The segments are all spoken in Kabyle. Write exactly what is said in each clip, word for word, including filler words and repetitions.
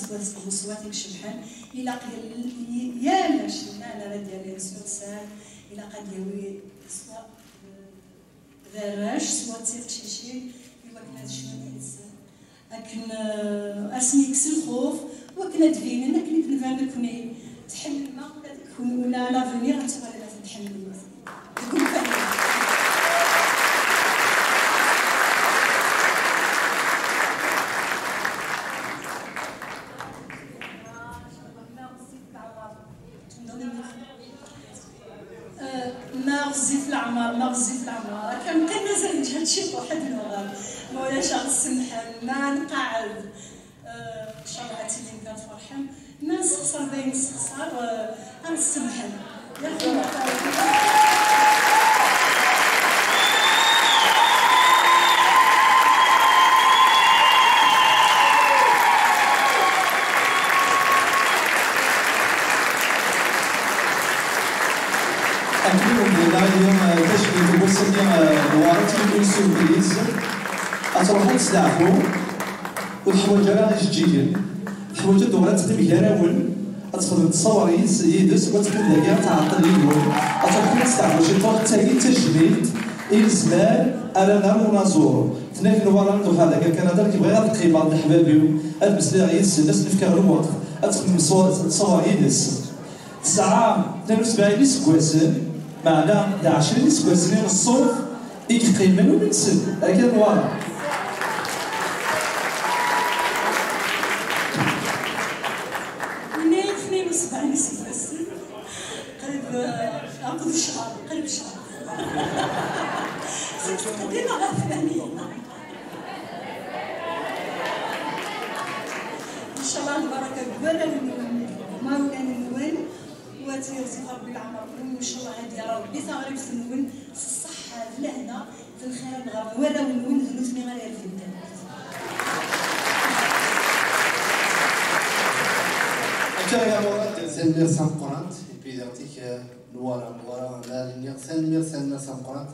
Ad teqmu ṣṣwat i icebḥen, ilaq yal, yal acennan ara d-yawin sur scène, ilaq ad d-yawi ṣṣwat d arrac, ṣṣwat d tiqcicin, i wakken ad cnun yid-sen, akken, eh, ad sen-yekkes lxuf, wakken ad d-binen akken i d-nban nekkni. Tḥemmlem-aɣ ula d kenwi, ula à l'avenir ad tuɣalem ad ten-tḥemmlem. آه، ما غزيت العمر، ما غزيت العمر، كان كان مازال نجهد شي واحد الوغر. مولاش غسمحن، ما نقعد. آه، إن شاء الله هاتي اللي نقدر فرحان. ما نسخسر، باين نسخسر، آه، غنسمحن. يا أخي، ما تعرف. Akken i wen-d-yenna Adi, eh, tajmilt n wass-nni, eh, Newwara, d une surprise. Ad truḥ ad testeɛfu, ur teḥwaǧ ara ijeǧǧigen. Teḥwaǧ ad tuɣal ad teqqim gar-awen, ad texdem ttṣawar yid-s, yid-s, u ad teqqim dagi ad tɛeṭṭel yid-wen. Ad truḥ ad testeɛfu ciṭuḥ, d tagi d tajmilt i lezmal ara nerr unaẓur. Tenna-k Newwara, ad ruḥeɣ dagi ar Kanada, nekk bɣiɣ ad qqimeɣ d leḥbab-iw, ad meslayeɣ yid-sen, ad sen-fkeɣ lweqt, ad texdem ttṣawar yid-s. Tesɛa tnin u sebɛin iseggasen, meɛna d ɛecrin iseggasen i n ṣṣut i yeqqimen ur nsen, akka Newwara. Yenna-yi tnin u sebɛin iseggasen, qrib, eh, akked ccehṛ, qrib ccehṛ. Seg tqeddim ɣer tmanyin. إن شاء الله البركة ديال المولى المولى. وتيرزق ربي العمر كله، إن شاء الله هادي راه ربي تغريب سنون، الصحة، اللهنا، في الخير نغرب ولا ونون ذنوت مي غير في الدم. Akka i Murat. Tanemmirt tameqqrant, et puis d aɣ-t-ik, eh, Newwara, Newwara, la, nniɣ tanemmirt, tanemmirt tameqqrant.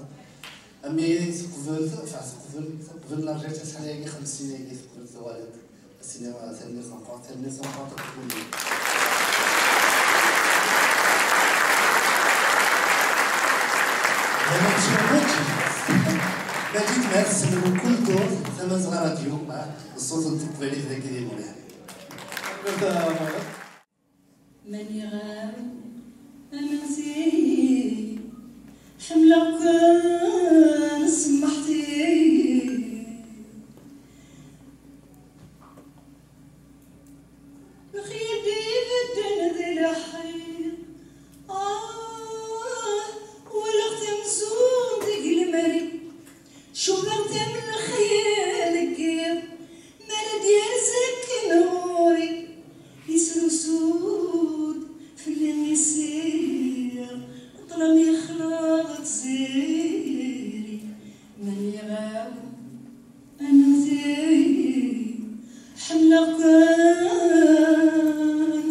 Ami teqbel, enfin, teqbel, teqbel la rǧiɣ-tt acḥal-agi, xemsin agi teqbel tawalent. Tanemmirt tameqqrant, tanemmirt tameqqrant ɣef wul-iw. Maǧid, ma tessnem mkul ddurt Tamazɣa Radyu, ah, ṣṣut n teqbaylit dagi di Montréal. Tanemmirt a Murat. Mani ɣer amenti, ḥemmleɣ-ken, semmeḥt-iyi. Lxir d ibedden di leḥrir. Ah, walaɣ-t amzun deg lemri. Cukkeɣ-t am lxir deg yiḍ. Mi ara d-yerz akken ɣur-i, yesrusu-d fell-i isiɣ, ṭṭlam yexleḍ tziri. Mani ɣer amenti, ḥemmleɣ-ken,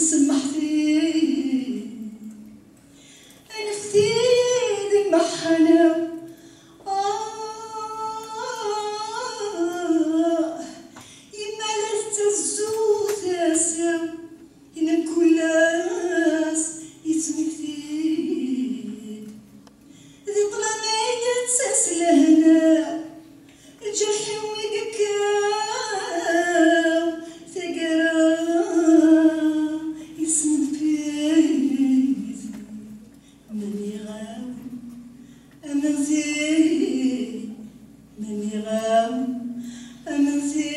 semmeḥt-iyi. Anfet-iyi di mmeḥḥala. Ah, yemma la tettazzu tasa, i mkul ass yettmekti-d. Di ṭṭlam ay yettas lehna, lǧerḥ-iw i yekkaw taggara, yesnedf-it. Mani ɣer amenti, mani ɣer amenti,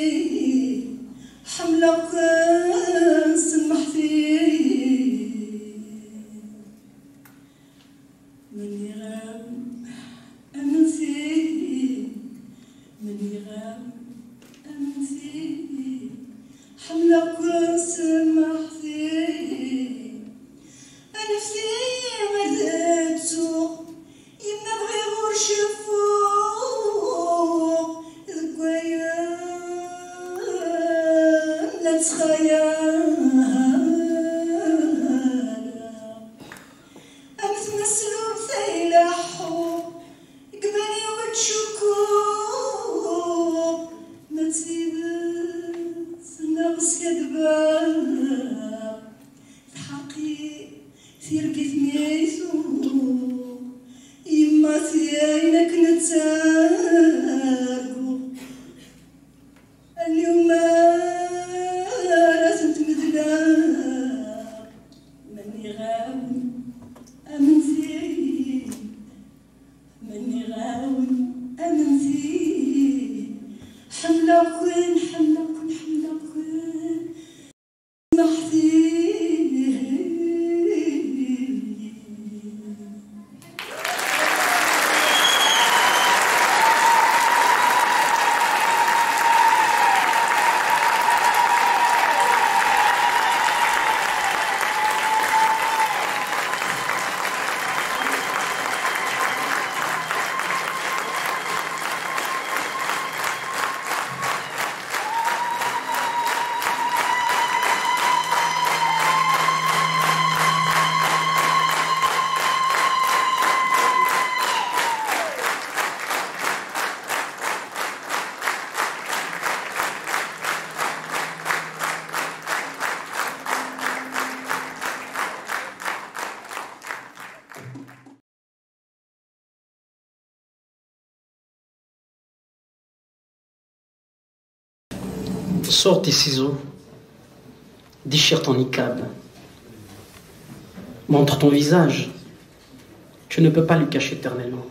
ḥemmleɣ-ken, semmeḥt-iyi. Mani ɣer amenti, mani ɣer amenti, ḥemmleɣ-ken, semmeḥt-iyi. Anfet-iyi ad ttuɣ, yemma bɣiɣ ur ceffuɣ, deg wayen la ttxayaleɣ. Am tmeslubt ay leḥḥuɣ, deg iman-iw ttcukkuɣ, ma d tidet neɣ skaddbeɣ. Tirgit-nni yesɛu yemma-s ayen akken ad targu. Aniw ma ara sent-medleɣ, ma nniɣ-awen am zzin, ma nniɣ-awen am zzin. Ḥemmleɣ-ken, ḥemmleɣ-ken, ḥemmleɣ-ken. Sors tes ciseaux, déchire ton niqab, montre ton visage. Tu ne peux pas le cacher éternellement.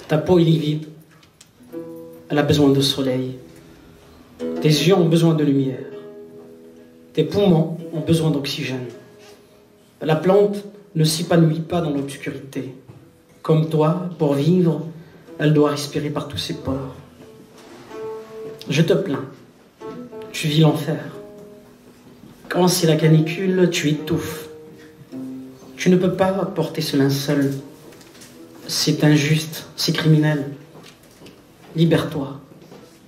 Ta peau est livide, elle a besoin de soleil. Tes yeux ont besoin de lumière. Tes poumons ont besoin d'oxygène. La plante ne s'épanouit pas dans l'obscurité. Comme toi, pour vivre, elle doit respirer par tous ses pores. Je te plains. Tu vis l'enfer. Quand c'est la canicule, tu étouffes. Tu ne peux pas porter ce linceul. C'est injuste, c'est criminel. Libère-toi.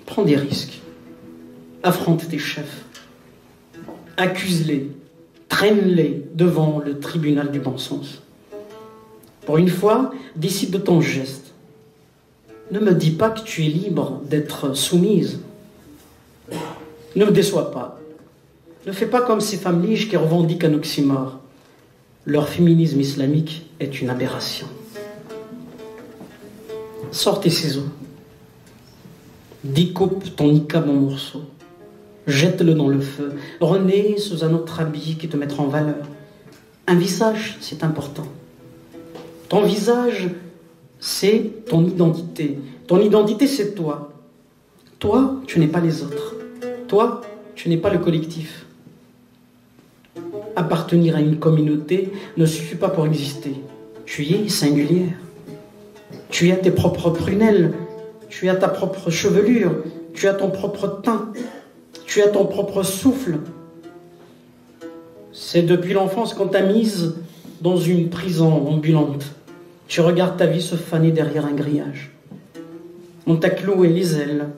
Prends des risques. Affronte tes chefs. Accuse-les. Traîne-les devant le tribunal du bon sens. Pour une fois, décide de ton geste. Ne me dis pas que tu es libre d'être soumise. Ne me déçois pas. Ne fais pas comme ces femmes liches qui revendiquent un oxymore. Leur féminisme islamique est une aberration. Sors tes ciseaux. Découpe ton niqab en morceaux. Jette-le dans le feu. Renais sous un autre habit qui te mettra en valeur. Un visage, c'est important. Ton visage, c'est ton identité. Ton identité, c'est toi. Toi, tu n'es pas les autres. Toi, tu n'es pas le collectif. Appartenir à une communauté ne suffit pas pour exister. Tu es singulière. Tu as tes propres prunelles. Tu as ta propre chevelure. Tu as ton propre teint. Tu as ton propre souffle. C'est depuis l'enfance qu'on t'a mise dans une prison ambulante. Tu regardes ta vie se faner derrière un grillage. On t'a cloué les ailes.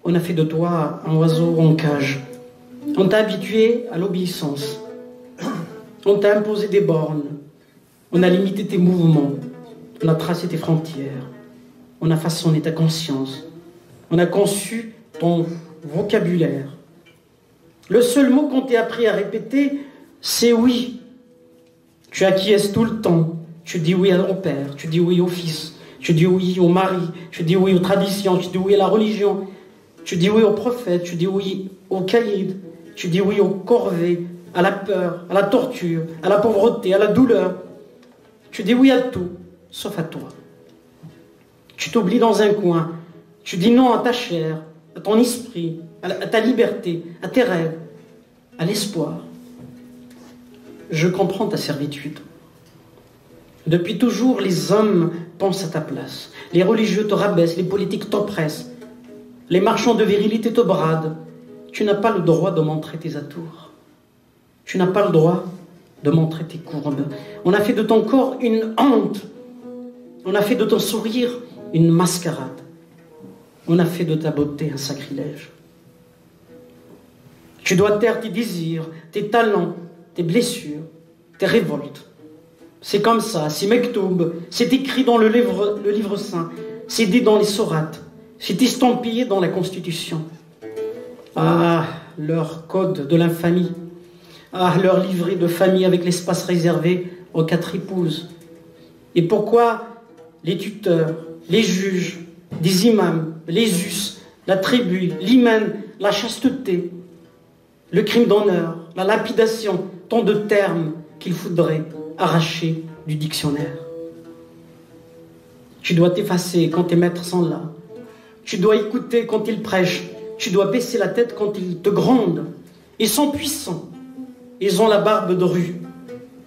On a fait de toi un oiseau en cage. On t'a habitué à l'obéissance. On t'a imposé des bornes. On a limité tes mouvements. On a tracé tes frontières. On a façonné ta conscience. On a conçu ton vocabulaire. Le seul mot qu'on t'ait appris à répéter, c'est oui. Tu acquiesces tout le temps. Tu dis oui au père, tu dis oui au fils, tu dis oui au mari, tu dis oui aux traditions, tu dis oui à la religion, tu dis oui au prophète, tu dis oui au caïd, tu dis oui aux corvées, à la peur, à la torture, à la pauvreté, à la douleur. Tu dis oui à tout, sauf à toi. Tu t'oublies dans un coin. Tu dis non à ta chair, à ton esprit, à, la- à ta liberté, à tes rêves, à l'espoir. Je comprends ta servitude. Depuis toujours, les hommes pensent à ta place. Les religieux te rabaissent, les politiques t'oppressent. Les marchands de virilité te bradent. Tu n'as pas le droit de montrer tes atours. Tu n'as pas le droit de montrer tes courbes. On a fait de ton corps une honte. On a fait de ton sourire une mascarade. On a fait de ta beauté un sacrilège. Tu dois taire tes désirs, tes talents, tes blessures, tes révoltes. C'est comme ça, c'est mektoub, c'est écrit dans le livre, le livre saint, c'est dit dans les sourates, c'est estampillé dans la Constitution. Ah, leur code de l'infamie. Ah, leur livret de famille avec l'espace réservé aux quatre épouses. Et pourquoi les tuteurs, les juges, des imams, les us, la tribu, l'hymen, la chasteté, le crime d'honneur, la lapidation, tant de termes qu'il faudrait arracher du dictionnaire. Tu dois t'effacer quand tes maîtres sont là. Tu dois écouter quand ils prêchent. Tu dois baisser la tête quand ils te grondent. Ils sont puissants. Ils ont la barbe drue.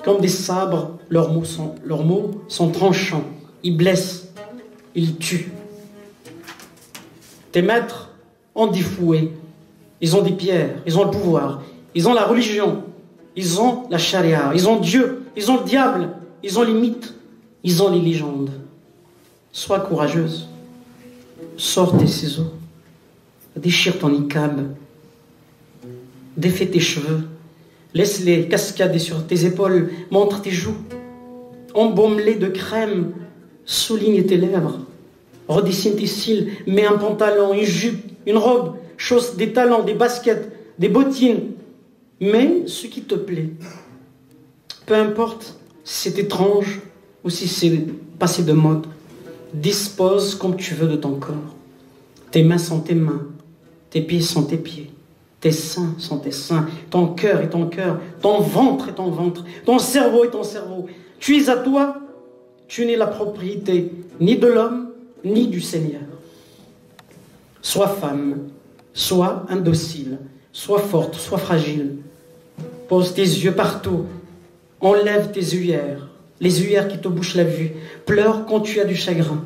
Comme des sabres, leurs mots sont, leurs mots sont tranchants. Ils blessent. Ils tuent. Tes maîtres ont des fouets. Ils ont des pierres. Ils ont le pouvoir. Ils ont la religion. Ils ont la charia. Ils ont Dieu. Ils ont le diable. Ils ont les mythes. Ils ont les légendes. Sois courageuse. Sors tes ciseaux. Déchire ton niqab. Défais tes cheveux. Laisse les cascades sur tes épaules. Montre tes joues. Embaume-les de crème. Souligne tes lèvres. Redessine tes cils. Mets un pantalon, une jupe, une robe. Chausse des talons, des baskets, des bottines. Mets ce qui te plaît. Peu importe si c'est étrange ou si c'est passé de mode. Dispose comme tu veux de ton corps. Tes mains sont tes mains. Tes pieds sont tes pieds. Tes seins sont tes seins. Ton cœur est ton cœur. Ton ventre est ton ventre. Ton cerveau est ton cerveau. Tu es à toi. Tu n'es la propriété ni de l'homme, ni du Seigneur. Sois femme, sois indocile, sois forte, sois fragile. Pose tes yeux partout. Enlève tes œillères, les œillères qui te bouchent la vue. Pleure quand tu as du chagrin.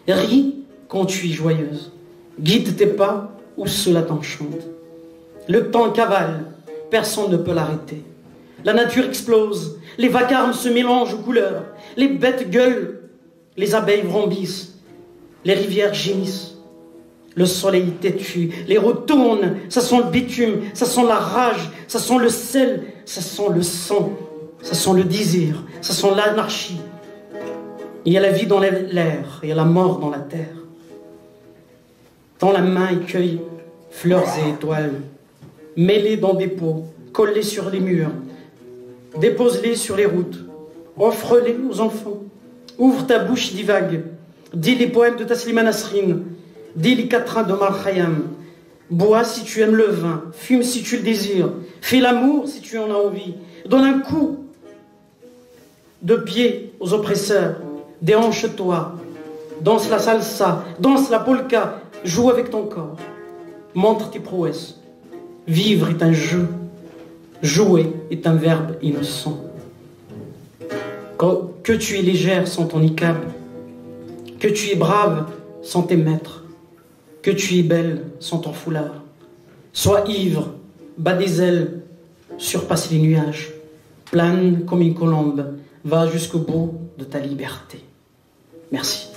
Ris quand tu es joyeuse. Guide tes pas où cela t'enchante. Le temps cavale, personne ne peut l'arrêter. La nature explose, les vacarmes se mélangent aux couleurs, les bêtes gueulent, les abeilles vrambissent, les rivières gémissent. Le soleil têtu, les roues tournent, ça sent le bitume, ça sent la rage, ça sent le sel, ça sent le sang, ça sent le désir, ça sent l'anarchie. Il y a la vie dans l'air, il y a la mort dans la terre. Tends la main et cueille fleurs et étoiles. Mets-les dans des pots, colle-les sur les murs, dépose-les sur les routes, offre-les aux enfants. Ouvre ta bouche, divague. Dis les poèmes de Taslima Nasrine. Dis les quatrains d'Omar Khayyam. Bois si tu aimes le vin, fume si tu le désires, fais l'amour si tu en as envie. Donne un coup de pied aux oppresseurs, déhanche-toi, danse la salsa, danse la polka, joue avec ton corps, montre tes prouesses. Vivre est un jeu, jouer est un verbe innocent. Que, que tu es légère sans ton niqab, que tu es brave sans tes maîtres, que tu es belle sans ton foulard. Sois ivre, bats des ailes, surpasse les nuages, plane comme une colombe, va jusqu'au bout de ta liberté. Merci.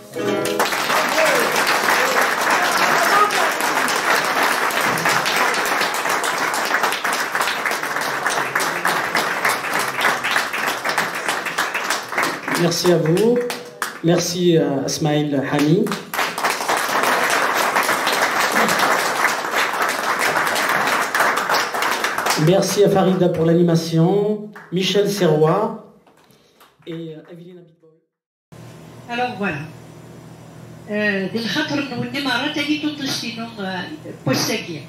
Merci à vous. Merci à Smaïl Hani. Merci à Farida pour l'animation, Michel Serrois et Evelyne Abitbol. Alors voilà. Euh, d lxaṭer-nwen i merra tagi tuṭṭist-inu, euh, n wass-agi.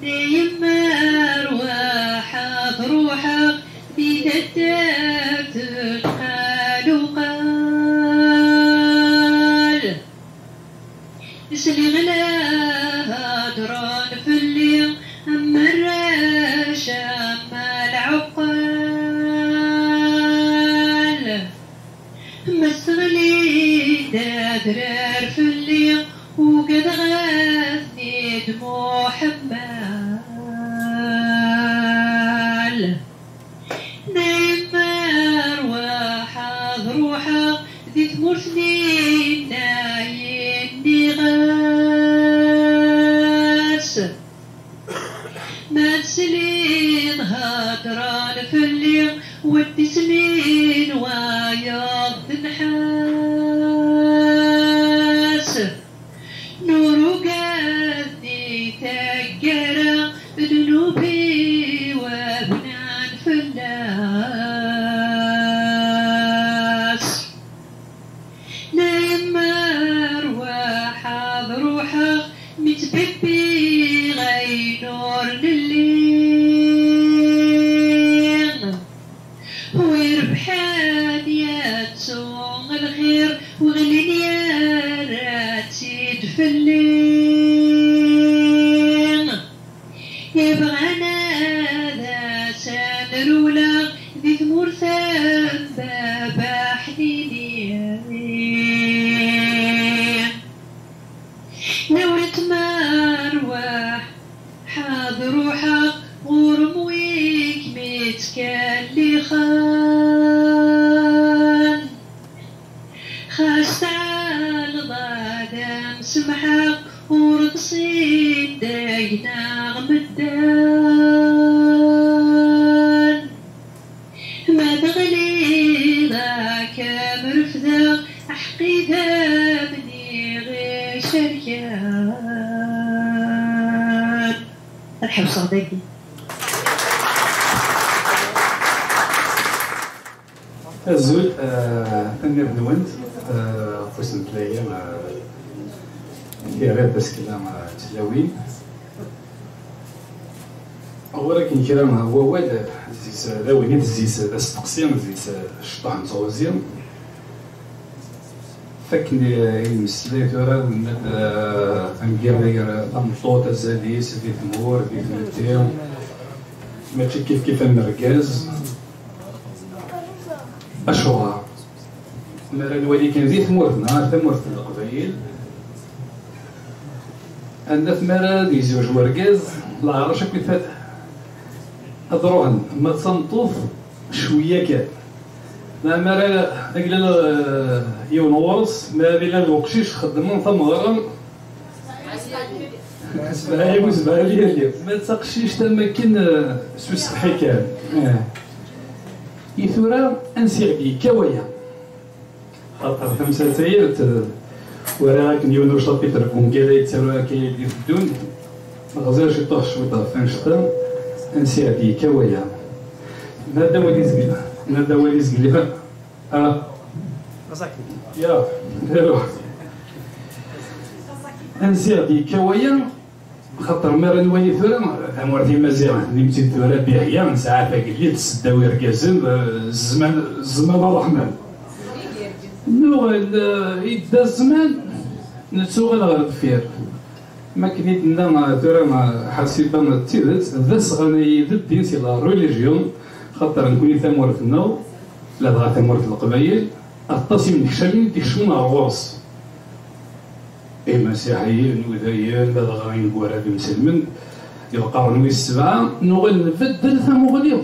Dayem arwaḥ ad ruḥeɣ di taddart n Qaluqal. Sliɣ la heddren fell-i am arrac am lɛeqqal. Ma sseɣlin-d adrar fell-i, ugadeɣ ad ten-id muḥemmal. Dayem arwaḥ ad ruḥeɣ di tmurt-nni, nna yenniɣ-as. Ma tesliḍ heddren fell-i, wid isem-in wayeḍ d nnḥas. Nurugad di taggara, ddnub-i Lemmer waḥ ad ruḥeɣ mi ttbibbiɣ ayen ur nelli. Wi rebḥen yettu lxir, wi ɣlin yerra-tt-id fell-i. Ibɣan ad asen-rewleɣ di tmurt n baba ḥnini. Nawret ma rwaḥ, ḥad ruḥeɣ ɣur-m wi kem-ittkellixen. Xas tɛelleḍ ad am-semḥeɣ, ur ḍsin deg-neɣ medden. Ma teɣliḍ ad kem-refdeɣ, aḥeqqi d amniɣ icerken. Ad ḥebseɣ dagi. Azul, eh, tanemmirt-nwent, eh, ɣef usentel-agi, eh, i rriɣ tasekla, eh, d tlawin. Ɣur-aken kra n wawal, eh, zzi-s, eh, d awinit, zzi-s, eh, d asteqsi, zzi-s, eh, cṭuḥ n tɣuzi. Fakken i, i nemmeslay tura, nenna-d, eh, amgired gar tameṭṭut, azal-is, di tmurt, di tmetti, mačči kif kif am urgaz. Acuɣer? Mi ara nwali kan di tmurt-nneɣ, tamurt n Leqbayel, ad naf mi ara ad yezweǧ wergaz, leɛrac akk ifat ad ruḥen, ma d tameṭṭut cwiya kan. Meɛna ara aglal, eh, yiwen ɣur-s, mi ara d-ilal uqcic, xeddmen tameɣra, sebɛa, sebɛa lyali. Ma d taqcict am akken, eh, s usetḥi kan. Eh. I tura, ansi i ɣ-d-yekka waya? Xaṭer tamsalt-agi, t-, walaɣ akken yiwen ucapitr n wungal ay yettaru akka ay d-iteddun, ɣziɣ ciṭuḥ cwiṭ ɣef wannect-a, ansi i ɣ-d-yekka waya. Nadi awal izgil, nadi awal izgil, ah, ya, iruḥ. Ansi i ɣ-d-yekka waya? Xaṭer mi ara nwali tura, tamurt imaziɣen, imi tt-id tura Dihya, nesɛa tagellidt, seddaw irgazen, eh, zzman, zzman ṛṛeḥman. Nuɣal, eh, idda zzman, nettuɣal ɣer deffir. Mi akken i d-tenna, eh, tura, eh, Ḥasiba, d tidet, d asɣan ay d ddin si la religion, xaṭer nekni tamurt-nneɣ, ladɣa tamurt n Leqbayel, aṭas imnekcamen i d-ikecmen ɣer ɣur-s. Imasiḥiyen, udayen, ladɣa ineggura d imselmen, deg lqern wis sebɛa, nuɣal nbeddel tamuɣli.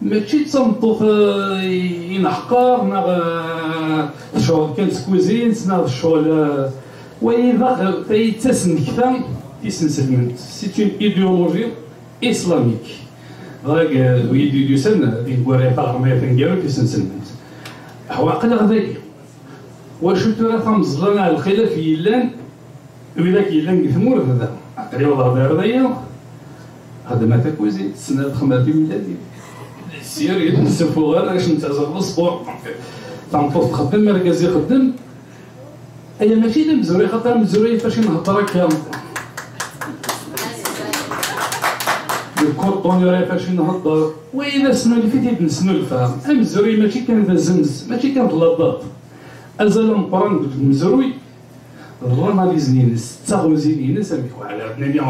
Mačči d tameṭṭut, eh, i neḥqer, neɣ, eh, tecɣel kan s tkuzint, neɣ tecɣel, eh, wayi d ax-, tayi d tasendekta tisenselment. C'est une idéologie islamique. Dɣa, eh, wid i d-yusan d ineggura taɣermayt taneggarut tisenselment. Aql-aɣ dagi. Wacu tura tameẓla neɣ lxilaf yellan, widak yellan deg tmurt da? Aql-i wwḍeɣ-d ar daya, xedmeɣ takuzint, ssneɣ ad xedmeɣ timellalin. Sir, ur d-nessufuɣ ara acu n tazart d ṣṣpur. Tameṭṭut txeddem, argaz ixeddem. Aya mačči d amezruy, xaṭer amezruy ifac i nhedder akka. Deg kurṭun ur ifac i nhedder. Wayi d asnulef i t-id-nesnulfa. Amezruy mačči kan d azemz, mačči kan d laḍaṭ. Azal ameqqran deg umezruy d lanaliz-nni-ines, d taɣuzi-nni-ines, amek weɛla ad nini,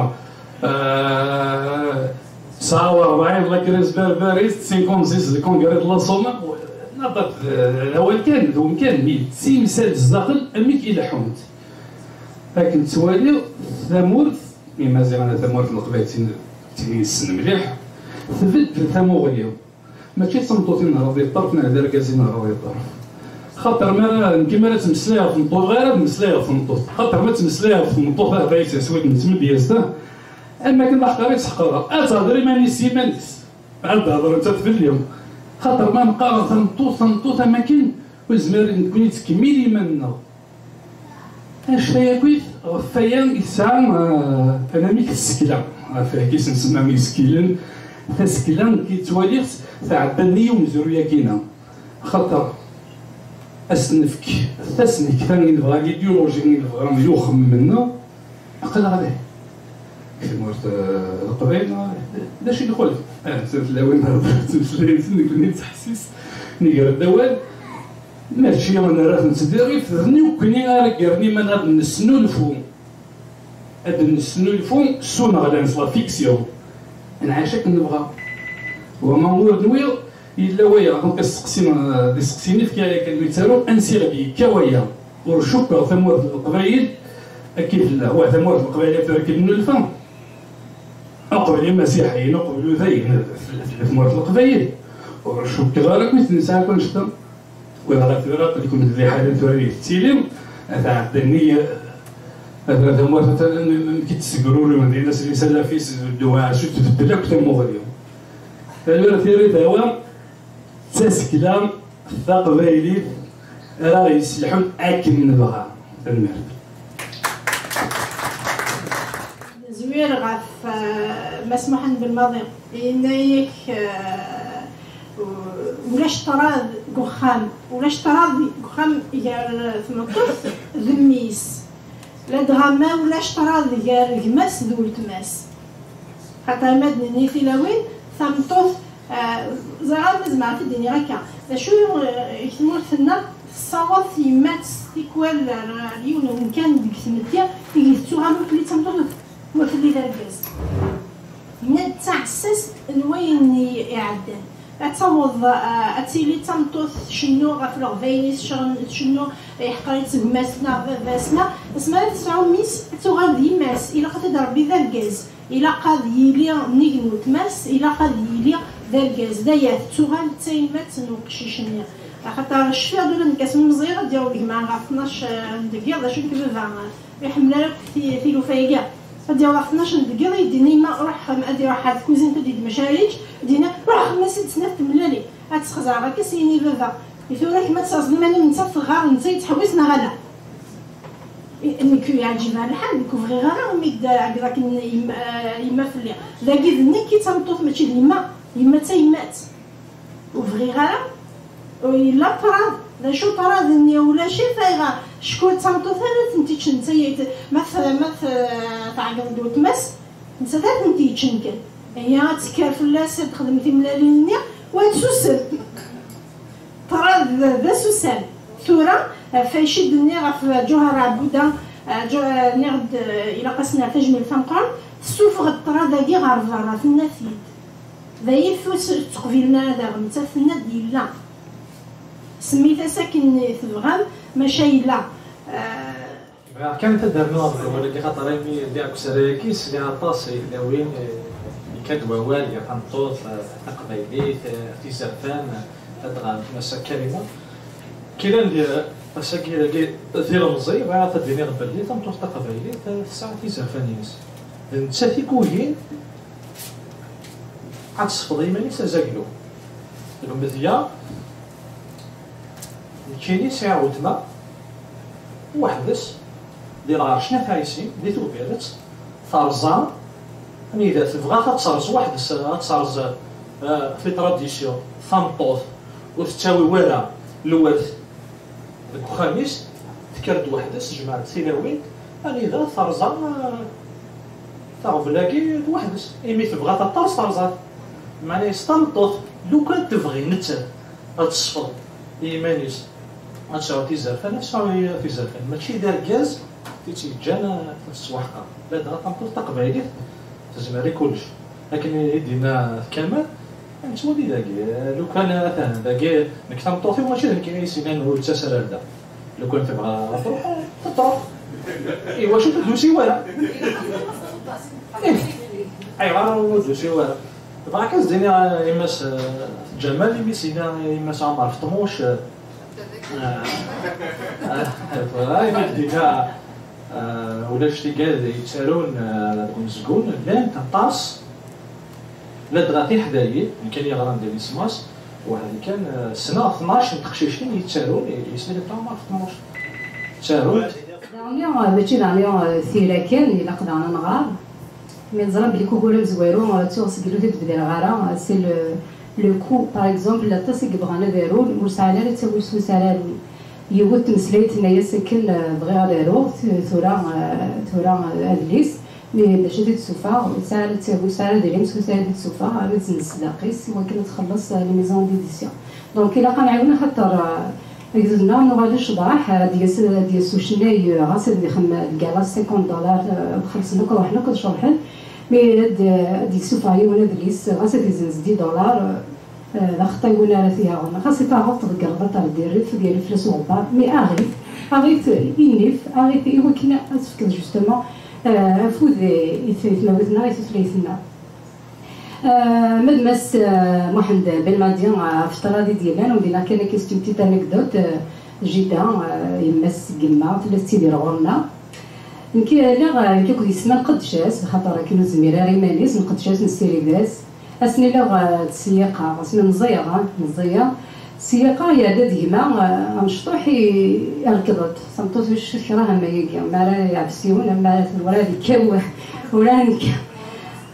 euh, tesɛa u rebɛin la crise berberiste, cinquante-six le congrès de la Somme, nabat, euh, d awal kan, d umkan, mi d timsal zdaxel, amek i leḥḥunt. Akken ttwaliɣ, tamurt, Imaziɣen, tamurt n Leqbayel, tin, tin yessen mliḥ, tbeddel tamuɣli. Mačči d tameṭṭut i nehreḍ di ṭṭerf, neɣ d argaz i nehreḍ di ṭṭerf. Xaṭer mi ara, nekki mi ara ttmeslayeɣ ɣef tmeṭṭut, ɣer ad meslayeɣ ɣef tmeṭṭut. Xaṭer ma ttmeslayeɣ ɣef tmeṭṭut, ah, d ayes aswid n tmedyazt, ah, am akken d aḥqar i tt-ḥeqreɣ. Ad tehder iman-is s iman-is. Ad d-tehder nettat fell-i. Xaṭer ma neqqar tameṭṭut, tameṭṭut, am akken ur nezmir nekkni nettkemmil iman-nneɣ. Anect-a yakk ɣef waya i tesɛa, eh, anamek tsekla, ɣef wayagi i s-nsemma isekkilen, Tasekla nekk yettwaliɣ-tt tɛedda nnig umezruy-agi-ina. Axaṭer ad s-nefk tasnekta i nebɣa, l'idéologie i nebɣa i uxemmem-nneɣ, aql-aɣ da. Deg tmurt, eh, Leqbayel, d acu i d-ixulef? Ah, tlawin ttmeslayen-sen, nekni nettḥessis, nger-d awal. Mačči ad nerra-tent d iɣif, d nekkni ara ggaren iman ad nesnulfu. Ad nesnulfu s uneɣlan, s la fiction. Nɛac akken nebɣa. Wama ur nwiɣ, yella waya, donc asteqsi, eh, d isteqsi-nni fkiɣ yakan mi ttaruɣ, ansi ɣ-d-yekka waya? Ur cukkeɣ tamurt n Leqbayel akka i tella. Wah, tamurt n Leqbayel tura akka i d-nnulfa. Uqbel imasiḥiyen, uqbel udayen, tella, tella tamurt n Leqbayel. Ur cukkeɣ ara akk i t-nesɛa akk annect-a. Wala tura, aql-iken di liḥala tura i tettili, ad tɛedda nniya, tura tamurt, atan amek i d-tessegrurun, din ass-nni s alaf-is, ddwa, acu tbeddel akk tamuɣli. Tura tiri tawa, d tasekla taqbaylit ara ɣ-yesselḥun akken nebɣa. Tanemmirt. Nezwir ɣef, eh, Mass Muḥend Belmaḍi, yenna-yak, eh, u-, ulac ṭṭrad deg uxxam, ulac ṭṭrad deg uxxam gar tmeṭṭut d mmi-s, ladɣa ma ulac ṭṭrad gar gma-s d weltma-s. Xaṭer ma d-nini tilawin, tameṭṭut, eh, ẓriɣ armi zemreɣ ad t-id-iniɣ akka. D acu, eh, deg tmurt-nneɣ tessaweḍ tyemmat tikwal ar, ar yiwen umkan deg tmetti i tettuɣal ur telli d tameṭṭut, ur telli d argaz. Netta d taɛessast n wayen i iɛeddan. Ad taweḍ, eh, ad tili d tameṭṭut tcennu ɣef leɣbayen-is, tcen-, tcennu iḥqer-itt gma-s neɣ baba-s, neɣ asmi ara tesɛu mmi-s, ad tuɣal d yemma-s. Ilaq ad t-id-rebbi d argaz. Ilaq ad yili nnig n weltma-s, ilaq ad yili d argaz. D aya, tettuɣal d tayemmat n uqcic-nni. Axaṭer cfiɣ-d ula d nekk asmi meẓẓiyeɣ, ad d-yaweḍ gma ɣer tnac, eh, n deg yiḍ, d acu nekk baba, eh, ur iḥemmel ara akk ti-, tilufa-agi. Ad d-yaweḍ ɣer tnac n deg yiḍ, ad yi-d-yini yemma, ruḥ xem-, ad iruḥ ɣer tkuzint, ad d-yedmec ara yečč, ad d-yini, ruḥ xem-as-d snat tmellalin. Ad t-sxeẓreɣ akka, s yini baba. I tura kemm ad tesɛuẓ iman-im, netta teɣɣar, netta yettḥewwis neɣ ala? I-, nekk yeɛǧib-aɣ lḥal, nekk ur bɣiɣ ara imi d-ɛeggeḍ akken yemma, eh, yemma fell-i. Dagi d nekk i d tameṭṭut, mačči d yemma. Yemma d tayemmat. Ur bɣiɣ ara. Ur yella ṭṭrad. D acu ṭṭrad-nni? Ulac-it. Ayɣer? Cku d tameṭṭut ara tent-iččen netta, yet-, ma t-, ma t-, tɛeggeḍ-d weltma-s, netta ad tent-yeččen kan. Ihi ad tekker fell-as, ad texdem timellalin-nni, u ad tsusem. Ṭṭrad d, d asusam. Tura, ɣef acu i d-nniɣ ɣef Ǧuher Ɛebbuda, eh, Ǧu-, eh, nniɣ-d, eh, ilaq-as ad nerr tajmilt tameqqrant, tessufeɣ-d ṭṭrad-agi ɣer berra, tenna-t-id. D ayen ur s-, ttqbilen ara daɣen, nettat tenna-d yella. Semmit-as akken tebɣam, maca yella. Eh, Bɣiɣ kan ad d-rnuɣ ɣef wawal-agi, xaṭer imi lliɣ deg usarag-agi, sliɣ aṭas i tlawin, eh, yekka-d wawal gar tameṭṭut, eh, taqbaylit, eh, tizerfan, eh, ladɣa Massa Karima. Kiran di, ass-agi dagi d ilemẓi, bɣiɣ ad d-iniɣ belli tameṭṭut taqbaylit, eh, tesɛa tizerfan-ines. D nettat i yugin ad tesfeḍ iman-is azaglu. Deg umedya, nekkini sɛiɣ weltma, weḥd-s, di lɣerc n At Ɛisin, di Tubiret, terẓa, anida tebɣa ad terẓ weḥd-s, ad terẓ, eh, fi tradition, tameṭṭut, ur tettawi wara lwert deg uxxam-is, tekker-d weḥd-s, tejmeɛ-d tilawin, anida terẓa, eh, taɣbel-agi d weḥd-s, imi tebɣa ad terẓ, terẓa-t. Meɛna-yas tameṭṭut, lukan tebɣi nettat ad tesfeḍ i yiman-is, ad tesɛu tizerfan, ad tesɛu tizerfan. Mačči d argaz i tt-yeǧǧan ad tettwaḥqer. Ladɣa tameṭṭut taqbaylit tezmer i kullec. Akken i d-yenna Kamal, nettwali dagi, lukan atan dagi, nekk tameṭṭut-iw mačči d nekk i s-yennan ur ttas ara ar da. Lukan tebɣa ad truḥ, ad truḥ. Iwacu ur d-tusi wara? Ih. Ayɣer ur d-tusi wara? Tebɣa kan s-d-ini, eh, i Mass, eh, Ǧamal, imi s-yenna i Mass Ɛmer Feṭmuc, eh, eh, eh, imi d-yenna, eh, ulac tigad yettarun, eh, deg umezgun, llant aṭas. Ladɣa tiḥdayin, nekk kan yeɣran di lismas, weḥd-i kan, eh, ssneɣ tnac n teqcicin yettarun, i-, isem-nni Ɛmer Feṭmuc. Ttarunt. Daɣen, eh, mačči daɣen, eh, tira kan, ilaq daɣen ad nɣer. Mi neẓra belli ugur amezwaru, euh, ttuɣ seg ur t-id-bdireɣ ara, euh, c'est le, le coût. Par exemple, aṭas i yebɣan ad arun, ur sɛan ara ttawil s wesraren-nni. Yiwet tmeslayt tenna-yas akken, euh, bɣiɣ ad aruɣ, t-, tura, euh, tura, euh, adlis, mais d acu i t-id-sufeɣ? Ur tesɛi ara ttawil, ur tesɛi ara adrim, ur tesɛi ara t-id-sufeɣ, ara tzenz sdaq-is, i wakken ad txelleṣ, euh, les maisons d'édition. Donc, ilaq ad nɛiwen axaṭer, euh, Agdud-nneɣ nuɣal lecḍaḥ, ad d-yas, ad d-yas ucennay, ɣas ad ixem lgala cinquante dollars, eh, xellṣen akk, ruḥen akk ad ceḍḥen, mi ad, ad d-yessufeɣ yiwen adlis, ɣas ad izenz dix dollars, eh, d axeṭṭay win ara t-yaɣen. Ɣas i taɣeḍ tḍeggreḍ ad terr diri-t, ad yerr fell-as uɣebbar, mi aɣ-it, aɣ-it i nnif, aɣ-it i wakken ad tefkeḍ justement, eh, afud i, i tmawit-nneɣ, i tutlayt-nneɣ. Euh, ma d Mass, euh, Mohamed Belmadi, euh, ɣef ṭṭrad i d-yellan, ur d-yenna kan akka, c'est une petite anecdote, euh, jida, euh, yemma-s n yemma, tella tettidir ɣur-neɣ. Nekk, lliɣ, euh, nekk akked yesma nqeddec-as, xaṭer akken ur tezmir ara iman-is, nqeddec-as, nessirid-as. Ass-nni lliɣ, euh, ttseyyiqeɣ, ass-nni meẓẓiyeɣ, ah, meẓẓiyeɣ. Ttseyyiqeɣ, iɛedda-d gma, euh, amecṭuḥ i, irekkeḍ-d. Tameṭṭut ur tekṛeh am ayagi, mi ara yeɛfes yiwen, am ara werɛad ikkaw, werɛad ikkaw.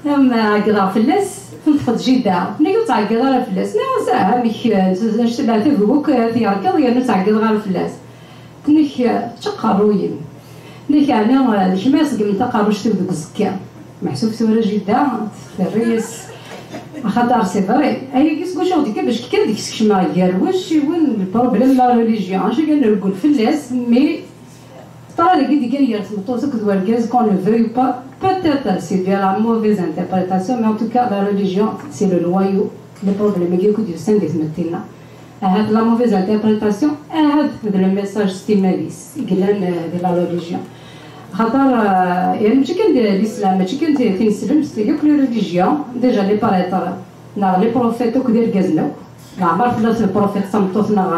Am ɛeggḍeɣ fell-as, tenṭeq-d jida. Nekk ur ttɛeggiḍ ara fell-as. Nniɣ-as, ah, amek, eh, anect n leɛtab-iw akk, eh, t-yerkeḍ yernu ur ttɛeggiḍeɣ ara fell-as. Tenna-k, eh, tečča aqerruy-im. Tenna-k, ɛni, eh, d kemm ara ṣeggmen taqerruct-iw deg uẓekka? Meḥsub tura jida terra-yas. Axaṭer c'est vrai. Ayagi seg wacu ɣ-d-ikka bac kan deg-s kecmeɣ gar wacciwen, le problème de la religion. Acu kan nreggel fell-as, mais Ṭṭrad-agi d-igan gar tmeṭṭut akked wergaz, qu'on le veuille pas, peut-être c'est dû à la mauvaise interprétation, mais en tout cas, la religion, c'est le noyau, les problèmes-agi akk d-yusan di tmetti-nneɣ. Ahat la mauvaise interprétation, ahat d le message s timmad-is, i yellan, euh, di la religion. Xaṭer, euh, yani mačči kan d l'islam, mačči kan d tineslemt, yakk les religions, déjà les prêtres, neɣ les prophètes akk d irgazen akk. Leɛmer tella le prophète d tameṭṭut neɣ,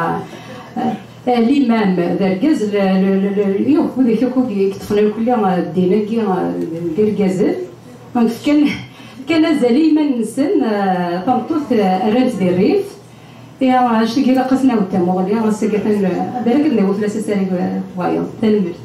eh, eh, l'imam d argaz, le, le, le, le, yuh, widak akk i yeṭṭfen akk, eh, ddin-agi, eh, d irgazen. Donc, fkan, fkan azal i yiman-nsen, eh, tameṭṭut, eh, rran-tt di rrif. Ihi, eh, acu ilaq ad s-nawi d tamuɣli, ass-agi atan, eh, balak ad nawi fell-as asarag, eh, wayeḍ. Tanemmirt.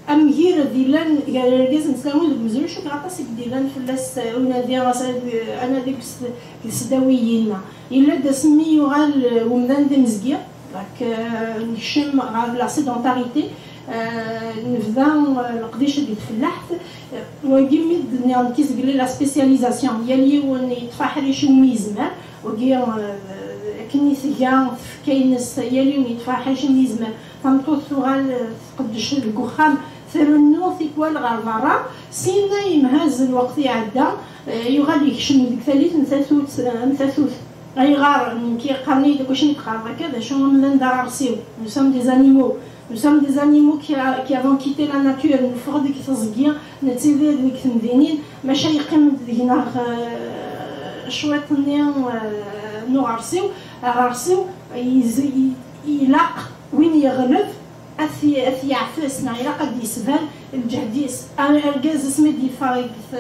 Amgired yellan gar argaz n tlawin d umezruy, cukkeɣ aṭas i d-yellan fell-as, eh, unadi, ɣas ad, anadi deg s-, deg tesdawiyin. Yella-d asmi yuɣal, eh, umdan d imezgi, donc, eh, nekcem ɣer la sédentarité, eh, nebda, eh, leqdic deg tfellaḥt, eh, wagi mi d-nniɣ nekk zgelli la spécialisation, yal yiwen yeṭṭef aḥric umi yezmer, wagi, eh, akken i tga tfekka-ines, yal yiwen yeṭṭef aḥric umi yezmer. Tameṭṭut tuɣal, eh, tqeddec deg uxxam, trennu tikwal ɣer berra. Syin yemhaz lweqt iɛedda, eh, yuɣal yekcem deg tallit n tatut, eh, n tatut. Ayɣer? Nekk qqaren-iyi-d akk acimi teqqareḍ akka, d acu, amdan d aɣersiw. Nous sommes des animaux. Nous sommes des animaux qui, a- qui avons quitté la nature. Neffeɣ-d deg teẓgi, nettidir deg temdinin, maca yeqqim-d deg-neɣ, eh, cwiṭ-nni, eh, n uɣersiw. Aɣersiw, yez- y- ilaq win yeɣleb ad t- ad t-yeɛfes, neɣ ilaq ad d-yesban lǧehd-is. Ar- argaz asmi d-yeffeɣ deg t-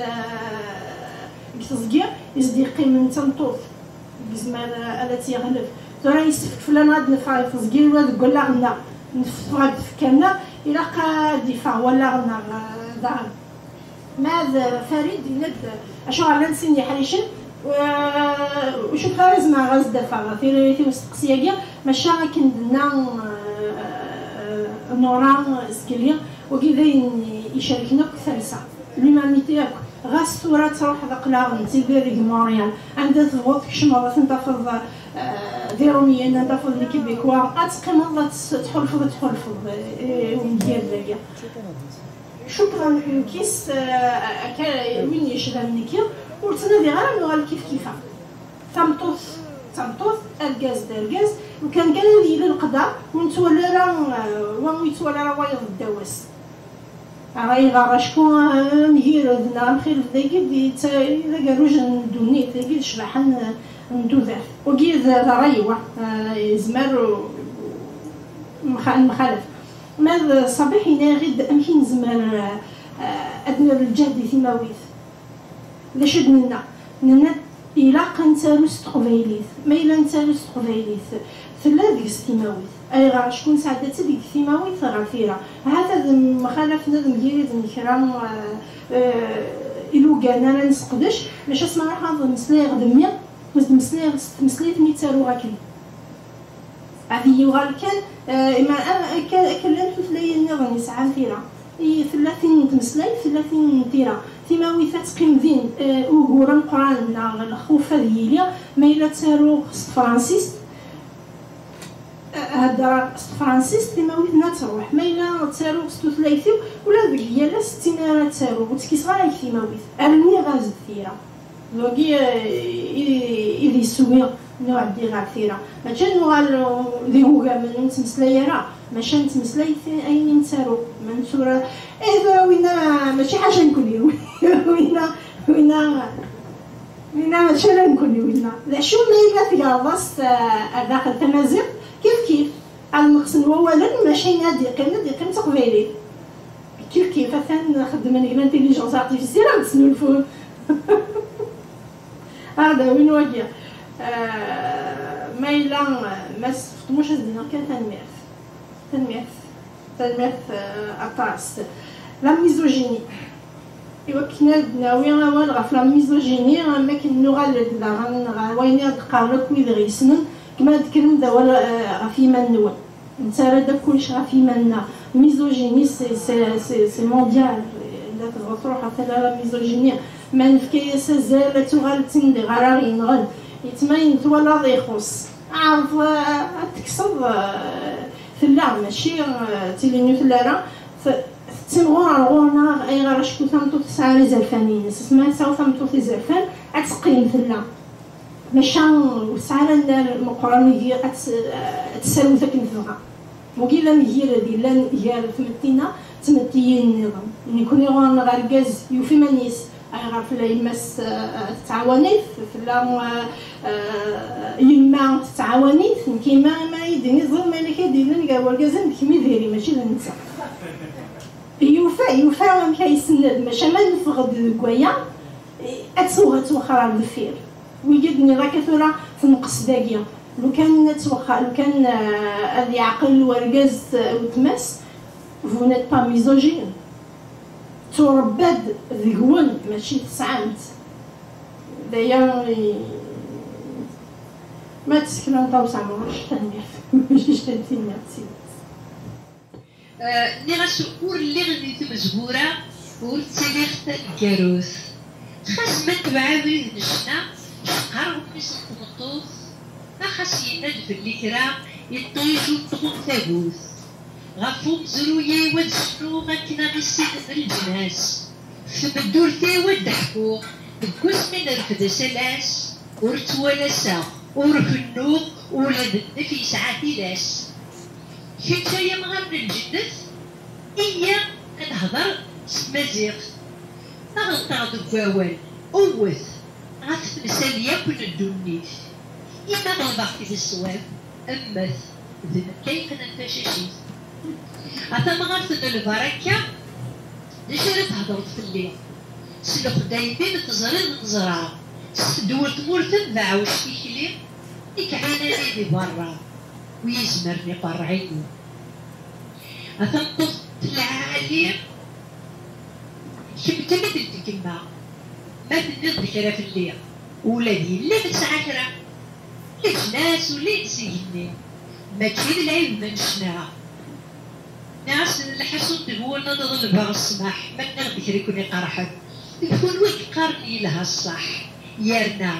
deg teẓgi, i s-d-yeqqimen d tameṭṭut, yezmer ad tt-yeɣleb. Tura yessefk fell-aneɣ ad neffeɣ deg teẓgi, ula deg wallaɣ-nneɣ, neffeɣ deg tfekka-nneɣ, ilaq ad d-yeffeɣ wallaɣ-nneɣ, eh, daɣen. Ma d Farid yenna-d acuɣer llan sin yeḥricen, eh, ur cukkeɣ ara zemreɣ ad s-d-afeɣ tiririt i usteqsi-agi, maca akken d-tenna, eh, Nora zgelli, wagi d ayen icerken akk talsa, l'humanité akk. Ɣas tura ad truḥeḍ, aql-aɣ nettidir deg Montréal, anda tebɣuḍ tkecmeḍ ad ten-tafeḍ, eh, d Iṛumiyen, ad tafeḍ les Québécois, ad teqqimeḍ ad tt- tḥulfeḍ, ad tḥulfeḍ, eh, i umgired-agi. Cukkeɣ nekkis, eh, akka, win yecban nekki, ur ttnadiɣ ara nuɣal kif kifa. Tameṭṭut d tameṭṭut, argaz d argaz, lukan kan ad yili leqder, ur nettwali ara, eh, wa ur yettwali ara wayeḍ ddaw-as. Ayɣer? Acku, eh, amgired neɣ amxilef dagi d, d agerruj n ddunit, dagi d ccbaḥa n, n tudert. Wagi d, d ṛṛay-iw, eh, yezmer, eh, mxa- mxalaf. Ma d Ṣabiḥ yenna-aɣ-id amek i nezmer, eh, ad nerr lǧehd i timawit. D acu i d-nenna? Nenna Ilaq ad nettaru s teqbaylit. Ma yella nettaru s teqbaylit, tella deg-s timawit. Ayɣer? Acku nesɛedda-tt-id deg timawit ɣer tira. Ahat ad mxalafen, ad mgiriden kra, eh, eh, ilugan ara nesseqdec, maca asmi ara ḥaḍ meslayeɣ d mmi, ad d-meslayeɣ s tmeslayt mi ttaruɣ akken. Ad iyi-yuɣal kan, eh, ima, am, akka, akka llant tutlayin nniḍen yesɛan tira. I, tella tin n tmeslayt, tella tin n tira. Timawit ad teqqim din, eh, ugur ameqqran neɣ lxuf ad yili, ma yella ttaruɣ s tefransist, eh, heddreɣ s tefransist, timawit-nni ad truḥ. Ma yella ttaruɣ s tutlayt-iw, ula deg yal ass d tin ara ttaruɣ, ur ttkiseɣ ara deg timawit. Rniɣ-as-d tira. Dagi, eh, i, i d iswi n uɛeddi ɣer tira. Mačči ad nuɣal, eh, d igugamen ur nettmeslay ara, maca nettmeslay ti-, ayen i nettaru. Ma nettura, eh, tura winna mačči ḥaca nekni. Winna, winna, winna mačči ala nekni, winna. D acu ma yella tgerḍ-as, eh, ar daxel tamaziɣt, kif kif. Ad neqsen wawalen, maca ayen ad d-yeqqim, ad d-yeqqim d taqbaylit. Kif kif, atan xeddmen deg l'intelligence artificielle, ad d-snulfun. Ad d-awin wagi. Eh, ma yella, eh, Mass Feṭmuc, ad s-d-iniɣ kan tanemmirt. Tanemmirt. Tanemmirt, eh, aṭas. La misogynie. Iwakken ad d-nawi awal ɣef la misogynie, am wakken nuɣal-d daɣen ɣer wayen i ɣ-d-qqaren akk wid i ɣ-yessnen, kma ad d-tekkrem d awal, eh, ɣef yiman-nwen. Nettarra-d akk kullec ɣef yiman-nneɣ. Misogynie, c'est, c'est, c'est, c'est mondial. Anda tebɣa truḥ, atan la misogynie. Ma nefka-yas azal, ad tuɣal d tin diɣ ara ɣ-yenɣen. Yettmayen twalaḍ ixuṣ. Ɛreḍ, eh, ad tekkseḍ, eh, tella, mačči, eh, d tili-nni ur telli ara. T-, tettimɣur ar ɣur-neɣ, ayɣer? Acku tameṭṭut tesɛa izerfan-ines. Asmi ara tesɛu tameṭṭut izerfan, ad teqqim tella. Maca ur tesɛi ara lmal meqqren i ad tt-, ad tessawet akken tebɣa. Wagi d amgired yellan gar tmetti-nneɣ d tmettiyin nniḍen. Nekni ɣur-neɣ argaz yuf iman-is, ayɣer tella yemma-s, eh, tettɛawan-it, tella, eh, eh, yemma tettɛawan-it, nekk yemma, ma yi-d-tiniḍ ẓer ma yella kra d-yellan gar wergaz-im d kemm i diri, mačči d netta. Yufa, yufa amek ay isenned, maca ma neffeɣ-d deg waya, ad tuɣ, ad twexxer ar deffir. Wigi d-nniḍ akka tura tenqes dagi. Lukan ad twexxer, lukan, eh, ad yeɛqel wergaz, eh, weltma-s, vous n'êtes pas misogyne. Turebba-d deg-wen, mačči tesɛam-tt. D aya i, ma tsekla n Ṭawes Ɛemruc, tanemmirt. Mačči d tin-nniḍ d tidet. Eh, nniɣ-as ur lliɣ di tmezgura, ur ttiliɣ taneggarut. Xas ma tbeɛ abrid n ccna, ceqqareɣ mmi-s n tmeṭṭut, ma xas yenna-d fell-i kra, iṭij ur tɣum tagut. Ɣef umezruy-iw ad cnuɣ akken ad issinen leǧnas. F tmeddurt-iw ad d-ḥkuɣ, deg wasmi nerfed asalas, ur ttwalaseɣ, ur kennuɣ, ula d nnif yesɛa tilas. Kečč ay amɣar n lǧennet, iyya ad nehder s tmaziɣt. Aɣ-nteɣ deg wawal, wwet, ɣef temsal yakk n ddunit. Imi ɣelbeɣ-k di ṣṣwab, mmet, d nekk ay yeqqnen tacacit. A tamɣart n lbaraka, d acu ara thedreḍ fell-i? S lexdayem-im teẓriḍ neẓra, s tedwel tmurt-em d aɛewc tikli, i kɛinan-i di berra, wi izemren iqerreɛ-iyi. A tameṭṭut n lɛali, kemm d tamidelt n yemma, ma tenniḍ-d kra fell-i, ula d yelli-m tesɛa kra. Leǧnas ulayen s igenni, mačči d lɛib ma necna. Nniɣ-as lḥaṣun deg-wen ad ḍelbeɣ ssmaḥ, ma nniɣ-d kra i ken-iqerḥen. D kunwi i yeqqaren yelha ṣṣeḥ, yerna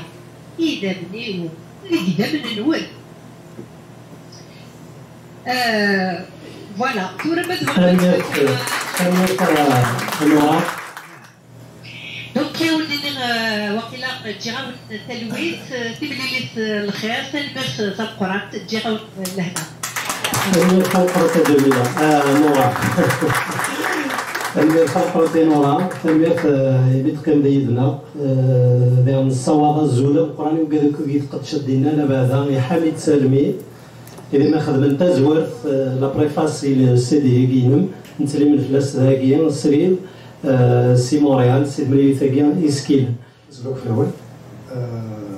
idammen-iw deg idammen-nwen. Euh, voilà, tura ma tebɣam ad Tanemmirt, tfakam, tanemmirt, a Nora. Donc, ad wen-iniɣ, euh, waqila ǧǧiɣ-awen talwit, euh, timlilit, euh, lxir, tanemmirt, euh, tameqqrant, ǧǧiɣ-awen, euh, lehna. Tanemmirt tameqqrant a Ǧamila. Ah, Nora. Tanemmirt tameqqrant i Nora. Tanemmirt, euh, imi d-teqqimeḍ yid-neɣ. Euh, diɣ nessawaḍ azul ameqqran i wigad akk i tqeddceḍ dinna, labeɛda i Ḥamid Salmi. Imi xedmen tazwart, eh, la préface i le C D-agi-inem, nettlimen fell-as dagi srid, eh, si Montréal, si temlilit-agi iskilen. Azul akk fell-awen. Eh,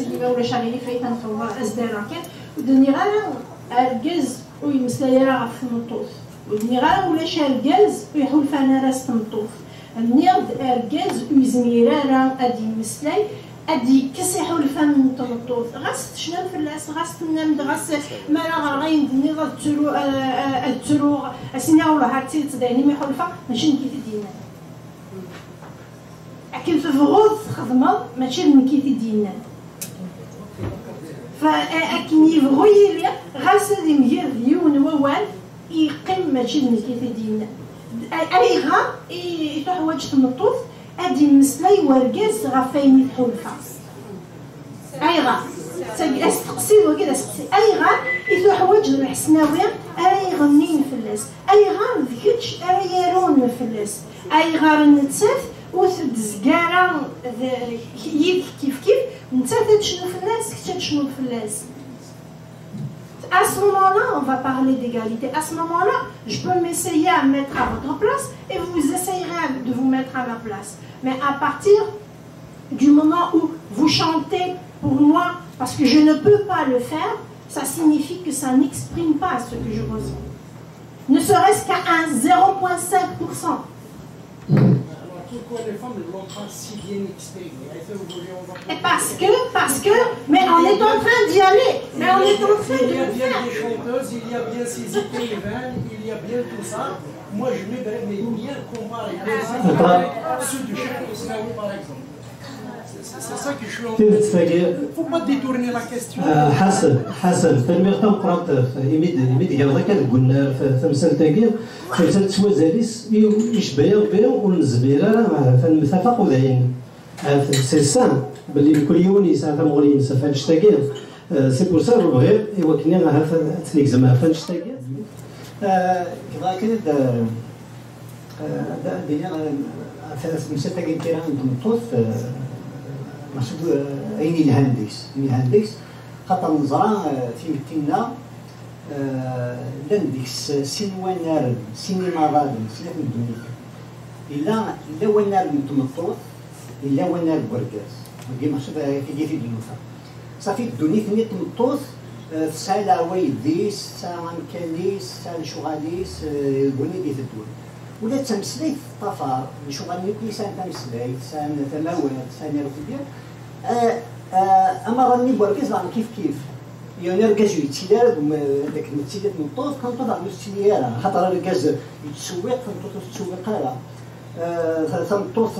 Sidi, ma ulac aɣilif, ay ten-xeḍbeɣ, as-d-rreɣ kan. Ur d-nniɣ ara argaz ur yemmeslay ara ɣef tmeṭṭut. Ur d-nniɣ ara ulac argaz ur iḥulfan ara s tmeṭṭut. Nniɣ-d argaz ur yezmir ara ad d-yemmeslay, ad d-yekkes iḥulfan n tmeṭṭut. Ɣas tecnam fell-as, ɣas tennam-d, ɣas mi ara ɣreɣ ayen d-tenniḍ ad ttru-, eh, eh, ad ttruɣ, ad s-iniɣ wellah ar d tidet d ayen imi ḥulfaɣ, mačči nekk i t-id-yennan. Akken tebɣuḍ txedmeḍ, mačči d nekk i t-id-yennan. Fa-, a-, akken yebɣu yili, ɣas ad imger d yiwen wawal, yeqqim mačči d nekk i t-id-yennan. Ayɣer i tuḥwaǧ tmeṭṭut ad d-yemmeslay wergaz ɣef wayen i tḥulfa? Ayɣer? Asteqsi wagi d asteqsi. Ayɣer i tuḥwaǧ d Lḥesnawi ara iɣennin fell-as? Ayɣer d kečč ara yarun fell-as? Ayɣer nettat ur tezgar ara yid-k kifkif, nettat ad tecnu fell-as, kečč ad tecnuḍ fell-as? À ce moment-là, on va parler d'égalité. À ce moment-là, je peux m'essayer à mettre à votre place et vous essayerez de vous mettre à ma place. Mais à partir du moment où vous chantez pour moi, parce que je ne peux pas le faire, ça signifie que ça n'exprime pas ce que je ressens. Ne serait-ce qu'à un zéro point cinq pour cent. Pourquoi les femmes ne l'ont pas si bien exprimé? Et parce que, parce que, mais on est en train d'y aller, mais on est en train de le faire. Il y a bien des chanteuses, il y a bien ces écrivains, il y a bien tout ça. Moi, je m'aimerais bien comparer ceux de chaque Islami, par exemple. C'est ça que je suis en train de dire. Faut pas détourner la question. Ḥasan, Ḥasan, tanemmirt tameqqrant imi d-tgerḍ akka deg unnar tamsalt-agi. Tamsalt s wazal-is icebba-yi Rebbi ur nezmir ara ad nemtafaq ur d ayen. C'est ça, belli mkul yiwen yesɛa tamuɣli-ines ɣef annect-agi. C'est pour ça bɣiɣ i wakken ahat ad tt-negzem ɣef annect-agi. Bɣiɣ kan ad ad d-iniɣ ɣef temsalt-agi n tira n tmeṭṭut, meḥsub ayen yelhan deg-s, ayen yelhan deg-s, xaṭer neẓra timetti-nneɣ llan deg-s sin wannaren, sin imaḍaden, snat n ddunit. Yella, yella wannar n tmeṭṭut, yella wannar n wergaz. Wagi meḥsub tigi i d-nufa. Safi ddunit-nni n tmeṭṭut tesɛa leɛwayed-is, tesɛa amkan-is, tesɛa lecɣal-is deg wayen i d-iteddun. Ula d tameslayt teṭṭafar, lecɣal-nni akk sɛan tameslayt, sɛan tamawalt, sɛan irkelli. Amaḍal-nni n wergaz daɣen kif kif. Yiwen argaz ur yettili ara d akken nettili tmeṭṭut, tameṭṭut daɣen ur tettili ara, axaṭer argaz yettsewwiq, tameṭṭut ur tettewwiq ara. Tameṭṭut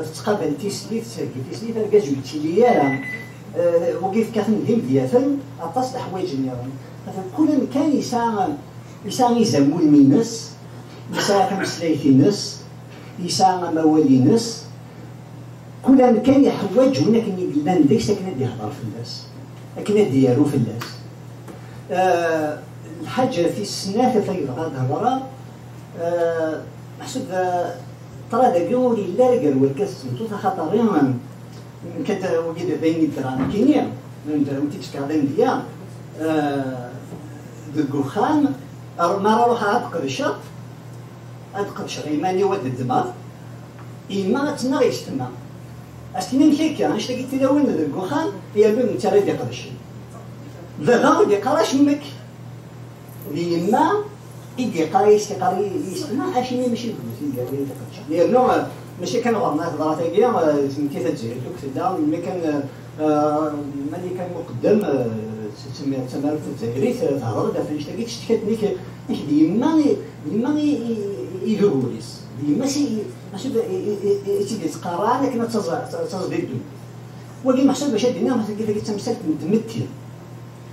tettqabal tislit, tettheggi tislit, argaz ur yettili ara. Wagi yefka-ten d imedyaten aṭas leḥwayeǧ nniḍen. Kul amkan yesɛa, yesɛa izamulem-ines, yesɛa tameslayt-ines, yesɛa amawal-ines. Kul amkan iḥwaǧ win akken i yellan deg-s akken ad d-ihder fell-as, akken ad d-yaru fell-as. Lḥaǧa tis snat ɣef ay bɣiɣ ad hedreɣ, meḥsub ṭṭrad-agi ur yelli ara gar wergaz d tmeṭṭut, axaṭer nekk wagi d ayen i ddreɣ nekkini, ur t-id-fkeɣ d amedya, deg uxxam, mi ara ruḥeɣ ad qedceɣ, ad qedceɣ iman-iw ad ddmeɣ, yemma ad tennaɣ yessetma. Ad s-tini amek akka, annect-agi d tilawin deg uxxam, yernu d netta ara d-iqedcen. Baba ur d-iqqar acemmek. D yemma i d-iqqar i s-iqqar i yessetma, acimi mačči d nutni i d-iqedcen. Yernu mačči kan ɣur-neɣ teḍra tagi, d tmetti tazzayrit akk tella, melmi kan Malika Muqeddem, d tamarut tazzayrit, tehder-d ɣef annect-agi, teccetka-d nek d yemma, d yemma i d ugur-is, d yemma-s i tt-id-ittqarran akken ad taẓ di ddunit. Wagi meḥsub bac ad d-iniɣ, tagi d tamsalt n tmetti.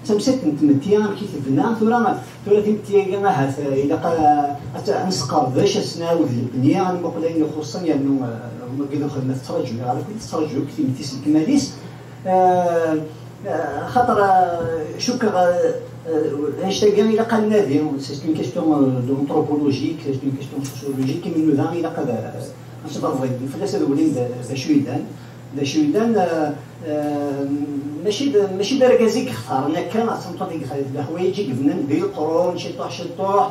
Tamsalt n tmetti, amek i tebna, tura, tura timetti-agi ahat ilaq ad nesqerdec, ad s-nɛawed lebni, ad nmuqel ayen ixuṣṣen, yernu wagi d uxeddim ad tettṛaǧu, yeɣra akk tettṛaǧu akk timetti s lekmal-is. Xaṭer cukkeɣ annect-agi ilaq ad nadi, c'est une question d'anthropologique, c'est une question sociologique, imi nuda ilaq ad, ad nṣebber fell-as ad wlin d acu yellan. D acu yellan, mačči d, mačči d argaz i yextaren akka, d tameṭṭut i yextaren, d leḥwayeǧ i yebnan di leqrun, ciṭuḥ ciṭuḥ.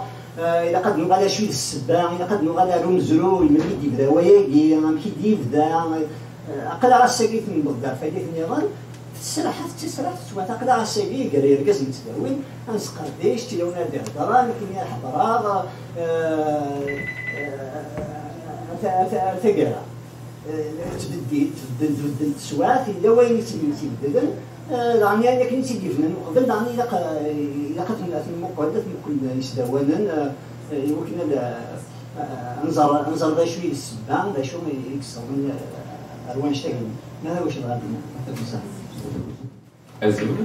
Ilaq ad nuɣal acu i d ssebba, ilaq ad nuɣal ar umezruy, melmi i d-yebda wayagi, amek i d-yebda. Aql-aɣ ass-agi tenbeḍ-d ɣef wayagi nniḍen, tettraḥ, tettraḥ, tettwat, aql-aɣ ass-agi gar yergazen d tlawin, ad nesqerdic, tilawin ad d-iheddren, akken i ḥeḍreɣ, ar taggara. Tettbeddil, tbeddel, tbeddel teswiɛt, yella wayen i tt-ibeddlen, daɣen ayen akken i tt-id-yebnan uqbel, daɣen ilaq, ilaq ad ten-, ad ten-nmuqel, ad t-nmuqel isdawanen, i wakken ad, ad nẓer, ad nẓer d acu i d ssebba, d acu i yessawḍen ar wannect-agi. Ma d wacu dɣa din, ma d tabusa. Azul.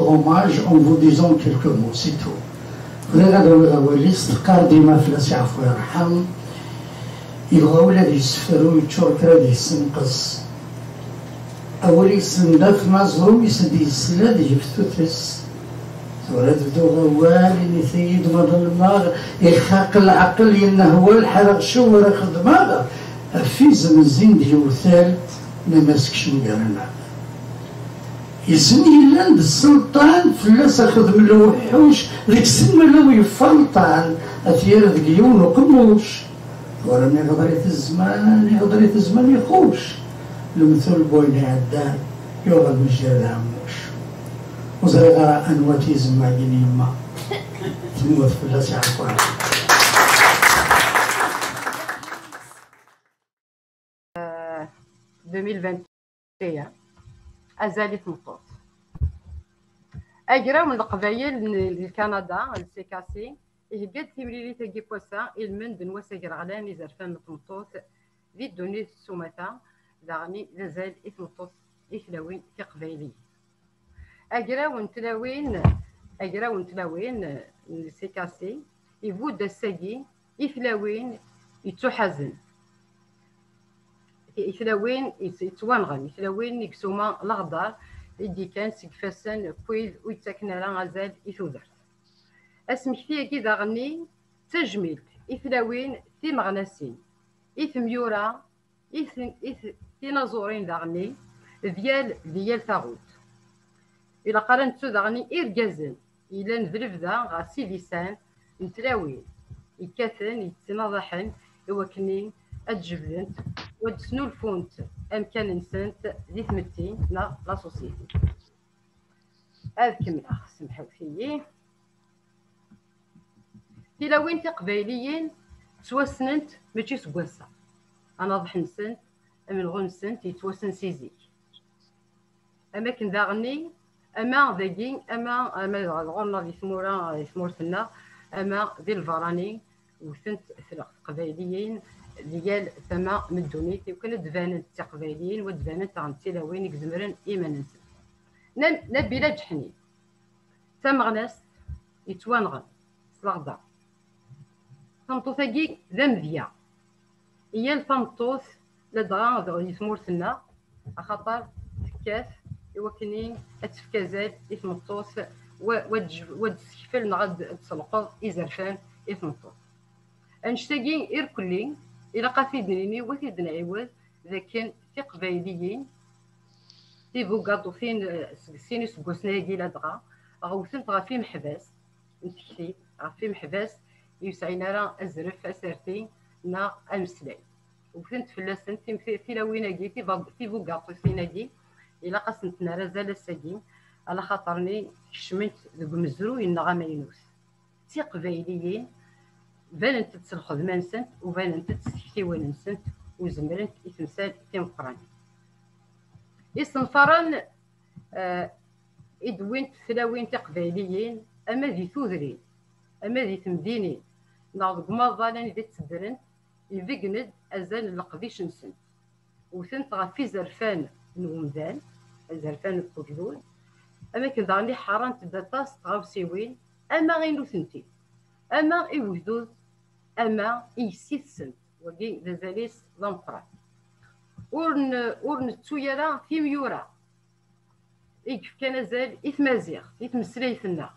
rendre hommage en vous disant quelques mots, c'est tout. Bɣiɣ ad awiɣ awal-is, teqqar dima fell-as iɛfu yerḥem. Yebɣa ula d isefru yeččur kra d-yessenqes. Awal yessendat maẓum i s-d-yesla deg ftutes. Tura ad bduɣ awal, init-iyi-d ma ḍelmeɣ, ixaq leɛqel, yenna hwal, ḥareɣ cewwer xedmeɣ, ɣef izem zzin-d yewtal, nnan-as kcem gar-aneɣ. Izen yellan d sselṭan, fell-as axedm lewḥuc, deg-sen malaw yefalṭan, ad t-yerr deg yiwen uqemmuc. Tura mi ɣeḍrit zzman, iɣeḍrit zzman ixuc. Lemtul n wayen iɛeddan, yuɣal mejjir d aɛemmuc. Ur ẓriɣ ara anwa-t yizem-agi n yemma. Temmut fell-as iɛeqqur. deux mille vingt et un. Azal i tmeṭṭut. Agraw n Leqbayel n Lkanada, le C K C, ihegga-d timlilit-agi n wass-a i lmend n wass agraɣlan izerfan n tmeṭṭut di ddunit s umata, daɣen d azal i tmeṭṭut i tlawin tiqbayliyin. Agraw n tlawin, agraw n tlawin n le C K C ibudd ass-agi i tlawin yettuḥazen, i tlawin yett-, yettwanɣen, i tlawin i yesuma leɣdar i d-ikkan seg ifassen n wid ur yettaken ara azal i tudert. Asmekti-agi daɣenni d tajmilt i tlawin timeɣnasin, i temyura, i ten-, i t-, tinaẓurin daɣenni d yal, di yal taɣult. Ilaq ara nettu daɣenni irgazen yellan d lebda ɣer sidisan n tlawin yekkaten, yettnaḍaḥen i wakken ad jebdent u ad snulfunt amkan-nsent di tmetti neɣ la société. Ad kemmleɣ, semḥewt-iyi. Tilawin tiqbayliyin ttwassnent mačči seg wass-a. Anaḍeḥ-nsent, amenɣu-nsent yettwassen si zik. Am akken daɣenni, ama dagi, ama, ama ɣur-neɣ di tmura, di tmurt-nneɣ, ama di lberrani, wtent teqbayliyin di yal tama n ddunit, iwakken ad d-banent d tiqbayliyin, u ad d-banent daɣen d tilawin i izemren i yiman-nsent. Nna-, Nabila Ǧeḥni, tameɣnast yettwanɣen s leɣder. Tameṭṭut-agi d amedya. I yal tameṭṭut, ladɣa di tmurt-nneɣ, axaṭer tekkat i wakken ad tefk azal i tmeṭṭut, wa, wa d-, wa d-tessekfel neɣ ad d-, ad d-tselqeḍ izerfan i tmeṭṭut. Annect-agi irkelli, ilaq ad t-id-nini, wa t-id-nɛiwed, d akken tiqbayliyin, tibugaṭutin, eh, seg sin iseggasen-agi ladɣa, ɣewtent ɣef imeḥbas n tekti, ɣef imeḥbas ur yesɛin ara azref, aserti neɣ ameslay. Wtent fell-asent tim-, tilawin-agi, tiba-, tibugaṭutin-agi, ilaq ad sent-nerr azal ass-agi, ala xaṭer-nni kecment deg umezruy-nneɣ amaynut. D tiqbayliyin, banent-d s lxedma-nsent u banent-d s tektiwin-nsent u zemrent i temsal timeqqranin. Isenfaren, eh, i d-wwint tlawin tiqbayliyin, ama di tudrin, ama di temdinin, neɣ deg umaḍal anida tteddrent, ibeggen-d azal n leqdic-nsent. Wtent ɣef izerfan n umdan, izerfan n ugdud, am akken daɣen i ḥerrent-d aṭas n tɣawsiwin, ama i nutenti, ama i ugdud, ama i yessi-tsent. Wagi d azal-is d ameqqran. Ur n-, ur nettu ara timyura i yefkan azal i tmaziɣt, i tmeslayt-nneɣ,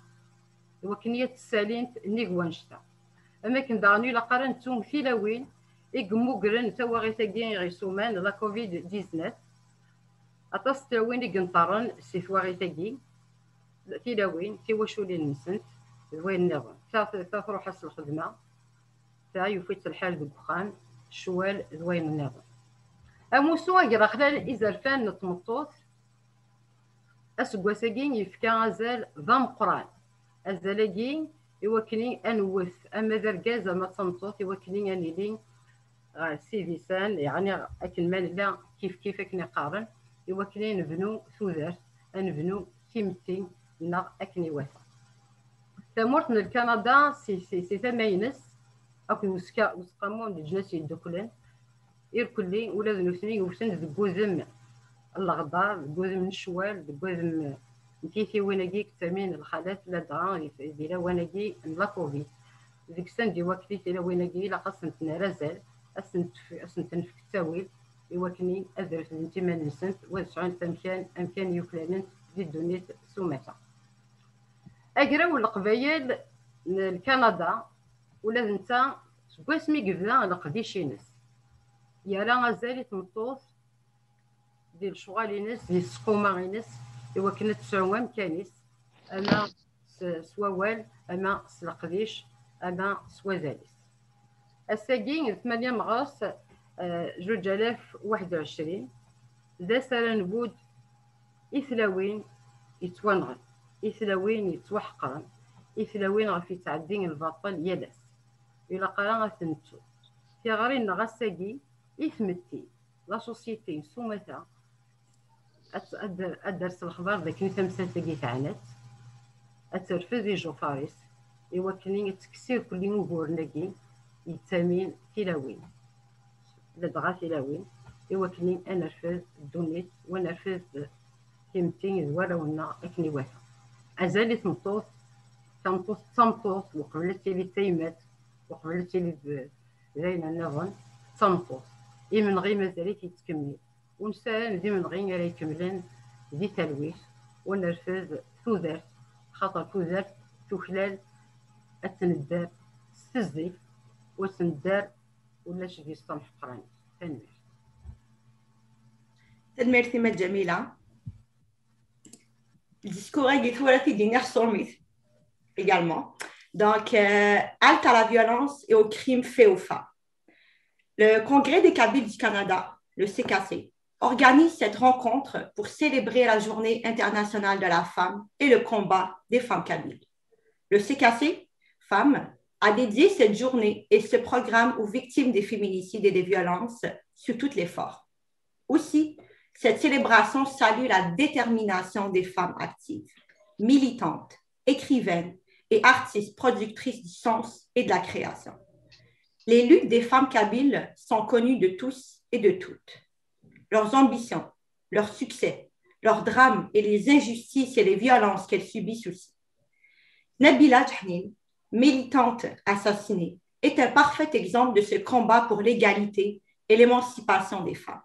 i wakken i ad tt-ssalint nnig wannect-a. Am akken daɣen ilaq ara nettu tilawin i yemmugren tawaɣit-agi i ɣ-isuman la covid dix-neuf. Aṭas n tlawin i yenṭerren si twaɣit-agi, tilawin, tiwaculin-nsent, d wayen nniḍen. Ta, ta truḥ-as lxedma, ta yufa-tt lḥal deg uxxam, ccwal d wayen nniḍen. Amussu agraɣlan izerfan n tmeṭṭut, aseggas-agi yefka azal d ameqqran. Azal-agi i wakken ad newwet ama d argaz ama d tameṭṭut, i wakken ad nili ɣer sidisan, yeɛni akken ma nella kif kif akken i qqaren, i wakken ad nebnu tudert, ad nebnu timetti-nneɣ akken iwata. Tamurt n Lkanada si, si, si tama-ines akked uska-, useqqamu n leǧnas yeddukklen, irkelli ula d nutni wten deg wudem n leɣdar, deg wudem n ccwal, deg wudem n tiytiwin-agi yettamin lxalat ladɣa di, di lawan-agi n la covid. Deg-sent d iwakti tilawin-agi ilaq ad sent-nerr azal, ad sent-nefk ttawil i wakken ad refdent iman-nsent u ad sɛunt amkan, amkan yuklalen di ddunit s umata. Agraw n Leqbayel n Lkanada, ula d netta seg wasmi yebda leqdic-ines, yerra azal i tmeṭṭut di lecɣal-ines, di tesquma-ines, i wakken ad tesɛu amkan-is, ama s, s wawal, ama s leqdic, ama s wazal-is. Ass-agi, d tmanya meɣres, eh, juǧ alaf u waḥed u ɛecrin, d ass ara nbudd i tlawin yettwanɣen, i tlawin yettwaḥeqren, i tlawin ɣef yettɛeddi lbaṭel yal ass. Ilaq ara ad ten-nettu. Tiɣri-nneɣ ass-agi i tmetti, la société s umata, ad, ad, ad d-ters lexbar d akken tamsalt-agi teɛna-tt, ad terfed ijufaṛ-is, i wakken ad tekkes irkelli uguren-agi yettamin tilawin, ladɣa tilawin, i wakken ad nerfed ddunit, u ad nerfed timetti d warraw-nneɣ akken iwata. Azal i tmeṭṭut, tameṭṭut d tameṭṭut, uqbel ad tili d tayemmat, uqbel ad tili d, d ayen nniḍen, d tameṭṭut. Imenɣi mazal-it yettkemmil. U nessaram d imenɣi ara ikemmlen di talwit, u ad nerfed tudert, xaṭer tudert tuklal ad tt-nedder s tezdeg, u ad tt-nedder ulac deg-s tamḥeqranit. Tanemmirt. Tanemmirt-im a Ǧamila. Discours-agi tura ad t-id-iniɣ s trumit également. Donc, euh, halte à la violence et aux crimes faits aux femmes. Le Congrès des Kabyles du Canada, le C K C, organise cette rencontre pour célébrer la Journée internationale de la femme et le combat des femmes kabyles. Le C K C Femmes a dédié cette journée et ce programme aux victimes des féminicides et des violences sur toutes les formes. Aussi, cette célébration salue la détermination des femmes actives, militantes, écrivaines et artistes productrices du sens et de la création. Les luttes des femmes kabyles sont connues de tous et de toutes. Leurs ambitions, leurs succès, leurs drames et les injustices et les violences qu'elles subissent aussi. Nabila Djehnine, militante assassinée, est un parfait exemple de ce combat pour l'égalité et l'émancipation des femmes.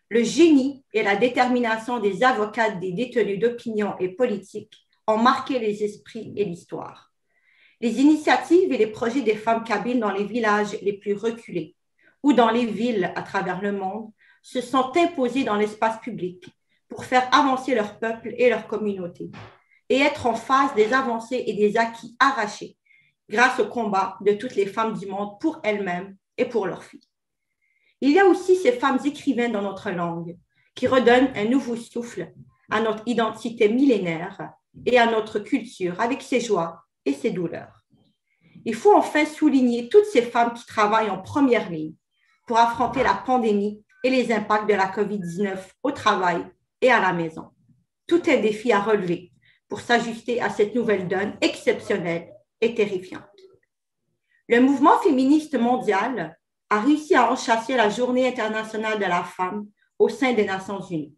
Le génie et la détermination des avocates des détenus d'opinion et politique ont marqué les esprits et l'histoire. Les initiatives et les projets des femmes kabyles dans les villages les plus reculés ou dans les villes à travers le monde se sont imposés dans l'espace public pour faire avancer leur peuple et leur communauté et être en face des avancées et des acquis arrachés grâce au combat de toutes les femmes du monde pour elles-mêmes et pour leurs filles. Il y a aussi ces femmes écrivaines dans notre langue qui redonnent un nouveau souffle à notre identité millénaire et à notre culture avec ses joies et ses douleurs. Il faut enfin souligner toutes ces femmes qui travaillent en première ligne pour affronter la pandémie et les impacts de la covid dix-neuf au travail et à la maison. Tout un défi à relever pour s'ajuster à cette nouvelle donne exceptionnelle et terrifiante. Le mouvement féministe mondial a réussi à enchâsser la Journée internationale de la femme au sein des Nations Unies.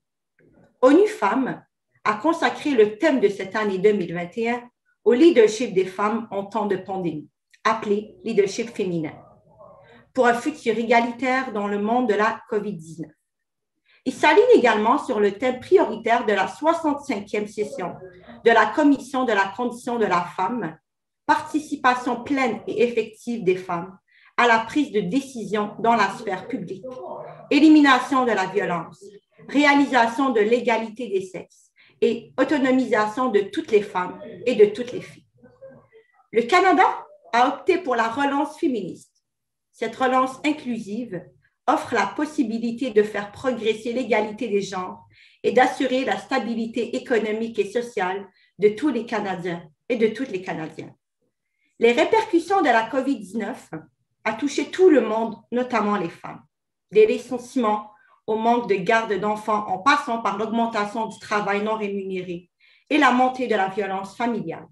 ONU Femmes a consacré le thème de cette année deux mille vingt et un au leadership des femmes en temps de pandémie, appelé leadership féminin, pour un futur égalitaire dans le monde de la covid dix-neuf. Il s'aligne également sur le thème prioritaire de la soixante-cinquième session de la Commission de la condition de la femme, participation pleine et effective des femmes à la prise de décision dans la sphère publique, élimination de la violence, réalisation de l'égalité des sexes et autonomisation de toutes les femmes et de toutes les filles. Le Canada a opté pour la relance féministe. Cette relance inclusive offre la possibilité de faire progresser l'égalité des genres et d'assurer la stabilité économique et sociale de tous les Canadiens et de toutes les Canadiennes. Les répercussions de la covid dix-neuf a touché tout le monde, notamment les femmes. Des licenciements au manque de garde d'enfants en passant par l'augmentation du travail non rémunéré et la montée de la violence familiale.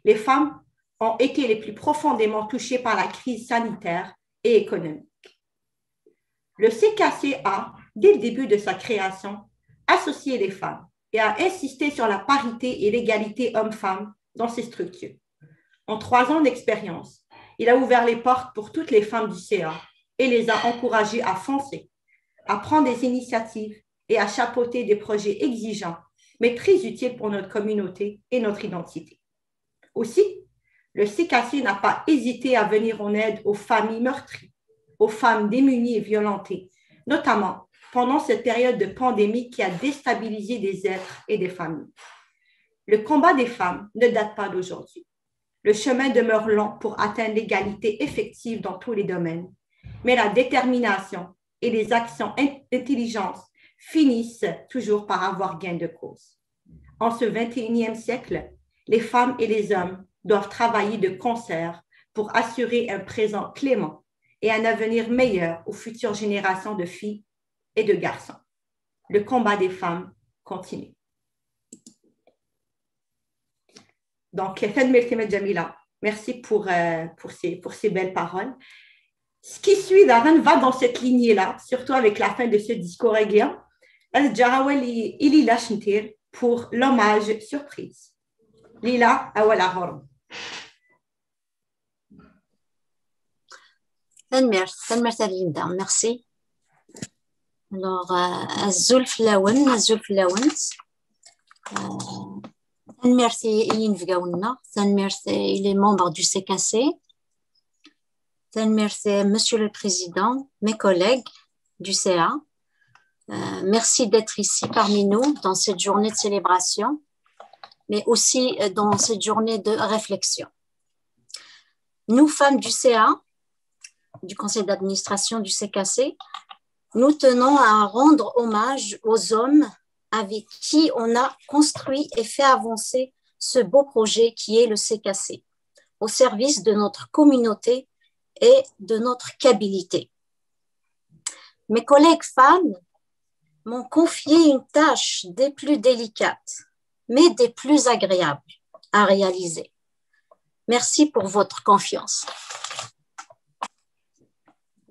Les femmes ont été les plus profondément touchées par la crise sanitaire et économique. Le C K C a, dès le début de sa création, associé les femmes et a insisté sur la parité et l'égalité hommes-femmes dans ses structures. En trois ans d'expérience, il a ouvert les portes pour toutes les femmes du C A et les a encouragés à foncer, à prendre des initiatives et à chapeauter des projets exigeants, mais très utiles pour notre communauté et notre identité. Aussi, le C K C n'a pas hésité à venir en aide aux familles meurtries, aux femmes démunies et violentées, notamment pendant cette période de pandémie qui a déstabilisé des êtres et des familles. Le combat des femmes ne date pas d'aujourd'hui. Le chemin demeure long pour atteindre l'égalité effective dans tous les domaines, mais la détermination et les actions in- intelligentes finissent toujours par avoir gain de cause. En ce vingt et unième siècle, les femmes et les hommes doivent travailler de concert pour assurer un présent clément et un avenir meilleur aux futures générations de filles et de garçons. Le combat des femmes continue. Donc, tanemmirt a Jamila, merci pour, euh, pour, ces, pour ces belles paroles. Ce qui suit, Darren, va dans cette lignée-là, surtout avec la fin de ce discours. Ad ǧǧeɣ awal i Lila Chentir pour l'hommage surprise. Lila, awal ɣur-m. Tanemmirt, tanemmirt a Linda, merci. Alors, euh, azul fell-awen, azul fell-awent. Euh, tanemmirt i, i yinebgawen-nneɣ, tanemmirt i les membres du C K C, tanemmirt i Monsieur le Président, mes collègues du C A. Euh, merci d'être ici parmi nous dans cette journée de célébration, mais aussi euh, dans cette journée de réflexion. Nous, femmes du C A, du conseil d'administration du C K C, nous tenons à rendre hommage aux hommes avec qui on a construit et fait avancer ce beau projet qui est le C K C, au service de notre communauté et de notre Kabilité. Mes collègues femmes m'ont confié une tâche des plus délicates, mais des plus agréables à réaliser. Merci pour votre confiance.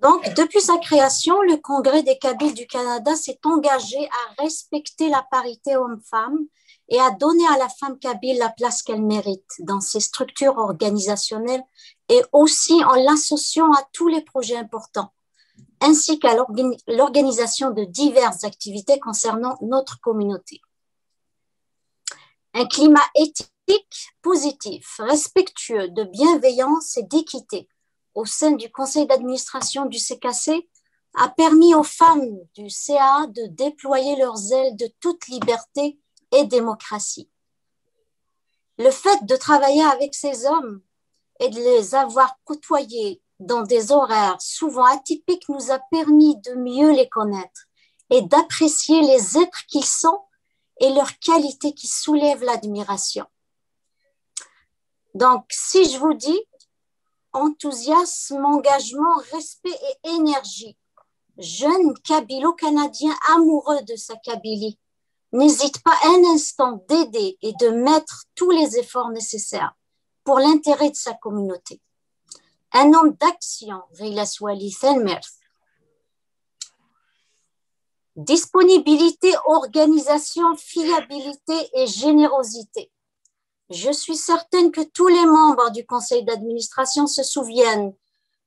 Donc, depuis sa création, le Congrès des Kabyles du Canada s'est engagé à respecter la parité homme-femme et à donner à la femme kabyle la place qu'elle mérite dans ses structures organisationnelles et aussi en l'associant à tous les projets importants, ainsi qu'à l'organisation de diverses activités concernant notre communauté. Un climat éthique positif, respectueux, de bienveillance et d'équité au sein du conseil d'administration du C K C a permis aux femmes du C A de déployer leurs ailes de toute liberté et démocratie. Le fait de travailler avec ces hommes et de les avoir côtoyés dans des horaires souvent atypiques nous a permis de mieux les connaître et d'apprécier les êtres qu'ils sont et leurs qualités qui soulèvent l'admiration. Donc, si je vous dis enthousiasme, engagement, respect et énergie, jeune kabyle-canadien amoureux de sa Kabylie, n'hésite pas un instant d'aider et de mettre tous les efforts nécessaires pour l'intérêt de sa communauté. Un homme d'action, Rilas Wali, tanemmirt. Disponibilité, organisation, fiabilité et générosité. Je suis certaine que tous les membres du conseil d'administration se souviennent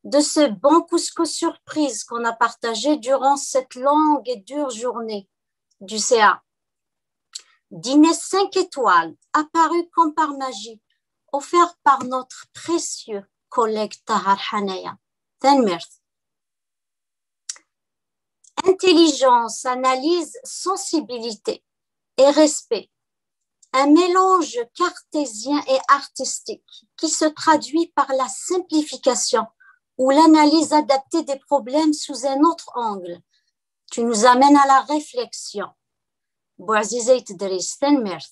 de ce bon couscous surprise qu'on a partagé durant cette longue et dure journée du C A. Dîner cinq étoiles, apparu comme par magie, offert par notre précieux collègue Tahar Hanaya. Tanemmirt. Intelligence, analyse, sensibilité et respect. Un mélange cartésien et artistique qui se traduit par la simplification ou l'analyse adaptée des problèmes sous un autre angle. Tu nous amènes à la réflexion. Bouaziza Idriss, tanemmirt.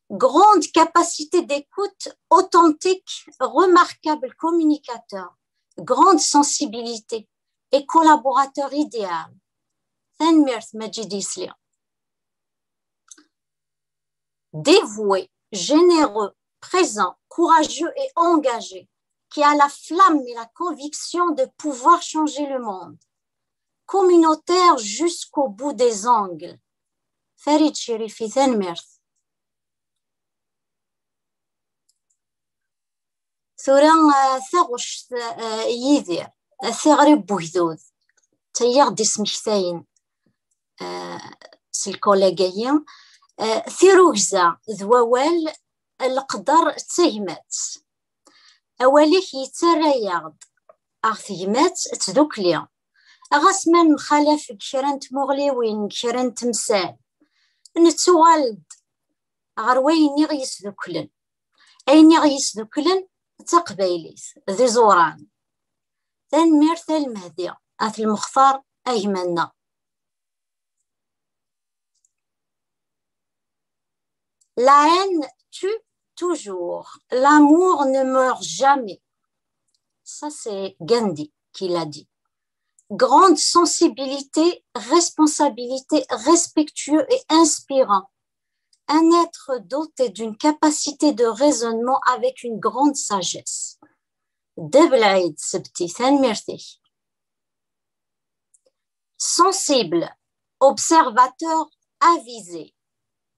Grande capacité d'écoute, authentique, remarquable communicateur, grande sensibilité et collaborateur idéal. Tanemmirt, Majid Isli. Dévoué, généreux, présent, courageux et engagé, qui a la flamme et la conviction de pouvoir changer le monde. Communautaire jusqu'au bout des ongles. Farid Chérifi, tanemmirt. Tura, eh, taɣect, eh, Yidir, eh, tiɣri n wegdud, d tayi i ɣ-d-ismektayen, eh, s lkulag-agi. Eh, tirugza d wawal, leqder d tagmat. Awal-ik yettarra-yaɣ-d ɣer tegmat d tdukli. Ɣas ma nemxalaf deg kra n tmuɣliwin, deg kra n temsal, nettuɣal-d ɣer wayen i ɣ-yesduklen. Ayen i ɣ-yesduklen d taqbaylit, d iẓuran. Tanemmirt a Lmehdi, at Lmextar, a gma-nneɣ. La haine tue toujours, l'amour ne meurt jamais. Ça, c'est Gandhi qui l'a dit. Grande sensibilité, responsabilité, respectueux et inspirant. Un être doté d'une capacité de raisonnement avec une grande sagesse. Dda Belɛid Sebti, tanemmirt-ik. Sensible, observateur avisé,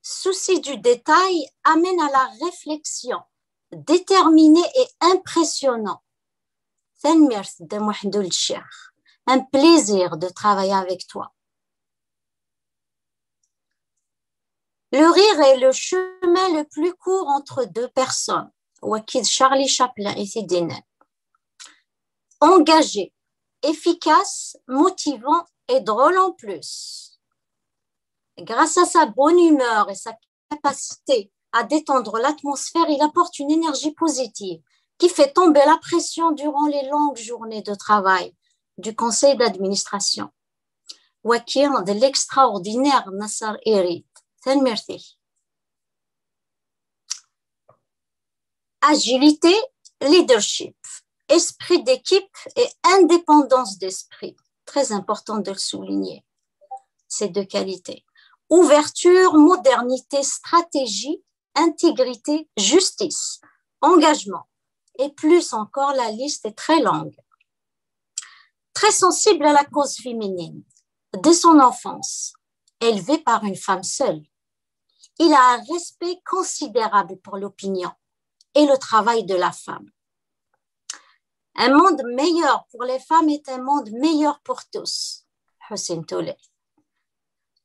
souci du détail amène à la réflexion, déterminé et impressionnant. Tanemmirt, Dda Muḥend Ul Ccix. Un plaisir de travailler avec toi. Le rire est le chemin le plus court entre deux personnes. Wagi d Charlie Chaplin i t-id-yennan. Engagé, efficace, motivant et drôle en plus. Grâce à sa bonne humeur et sa capacité à détendre l'atmosphère, il apporte une énergie positive qui fait tomber la pression durant les longues journées de travail du conseil d'administration. Wagi d l'extraordinaire Nasser Irid. Tanemmirt-ik. Agilité, leadership, esprit d'équipe et indépendance d'esprit. Très important de le souligner, ces deux qualités. Ouverture, modernité, stratégie, intégrité, justice, engagement. Et plus encore, la liste est très longue. Très sensible à la cause féminine, dès son enfance, élevé par une femme seule, il a un respect considérable pour l'opinion et le travail de la femme. Un monde meilleur pour les femmes est un monde meilleur pour tous. Hussein Toulay.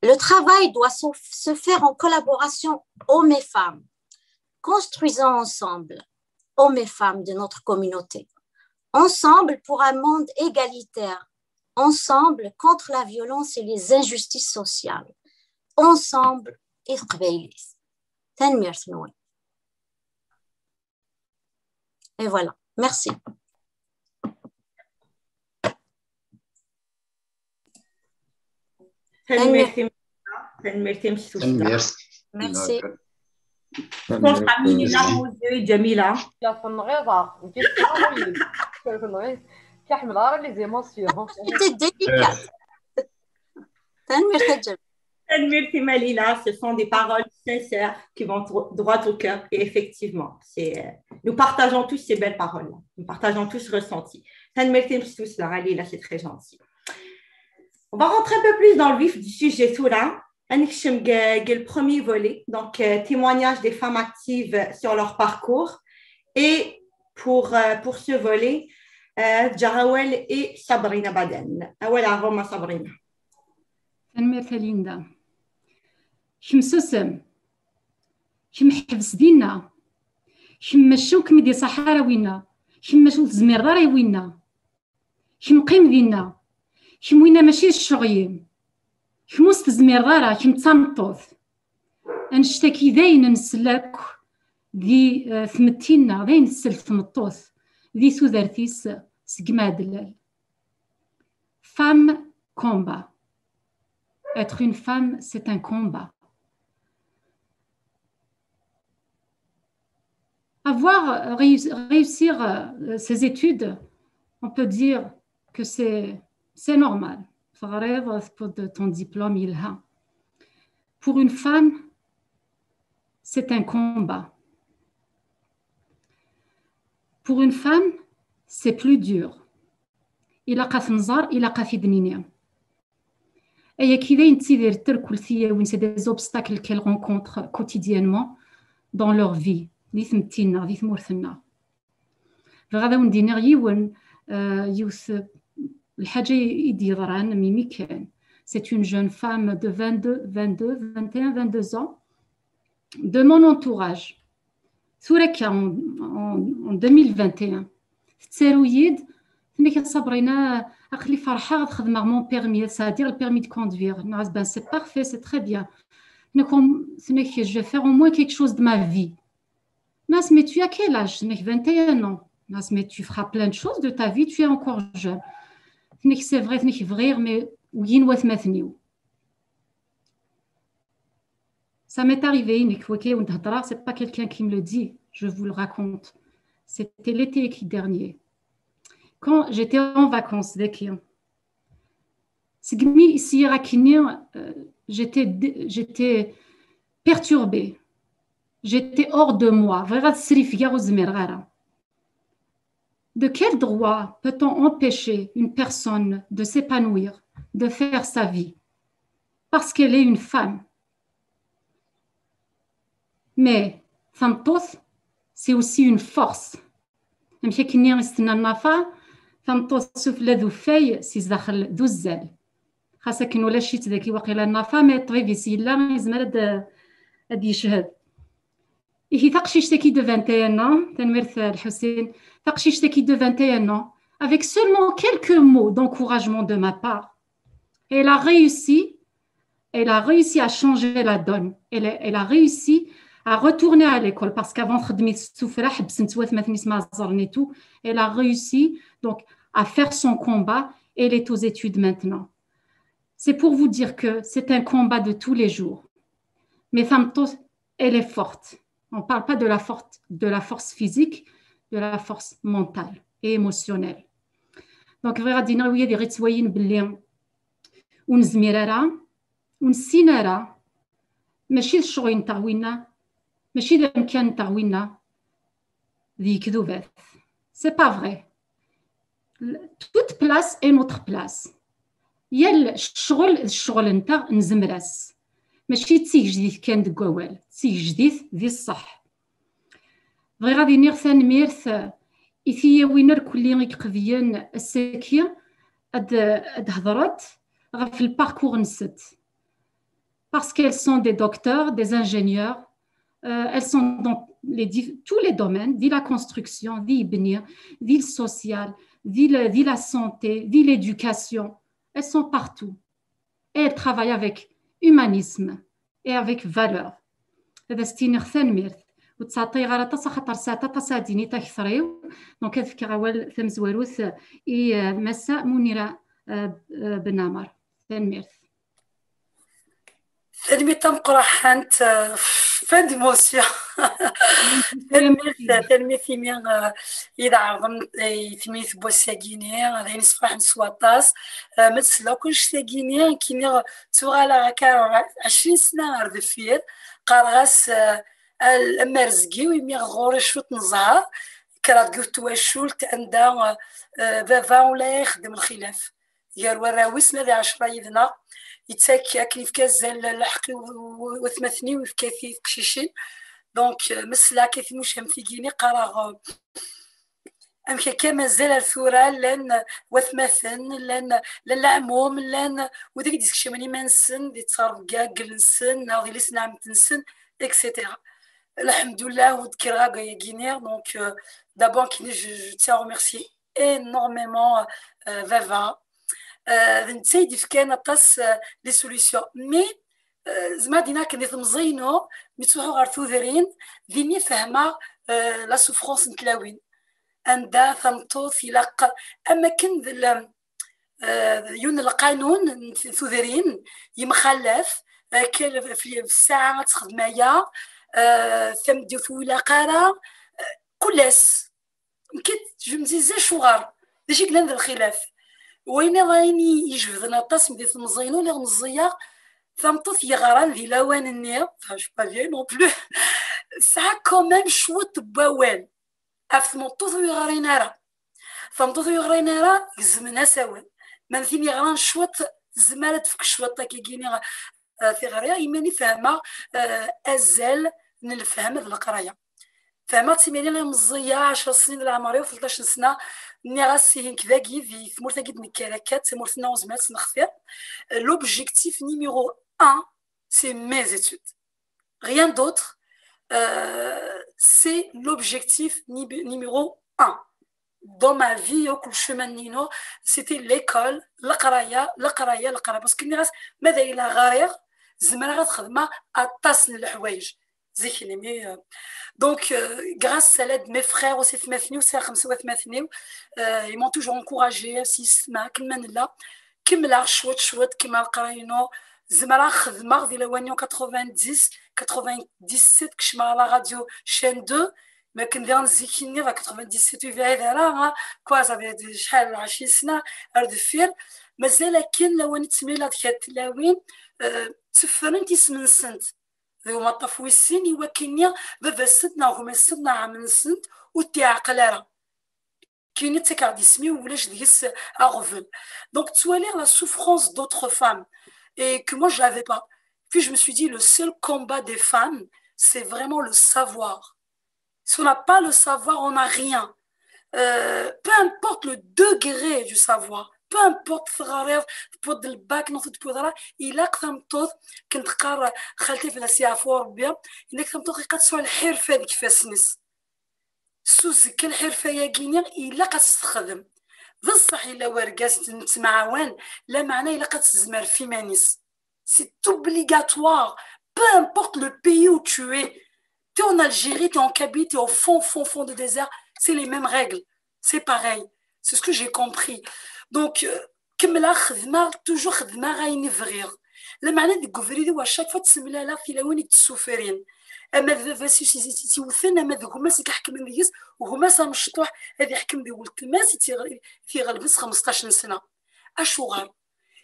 Le travail doit se, se faire en collaboration, hommes et femmes. Construisons ensemble, hommes et femmes de notre communauté. Ensemble pour un monde égalitaire. Ensemble contre la violence et les injustices sociales. Ensemble i teqbaylit. Tanemmirt-nwen. Et voilà. Merci. Tanemmirt-im. Tanemmirt-im s tussda. Tanemmirt. Merci. Ttwaxxamin i la Rose Jamila. La tenɣiḍ-aɣ. Nekk tenɣiḍ. Ur ḥemmleɣ ara les émotions. C'était délicat. Tanemmirt a Jamila. Tanemmirt-im a Lila, ce sont des paroles sincères qui vont dro- droit au cœur. Et effectivement, c'est, euh, nous partageons tous ces belles paroles-là. Nous partageons tous ce ressenti. Tanemmirt-im s tussda, Lila, c'est très gentil. On va rentrer un peu plus dans le vif du sujet tura. Anekcem deg le premier volet, donc euh, témoignage des femmes actives sur leur parcours. Et pour, euh, pour ce volet, euh, ǧǧiɣ awal i Sabrina Baden. Awal ɣur-m a Sabrina. Tanemmirt a Linda. Kemm susem. Kemm ḥbes dinna. Kemm mačči ur kem-id-iṣaḥ ara winna. Kemm mačči ur tezmireḍ ara i winna. Kemm qqim dinna. Kemm winna mačči d ccɣel-im. Kemm ur s-tezmireḍ ara, kemm d tameṭṭut. Annect-agi d ayen nsell akk di eh, tmetti-nneɣ, d ayen tsell tmeṭṭut di tudert-is seg Maɛdellal. Femme combat. Être une femme, c'est un combat. Avoir réussi, réussir euh, ses études, on peut dire que c'est c'est normal. Teɣriḍ, tewwiḍ ton diplôme, yelha. Pour une femme, c'est un combat. Pour une femme, c'est plus dur. Ilaq ad t-nẓer, ilaq ad t-id-nini. Ayagi d ayen ttidirent rkul tiyawin, c'est des obstacles qu'elles rencontrent quotidiennement dans leur vie, di tmetti-nneɣ, di tmurt-nneɣ. Bɣiɣ ad awen-d-iniɣ yiwen, euh, yiwet lḥaǧa i d-yeḍran mimi kan. C'est une jeune femme de vingt-deux, vingt-deux, vingt et un, vingt-deux ans, de mon entourage. Tura akka, en, en, en deux mille vingt et un, tettaru-yi-d, tenna-k: "A Sabrina, aql-i ferḥeɣ ad xedmeɣ mon permis, c'est-à-dire le permis de conduire." Nniɣ-as: "Ben, c'est parfait, c'est très bien." Tenna-k: "Au- tenna-k, je vais faire au moins quelque chose de ma vie." Nniɣ-as: "Mais tu as quel âge?" Tenna-k: "Vingt et un ans." Nniɣ-as: "Mais tu feras plein de choses de ta vie, tu es encore jeune." Tenna-k: "C'est vrai", tenna-k, "bɣiɣ, mais wiyin watmaten-iw." Ça m'est arrivé, nekk wagi i wen-d-heddreɣ, c'est pas quelqu'un qui me le dit, je vous le raconte. C'était l'été qui dernier. Quand j'étais en vacances, daki, segmi i sliɣ akkenni, euh, j'étais dé- j'étais perturbée. J'étais hors de moi. Bɣiɣ ad srifgeɣ, ur zmireɣ ara. De quel droit peut-on empêcher une personne de s'épanouir, de faire sa vie, parce qu'elle est une femme? Mais tameṭṭut, c'est aussi une force. Amek akkenni i s-tenna Nafa, tameṭṭut sufella d uffay, si zdaxel d uzzal. Xas akken ulac-itt daki waqila Nafa, mais ṭṭbib-is yella, yezmer ad, ad d-yeched. Ihi taqcict-agi de vingt et un ans, tanemmirt a Lḥusin, taqcict-agi de vingt et un ans, avec seulement quelques mots d'encouragement de ma part, elle a réussi, elle a réussi à changer la donne. Elle, elle a réussi à retourner à l'école parce qu'avant, txeddem-it s tuffra, ḥebsen-tt watmaten-is ma ẓerren et tout. Elle a réussi donc à faire son combat et elle est aux études maintenant. C'est pour vous dire que c'est un combat de tous les jours. Mais tameṭṭut, elle est forte. On parle pas de la force, de la force physique, de la force mentale et émotionnelle. Donc, bɣiɣ ad d-iniɣ i wid i ɣ-ittwalin belli ur nezmir ara, ur nessin ara, mačči d ccɣel-nteɣ winna, mačči d amkan-nteɣ winna, d yekdubat. C'est pas vrai. Toute place est notre place. Yal ccɣel d ccɣel-nteɣ, nezmer-as. Mačči d tigejdit kan deg wawal, d tigejdit di ṣṣeḥ. Bɣiɣ ad iniɣ tanemmirt i tiyawin irkelli i iqeblen ass-agi ad, ad hedrent ɣef lparkur-nsent. Parce qu'elles sont des docteurs, des ingénieurs, euh, elles sont dans les div- tous les domaines, di la construction, di yebni, di le social, di le- di la santé, di l'éducation. Elles sont partout. Et elles travaillent avec humanisme et avec valeur. Ad as-tiniɣ tanemmirt. Ur ttɛeṭṭiɣ ara aṭas, axaṭer sɛiɣ aṭas ara d-iniɣ akter-iw. Donc, ad fkeɣ awal tamezwarut i, euh, Massa Munira, euh, euh, Ben Amar. Tanemmirt. Tanemmirt tameqqrant, euh, fin d'émotion. Tanemmirt, tanemmirt imi, euh, i d-ɛerḍem, eh, i timirt n wass-agi-ni, d ayen yessefraḥen s waṭas. Eh, ma d-sella akk annect-agi-ni, nekkini ttuɣaleɣ akka ɛecrin sna ar deffir, qqareɣ-as, eh, al- am Rrezg-iw, imi ɣur-i cwiṭ n zzher, kkreɣ deg yiwet n twacult anda, eh, baba ula ixeddem lxilaf gar warraw-is, ma d ɛecra yid-neɣ, yettak akken yefka azal lḥeqq i w- w- watmaten-iw, yefka-t i teqcicin. Donc, eh, ma sella akka timucamt-igi-ni, qqareɣ, eh, amek akka mazal ar tura llan watmaten, llan, llan leɛmum, llan wid i d-yeskecmen iman-nsen di ttrebga n wagel-nsen neɣ di yelli-s n ɛemti-nsen, et cetera. Lḥemdullah, ur d-kkreɣ akk ayagi-ni. Donc, euh, d'abord, je, je tiens à remercier énormément, euh, baba. Euh, d netta i d-yefkan aṭas, euh, les solutions. Mais, euh, zma dina akken di temẓi-inu, mi ttruḥuɣ ɣer tudrin, dimi fehmeɣ, euh, la souffrance n tlawin. Anda tameṭṭut ilaq, am akken d l- euh, yiwen n lqanun n t- tudrin yemxalaf, euh, kel- f- f- ssaɛa ad texdem aya, euh, tameddit ur ilaq ara, euh, kul ass. Nekk, je me disais, acuɣer? D acu i yellan d lxilaf? Wayen iḍ-, ayen i ijebden aṭas di temẓi-inu, lliɣ meẓẓiyeɣ, tameṭṭut yeɣran di lawan-nni, enfin, je suis pas vieille non plus, tesɛa quand même cwiṭ n wawal ɣef tmeṭṭut ur yeɣrin ara. Tameṭṭut ur yeɣrin ara, gezmen-as awal. Ma d tin yeɣran cwiṭ, tezmer ad tefk cwiṭ akkagi-ni, eh, tiɣri, imi i fehmeɣ, eh, azal n lefhem d leqraya. Fehmeɣ d timlilit meẓẓiya, ɛecra snin n leɛmer-iw, tleṭṭac n sna. Nniɣ-as ihi nekk dagi, di tmurt-agi d-nekker akka, d tamurt-nneɣ ur nezmir ad tt-nextir. L'objectif numéro un, c'est mes études. Rien d'autre. Euh, c'est l'objectif ni- numéro un dans ma vie, au chemin, c'était l'école, la qraya, la qraya, la qraya. Parce que nniɣ-as, ma d ay la ɣriɣ, zemreɣ ad xedmeɣ aṭas n leḥwayeǧ. Zik-nni, mais, euh, donc, euh, grâce à l'aide de mes frères aussi, atmaten-iw, sɛiɣ xemsa watmaten-iw, euh, ils m'ont toujours encouragé, si yesma, akken ma nella, kemmleɣ cwiṭ, cwiṭ, kemmleɣ leqraya-inu, zemreɣ xedmeɣ di lawan-inu quatre-vingt-dix, quatre-vingt-dix-sept, kecmeɣ la radio chaîne deux, mais akken diɣen zik-nni, quatre-vingt-dix-sept, ur yebɛid ara, hein, quoi, ça fait شحال, ɛecrin sna ar deffir, mazal akken lawan i ttemliliɣ d kra n tlawin, euh, tteffrent isem-nsent. D umaṭṭaf wis sin, i wakken-nni baba-sent neɣ gma-sent neɣ ɛemmi-sent ur t-iɛqel ara. Kini ttakeɣ-d isem-iw, ulac deg-s aɣbel. Donc, ttwaliɣ la souffrance d'autres femmes et que moi, je l'avais pas. Puis, je me suis dit, le seul combat des femmes, c'est vraiment le savoir. Si on n'a pas le savoir, on n'a rien. Euh, peu importe le degré du savoir, peu importe teɣriḍ, tewwiḍ le bac, neɣ ur tewwiḍ ara, ilaq tameṭṭut, akken teqqar xalti fell-as yeɛfu Rebbi, ilaq tameṭṭut ilaq ad tesɛu lḥirfa deg ifassen-is. S uzekka lḥirfa-yagi-nni ilaq ad tt-texdem. D ṣṣeḥ yella wergaz nettemɛawan, lameɛna ilaq ad tezmer f iman-is. C'est obligatoire, peu importe le pays où tu es. Tu es en Algérie, tu es en Kabylie, tu es au fond, fond, fond de désert, c'est les mêmes règles. C'est pareil. C'est ce que j'ai compris. Donc, euh, kemmleɣ xedmeɣ, toujours xedmeɣ ayen i bɣiɣ. Lameɛna deg ubrid-iw, à chaque fois, ttemlaleɣ tilawin i d-ssufrin. Ama d baba-s i t-iwten, ama d gma-s i iḥekmen deg-s, gma-s amecṭuḥ ad iḥkem di weltma-s i t-iɣ-, i t-iɣelben s xemseṭṭac n sna. Acuɣer?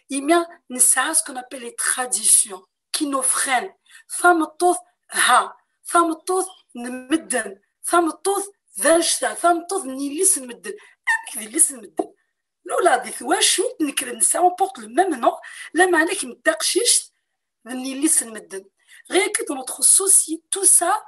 Imi nesɛa ce qu'on appelle les traditions qui nous freinent. Tameṭṭut, ha, tameṭṭut n medden, tameṭṭut d annect-a, tameṭṭut n yelli-s n medden. Amek d yelli-s n medden? Nula di twacult, nekk d nesɛa, on porte le même nom, lameɛna kemm d taqcict d yelli-s n medden. Rien que dans notre société, tout ça,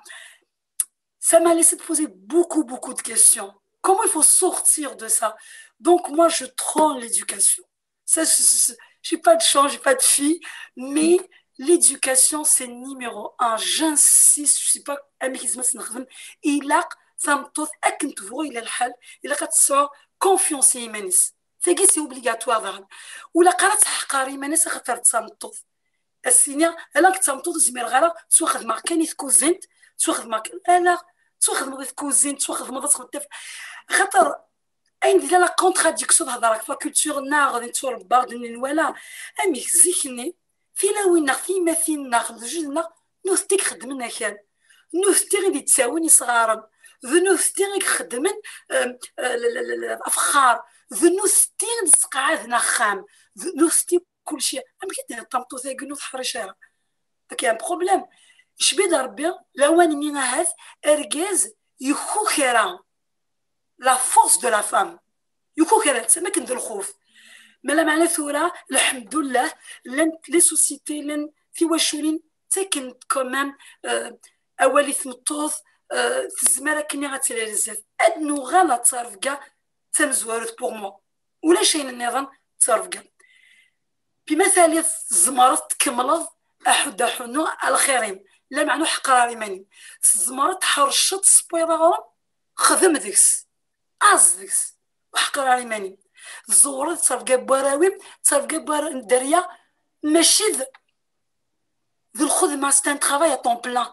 ça m'a laissé poser beaucoup, beaucoup de questions. Comment il faut sortir de ça? Donc, moi, je trône l'éducation. Ça, je, je, je- j'ai pas de champ, j'ai pas de fille, mais l'éducation, c'est numéro un. J'insiste, je sais pas, amek izmer ad nexdem, ilaq tameṭṭut akken tebɣu yella lḥal, ilaq ad tesɛu confiance i yiman-is. Tagi, c'est obligatoire daɣen. Ur ilaq ara ad teḥqer iman-is axaṭer d tameṭṭut. As-iniɣ, ala, nekk d tameṭṭut, ur zmireɣ ara, ttwaxedmeɣ kan i tkuzint, ttwaxedmeɣ kan, ala, ttwaxedmeɣ i tkuzint, ttwaxedmeɣ ad txedmeḍ taf-, axaṭer ayen d la contradiction d hḍeṛ ɣef la culture-nneɣ, d netturebba, d nenwala. Amek zik-nni, tilawin-nneɣ, tiyemmatin-nneɣ, lejdud-nneɣ, nutenti i ixeddmen akal. Nutenti i d-yettawin isɣaren. D nutenti i ixeddmen, euh, euh, le, le, le, le, afexxar. D nutenti i d-yesqeɛden axxam. D nutenti kulci. Amek i d-tenniḍ tameṭṭut-agi ur teḥric ara? Donc, il y a un problème. Icbi-d Rebbi, lawan-nni ahat, argaz, yekukra. La force de la femme. Yekukra-tt, am akken d lxuf. Ma lameɛna tura, lḥemdullah, llant les sociétés, llant tiwaculin, ttaken-d quand même, euh, awal i tmeṭṭut, euh, tezmer akken ad tili ar zdat. Ad nuɣal ad d-terr rebga d tamezwarut pour moi. Ulac ayen nniḍen d ttrebga. Bi ma taliḍ tzemreḍ tkemmleḍ aḥuddu aḥunnu a lxir-im, lameɛna ur ḥeqqer ara iman-im. Tzemreḍ tḥerceḍ s wayeḍ aɣrum, xdem deg-s, aẓ deg-s, ur ḥeqqer ara iman-im. Tẓewreḍ d ttrebga n warraw-im, d ttrebga n warraw n dderya, mačči d, d lxedma, c'est un travail à temps plein.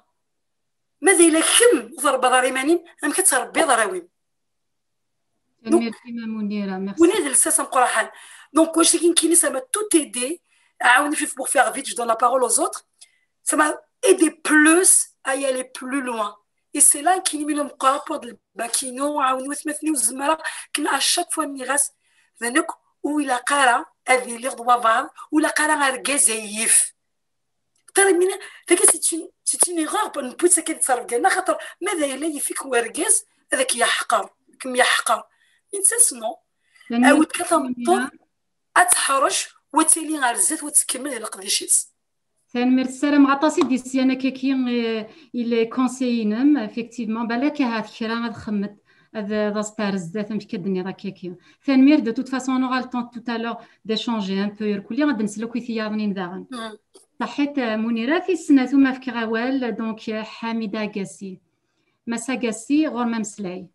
Ma d ayla kemm ur tṛebbaḍ ara iman-im, amek ad tṛebbiḍ arraw-im? Tanemmirt-im a Munira, merci. Win i d lsas ameqqran. Donc, wacu i nekkini, ça m'a tout aidé. Ɛawen-iyi pour faire vite, je donne la parole aux autres. Ça m'a aidé plus à y aller plus loin. Et c'est là nekkini mi lmuqqa pour de bakino, ɛawen watmaten-iw zemreɣ, akken à chaque fois nniɣ-as, d nekk ur ilaq ara ad iliɣ d wabaɛḍ, ur ilaq ara argaz ad yi-yif. Termina, tagi, c'est une, c'est une erreur, pour ne plus saquer de ça, regarde, xaṭer ma d ayla yif-ik wergaz, ad k-yeḥqer, kem-yeḥqer. Netta, non. Awid kan tameṭṭut, ad teḥrec, wa tili ar zdat, wa tkemmel di leqdic-is. Tanemmirt, ssarameɣ aṭas i d-yesyan akkaki, eh, i les conseils-inem, effectivement, balak ahat kra ad xemmet, ad, ad as-terr zdat amek ad d-tenniḍ akkaki. Tanemmirt, de toute façon, on aura le temps tout à l'heure d'échanger un peu, irkelli, ad nsel akk i tiyaḍnin daɣen. Saḥit, eh, Munira, tis snat uma fkiɣ awal, donc, eh, Ḥamida Agassi. Mass Agassi, ɣur-m ameslay.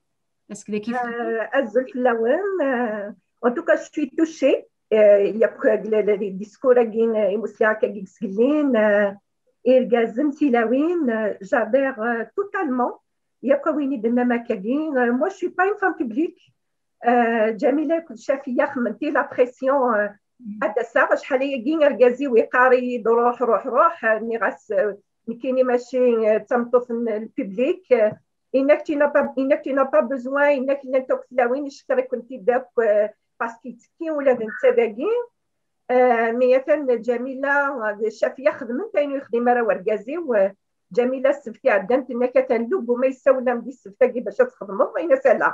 Est-ce que d-, euh, azul fell-awen. Euh, en tout cas, je suis touchée. Euh, il y a le, le, les discours-agi, euh, imusliɣ akkagi sgellin, euh, irgazen, tilawin, euh, j'adhère, euh, totalement. Il y a quoi, oui, de même akkagi. Euh, moi, je suis pas une femme publique. Euh, Jamila akked Cafiya xedment-iyi la pression, euh, ad d-aseɣ, acḥal ayagi argaz-iw iqqar-iyi-d ruḥ, ruḥ, ruḥ, euh, nniɣ-as, euh, nekkini mačči, euh, d tameṭṭut n le public, euh, yenna-k tu n'as pas, yenna-k tu n'as pas besoin, yenna-k llant akk tlawin, icekkeṛ-ikent-id akk, euh, parce que yettekki ula d netta dagi. Euh, mais atan Jamila, euh, d Cafiya xedment ayen ur yexdim ara wergaz-iw, euh, Jamila ssebt iɛeddan tenna-k atan Luguma yessawel-am di ssebt-agi bac ad txedmeḍ, yenna-as ala.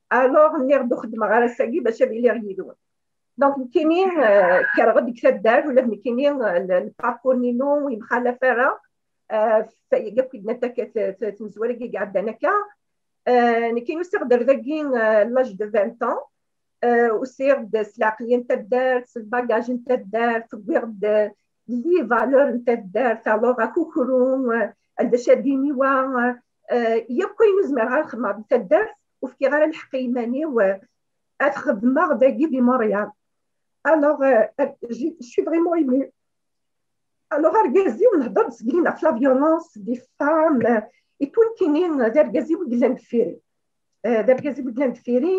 Alors, nniɣ-d ur xeddmeɣ ara ass-agi bac ad iliɣ yid-wen. Donc, nekkini, euh, kkreɣ-d deg taddart, ula d nekkini, euh, le, le parcours-inu ur yemxalaf ara, euh, f-, yakk i d-nettak t-, t-, tmezwura-agi i iɛeddan akka. Euh, nekkini usiɣ-d ar dagi, euh, l'âge de vingt ans. Euh, usiɣ-d s leɛqliya n taddart, s le bagage n taddart, wwiɣ-d, euh, les valeurs n taddart, alors akukru, euh, d acu ad d-iniwa, euh, yakk ayen ur zmireɣ ara xedmeɣ di taddart, ur fkiɣ ara lḥeqq i yiman-iw, euh, ad xedmeɣ dagi di Montréal. Alors, euh, euh, je, je suis vraiment émue. Alors, argaz-iw, nhedder-d seg-in ɣef la violence des femmes, euh, et tout, nekkini, euh, d argaz-iw i yellan deffir-i. Euh, d argaz-iw i yellan deffir-i,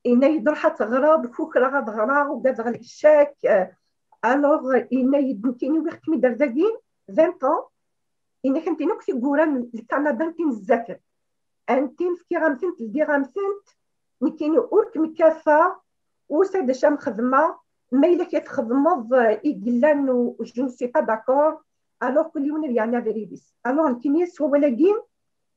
yenna-yi-d ruḥ ad teɣreḍ, kukreɣ ad ɣreɣ, ugadeɣ les échecs. Euh, alors, euh, yenna-yi-d nekkini wwiɣ-kem-id ar dagi, vingt ans, yenna-k antin akk tiggura n Lkanada n tin zzaten. Antin fkiɣ-am-tent, ldiɣ-am-tent, nekkini ur kem-kkateɣ, ur s d acu am xedmeɣ, ma yella kra txedmeḍ, euh, i yellan u-, je ne suis pas d'accord, alors que yiwen ad yeɛni abrid-is. Alors nekkini s wawal-agi,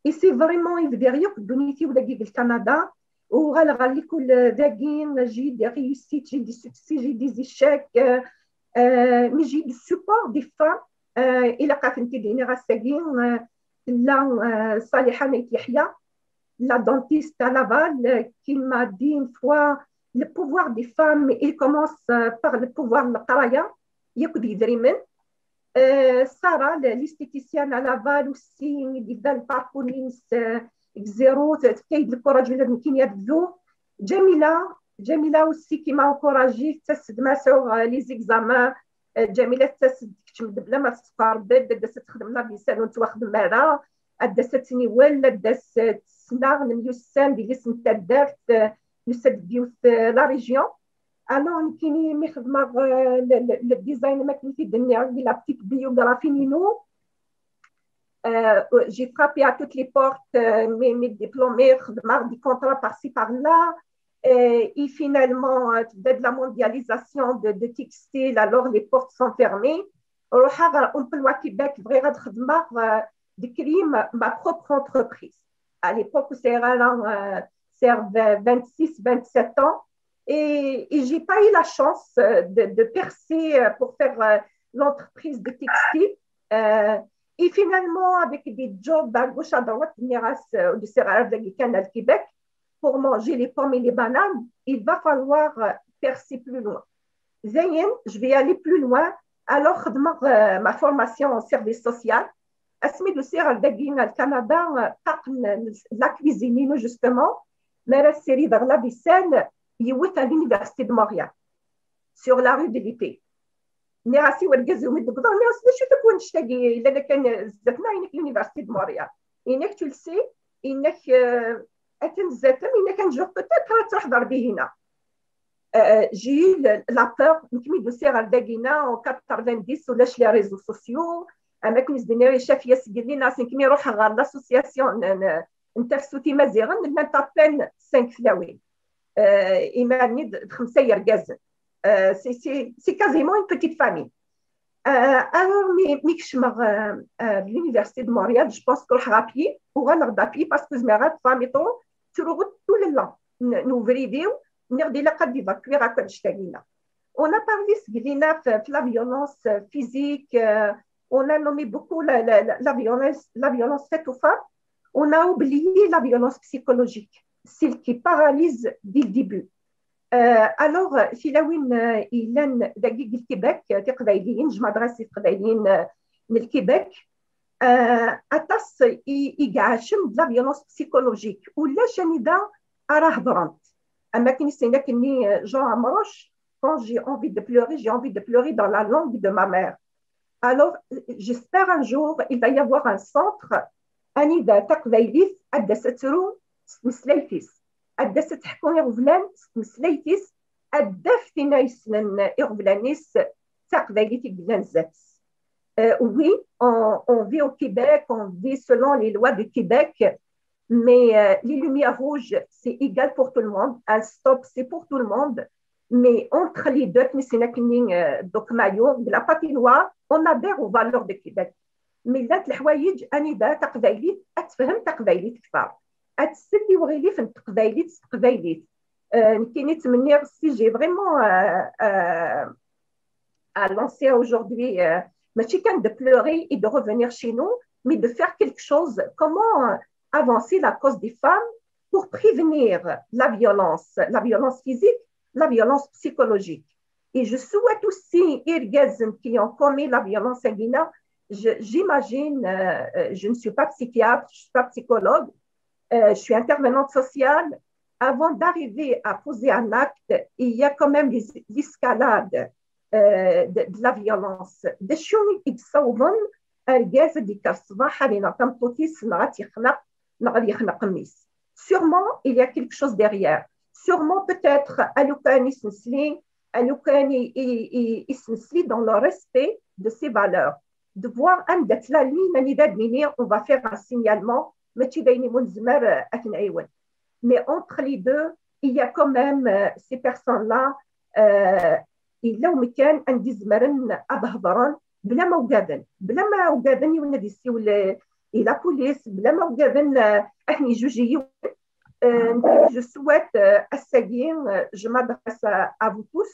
et c'est vraiment i bdiɣ yakk ddunit-iw dagi deg Lkanada, uɣaleɣ ɣer likul dagi, j'ai des réussites, j'ai des succès, j'ai des échecs, euh, euh, mais j'ai du support des femmes, euh, ilaq ad tent-id-iniɣ ass-agi, euh, tella, euh, Saliḥa n Ayt Yeḥya, la dentiste à Laval, euh, qui m'a dit une fois, le pouvoir des femmes, il commence, euh, par le pouvoir n leqraya, yakk d yedrimen. Euh, Sarah, le, l'esthéticienne à Laval aussi, i d-yebdan le parcours-ines, euh, deg zéro, t-, tefka-yi-d le courage ula d nekkini ad bduɣ. Jamila, Jamila aussi qui m'a encouragée, tettas-d ma sɛuɣ, euh, les examens, euh, Jamila tettas-d, tekcem-d bla ma tessefreḍ-d, ad d-tas ad texdem la vaisselle ur nettwaxdem ara, ad d-tas ad tniwel, ad d-tas ad tesneɣ, nemyussan di yelli-s n taddart, euh, nusa-d deg yiwet, euh, la région. Alors, nekkini mi xedmeɣ, euh, le, le, le design, am akken i t-id-nniɣ, di la petite biographie-inu, euh, j'ai frappé à toutes les portes, euh, mes, mes diplômés, xedmeɣ des contrats par-ci par-là, euh, et finalement, euh, tebda-d la mondialisation de, de textile, alors les portes sont fermées. Ruḥeɣ ɣer Emploi Québec, bɣiɣ ad xedmeɣ, euh, de créer ma, ma propre entreprise. À l'époque, sɛiɣ ara, euh, sɛiɣ vingt-six, vingt-sept ans. Et, et j'ai pas eu la chance, euh, de, de percer, euh, pour faire, euh, l'entreprise de textile. Euh, et finalement, avec des jobs à gauche, à droite, nniɣ-as, euh, ur d-usiɣ ara dagi kan ar Québec, pour manger les pommes et les bananes, il va falloir, euh, percer plus loin. Dayen, je vais aller plus loin. Alors, xedmeɣ, euh, ma formation en service social. Asmi d-usiɣ ar dagi ar Canada, euh, ṭṭaq n, n la cuisine-inu, justement, mi ara ssirideɣ la vaisselle, yiwet à l'Université de Montréal, sur la rue de l'Épée. Nniɣ-as i wergaz umi d-wwḍeɣ, nniɣ-as, d acu-t akk wannect-agi yellan akka zdat-neɣ, inek l'Université de Montréal. Inek tu le sais, inek, euh, atan zdat-m, inek un jour peut-être ad truḥeḍ ar dihina. Euh, j'ai eu le, la peur, nekk mi d-usiɣ ar dagina, en quatre-vingt-dix, ulac les réseaux sociaux, am akken i s-d-nniɣ i Cafiya sgellin-as, nekk mi ruḥeɣ ɣer l'association n, n, n Tafsut Imaziɣen, llant à peine cinq tlawin. Euh, imar-nni d, d xemsa yergazen. Euh, c'est, c'est, c'est quasiment une petite famille. Euh, alors, mi, mi kecmeɣ, euh, euh, l'Université de Montréal, je pense que ruḥeɣ à pied, uɣaleɣ-d à pied, parce que zemreɣ ad ffɣeɣ métro, ttruɣ tout le long n, n ubrid-iw, nniɣ-d ilaq ad évacuer akk annect-agi-nni. On a parlé sgellin-a f, f la violence, euh, physique, euh, On a nommé beaucoup la, la, la, la violence, la violence faite aux femmes. On a oublié la violence psychologique, celle qui paralyse dès le début. Euh, alors, tilawin euh, yellan dagi deg Lkibek, euh, tiqbayliyin, jmaɛa n tɣawsiwin tiqbayliyin euh, n Lkibek, euh, aṭas i, i iɛassen de la violence psychologique. Ulac anida ara hedrent. Am akken i s-yenna akkenni euh, Jean Amrouche, quand j'ai envie de pleurer, j'ai envie de pleurer dans la langue de ma mère. Alors, j'espère un jour, il va y avoir un centre anida taqbaylit ad d-tas ad tru s tmeslayt-is, ad d-tas ad teḥku iɣeblan s tmeslayt-is, ad d-taf tin ay yessnen iɣeblan-is d taqbaylit i yellan zdat-s. Euh, oui, on, on vit au Québec, on vit selon les lois du Québec, mais euh, les lumières rouges, c'est égal pour tout le monde. Un stop, c'est pour tout le monde. Mais entre les deux, akken i s-yenna akkenni euh, Doc Mayo, de la patinoire, on adhère aux valeurs de Québec. Mais llant leḥwayeǧ anida taqbaylit ad tefhem taqbaylit kter, ad tsel i uɣilif n teqbaylit s teqbaylit. Euh, nekkini ttmenniɣ, si j'ai vraiment euh, euh, à lancer aujourd'hui, euh, mačči kan de pleurer et de revenir chez nous, mais de faire quelque chose. Comment euh, avancer la cause des femmes pour prévenir la violence, la violence physique, la violence psychologique. Et je souhaite aussi irgazen qui ont commis la violence sanguinaire. J'imagine, euh, euh, je ne suis pas psychiatre, je ne suis pas psychologue, euh, je suis intervenante sociale. Avant d'arriver à poser un acte, il y a quand même l'escalade euh, de, de la violence. D acu i yessawḍen argaz ad d-yekker ṣṣbeḥ ad ineɣ tameṭṭut-is neɣ ad tt-yexneq neɣ ad yexneq mmi-s? Sûrement, il y a quelque chose derrière. Sûrement, peut-être, alukan i s-nesli, alukan i s-nesli dans le respect de ses valeurs. De voir anda-tt la ligne anida d-nini on va faire un signalement, mačči d ayen imu nezmer ad t-nɛiwen. Mais entre les deux, il y a quand même euh, ces personnes-là, euh, yella umkan anda i zemren ad hedren bla ma ugaden, bla ma ugaden yiwen ad yessiwel i la police, bla ma ugaden ad ten-ijuj yiwen. Euh, je souhaite euh, ass-agi, euh, je m'adresse à, à vous tous,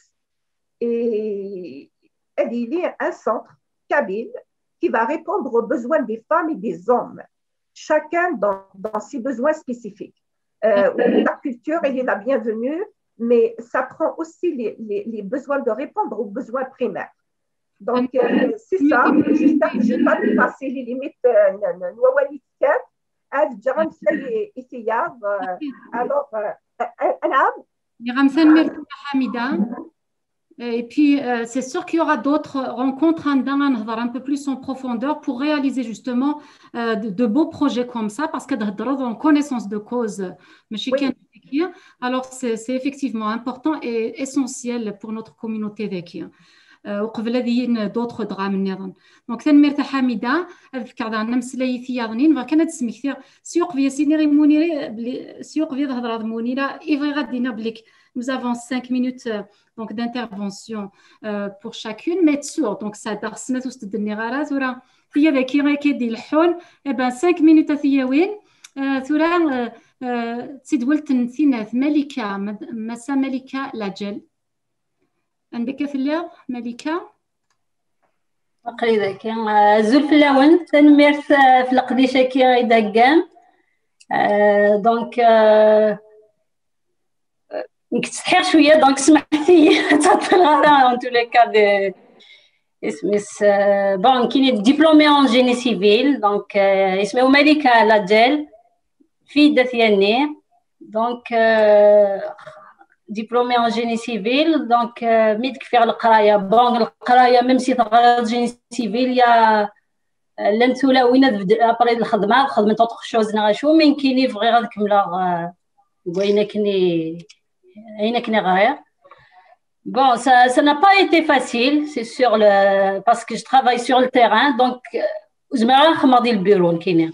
et ad yili un centre kabyle qui va répondre aux besoins des femmes et des hommes, chacun dans, dans ses besoins spécifiques. Euh, la culture, elle est la bienvenue, mais ça prend aussi les, les, les besoins de répondre aux besoins primaires. Donc, euh, c'est ça. J'espère que je n'ai pas dépassé les limites euh, n wawal n tekkat. Ad ǧǧeɣ ameslay i tiyaḍ. Euh, alors, euh, euh, euh, Nniɣ-am tanemmirt a Ḥamida. Et puis, euh, c'est sûr qu'il y aura d'autres rencontres anda ad nehḍer un peu plus en profondeur pour réaliser justement euh, de, de beaux projets comme ça, parce que ad thedreḍ en connaissance de cause, mačči kan. Alors, c'est effectivement important et essentiel pour notre communauté dagi. Euh, uqbel ad yili d'autres drames nniḍen. Donc, tanemmirt a Ḥamida, ad fkeɣ daɣen ameslay i tiyaḍnin, bɣiɣ kan ad d-smektiɣ s uqbel ad as-iniɣ i Munira, s uqbel ad hedreɣ d Munira, i bɣiɣ ad d-iniɣ belli nous avons cinq minutes euh, donc d'intervention euh, pour chacune, mais sûr, donc ça, d snat ur s-d-nniɣ ara tura, tiyaḍ-agi akka i d-ileḥḥun, eh ben, cinq minutes a tiyawin. Euh, tura euh, euh, d tidwelt n tinat, Malika, Massa Malika Laǧel. Anda akka telliḍ, Malika? Aql-i dagi. Azul fell-awen, tanemmirt ɣef leqdic-agi i d-theggam. Donc, nekk ttsetḥiɣ cwiya, donc smeḥt-iyi, ad tɛeṭṭleɣ ara, en tous les cas, de isem-is, bon, nekkini diplômée en génie civil, donc isem-iw Malika Laǧel, fille de Tiani, donc diplômée en génie civil, donc mi d-kfiɣ leqraya, bon, leqraya, même si teɣriḍ génie civil, ya llant tulawin ad après lxedma, xedment autre chose neɣ acu, mais nekkini bɣiɣ ad kemmleɣ deg wayen akken i, ayen akken i ɣriɣ. Bon, ça, ça n'a pas été facile, c'est sûr, le, parce que je travaille sur le terrain, donc ur zmireɣ ara ad xedmeɣ di lbiru nekkini.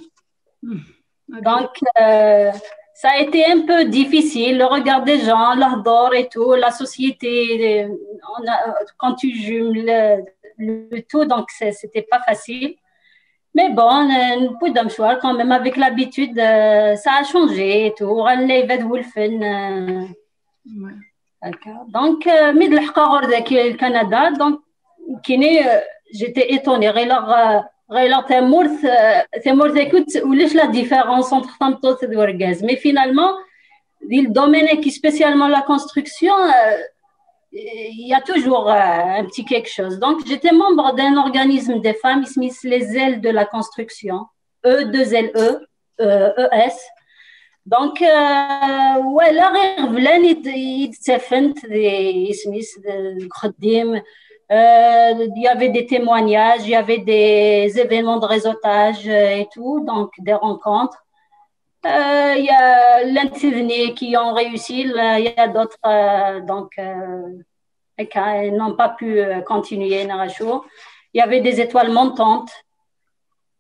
Donc, euh, ça a été un peu difficile, le regard des gens, l'hedṛa et tout, la société, on a, quand tu jumes le, le tout, donc c'était pas facile. Mais bon, euh, quand même, avec l'habitude, euh, ça a changé et tout. Donc, euh, mi d-leḥqeɣ ɣer dagi, le Canada, donc, nekkini, euh, j'étais étonnée. Ɣileɣ, euh, ɣileɣ tamurt, euh, tamurt akk ulac la différence entre tameṭṭut d urgaz. Mais finalement, dans le domaine qui spécialement la construction, euh, il y a toujours euh, un petit quelque chose. Donc, j'étais membre d'un organisme des femmes, isem-is les Ailes de la construction, E deux L E, euh, E S. Donc, euh, ouais, la révélation, il, il s'est fait des ismis de Khadim. Euh, il y avait des témoignages, il y avait des événements de réseautage euh, et tout, donc des rencontres. Euh, il y a l'un qui ont réussi, il y a d'autres euh, donc, euh, qui n'ont pas pu euh, continuer. Il y avait des étoiles montantes.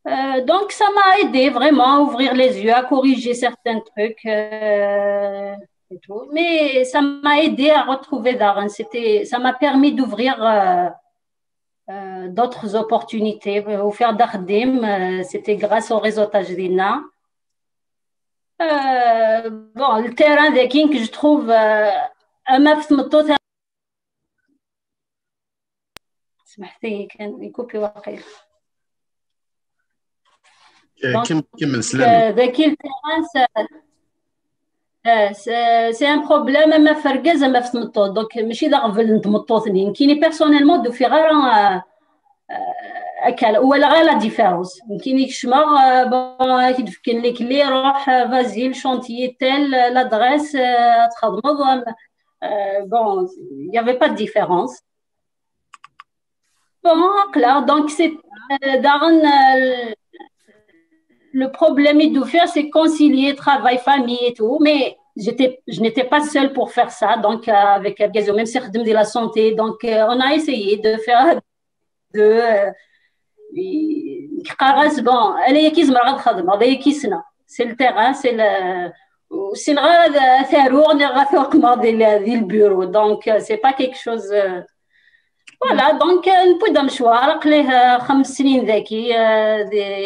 Euh, donc, ça m'a aidé vraiment à ouvrir les yeux, à corriger certains trucs euh, et tout. Mais ça m'a aidé à retrouver Darren. C'était, ça m'a permis d'ouvrir euh, euh, d'autres opportunités, euh, au faire d'Ardim. Euh, c'était grâce au réseautage d'Ina. Euh, bon, le terrain de King, je trouve, euh, un مفت مطوط. سمحتي، كان يكوبي واقيلا. كمل سلامي. ذاكي التيران c'est un problème اما في رجال زعما في تمطوط. Donc ماشي دا غفل نتمطوطني يمكنني personnellement دو في غير اكل ولا غير la différence يمكنني كشمغ. Bon كي دفكن لك اللي روح vas-y le chantier tel l'adresse تخدمض. Bon, il n'y avait pas de différence. Bon, clair. Donc, c'est euh, Darren, euh, le problème est de faire, c'est concilier travail, famille et tout. Mais j'étais, je n'étais pas seule pour faire ça. Donc, euh, avec Ergazo, même si de la santé, donc euh, on a essayé de faire de. Euh, bon, elle est qui se c'est le terrain, c'est le. C'est le bureau, donc euh, c'est pas quelque chose. Euh, voilà, donc نبدا مشوار قليه خمس سنين ذاكي.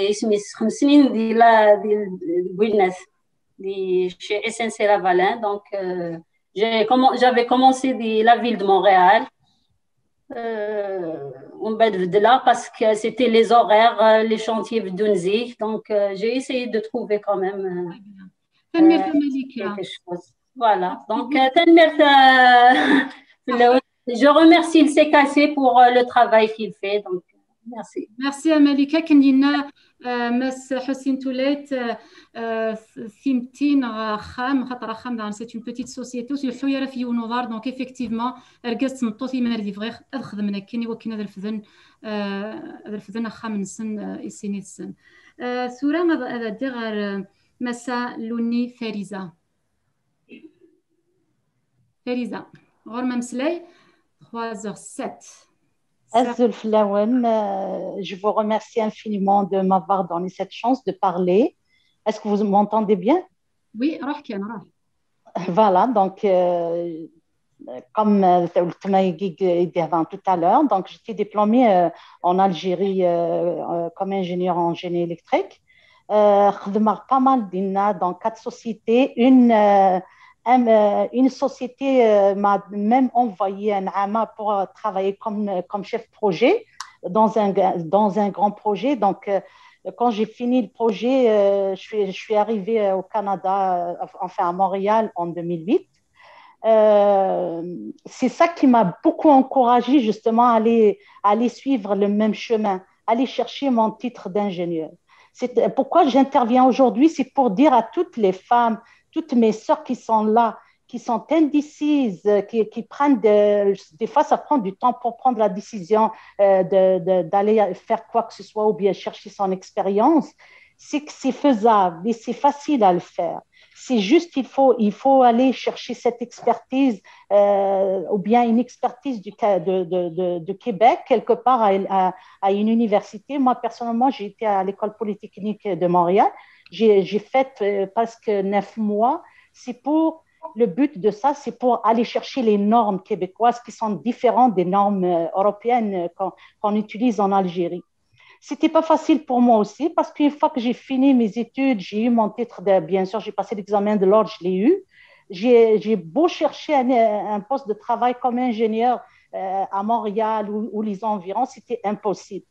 اسمي خمس سنين دي لا دي بوينات دي chez S N C Lavalin. Donc j'avais commencé de la ville de Montréal. On va de là parce que c'était les horaires, les chantiers بدون زيك. Donc j'ai essayé de trouver quand même تنميرت ملكة. Voilà. Donc تنميرت je remercie le C K C pour euh, le travail qu'il fait. Donc, merci. Merci à Malika. كان لينا مس حسين توليت ثيمتين خام خاطر خام دار c'est une petite société ويحو يرى في يونوضار. Donc effectivement رقصت مطوط يمار دي بغير اخذ من كيني وكنا ذرفذن ذرفذن خام نسن يسيني السن. ثورة هذا دي غير مسا لوني فريزة. فريزة غور ممسلي trois heures sept. Azul flawen, je vous remercie infiniment de m'avoir donné cette chance de parler. Est-ce que vous m'entendez bien ? Oui, روح كان روح. Voilà, donc euh, comme euh, tout à l'heure, donc j'étais diplômée euh, en Algérie euh, comme ingénieure en génie électrique. Euh, pas mal d'ina dans quatre sociétés. Une, euh, une société euh, m'a même envoyé un ama pour travailler comme, comme chef projet dans un, dans un grand projet. Donc, euh, quand j'ai fini le projet, euh, je, suis, je suis arrivée au Canada, enfin à Montréal en deux mille huit. Euh, c'est ça qui m'a beaucoup encouragée justement à aller, à aller suivre le même chemin, aller chercher mon titre d'ingénieur. Pourquoi j'interviens aujourd'hui, c'est pour dire à toutes les femmes, toutes mes sœurs qui sont là, qui sont indécises, qui, qui prennent de, des fois ça prend du temps pour prendre la décision euh, d'aller de, de, faire quoi que ce soit ou bien chercher son expérience, c'est que c'est faisable et c'est facile à le faire. C'est juste qu'il faut, il faut aller chercher cette expertise euh, ou bien une expertise du, de, de, de, Québec quelque part à, à, à une université. Moi, personnellement, j'ai été à l'école polytechnique de Montréal. J'ai fait euh, presque neuf mois. C'est pour le but de ça, c'est pour aller chercher les normes québécoises qui sont différentes des normes euh, européennes qu'on qu utilise en Algérie. C'était pas facile pour moi aussi parce qu'une fois que j'ai fini mes études, j'ai eu mon titre de, bien sûr, j'ai passé l'examen de l'ordre, je l'ai eu. J'ai beau chercher un, un, poste de travail comme ingénieur, euh, à Montréal ou, ou les environs, c'était impossible.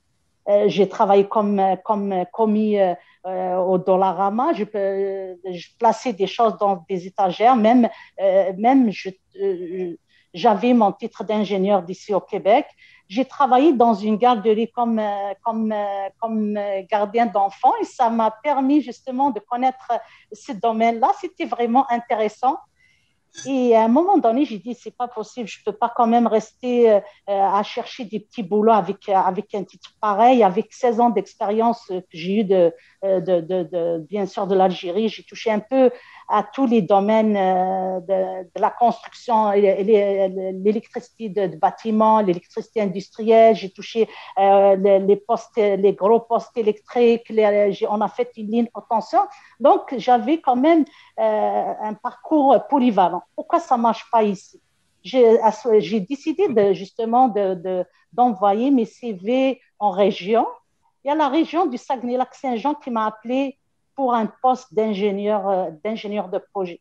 Euh, j'ai travaillé comme, euh, comme commis euh, euh, au Dollarama. Je, euh, je plaçais des choses dans des étagères. Même, euh, même je, euh, j'avais mon titre d'ingénieur d'ici au Québec. J'ai travaillé dans une garderie comme, euh, comme, euh, comme euh, gardien d'enfants et ça m'a permis justement de connaître ce domaine-là. C'était vraiment intéressant. Et à un moment donné, j'ai dit, c'est pas possible, je peux pas quand même rester euh, à chercher des petits boulots avec, euh, avec un titre pareil, avec seize ans d'expérience euh, que j'ai eu de, euh, de, de, de, bien sûr de l'Algérie. J'ai touché un peu à tous les domaines euh, de, de la construction, et- et les- l'électricité de, de bâtiments, l'électricité industrielle. J'ai touché euh, les, les postes, les gros postes électriques. Les- j'ai- on a fait une ligne haute tension. Donc, j'avais quand même euh, un parcours polyvalent. Pourquoi ça marche pas ici? J'ai j'ai décidé de, justement de, de- d'envoyer mes C V en région. Il y a la région du Saguenay-Lac-Saint-Jean qui m'a appelé pour un poste d'ingénieur euh, d'ingénieur de projet.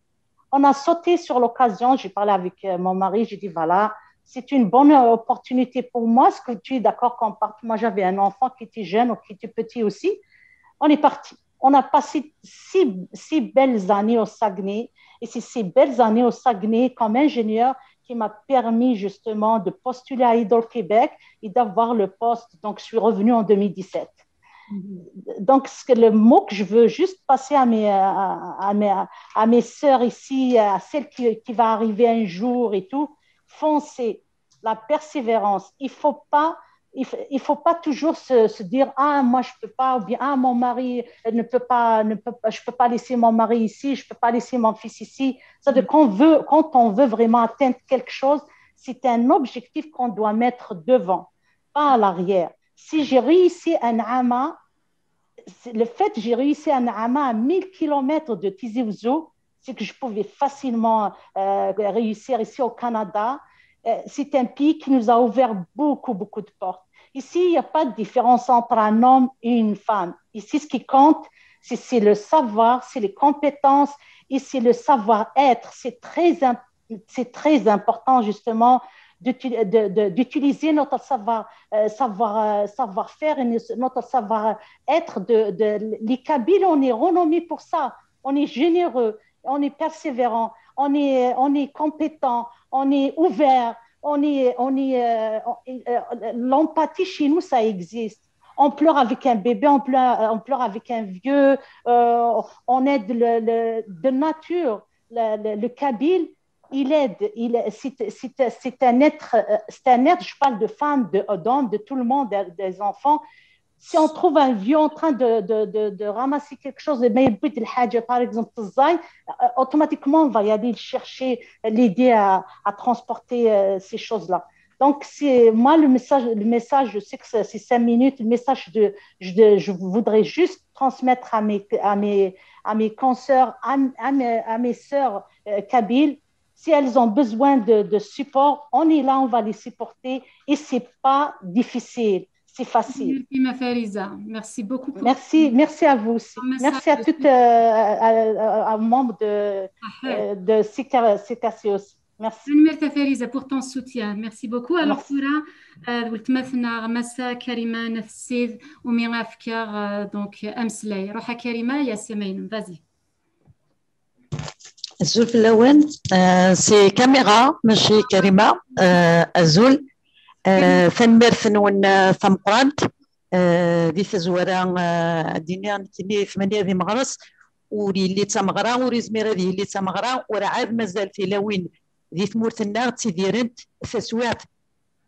On a sauté sur l'occasion. J'ai parlé avec euh, mon mari. J'ai dit, voilà, c'est une bonne opportunité pour moi. Est-ce que tu es d'accord qu'on parte? Moi, j'avais un enfant qui était jeune ou qui était petit aussi. On est parti. On a passé six, six belles années au Saguenay. Et c'est ces belles années au Saguenay comme ingénieur qui m'a permis justement de postuler à Hydro-Québec et d'avoir le poste. Donc, je suis revenue en deux mille dix-sept. Donc, ce que, le mot que je veux juste passer à mes, à, à mes, à mes sœurs ici, à celles qui, qui va arriver un jour et tout, foncez. La persévérance. Il faut pas, il, f- il faut pas toujours se, se dire, ah, moi je peux pas, ou bien, ah, mon mari ne peut pas, ne peut pas, je peux pas laisser mon mari ici, je peux pas laisser mon fils ici. Ça, de, quand, on veut, quand on veut vraiment atteindre quelque chose, c'est un objectif qu'on doit mettre devant, pas à l'arrière. Si j'ai réussi un ama, c'est- le fait que j'ai réussi un ama à mille kilomètres de Tizi Ouzou, c'est que je pouvais facilement euh, réussir ici au Canada. Euh, c'est un pays qui nous a ouvert beaucoup, beaucoup de portes. Ici, il n'y a pas de différence entre un homme et une femme. Ici, ce qui compte, c'est c'est le savoir, c'est les compétences et c'est le savoir-être. C'est très, im- c'est très important, justement, d'util- de- de- d'utiliser notre savoir, euh, savoir, euh, savoir-faire et notre savoir-être. De, de- les Kabyles, on est renommé pour ça. On est généreux, on est persévérant, on est, on est compétent, on est ouvert, on est, on est, euh, on- euh, l'empathie chez nous, ça existe. On pleure avec un bébé, on pleure, on pleure avec un vieux, euh, on aide le, le- de nature. Le, le- le Kabyle, il aide, il, c'est, c'est- c'est un être, euh, c'est un être, je parle de femmes, de, d'hommes, de tout le monde, de- des enfants. Si on trouve un vieux en train de, de, de, de ramasser quelque chose, de mettre le hadja, par exemple, تزاي, euh, automatiquement, on va y aller chercher, l'aider à, à transporter euh, ces choses-là. Donc, c'est moi le message, le message, je sais que c'est c'est cinq minutes, le message de, je, de- je voudrais juste transmettre à mes, à mes, à mes consoeurs, à, à mes, à mes sœurs euh, kabyles, si elles ont besoin de, de support, on est là, on va les supporter et c'est pas difficile, c'est facile. Merci, ma Fariza. Merci beaucoup. Merci, merci à vous aussi. Merci à toutes, euh, à- à- aux membres de, euh, de C K C aussi. Merci. Merci, Fariza, pour ton soutien. Merci beaucoup. Alors, tura, euh, weltma-tneɣ Massa Karima Nafsid, umi afkeɣ, euh, donc, ameslay. Ruḥ a Karima, ya Samayn, vas-y. Azul fell-awen, euh, c'est Kamira, mačči Karima, euh, azul. Euh, tanemmirt-nwen euh, tameqqrant. Euh, di tazwara, euh, ad d-iniɣ nekkini tmanya d imeɣres, ur yelli d tameɣra, ur yezmir ad yili d tameɣra, ur ɛad mazal tilawin di tmurt-nneɣ ttidirent taswiɛt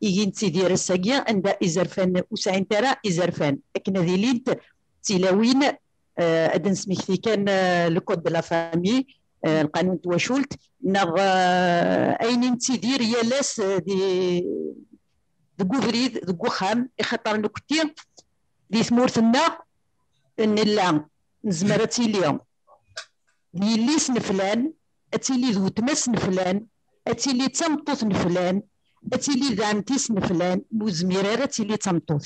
i nettidir ass-agi, anda izerfan ur sɛint ara izerfan akken ad ilint d tilawin. Euh, ad d-nesmekti kan euh, le code de la famille, euh, lqanun n twacult, neɣ euh, ayen i nettidir yal ass euh, di, deg ubrid, deg uxxam, ixaṭer nekkti di tmurt-nneɣ nella nezmer ad tili d yelli-s n flan, ad tili d weltma-s n flan, ad tili d tameṭṭut n flan, ad tili d ɛemti-s n flan, ur zmir ara ad tili d tameṭṭut.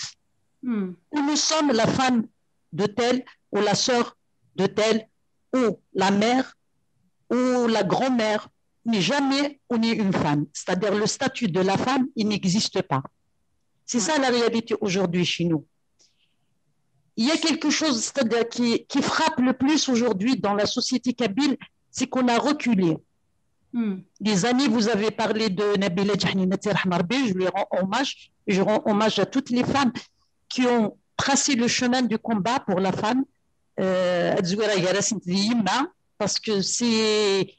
Ou nous sommes la femme de tel ou la sœur de tel ou la mère ou la grand-mère mais jamais on est une femme. C'est-à-dire le statut de la femme, il n'existe pas. C'est ça la réalité aujourd'hui chez nous. Il y a quelque chose, c'est-à-dire qui, qui frappe le plus aujourd'hui dans la société kabyle, c'est qu'on a reculé. Hmm. Les années, vous avez parlé de Nabila Djehnina, Rabbi, je lui rends hommage. Je rends hommage à toutes les femmes qui ont tracé le chemin du combat pour la femme. Euh, Ad Zwira Garasint di yemma, parce que c'est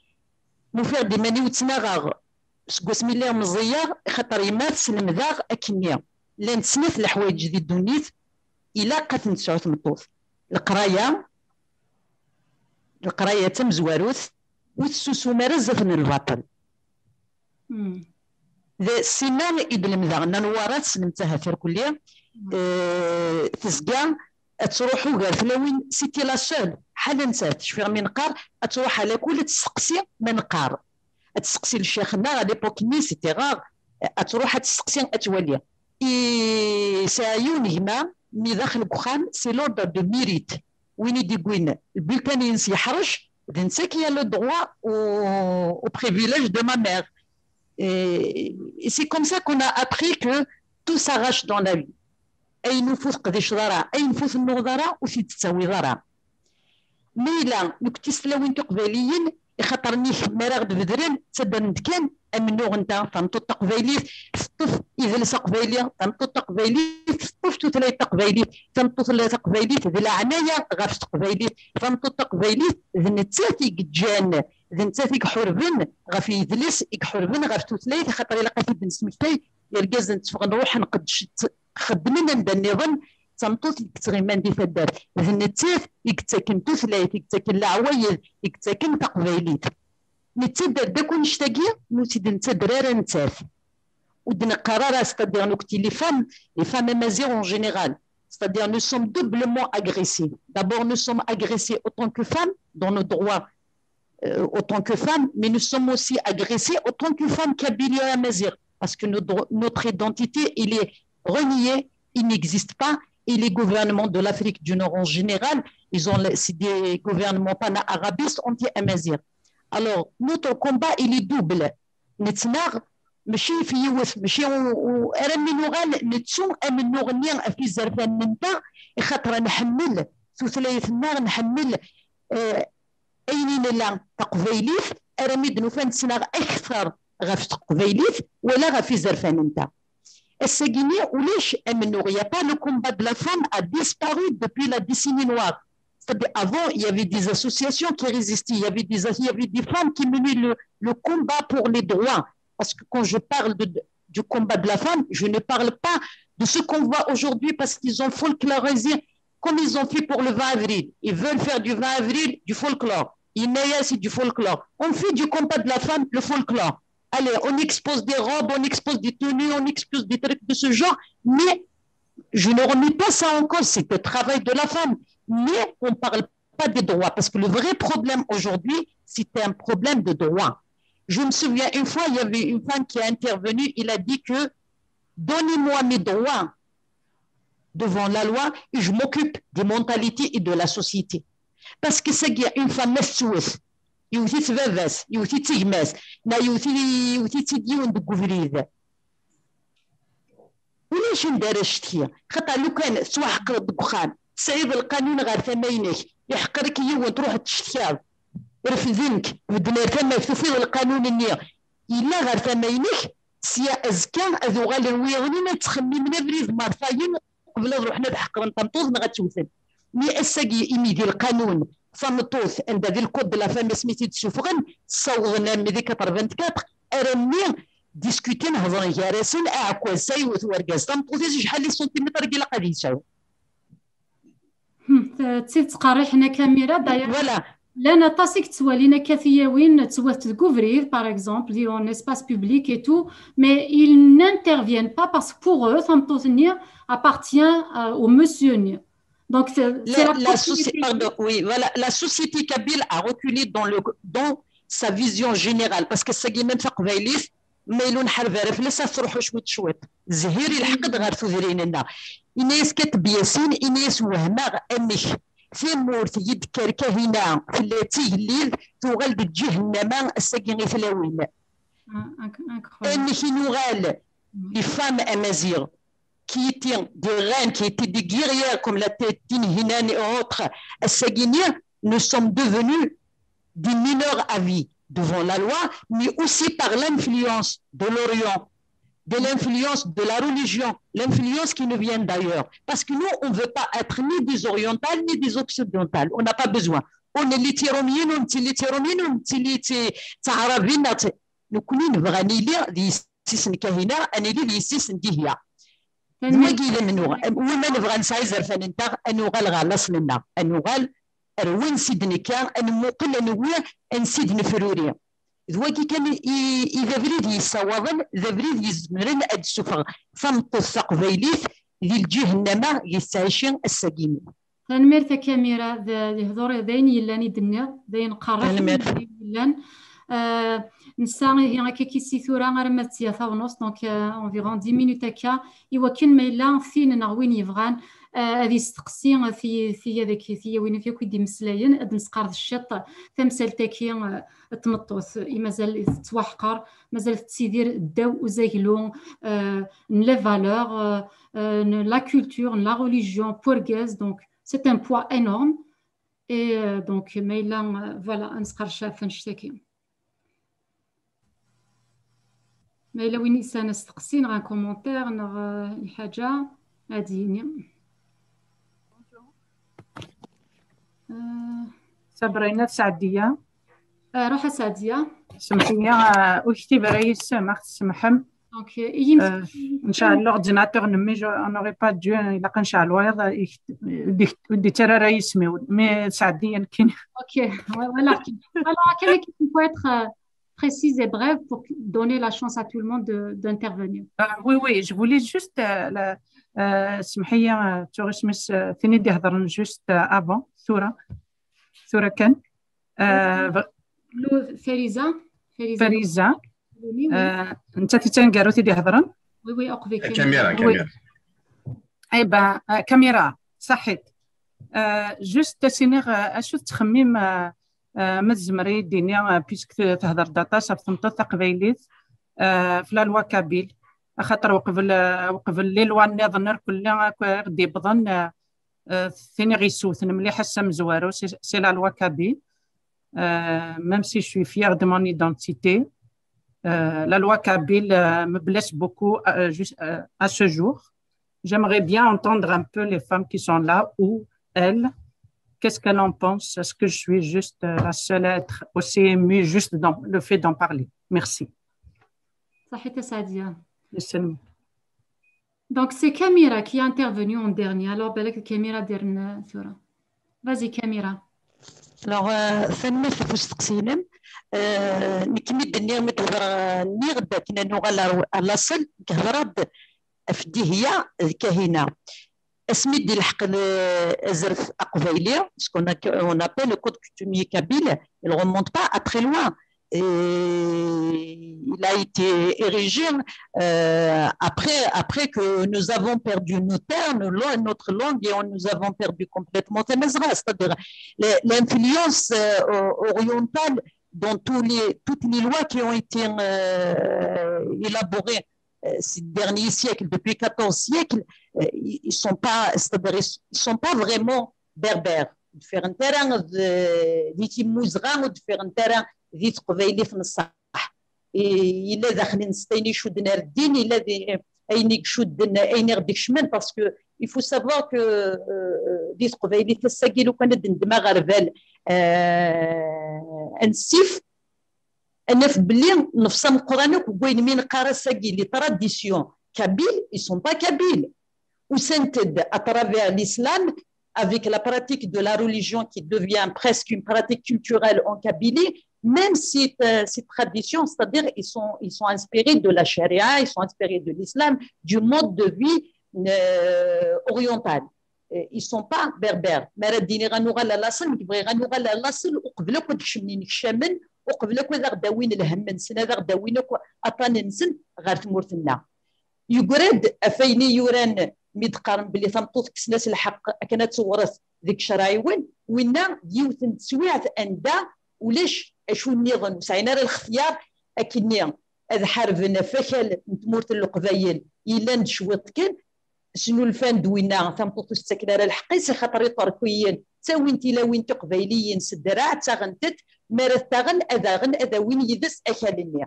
m'ufiɣ-d iman-iw ttnaɣeɣ seg wasmi lliɣ meẓẓiyeɣ, xaṭer yemma tesselmed-aɣ akkenni. Llant snat leḥwayeǧ di ddunit ilaq ad ten-tesɛu tmeṭṭut. Leqraya, leqraya d tamezwarut, ur tessusum ara zdat n lbaṭel. Hmm. D sinna i d-lemdeɣ, Nna Newwara tesselmed-aɣ ɣef irkelli, euh, tezga ad truḥ ugar tlawin, c'était la seule, ḥala nettat, cfiɣ mi neqqar, ad truḥ alakul ad testeqsi ma neqqar. Ad testeqsi le ccix-nneɣ, à l'époque-nni, c'était rare, ad truḥ ad testeqsi, ad twali. Yesɛa yiwen gma, mi daxel deg uxxam, c'est l'ordre de mérite. Win i d-iwwin lbultan-ines yeḥrec, d netta qui a le droit au, au privilège de ma mère. Et, et c'est comme ça qu'on a appris que tout s'arrache dans la vie. Ayen ur teqdiceḍ ara, ayen ur tennuɣeḍ ara, ur t-id-tettawiḍ ara. Ma yella, nekkni s tlawin tiqbayliyin, ixaṭer-nni mi ara ɣ-d-bedren, ttaddren-d kan amennuɣ-nteɣ, tameṭṭut taqbaylit teṭṭef idles aqbayli, tameṭṭut taqbaylit teṭṭef tutlayt taqbaylit, tameṭṭut taqbaylit d leɛnaya ɣef teqbaylit, tameṭṭut taqbaylit d nettat i yeǧǧan, d nettat i iḥurben ɣef yidles, i iḥurben ɣef tutlayt, axaṭer ilaq ad t-id-nesmektay, irgazen tteffɣen ruḥen qeddc-, xeddmen anda nniḍen, d tameṭṭut i yettɣiman di taddart, d nettat i yettaken tutlayt, i yettaken leɛwayed, i yettaken taqbaylit. Nettadder-d akk annect-agi, ur tt-id-nettadder ara nettat. Ur d-neqqar ara, c'est-à-dire, nekkni les femmes, les femmes amazigh en général, c'est-à-dire, nous sommes doublement agressées. D'abord, nous sommes agressées autant que femmes dans nos droits, euh, autant que femmes, mais nous sommes aussi agressées autant que femmes kabyles et amazigh, parce que notre, notre identité, il est reniée, il n'existe pas, et les gouvernements de l'Afrique du Nord en général, ils ont, c'est des gouvernements panarabistes anti-amazigh. Alors, notre combat, il est double. Nettnaɣ, mačči ɣef yiwet, mačči u-, u-, armi nuɣal nettu amennuɣ-nni ɣef izerfan-nteɣ, ixaṭer nḥemmel tutlayt-nneɣ, nḥemmel, euh, ayen i nella taqbaylit, armi d-nufa nettnaɣ akter ɣef teqbaylit wala ɣef izerfan-nteɣ. Ass-agi-nni ulac amennuɣ, il y a pas, le combat de la femme a disparu depuis la décennie noire. C'est-à-dire, avant, il y avait des associations qui résistaient, il y avait des, il y avait des femmes qui menaient le, le combat pour les droits. Parce que quand je parle de, du combat de la femme, je ne parle pas de ce qu'on voit aujourd'hui parce qu'ils ont folklorisé comme ils ont fait pour le vingt avril. Ils veulent faire du vingt avril du folklore. Yenna-yas, c'est du folklore. On fait du combat de la femme le folklore. Allez, on expose des robes, on expose des tenues, on expose des trucs de ce genre, mais je ne remets pas ça en cause, c'est le travail de la femme. Mais on ne parle pas des droits, parce que le vrai problème aujourd'hui, c'est un problème de droit. Je me souviens une fois, il y avait une femme qui a intervenu, il a dit que donnez-moi mes droits devant la loi et je m'occupe des mentalités et de la société. Parce que c'est une femme, ma tettwet, yewwet-itt baba-s, yewwet-itt gma-s, neɣ yewwet-, yewwet-itt-id yiwen deg ubrid. Ulac anda ara ccetkiɣ. Xaṭer lukan tettwaḥeqreḍ deg uxxam, tesɛiḍ lqanun ɣer tama-inek, iḥeqer-ik yiwen, truḥeḍ tcetkiḍ, refden-k, bedden ar tama-k, tufiḍ lqanun-nni yella ɣer tama-inek, sya azekka ad uɣalen wiyaḍ-nni ad ttxemmimen abrid mertayen qbel ad ruḥen ad ḥeqren tameṭṭut neɣ ad tt-wten. Mi ass-agi imi di lqanun tameṭṭut anda di le code de la famille asmi tt-id-ssuffɣen, ssawḍen armi di quatre-vingt-quatre, armi diskutin, hedren gar-asen, aɛekkaz-a yewwet wergaz tameṭṭut-is acḥal les centimètres i ilaq ad yesɛu. Hmm, d tidet qerriḥen a Kamira, d'ailleurs. Voilà. Llan aṭas i yettwalin akka tiyawin ttwet deg ubrid, par exemple, di, en espace public et tout, mais ils n'interviennent pas parce que pour eux, tameṭṭut-nni appartient, euh, au monsieur-nni. Donc, c'est, c'est La, la la soci-, propriété. Pardon, oui, voilà, la société kabyle a reculé dans le, dans sa vision générale, parce que ass-agi même taqbaylit, ma yella ur nḥareb ara fell-as, ad truḥ cwiṭ cwiṭ. Zhir ilḥeq-d ɣer tudrin-nneɣ. Ini-as Kateb Yasin, ini-as wehmeɣ amek Tamurt i d-tekker Kahina, tella d tigellid, tuɣal d ǧihennama ass-agi i tlawin. Ah, inc- incroyable. Amek i nuɣal, les femmes amaziɣ, qui étaient des reines, qui étaient des guerrières comme la Tinhinan et autres, ass-agi-nni, nous sommes devenus des mineurs à vie devant la loi, mais aussi par l'influence de l'Orient, de l'influence de la religion, l'influence qui nous vient d'ailleurs. Parce que nous, on ne veut pas être ni des orientales, ni des occidentales. On n'a pas besoin. On est littéromiens, on est littéromiens, on est taɛrabin, nekkni nebɣa ad nili d yessi-s n Kahina, ad nili d yessi-s n Dihya. D wagi i d amennuɣ. Win ma nebɣa nesɛa izerfan-nteɣ, ad nuɣal ɣer laṣel-nneɣ, ad nuɣal ar wansi d-nekka, ad nemmuqel, ad newwi ansi d-nefruri. D wagi kan i, i d abrid yessawaḍen, d abrid yezemren ad d-sufeɣ tameṭṭut taqbaylit di lǧihennama i tettɛici ass-agi-nni. Tanemmirt a Kamira, d lehdur d ayen yellan i d-tenniḍ, d ayen qerreḥ Tanemmirt. Yellan. Euh, nessa ihi akka kisi tura arma d tia tawnust, donc euh, environ dix minutes akka, i wakken ma yella tin neɣ win yebɣan euh, ad yesteqsi tiya deg tiyawin akk i d-imeslayen, ad nesqerdec ciṭ tamsalt-agi euh, n tmeṭṭut i mazal tettwaḥqer, mazal tettidir ddaw uzaglu euh, n les valeurs, euh, euh, n la culture, n la religion portugaise, donc c'est un poids énorme. Et euh, donc, ma yella, euh, voilà, ad nesqerdec ɣef annect-agi. Ma yella win yesɛan asteqsi neɣ un commentaire neɣ euh, lḥaǧa, ad d-yini. Euh, Sabrina Saɛdiya. Euh, ruḥ a Saɛdiya. Semḥ-iyi, euh, ur ktibeɣ ara yis-m, ma tsemḥem. Donc, euh, iyi- Euh, Ncɛel l'ordinateur-nni, je- on n'aurait pas dû, ilaq ad nceɛl wayeḍ, euh, ur d-yettarra ara yisem-iw, mais Saɛdiya nekkini. Ok, ouais, voilà. Voilà, quel est qu'il faut être euh, précise et brève pour donner la chance à tout le monde de- d'intervenir. Euh, oui, oui, je voulais juste, euh, la, euh, semḥ-iyi, euh, tuɣ isem-is, euh, tin i d-ihedren juste euh, avant, tura, tura kan. Euh, Lou- Fariza. Fariza. Fariza, Loumi, oui. euh, nettat i d taneggarut i d-ihedren. Oui, oui, أقبلك. Kamira, Oui. Kamira. Eh ben, euh, Kamira, صحيت. Euh, juste ad s-iniɣ euh, acu tettxemmim euh, euh, ma tzemri d-ini euh, puisque te- tehder-d aṭas ɣef tmeṭṭut taqbaylit euh, ɣef la loi kabyle, axaṭer uqbel euh, uqbel les lois nniḍen irkelli akk i ɣ-d-yewwḍen euh, euh, tin i ɣ-yessewten mliḥ ass amezwaru, c'est c'est la loi kabyle. Euh, même si je suis fière de mon identité, euh, la loi kabyle euh, me blesse beaucoup euh, jus- euh, à ce jour. J'aimerais bien entendre un peu les femmes qui sont là, ou elles, qu'est-ce qu'elles en pensent. Est-ce que je suis juste euh, la seule à être aussi émue juste dans le fait d'en parler? Merci. صحيت يا سعدية. يسلمك. Donc, c'est Kamira qui est intervenue en dernier. Alors, بالك Kamira درنا ثورة. Vas-y, Kamira. Alors, euh, tanemmirt ɣef usteqsi-inem. Euh, nekk mi d-nniɣ, mi d-hedreɣ, euh, nniɣ-d akken ad nuɣal ar, ar laṣel, nekk hedreɣ-d ɣef Dihya d Kahina. Asmi d-ilḥeq l- azref aqbayli, ce qu'on a- on appelle le code coutumier kabyle, il remonte pas à très loin. Et il a été érigé euh, après, après que nous avons perdu nos terres, nos lo- notre langue, et on, nous avons perdu complètement tamazgha, c'est-à-dire les- l'influence euh, o- orientale dans tous les, toutes les lois qui ont été euh, élaborées euh, ces derniers siècles, depuis quatorze siècles, euh, ils ils sont pas, c'est-à-dire ils ils sont pas vraiment berbères. Ur d-ffiɣent ara d- di timmuzɣa, ur d-ffiɣent ara di teqbaylit n ṣṣeḥ. I- Yella daxel-nsen ayen icudden ar ddin, yella di- ayen i icudden, ayen i ɣ-d-ikecmen, parce que il faut savoir que euh, di teqbaylit ass-agi, lukan ad d-neddem aɣerbal euh, ansif, ad naf belli nefs ameqqran akk deg wayen mi neqqar ass-agi les traditions kabyles, ils sont pas kabyles. Usant-d à travers l'islam, avec la pratique de la religion qui devient presque une pratique culturelle en Kabylie, même si euh, ces traditions, c'est-à-dire ils sont, ils sont inspirés de la charia, ils sont inspirés de l'islam, du mode de vie euh, oriental. Euh, Ils sont pas berbères. Mi ara d-iniɣ ad nuɣal ar laṣel, nekk bɣiɣ ad nuɣal ar laṣel uqbel akk ad kecmen inekcamen, uqbel akk ad aɣ-d-awin lhemm-nsen, ad aɣ-d-awin akk aṭṭan-nsen ɣer tmurt-nneɣ. Yeggra-d ɣef wayen i yuran mi d-qqaren belli tameṭṭut kksen-as lḥeqq akken ad tewret, deg ccṛeɛ-iwen, winna d yiwet n teswiɛt anda ulac acu nniḍen, ur sɛin ara lextyar akkenni ad ḥarben ɣef wakal n tmurt n Leqbayel yellan d cwiṭ kan, snulfan-d winna tameṭṭut ur s-ttaken ara lḥeqq-is, axaṭer iṭerkiyen ttawin tilawin tiqbayliyin s ddreɛ, ttaɣent-t, mi ara t-aɣen, ad aɣen, ad awin yid-s akal-nni.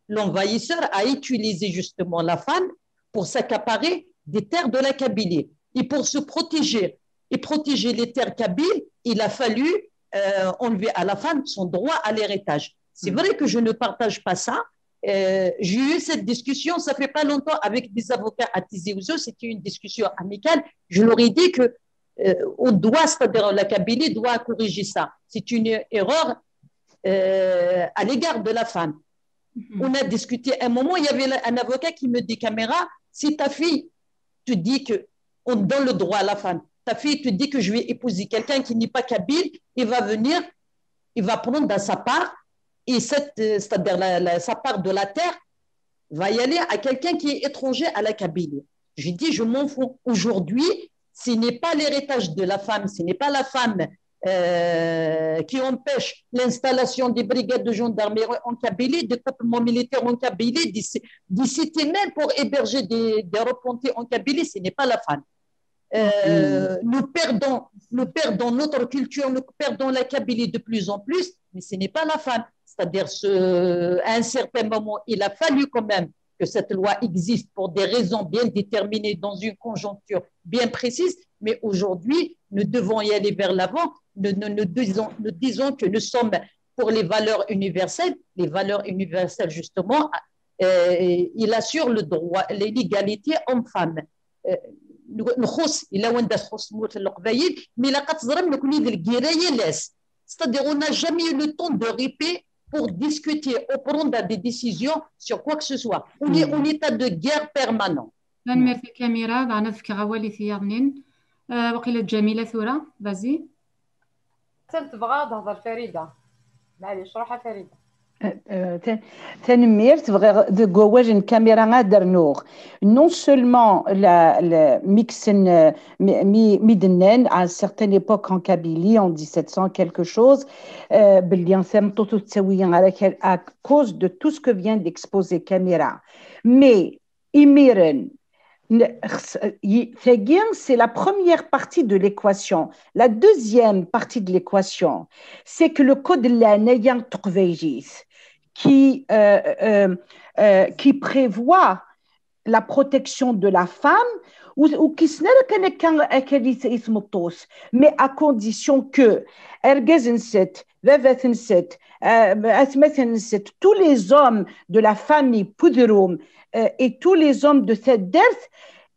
L'envahisseur a utilisé justement la femme pour s'accaparer des terres de la Kabylie. Et pour se protéger et protéger les terres kabyles, il a fallu euh, enlever à la femme son droit à l'héritage. C'est vrai que je ne partage pas ça. Euh, j'ai eu cette discussion, ça fait pas longtemps, avec des avocats à Tizi Ouzou, c'était une discussion amicale. Je leur ai dit que euh, on doit, c'est-à-dire la Kabylie doit corriger ça. C'est une erreur euh, à l'égard de la femme. On a discuté un moment, il y avait un avocat qui me dit, Kamera, si ta fille te dit que on donne le droit à la femme, ta fille te dit que je vais épouser quelqu'un qui n'est pas kabyle, il va venir, il va prendre dans sa part, et cette, euh, c'est-à-dire la, la, sa part de la terre, va y aller à quelqu'un qui est étranger à la Kabylie. Je dis, je m'en fous. Aujourd'hui, ce n'est pas l'héritage de la femme, ce n'est pas la femme euh, qui empêche l'installation des brigades de gendarmerie en Kabylie, des campements militaires en Kabylie, des, des cités même pour héberger des, des repentis en Kabylie, ce n'est pas la femme. Euh, nous perdons, nous perdons notre culture, nous perdons la Kabylie de plus en plus, mais ce n'est pas la femme. C'est-à-dire, ce, à un certain moment, il a fallu quand même que cette loi existe pour des raisons bien déterminées dans une conjoncture bien précise, mais aujourd'hui, nous devons y aller vers l'avant. Nous, nous, nous disons, nous disons que nous sommes pour les valeurs universelles. Les valeurs universelles, justement, euh, il assure le droit, l'égalité homme-femme. Euh, nxuṣ, yella wanda txuṣ tmurt n Leqbayel, mais ilaq ad teẓrem nekkni d lgirra yal ass. C'est-à-dire, on n'a jamais eu le temps de répit pour discuter ou prendre des décisions sur quoi que ce soit. On est en état de guerre permanent. Tanemmirt a Kamira, daɣen ad fkeɣ awal i tiyaḍnin. Euh, waqila d Jamila tura, vas-y. Attan tebɣa ad tehder Farida. Maɛlic, ruḥ a Farida. Euh, ta- Tanemmirt, bɣiɣ deg wawal n Kamira ad rnuɣ. Non seulement la, la, mi kksen, euh, mi, mi, mi d-nnan, à une certaine époque en Kabylie, en dix-sept cents quelque chose, euh, belli tameṭṭut ur tettawi ara akal à cause de tout ce que vient d'exposer Kamira. Mais imiren, n- xs- y- tagi, c'est la première partie de l'équation. La deuxième partie de l'équation, c'est que le code n leɛnaya n teqbaylit qui, euh, euh, euh, qui prévoit la protection de la femme, ou, ou qui snera kan akka, akka i tmeṭṭut, mais à condition que argaz-nsent, baba-tnsent, euh, atmaten-nsent, tous les hommes de la famille Pudrum, euh, et tous les hommes de taddart,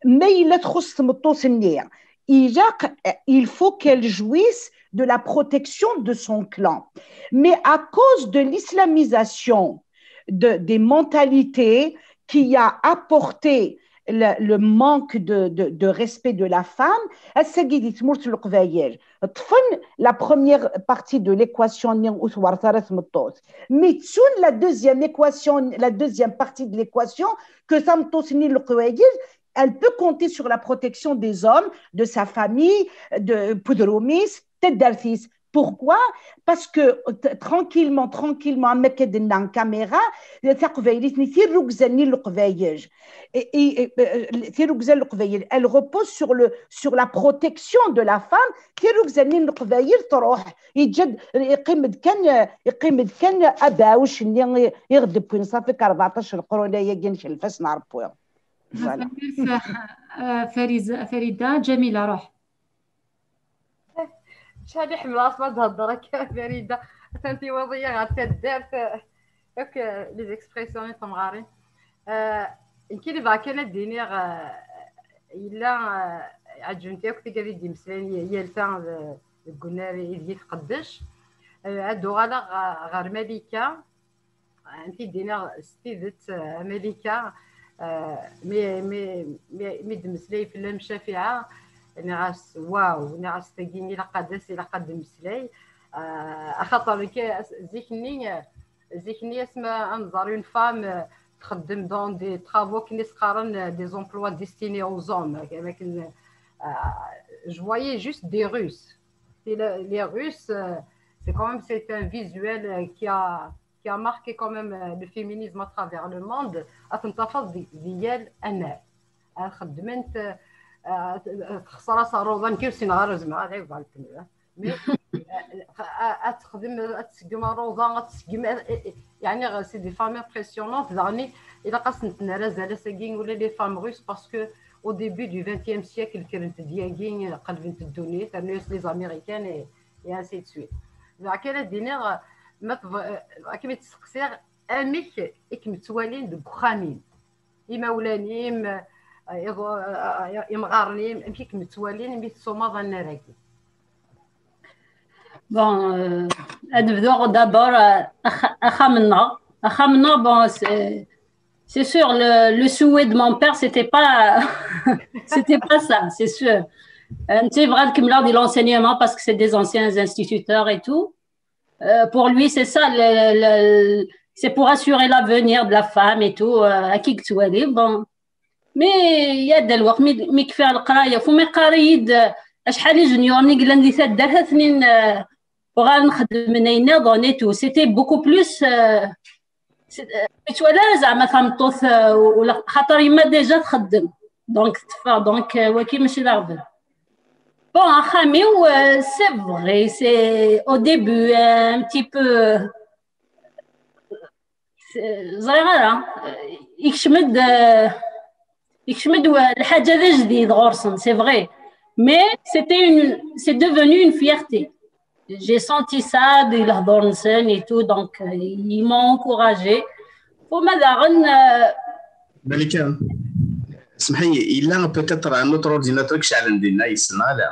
ma yella txuṣ tmeṭṭut-nni, ilaq, il faut qu'elle jouisse de la protection de son clan. Mais à cause de l'islamisation de, des mentalités qui a apporté le, le manque de, de, de respect de la femme, ass-agi di tmurt n Leqbayel, ṭṭfen la première partie de l'équation-nni ur twert ara tmeṭṭut. Mais ttun la deuxième équation, la deuxième partie de l'équation, que tameṭṭut-nni n Leqbayel, elle peut compter sur la protection des hommes, de sa famille, de Pudrumis, taddart-is. Pourquoi? Parce que t- tranquillement, tranquillement, am akka d-tenna Kamira, taqbaylit-nni, tirrugza-nni n Leqbayel, et, et, et, euh, tirrugza n Leqbayel, elle repose sur, le, sur la protection de la femme. Tirrugza-nni n Leqbayel truḥ, yeǧǧa-d, yeqqim-d kan, yeqqim-d kan abeɛɛuc-nni i, i ɣ-d-wwin ṣafi k-rbeɛṭac n leqrun-agi n Kelfas n Ṛebbi. Voilà. Tanemmirt, euh, Fariz- Farida, Jamila, ruḥ. Acḥal i ḥemmleɣ asma d-thedder akka Farida. Atan tiwaḍ-iyi ɣer taddart. Akk les expressions i temɣarin. Euh, nekk i nebɣa kan ad d-iniɣ, euh, yella, euh, ɛeǧbent akk tigad i d-imeslayen y- yal ta d- deg unnar ideg i tqeddec. Euh, ad uɣaleɣ ɣer- ɣer Malika. Amek i d-iniɣ s tidet, euh, a Malika, euh, mi, mi, mi, mi d-meslay fell-am Cafiɛa, nniɣ-as waw, nniɣ-as tagi ilaq ad as, ilaq ad d-meslay. Euh, axaṭer nekk as- zik-nni, zik-nni asma ad nẓer une femme, euh, txeddem dans des travaux akken i s-qqaren, euh, des emplois destinés aux hommes, am akken, euh, je voyais juste des Russes. Et le- les Russes, euh, c'est quand même, c'est un visuel euh, qui a, qui a marqué quand même euh, le féminisme à travers le monde. Ad tentafeḍ di di yal anar. Ad xeddment, euh, euh, txeṣṣer-as ṛṛuḍa, nekk ur ssineɣ ara zemreɣ ad ɛiwdeɣ ɣer tmura. Mais euh, ad texdem, ad tseggem ṛṛuḍa, ad tseggem, euh, euh, يعني c'est des femmes impressionnantes. Daɣen ilaq ad sent-nerr azal ass-agi ula les femmes russes parce que au début du vingtième siècle kkrent-d yagi, qelbent ddunit, rnu-as les américaines et, et ainsi de suite. Dɣa kan ad d-iniɣ, ma tebɣ- akken i tt-steqsiɣ, amek i kem-ttwalin deg uxxam-im? Imawlan-im, eh, iḍ- eh, imɣaren-im, amek i kem-ttwalin imi tessumaḍ annar-agi? Bon, euh, ad nebdu d'abord euh, axa- axxam-nneɣ. Axxam-nneɣ, bon, c'est c'est sûr, le, le souhait de mon père, c'était pas, c'était pas ça, c'est sûr. Euh, tu sais, vraiment, comme lors de l'enseignement, parce que c'est des anciens instituteurs et tout. Euh, pour lui, c'est ça, le, le- c'est pour assurer l'avenir de la femme et tout, euh, à qui que tu es, bon. Mais il y a des lois, mais, mais qui fait le qraya, faut me qaraïd, أشحال junior نقلن دي تدرها ثنين وغا نخدم نينا et tout. C'était beaucoup plus euh, c'est- euh, tu vois là زعما tameṭṭut euh, ولا خاطر يما déjà تخدم donc تفا donc euh, وكي ماشي لاغبن. Bon, axxam-iw, euh, c'est vrai, c'est au début euh, un petit peu euh, ẓriɣ ara يكشم-d euh, يكشم-d wa- الحاجة d ajdid ɣur-sen, c'est vrai, mais c'était une c'est devenu une fierté. J'ai senti ça di lehdur-nsen et tout, donc euh, ils m'ont encouragé. Uma daɣen euh, Malika, اسمحي, il a peut-être un autre ordinateur qui s'allume dinna, il s'en a là.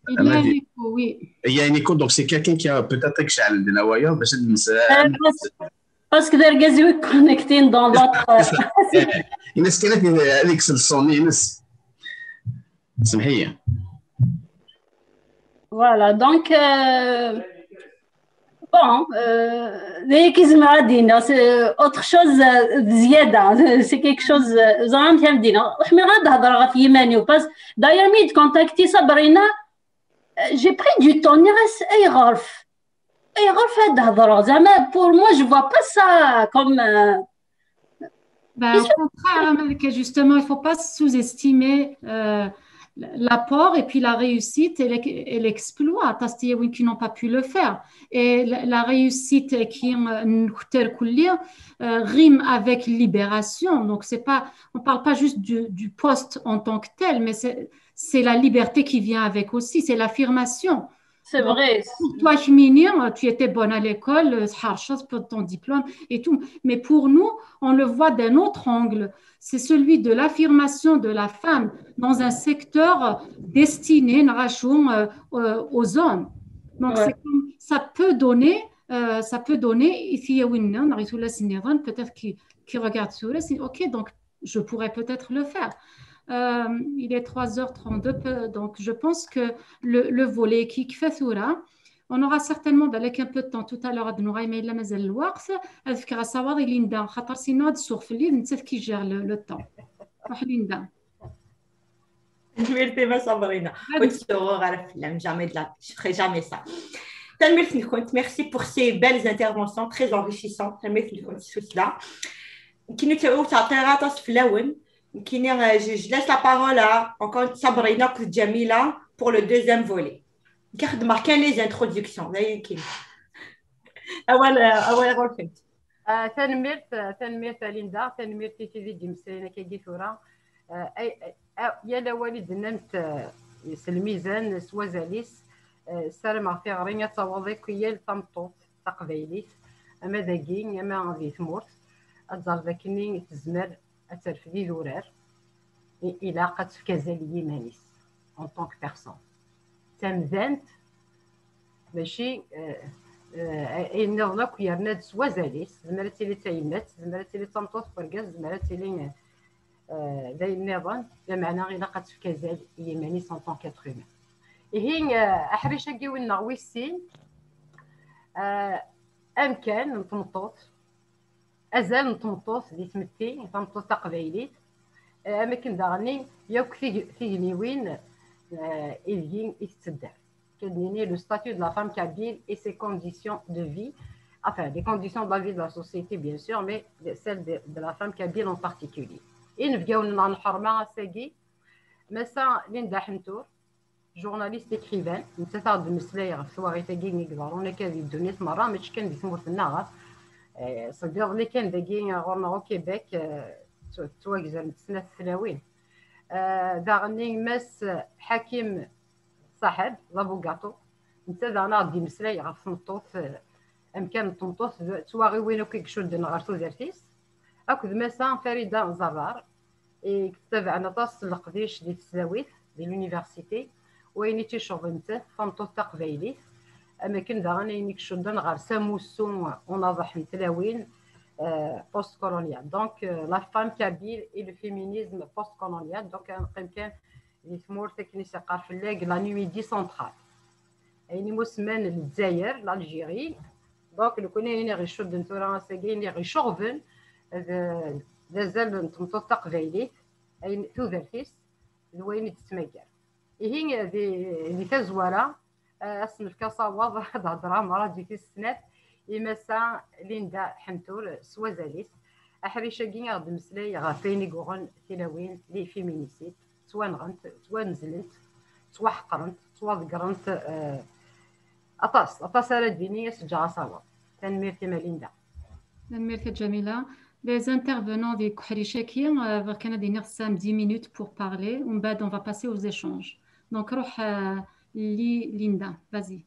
Il y a un écho, oui. Il y a un écho, donc c'est quelqu'un qui a peut-être qui s'allume dinna, ouais, parce que parce que d argaz-iw i connecté dans l'autre il est-ce qu'il a avec le son, il est اسمحي. Voilà, donc, euh, bon, euh, d ayen i zemreɣ ad d-iniɣ, c'est autre chose euh, زيادة, c'est quelque chose, euh, ẓran kan ad d-iniɣ. Ḥmiɣ ad d-hedreɣ ɣef yiman-iw, parce d'ailleurs, mi d-contacté Sabrina, euh, j'ai pris du temps, nniɣ-as ayɣer, ayɣer ad d-hedreɣ, زعما, pour moi, je vois pas ça comme, euh, Ben, au contraire, hein, Malika, justement, il ne faut pas sous-estimer euh, l'apport et puis la réussite et l'ex- et l'exploit, parce qu'il y a qui n'ont pas pu le faire. Et la, la réussite qui euh, euh, rime avec libération. Donc, c'est pas, on ne parle pas juste du, du poste en tant que tel, mais c'est c'est la liberté qui vient avec aussi, c'est l'affirmation. C'est vrai. Pour toi, Chimini, tu étais bonne à l'école, euh, تحرشت pour ton diplôme et tout. Mais pour nous, on le voit d'un autre angle. C'est celui de l'affirmation de la femme dans un secteur destiné, نراجعو, euh, euh, aux hommes. Donc, Ouais. c'est comme- ça peut donner, euh, ça peut donner, إثياوين, نراجعو لا سنيران, peut-être qui, qui regarde sur le, c'est, ok, donc je pourrais peut-être le faire. Euh, il est trois heures trente-deux, peu- donc je pense que le, le volet qui fait ثورة, on aura certainement avec un peu de temps tout à l'heure, ad nura ma yella mazal lweqt, ad fkeɣ asawaḍ i Linda, خاطر sinon ad tsuɣ fell-i, d nettat qui gère le, le temps. روح Linda. Merci, ma Sabrina. Ur ttsuɣuɣ ara fell-am, jamais de la vie, je ferai jamais ça. Tanemmirt-nkent, merci pour ces belles interventions très enrichissantes. Tanemmirt-nkent s tussda. Nekkini ur ttɛeṭṭileɣ aṭas fell-awen. Nekkini, euh, je, je laisse la parole à encore Sabrina akked Jamila pour le deuxième volet. Nekk xeddmeɣ kan les introductions, d ayen kan. Awal, euh, awal ɣur-kent. Ah, tanemmirt, ah, tanemmirt a Linda, tanemmirt i tid i d-yemmeslayen akkagi tura. Ah, ay- ay- ah, yal awal i d-tennamt, ah, s lmizan, s wazal-is, ah, ssarameɣ tiɣri ad taweḍ akk i yal tameṭṭut taqbaylit, ama dagi, ama di tmurt, ad tẓer d akken tezmer ad terfed idurar, i- ilaq ad tefk azal i yiman-is en tant que personne. D tamdant, mačči eh, eh, ayen nniḍen akk, yerna-d s wazal-is. Tezmer ad tili d tayemmat, tezmer ad tili d tameṭṭut n urgaz, tezmer ad tili eh, d ayen nniḍen, lameɛna ilaq ad tefk azal i yiman-is en tant qu'être humain. Ihi eh, aḥric-agi-nneɣ wis sin, eh, amkan n tmeṭṭut, azal n tmeṭṭut di tmetti, tameṭṭut taqbaylit, eh, am akken daɣen yakk tig- tigniwin euh, ideg i tettedder. Kan nini le statut de la femme kabyle et ses conditions de vie, enfin, les conditions de la vie de la société, bien sûr, mais celles de, de la femme kabyle en particulier. I nefgawen n lḥerma ass-agi, Massa Linda Ḥentur, journaliste écrivaine, nettat ad d-temmeslay ɣef twaɣit-agi i iḍerrun akka di ddunit merra, mačči kan di tmurt-nneɣ. Eh, seg iḍelli kan dagi ɣur-neɣ au Québec, eh, ttwa-, ttwagzant snat tlawin. Eh, daɣen Mass Ḥakim Saḥeb, Labugaṭu, netta daɣen ad d-imeslay ɣef tmeṭṭut, eh, amkan n tmeṭṭut d twaɣiwin akk i icudden ɣer tudert-is, akked Massa Farida Zerrar, i yettabaɛen aṭas n leqdic di tesdawit, di l'université, wayen i tt-iceɣben nettat, tameṭṭut taqbaylit, am akken daɣen ayen i icudden ɣer samussu unaḍeḥ n tlawin, eh, post-colonial. Donc, euh, la femme kabyle et le féminisme post-colonial. Donc, ad neqqim kan di tmurt akken i s-iqqar fell-ak la Numidie centrale. Ayen imusemman n Lezzayer, l'Algérie. Donc, nekkni ayen i ɣ-icudden tura ass-agi, ayen i ɣ-iceɣben d, d azal n tmeṭṭut taqbaylit, ayen tudert-is d wayen i d-tettmagar. Ihi, di, di tazwara, eh, ad s-nefk asawaḍ ad hedreɣ mraǧi tis snat i Massa Linda Ḥentur s wazal-is. Aḥric-agi ad d-meslay ɣef wayen i yuɣen tilawin, les féminicides, ttwanɣent, ttwanezlent, ttwaḥeqrent, ttwaḍegrent, eh, aṭas, aṭas ara d-tini, ad s-ǧǧeɣ asawaḍ. Tanemmirt-im a Linda. Tanemmirt a Ǧamila. Les intervenants di uḥric-agi, euh, bɣiɣ kan ad iniɣ tesɛam dix minutes pour parler, umbeɛd on va passer aux échanges. Donc, ruḥ, euh, li Linda, vas-y.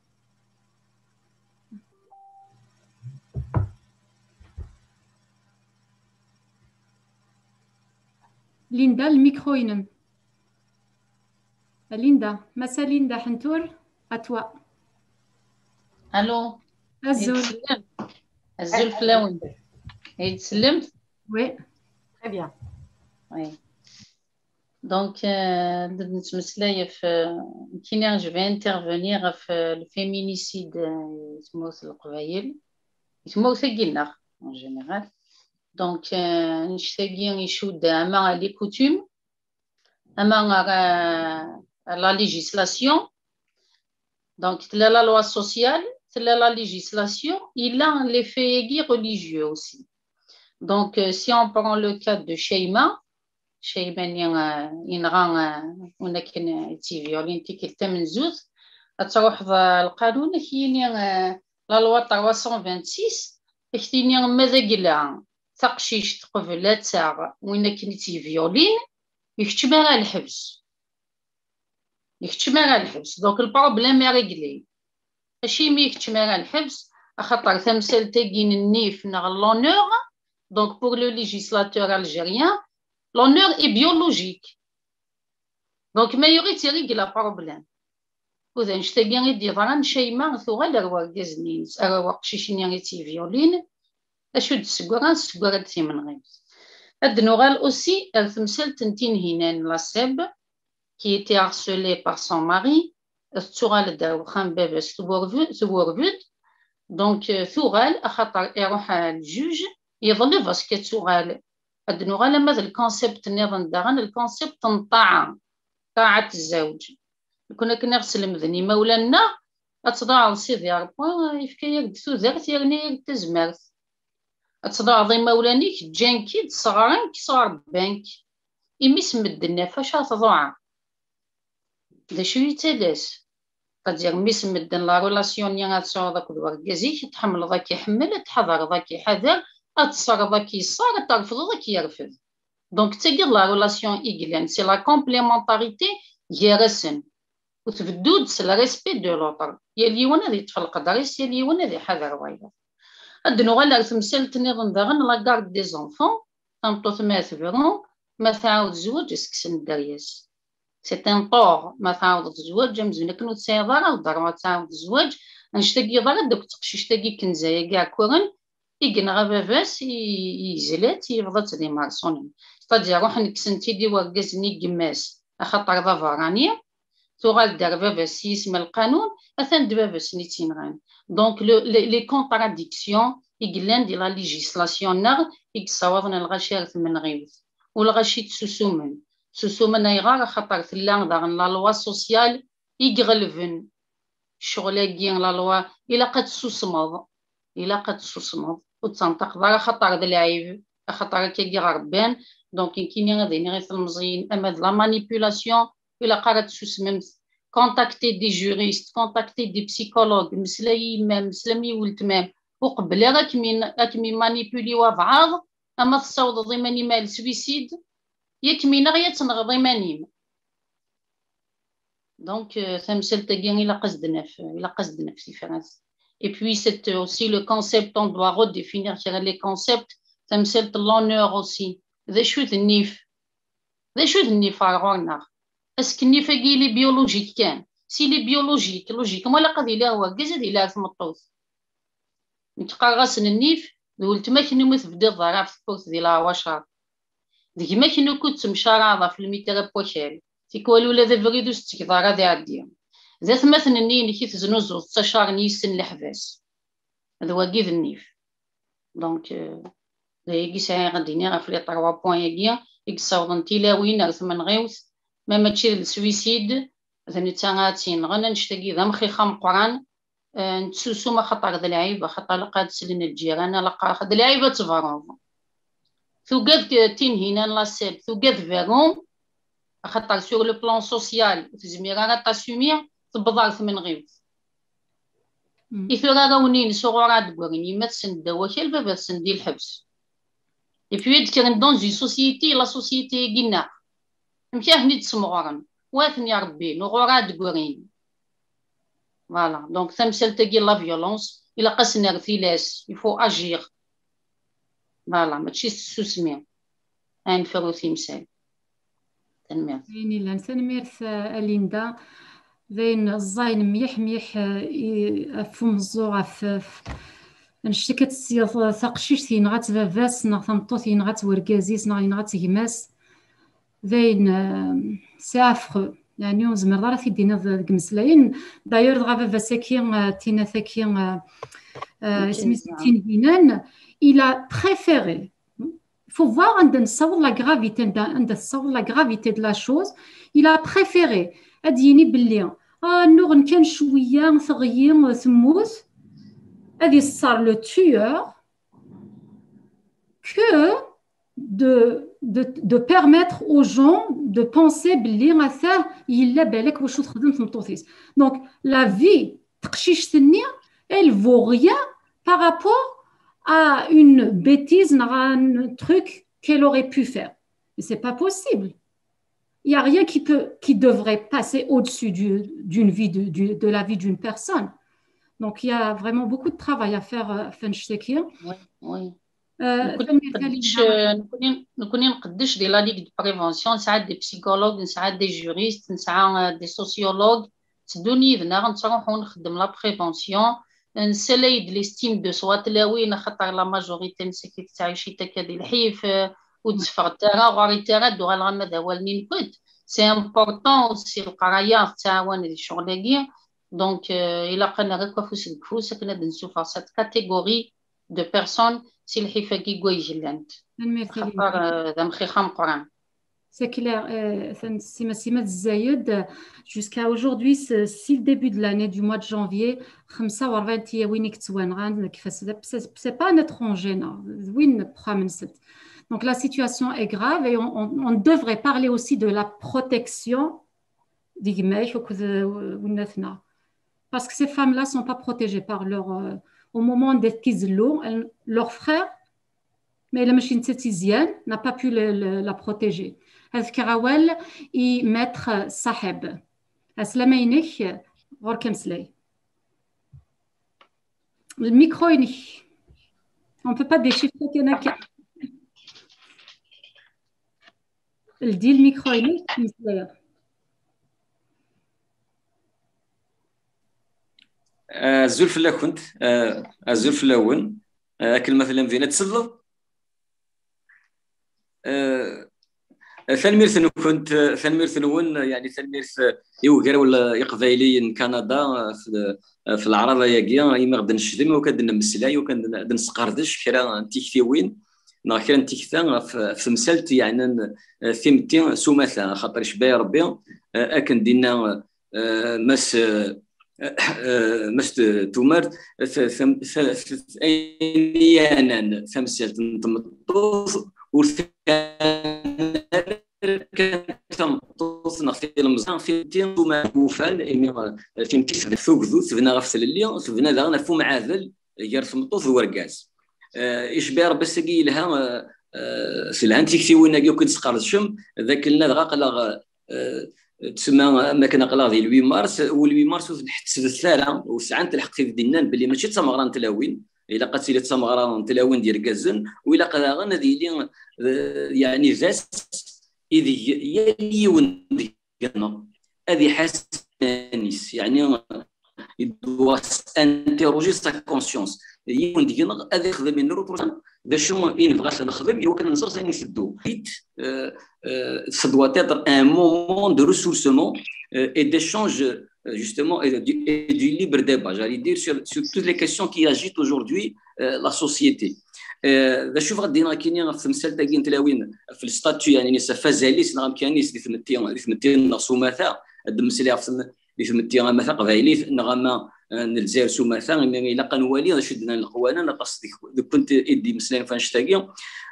Linda, le micro-inem. Linda, Massa Linda Ḥentur, à toi. Allô. Azul. Azul fell-awen. Ay tsellemt? Oui. Très bien. Oui. Donc, euh, d-, nettmeslay ɣef, euh, nekkini, je vais intervenir ɣef, euh, le féminicide, euh, di tmurt n Leqbayel, di tmurt-agi-nneɣ, en général. Donc, euh, annect-agi icudd ama les coutumes, ama ar, ar la législation. Donc, tella la loi sociale, tella la législation, il a les faits religieux aussi. Donc, euh, si on prend le cas de Cheyma, Cheyma-nni, euh, yenɣa, euh, win akken, euh, i tt-ivyulin tikkelt tamenzut, ad truḥeḍ, euh, lqanun, ad k-yini, euh, la loi trois cent vingt-six, ad k-tini ma d agla taqcict qbel ad taɣ win akken i tt-ivyulin, ikeččem ara lḥebs. Ikeččem ara lḥebs. Donc, le problème est réglé. Acimi ikeččem ara lḥebs? Axaṭer tamsalt-agi n nnif neɣ l'honneur, donc pour le législateur algérien, l'honneur est biologique. Donc, ma yuɣ-itt, irégla problème. U d annect-agi i d-yeḍran, Cheyma tuɣal ar wergaz-nni-ines, ar weqcic-nni i tt-ivyulin, acu d-tesseggra? Tesseggra-d timenɣiwt. Ad d-nuɣal aussi ar temsalt n Tinhinan, la Seb, qui était harcelée par son mari, tettuɣal-d ar wexxam n baba-s, twurb-, twurb-d. Donc, euh, tuɣal, axaṭer iruḥ à le juge, yeḍleb à ce que tuɣal. Ad d-nuɣal ama d lkonsept nniḍen daɣen, lkonsept n ṭṭaɛa, ṭaɛa n zzawǧ. Nekkni akken i ɣ-slemden imawlan-nneɣ, ad tḍaɛeḍ Sidi Ṛebbi, yefka-yak-d tudert, yerna-yak-d tazmert. Ad tḍaɛeḍ imawlan-ik, ǧǧan-k-id, sseɣren-k, sɣerban-k. Imi s medden ɣef wacu ara tḍuɛeḍ? D acu yettalas? C'est-à-dire, mi s medden la relation-nni ad tesɛuḍ akked wergaz-ik, ad tḥemmleḍ ad k-iḥemmel, ad tḥadreḍ ad k-iḥader, ad tesreḍ ad k-yeṣṣer, ad terfdeḍ ad k-yerfed. Donc, d tagi d la relation i yellan, c'est la complémentarité gar-asen. U tbeddu-d s le respect de l'autre. Yal yiwen ad yeṭṭef lqedr-is, yal yiwen ad iḥader wayeḍ. Ad d-nuɣal ar temsalt nniḍen daɣen, la garde des enfants, tameṭṭut ma tebru, ma tɛawed zzwaǧ, ad s-kksen dderya-s. C'est un tort, ma tɛawdeḍ zzwaǧ, amzun akken ur tesɛiḍ ara le droit ad tɛawdeḍ zzwaǧ. Annect-agi yeḍra-d akked teqcict-agi Kenza-agi Ɛekkuren, i yenɣa baba-s, i, i yezla-tt, yebḍa-tt d imerṣunen. C'est-à-dire, ruḥen kksen-tt-id i wergaz-nni n yemma-s, axaṭer d aberrani, tuɣal-d ar baba-s s yisem n lqanun, atan d baba-s-nni i tt-yenɣan. Donc, le, le, les contradictions i yellan di la législation-nneɣ, i yessawaḍen lɣaci ar tmenɣiwt, u lɣaci ttsusumen. Susumen ayɣer? Axaṭer tella daɣen la loi sociale i iɣelben ccɣel-agi, la loi, ilaq ad tsusmeḍ. Ilaq ad tsusmeḍ. Ur d-tenṭiqeḍ ara axaṭer d lɛib, axaṭer akkagi ɣerban. Donc, nekkini ad iniɣ i telmeẓyin, ama d la manipulation, ilaq ara tsusmemt. Contactez des juristes, contactez des psychologues, mmeslay i yemma-m, mmeslay i weltma-m. Ur qebbel ara ad kem-in-, ad kem-imanipuli wabɛaḍ, ama tessawḍeḍ iman-im ar le suicide, yak mi-nneɣ ya tenɣeḍ iman-im. Donc, euh, tamsalt-agi ilaq ad s-d-naf, ilaq ad s-d-naf tifrat. Et puis, c'est aussi le concept, on doit redéfinir kra les concepts. Tamsalt, l'honneur aussi. D acu d nnif? D acu d nnif ɣer ɣur-neɣ? Est-ce que nnif-agi, il est biologique kan? S'il est biologique, logiquement, ilaq ad yili ɣer wergaz, ad yili ɣer tmeṭṭut. Nekk qqareɣ-asen nnif, d weltma-k-nni umi tebdiḍ ḍar ɣef tewwurt di leɛwacer. D gma-k-nni ukud temcaraḍ ɣef lmitrat n wakal. Tikwal ula d abrid ur s-tettgeḍ ara ad iɛeddi. D atmaten-nni-inek i teznuzuḍ ttacar n yissen leḥbas. D wagi d nnif. Donc, euh, d ayagi sɛiɣ ad d-iniɣ ɣef les trois points-agi i yessawḍen tilawin ar tmenɣiwt, ma mačči d le suicide, d netta ara tt-yenɣen, annect-agi d amxiq ameqqran. Eh, nettsusum axaṭer d lɛib, axaṭer ilaq ad slen lǧiran, ilaq ad, d lɛib ad tberruḍ. Tugad k-, Tinhinan la seb, tugad berru, axaṭer sur le plan social ur tezmir ara ad t-assumer, tewweḍ ɣer tmenɣiwt. Mm. I tura ara wen-ines uɣur ad d-grin, yemma-tsen ddaw wakal, baba-tsen di lḥebs. Et puis ad d-kkren dans une société, la société-agi nneɣ. Amek ara ten-id-ssemɣuren? Wa ad ten-irebbin, uɣur ad d-grin. Voilà. Donc, tamsalt-agi, la violence, ilaq ad s-nerr tilas, il faut agir. Voilà, mačči s tsusmi. Ad nefru timsal. Tanemmirt. Ayen illan, tanemmirt, eh, a Linda. D ayen ẓẓayen mliḥ, mliḥ, eh, i, ɣef umeẓẓuɣ, ɣef, ɣef, annect-ik ad tesliḍ, taqcict yenɣa-tt baba-s, neɣ tameṭṭut yenɣa-tt wergaz-is, neɣ yenɣa-tt gma-s. D ayen, euh, c'est affreux. Yeɛni ur tezmireḍ ara ad t-id-tiniḍ deg imeslayen. D'ailleurs, dɣa baba-s-agi, euh, Tinat-agi, euh, euh, isem-is Tinhinan, il a préféré. Faut voir anda nessaweḍ la gravité, anda, anda tessaweḍ la gravité de la chose. Il a préféré ad d-yini belli, ah, nnuɣen kan cwiya, teɣli, temmut, ad iṣṣer le tueur, que de, de, de permettre aux gens de penser belli ata yella balak wacu texdem tmeṭṭut-is. Donc, la vie teqcict-nni, elle vaut rien par rapport à une bêtise, neɣ à un truc qu'elle aurait pu faire. Mais c'est pas possible. Il y a rien qui peut, qui devrait passer au-dessus du, d'une vie de, du, de la vie d'une personne. Donc, il y a vraiment beaucoup de travail à faire, euh, ɣef annect-agi. Oui, oui. Euh, nekkni, nekkni nqeddec di la ligue de prévention, nesɛa des psychologues, nesɛa des juristes, nesɛa, euh, des sociologues, tteddun yid-neɣ, nettruḥu nxeddem la prévention, nessalay-d l'estime de soi, tlawin, axaṭer la majorité-nsen i tettɛici akka di lḥif, euh, ur d-tteffɣent ara, ɣur-int ara d-uɣaleɣ ama d awal-nni nekked. C'est important aussi, leqraya tettɛawan di ccɣel-agi. Donc, euh, ilaq ad nerr akk afus deg ufus akken ad nsuffeɣ cette catégorie de personnes si lḥif-agi n wayeg llant. Tanemmirt a Linda. Axaṭer, euh, d amxiq ameqqran. C'est clair, euh, sima, sima tezzayd, jusqu'à aujourd'hui, c'est, si le début de l'année, du mois de janvier, xemsa u rebɛin n tlawin i yettwanɣan, c'est, c'est pas un étranger, non, d win n uxxam-nsent. Donc la situation est grave et on, on, on devrait parler aussi de la protection des gma-k akked, euh, winnat-nneɣ. Parce que ces femmes-là sont pas protégées par leur, euh, au moment d'être kizello, elles, leur frère, mais la machine de Tiziane n'a pas pu le, le, la protéger. Ad fkeɣ awal i maître Saheb. Aslama-inek, ɣur-k ameslay. Le micro-inek. On peut pas déchiffrer kan akka. Ldi le micro-inek, meslay. Azul fell-akent, eh, azul fell-awen. Eh, akken ma tellam din, ad tselleḍ. Eh, tanemmirt-nkent, eh, tanemmirt-nwen, eh, yeɛni tanemmirt, eh, i Ugraw l-, Iqbayliyen n Kanada, eh, f-, eh, f leɛraḍa-agi, imi ɣ-d-necdem, akk ad d-nemmeslay, akk ad d-, d-nesqerdec kra n tiktiwin. neɣ kra n tikta ɣef, ɣef temsalt yeɛnan, eh, timetti s umata, axaṭer icba Rebbi, eh, akken d-inna, eh, Mass, eh, eh, Mass Tumert, t-, t-, t-, t-, ayen yeɛnan tamsalt n tmeṭṭut ur t-, kan tameṭṭut neɣ tilemẓi, timetti ufan, imi, eh, timetti tebna tugdut, tebna ɣef tlelli, tebna daɣen ɣef umɛadel gar tmeṭṭut d urgaz. Eh, icba Rebbi ass-agi yelha, eh, eh, sselhant tiktiwin-agi akk i d-tesqerdcem, d akken ladɣa aql-aɣ, eh, tsemma am akken aql-aɣ di le huit mars, u le huit mars ur ten-ḥettbet ara, u sɛant lḥeqq tid d-innan belli mačči d tameɣra n tlawin, ilaq ad tili d tameɣra n tlawin d yergazen, u ilaq daɣen ad yili, eh, yeɛni d ass ideg yal yiwen deg-neɣ ad iḥaseb iman-is, yeɛni il doit interroger sa conscience. Yiwen deg-neɣ ad ixdem une retrospective d acu i nebɣa ad nexdem i wakken ad nẓer s ayen iteddu. Vite, euh, euh, ça doit être un moment de ressourcement, euh, et d'échange, euh, justement, et du, et du libre débat, j'allais dire, sur, sur toutes les questions qui agitent aujourd'hui, euh, la société. Euh, d acu bɣa ad d-iniɣ akkin ɣef temsalt-agi n tlawin, ɣef le statut, yeɛni, s ɣef wazal-is neɣ amkan-is di tmetti, di tmetti neɣ s umata, ad d-mmeslayeɣ ɣef tem-, di tmetti ama taqbaylit neɣ ama, eh, n Lezzayer s umata, imi ilaq ad nwali d acu i d-nnan leqwanen, aṭas deg, deg-went i d-yemmeslayen ɣef annect-agi.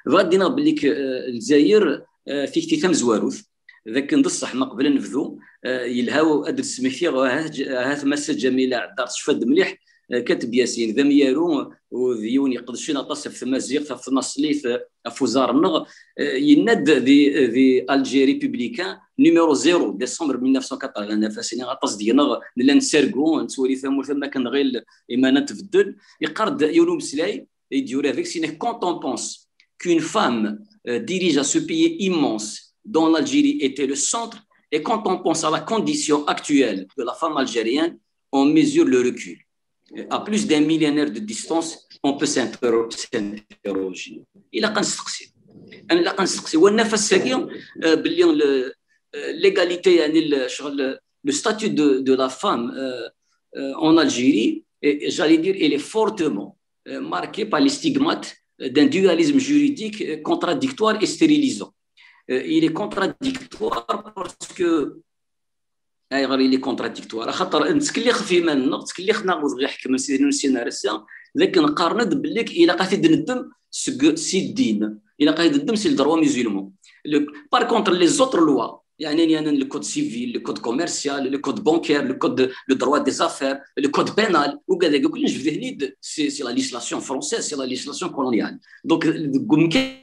Bɣa ad d-iniɣ belli k-, eh, Lezzayer, eh, tikti tamezwarut, d akken d ṣṣeḥ ma qbel ad nebdu, eh, yelha ad d-smektiɣ ahat, ahat Massa Ǧamila Ɛedda tecfa-d mliḥ, eh, Kateb Yasin d amyaru, u d yiwen yeqdecen aṭas ɣef tmaziɣt, ɣef tnaṣlit, eh, ɣef uẓar-nneɣ, eh, yenna-d di, di Alger Républicain numéro zéro, décembre mille neuf cent quatre-vingt-neuf, ass-nni aṭas deg-neɣ nella nettargu, nettwali tamurt am akken nɣil iman-a tbeddel, yeqqar-d yiwen umeslay i d-yura deg-s, yenna: quand on pense qu'une femme, euh, dirige à ce pays immense dont l'Algérie était le centre, et quand on pense à la condition actuelle de la femme algérienne, on mesure le recul. À plus d'un millénaire de distance, on peut s'interro-, s'interroger. Ilaq ad nesteqsi. Ilaq ad nesteqsi. Wa naf ass-agi, euh, belli le, euh, l'égalité, yani, le, sur le, le statut de, de la femme, euh, euh, en Algérie, et, j'allais dire, il est fortement, euh, marqué par les stigmates, euh, d'un dualisme juridique, euh, contradictoire et stérilisant. Euh, il est contradictoire parce que Ayɣer il est contradictoire? Axaṭer nettkellix ɣef yiman-nneɣ, ttkellixen-aɣ wid ɣ-iḥekmen si din ur nessin ar ass-a, d akken qqaren-d belli ilaq ad t-id-neddem seg, si ddin, ilaq ad t-id-neddem si le droit musulman. Le, par contre, les autres lois, yeɛni, yeɛni le code civil, le code commercial, le code bancaire, le code de, le droit des affaires, le code pénal, ugad-agi akk nejbed-iten-id, c'est, c'est la législation française, c'est la législation coloniale. Donc, deg umkan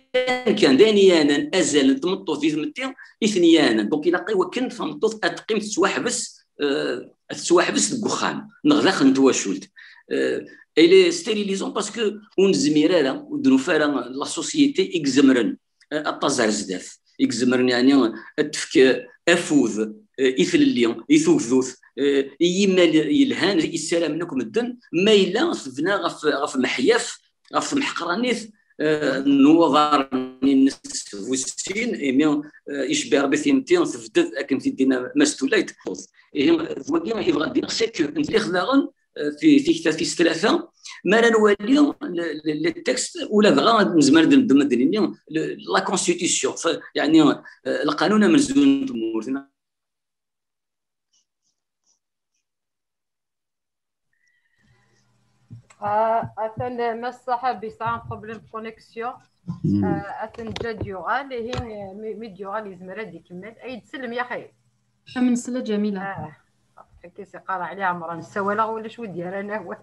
kan, d ayen yeɛnan azal n tmeṭṭut di tmetti i ten-yeɛnan. Donc, ilaq i wakken tameṭṭut ad teqqim tettwaḥbes, euh, ad tettwaḥbes deg uxxam, neɣ daxel n twacult. Euh, elle est stérilisante parce que ur nezmir ara, ur d-nufi ara la société i izemren, euh, ad taẓ ar zdat, i izemren, yeɛni, ad tefk afud, euh, i tlelli, i tugdut, euh, i yimal yelhan, i ssaramen akk medden, ma yella tebna ɣef, ɣef meḥyaf, ɣef temḥeqranit, eh, n uḍar-nni-nnes bu sin, imi, eh, icbi Rebbi timetti tebded akken t-id-yenna Mass Tulay teṭṭuḍ. Ihi, d wagi i bɣa ad d-iniɣ, c'est que ntlix daɣen, eh, ti-, tikta tis tlata, mi ara nwali le, le, le texte, ula dɣa nezmer ad d-neddem ad d-nini le, la constitution, f-, yeɛni, eh, lqanun amenzu n tmurt. Ah, atan Mass Saḥab yesɛa un problème de connexion. Ah, atan ǧǧa d-yuɣal, ihi, mi, mi d-yuɣal yezmer ad ikemmel. Ay d-sellem ya xi. Am nesla Ǧamila. Ah, akka s iqqar Ɛli Ɛemran, ssawaleɣ ulac wi d-yerran awal.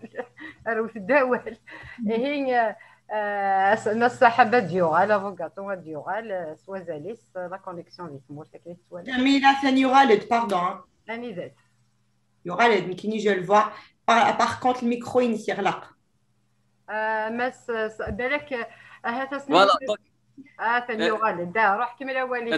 Arut-d awal. Ihi, ah, Mass Saḥab ad d-yuɣal, abugaṭu ad d-yuɣal, ah, s wazal-is, la connexion di tmurt akken i tettwali. Ǧamila atan yuɣal-d, pardon. Anida-t? Yuɣal-d, nekkini je le vois. Par, par contre, le micro-ines yeɣleq. Ah, Mass, ah, balak, ah, ahat ass-nni. Voilà, donc, ah, atan yuɣal-d. Da, ruḥ kemmel awal-ik.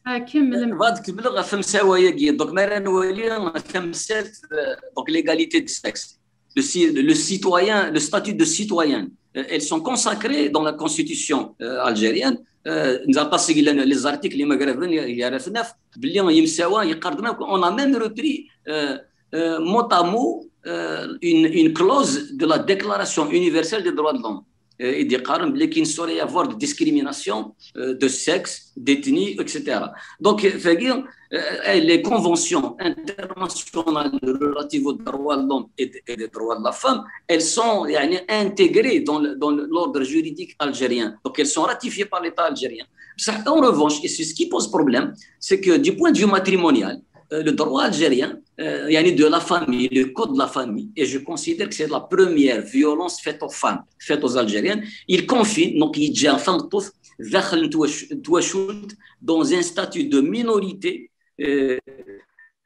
Ah, kemmel. Bɣiɣ ad kemmleɣ ɣef umsawa-agi. Donc, mi ara nwali tamsalt, euh, donc, l'égalité des sexes. Le ci-, le citoyen, le statut de citoyen, euh, elles sont consacrées dans la constitution, euh, algérienne. Euh, netta aṭas i yellan, les articles imagraden i ara t-naf, belli yemsawa, yeqqar-d, on a même repris, euh, euh, mot à mot, euh, une, une clause de la Déclaration universelle des droits de l'homme. euh, i d-yeqqaren belli qu'il ne saurait y avoir de discrimination, euh, de sexe, d'ethnie, et cetera. Donc, euh, tagi, euh, les conventions internationales relatives aux droits de l'homme et, de- et des droits de la femme, elles sont, يعني, intégrées dans le- dans le- l'ordre juridique algérien. Donc, elles sont ratifiées par l'État algérien. En revanche, et c'est ce qui pose problème, c'est que du point de vue matrimonial, euh, le droit algérien, euh, يعني, de la famille, le code de la famille, et je considère que c'est la première violence faite aux femmes, faite aux Algériennes, il confine, donc il y a داخل التوش- التوشلت dans un statut de minorité, euh,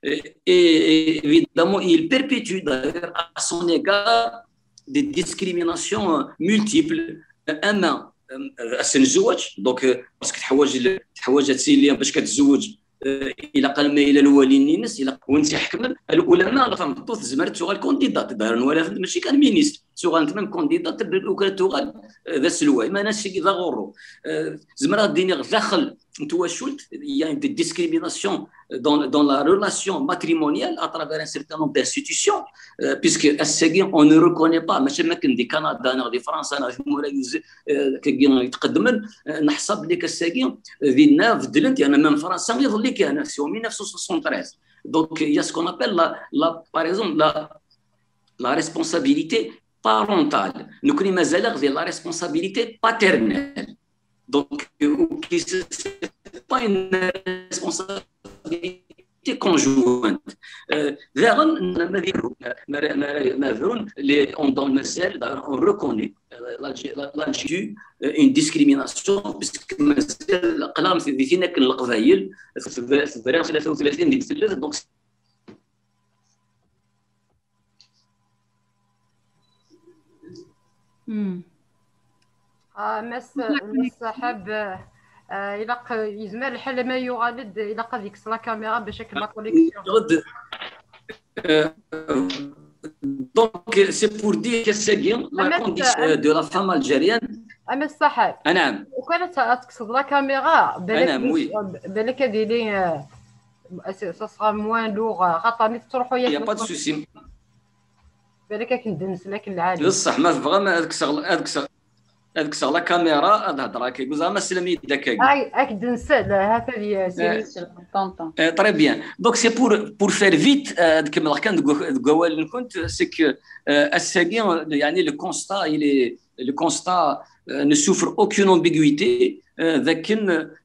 et, et évidemment, il perpétue d'ailleurs à son égard des discriminations, euh, multiples. أما، euh, الزواج، donc, euh, parce que تحوج ال- تحوج تسيلي باش كتزوج، euh, إلا قال ما إلى الوالي نينس، إلا وانت حكمل العلماء، لا فهم، تزمر تسوغ الكونديدات، دار ولا ماشي كان مينيستر، تسوغ أنت من كونديدات، وكان تسوغ، euh, ذا سلوى، ما ناس ذا غرو. Euh, زمر ديني داخل توشلت, il y a des discriminations dans, dans la relation matrimoniale à travers un certain nombre d'institutions, euh, puisque الساقي, on ne reconnaît pas, ماشي ما كان دي كندا, ناغ دي فرنسا, ناغ دي مورايز, euh, كي يتقدمن, euh, نحسب لك الساقي, euh, دينا بدلنت, يعني, même فرنسا يظل لك, يعني, c'est en mille neuf cent soixante-treize. Donc, il y a ce qu'on appelle la, la, par exemple, la, la responsabilité parentale. نكوني مازال غير la responsabilité paternelle. Donc, euh, qui se- c'est pas une responsabilité conjointe. Euh, داغن ما في ما في ما في les on dans le Sahel, on reconnaît, euh, la- la- la- une discrimination, puisque مازال قلام في ذي هناك القبايل في في ثلاثة وثلاثين ديك تلت. Donc, مم. آه، مس مس حاب آه، إلا ق- يزمر الحال ما يغالد إلا قد يكسر la caméra باش هكا la connexion. يغد. Euh, donc, c'est pour dire que c'est bien la أما condition, euh, de la femme algérienne. أما الصحاب أنعم. وكانت تقصد la caméra بالك أنعم, oui. بالك هذه لي آه، ça sera moins lourd آه، خاطر تروحوا Il n'y a ياك pas de souci. بالك كندنس لكن العادي. بصح ما تبغى ما هذاك الشغل هذاك الشغل هذاك الشغل la caméra هاد الهضره كيقول زعما سلام يدك كيقول. هاي اك دنس لا هكا هي سيري. طونطون. Euh, très bien. Donc, c'est pour, pour faire vite, euh, كما كان نقول كنت, c'est que, euh, الساقي, يعني, le constat, il est, le constat, euh, ne souffre aucune ambiguïté, euh, ذاك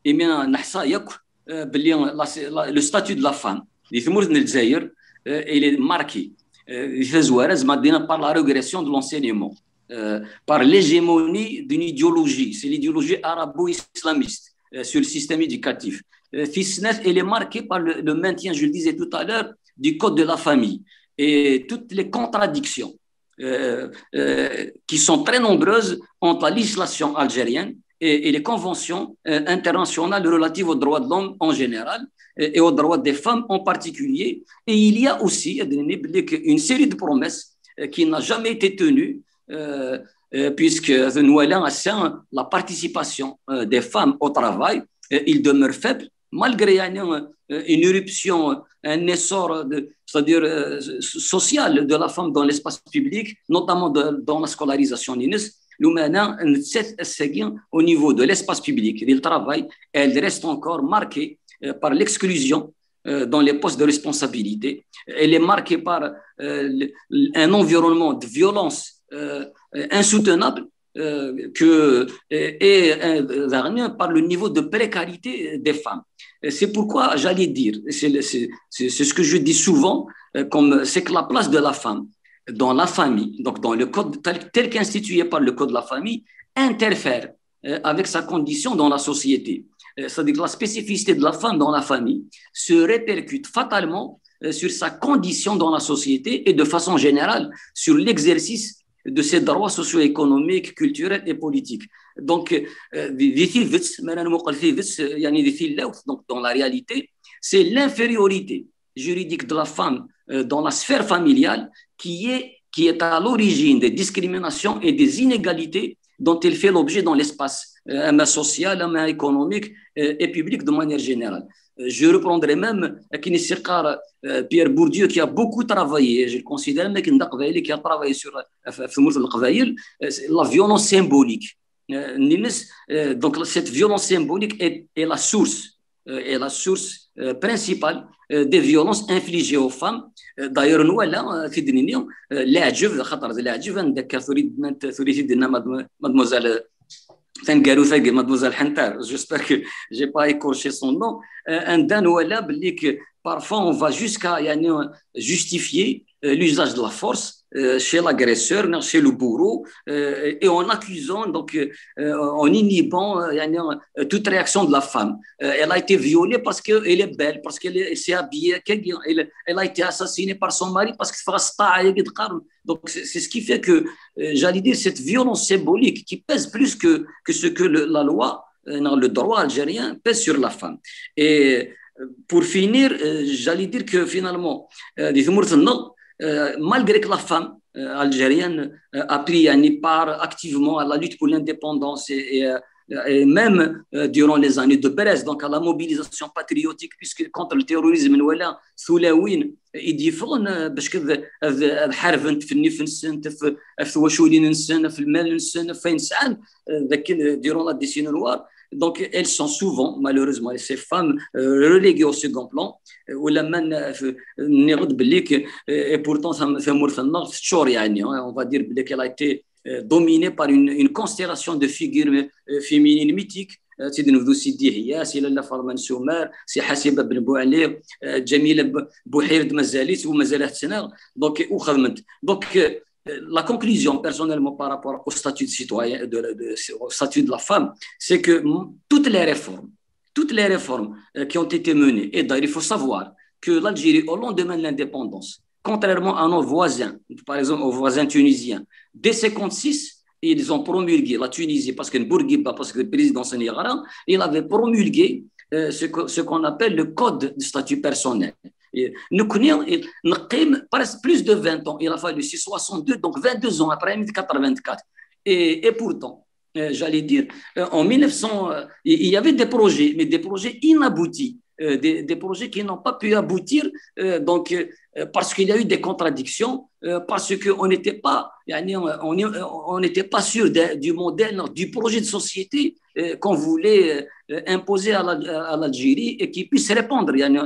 إمينا نحصى ياك, euh, باللي la- la- le statut de la femme دي ثمورة الجزائر, euh, il est marqué, euh, في زوارة زعما دينا par la régression de l'enseignement, euh, par l'hégémonie d'une idéologie, c'est l'idéologie arabo-islamiste, euh, sur le système éducatif. Euh, في السنات, elle est marquée par le, le maintien, je le disais tout à l'heure, du code de la famille et toutes les contradictions, euh, euh, qui sont très nombreuses entre la législation algérienne et, et les conventions, euh, internationales relatives aux droits de l'homme en général et, et aux droits des femmes en particulier. Et il y a aussi une série de promesses, euh, qui n'a jamais été tenue, euh, euh, puisque la participation, euh, des femmes au travail, euh, il demeure faible, malgré, يعني, euh, une éruption, un essor, de, c'est-à-dire, euh, social de la femme dans l'espace public, notamment de- dans la scolarisation. لماذا نتسات الساقي au niveau de l'espace public, du travail, elle reste encore marquée, euh, par l'exclusion, euh, dans les postes de responsabilité. Elle est marquée par, euh, le- un environnement de violence, euh, insoutenable, euh, que, et, et, euh, par le niveau de précarité des femmes. Et c'est pourquoi j'allais dire, c'est le- c'est- c'est- c'est ce que je dis souvent, euh, comme c'est que la place de la femme dans la famille, donc dans le code tel, tel qu'institué par le code de la famille, interfère, euh, avec sa condition dans la société. Euh, c'est-à-dire que la spécificité de la femme dans la famille se répercute fatalement, euh, sur sa condition dans la société et de façon générale sur l'exercice de ses droits socio-économiques, culturels et politiques. Donc, euh, di di tidet, ma ara nmuqel tidet, euh, يعني di tilawt, donc dans la réalité, c'est l'infériorité juridique de la femme, euh, dans la sphère familiale qui est, qui est à l'origine des discriminations et des inégalités dont il fait l'objet dans l'espace, euh, ama social, ama économique, euh, et public de manière générale. Euh, je reprendrai même, euh, akken i s-yeqqar, euh, Pierre Bourdieu, qui a beaucoup travaillé, je le considère même comme un Aqbayli qui a travaillé sur, euh, ɣef tmurt n Leqbayel, euh, c'est la violence symbolique. Euh, nni-nnes, euh, donc cette violence symbolique est, est la source, euh, est la source, euh, principale, euh, des violences infligées aux femmes. Euh, d'ailleurs, nwala, euh, tidnini, euh, leɛǧeb, xaṭer d leɛǧeb, anda akka tura i d-nnant, tura i t-id-tenna madem-, mademoiselle, euh, taneggarut-agi, mademoiselle Hunter, j'espère que j'ai pas écorché son nom, euh, anda nwala belli que parfois on va jusqu'à, yani, justifier, euh, l'usage de la force, euh, chez l'agresseur, non, chez le bourreau, euh, et en accusant, donc, euh, en inhibant, euh, yani, euh, toute réaction de la femme. Euh, elle a été violée parce qu'elle est belle, parce qu'elle est, elle s'est habillée, qu'elle, elle, elle a été assassinée par son mari parce que teffeɣ-as ṭṭaɛa-agi d-qqaren. Donc, c'est, c'est ce qui fait que, euh, j'allais dire, cette violence symbolique qui pèse plus que, que ce que le, la loi, euh, non, le droit algérien pèse sur la femme. Et, euh, pour finir, euh, j'allais dire que finalement, euh, di tmurt-nneɣ, euh, malgré que la femme, euh, algérienne, euh, a pris, yani, part activement à la lutte pour l'indépendance et, et, euh, et même, euh, durant les années de Brest, donc à la mobilisation patriotique, puisque contre le terrorisme, nwala tulawin i d-yeffɣen, euh, bac ad, ad, ad ḥarbent ɣef nnif-nsent, ɣef, ɣef twaculin-nsen, ɣef lmal-nsen, ɣef wayen sɛan, euh, dakken, euh, durant la décennie noire. Donc, elles sont souvent, malheureusement, ces femmes, euh, reléguées au second plan. Euh, ulamma n-, f-, nniɣ-d belli que, euh, et pourtant, tam-, tamurt-nneɣ teččur, yani, hein, on va dire belli qu'elle a été, euh, dominée par une, une constellation de figures, euh, féminines mythiques. Euh, Sidi Nebdu, Sidi Hiyas, Lalla Faḍma n Sumer, Si Ḥasiba Ben Buɛli, euh, Ǧamila B-, Buḥired, mazal-itt, u mazal ad tettnaɣ. Donc, u xedment. Donc, euh, la conclusion, personnellement, par rapport au statut de citoyen, de, de, au statut de la femme, c'est que, mm, toutes les réformes, toutes les réformes, euh, qui ont été menées, et d'ailleurs, il faut savoir que l'Algérie, au lendemain de l'indépendance, contrairement à nos voisins, par exemple aux voisins tunisiens, dès cinquante-six, ils ont promulgué la Tunisie, parce que Bourguiba, parce que le président Sani Ghara, il avait promulgué, euh, ce que, ce qu'on appelle le code de statut personnel. Et nous, nekkni, neqqim presque plus de vingt ans. Il a fallu, c'est soixante-deux, donc vingt-deux ans après, quatre-vingt-quatre. Et, et pourtant, euh, j'allais dire, euh, en mille neuf cents, euh, il y avait des projets, mais des projets inaboutis, euh, des, des projets qui n'ont pas pu aboutir, euh, donc, euh, parce qu'il y a eu des contradictions, euh, parce qu'on n'était pas, yani, on, on, on n'était pas sûr de, du modèle, du projet de société, euh, qu'on voulait, euh, imposer à la, à l'Algérie et qui puisse répondre, yani, euh,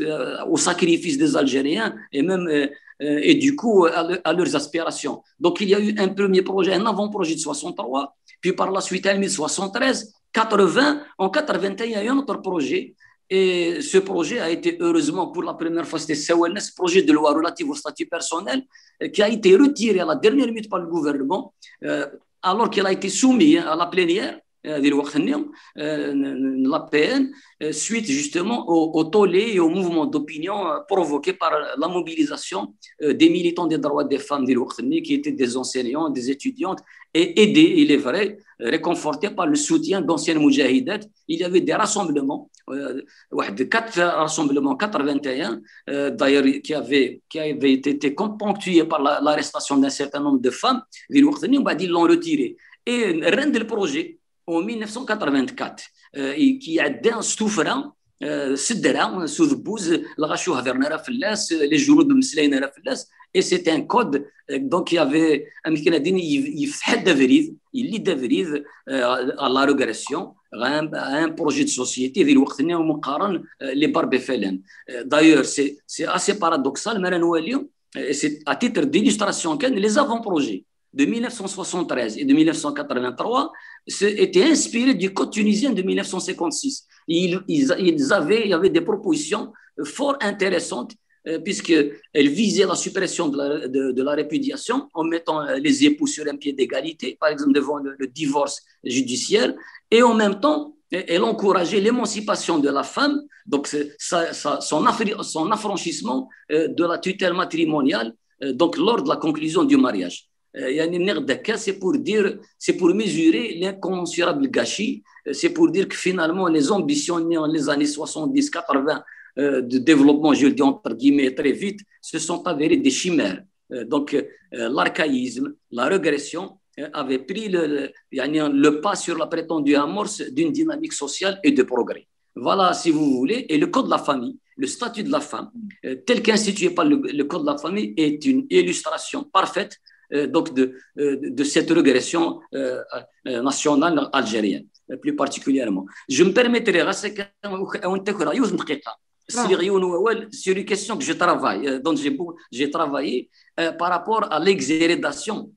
euh, au sacrifice des Algériens et même, euh, euh, et du coup, à, le- à leurs aspirations. Donc, il y a eu un premier projet, un avant-projet de soixante-trois, puis par la suite, en mille soixante-treize, quatre-vingts, en quatre-vingt-un, il y a eu un autre projet. Et ce projet a été, heureusement, pour la première fois, c'était ce projet de loi relative au statut personnel, euh, qui a été retiré à la dernière minute par le gouvernement, euh, alors qu'il a été soumis, hein, à la plénière, euh, di lweqt-nni, euh, n- n- n- la P N, euh, suite justement au, au tollé et au mouvement d'opinion, euh, provoqué par la mobilisation, euh, des militants des droits des femmes di lweqt-nni, qui étaient des enseignants, des étudiantes, et aidés, il est vrai, réconfortés par le soutien d'anciennes moudjahidates. Il y avait des rassemblements, euh, واحد quatre rassemblements, quatre-vingt-un, euh, d'ailleurs, qui avaient, qui avaient été, été ponctués par la- l'arrestation d'un certain nombre de femmes, di lweqt-nni, ومن بعد, ils l'ont retiré. Et rren-d le projet en mille neuf cent quatre-vingt-quatre, euh, et qui a d'un souffrant, euh, sedra, s udebbuz, lɣaci ur hedren ara fell-as, les junud ur mmeslayen ara fell-as, et c'est un code, euh, donc il y avait, amek kan ad d-iniɣ, yef- yefteḥ-d abrid, yelli-d abrid, euh, à la régression, à un, à un projet de société, di lweqt-nni umi qqaren, euh, les barbes et fellens. Euh, d'ailleurs, c'est, c'est assez paradoxal, mi ara nwali, euh, et c'est à titre d'illustration kan, les avant-projets de mille neuf cent soixante-treize et de mille neuf cent quatre-vingt-trois se- étaient inspirés du code tunisien de mille neuf cent cinquante-six. Ils, ils, ils avaient, il y avait des propositions, euh, fort intéressantes, euh, puisqu'elles visaient la suppression de la, de, de la répudiation en mettant, euh, les époux sur un pied d'égalité, par exemple devant le, le divorce judiciaire, et en même temps, elle encourageait l'émancipation de la femme, donc c'est- ça- ça- son, affri- son affranchissement, euh, de la tutelle matrimoniale, euh, donc lors de la conclusion du mariage. Euh, يعني, نغدك, c'est pour dire, c'est pour mesurer l'incommensurable gâchis. Euh, c'est pour dire que finalement, les ambitions nées en les années soixante-dix, quatre-vingts, euh, de développement, je le dis entre guillemets très vite, se sont avérées des chimères. Euh, donc, euh, l'archaïsme, la régression, euh, avait pris le, le, يعني, le pas sur la prétendue amorce d'une dynamique sociale et de progrès. Voilà, si vous voulez, et le code de la famille, le statut de la femme, euh, tel qu'institué par le, le code de la famille, est une illustration parfaite, euh, donc de, euh, de cette régression, euh, euh, nationale algérienne, euh, plus particulièrement. Je me permettrai, غير أون دقيقة، سيغيون ووال, sur une question que je travaille, euh, dont j'ai beau- j'ai travaillé, euh, par rapport à l'exhérédation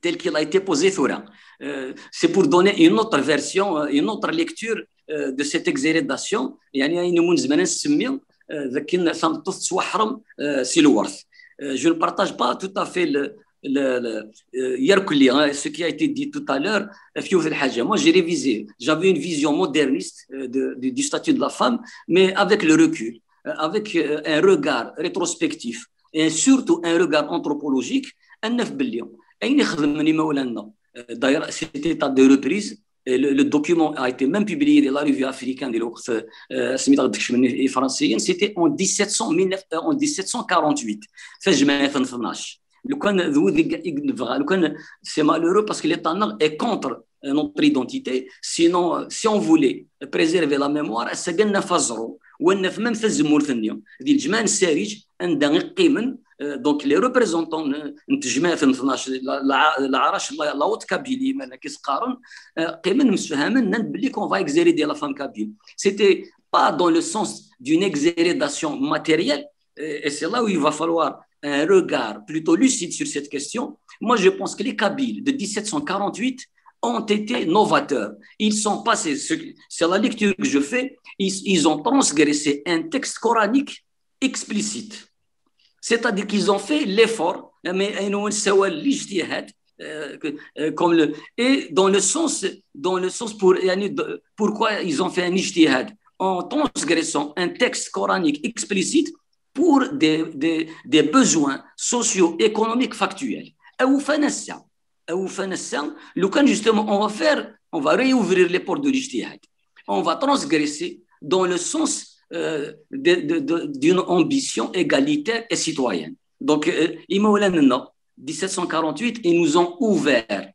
telle qu'elle a été posée ثورة. Euh, c'est pour donner une autre version, euh, une autre lecture, euh, de cette exhérédation. يعني, ayen umi nezmer ad nsemmi, euh, d akken tameṭṭut tettwaḥrem, euh, si lweṛt. Euh, je ne partage pas tout à fait le, le, le, euh, irkelli, hein, ce qui a été dit tout à l'heure, euh, في واحد الحاجة. Moi, j'ai révisé. J'avais une vision moderniste, euh, de, de, du statut de la femme, mais avec le recul, euh, avec, euh, un regard rétrospectif et surtout un regard anthropologique, ad naf belli ayen i xedmen imawlan-nneɣ, euh, d'ailleurs, c'était à deux reprises. Et le, le document a été même publié dans la revue africaine de l'Ouest, euh, c'était en dix-sept cent, euh, en dix-sept cent quarante-huit. Tajmaɛt n tnac. Lukan d wid i, i nebɣa, lukan, c'est malheureux parce que l'État est contre, euh, notre identité. Sinon, euh, si on voulait préserver la mémoire, ass-agi ad naf aẓru, ad naf même tazemmurt-nni, di lejmaɛ n Sarij, anda i qqimen, euh, donc les représentants n, n tejmaɛt n tnac, la, la, la, la Haute Kabylie, ma akken i s-qqaren, euh, qqimen msefhamen, nnan belli qu'on va exhéréder la femme kabyle. C'était pas dans le sens d'une exhérédation matérielle, et c'est là où il va falloir un regard plutôt lucide sur cette question. Moi, je pense que les Kabyles de dix-sept cent quarante-huit ont été novateurs. Ils sont passés, c'est la lecture que je fais, ils, ils ont transgressé un texte coranique explicite. C'est-à-dire qu'ils ont fait l'effort, mais euh, comme le, et dans le sens, dans le sens pour, pourquoi ils ont fait un ijtihad en transgressant un texte coranique explicite pour des, des, des besoins socio-économiques factuels. Awufan ass-a, awufan ass-a, lukan justement on va faire, on va réouvrir les portes de l'ijtihad. On va transgresser dans le sens, euh, de, de, de, d'une ambition égalitaire et citoyenne. Donc, euh, imawlan-nneɣ, dix-sept cent quarante-huit, ils nous ont ouvert.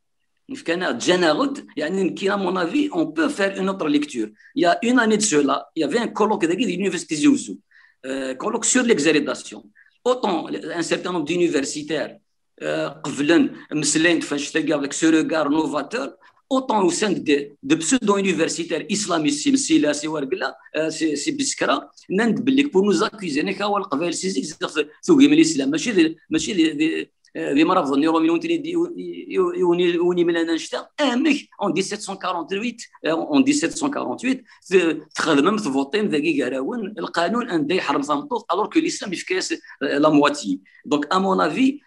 Ǧǧan-aɣ-d, يعني, à mon avis, on peut faire une autre lecture. Il y a une année de cela, il y avait un colloque de l'université Tizi Ouzou, euh, colloque sur l'exhérédation. Autant un certain nombre d'universitaires, euh, qeblen, mmeslayen-d ɣef wannect-agi avec ce regard novateur, autant au sein de, de pseudo-universitaires islamistes, si msila, si wergla, euh, si, si biskra, nnan-d belli pour nous accuser, nekk awal qbayel si zik, tugim l'islam, mačči d, mačči d, d, euh, d imrabḍen iṛumyen i wen-imlan annect-a, amek en dix-sept cent quarante-huit, euh, en dix-sept cent quarante-huit, txedmem, tvuṭim dagi gar-awen lqanun anda yeḥrem tameṭṭut, alors que l'islam yefka-yas, euh, la moitié. Donc, à mon avis,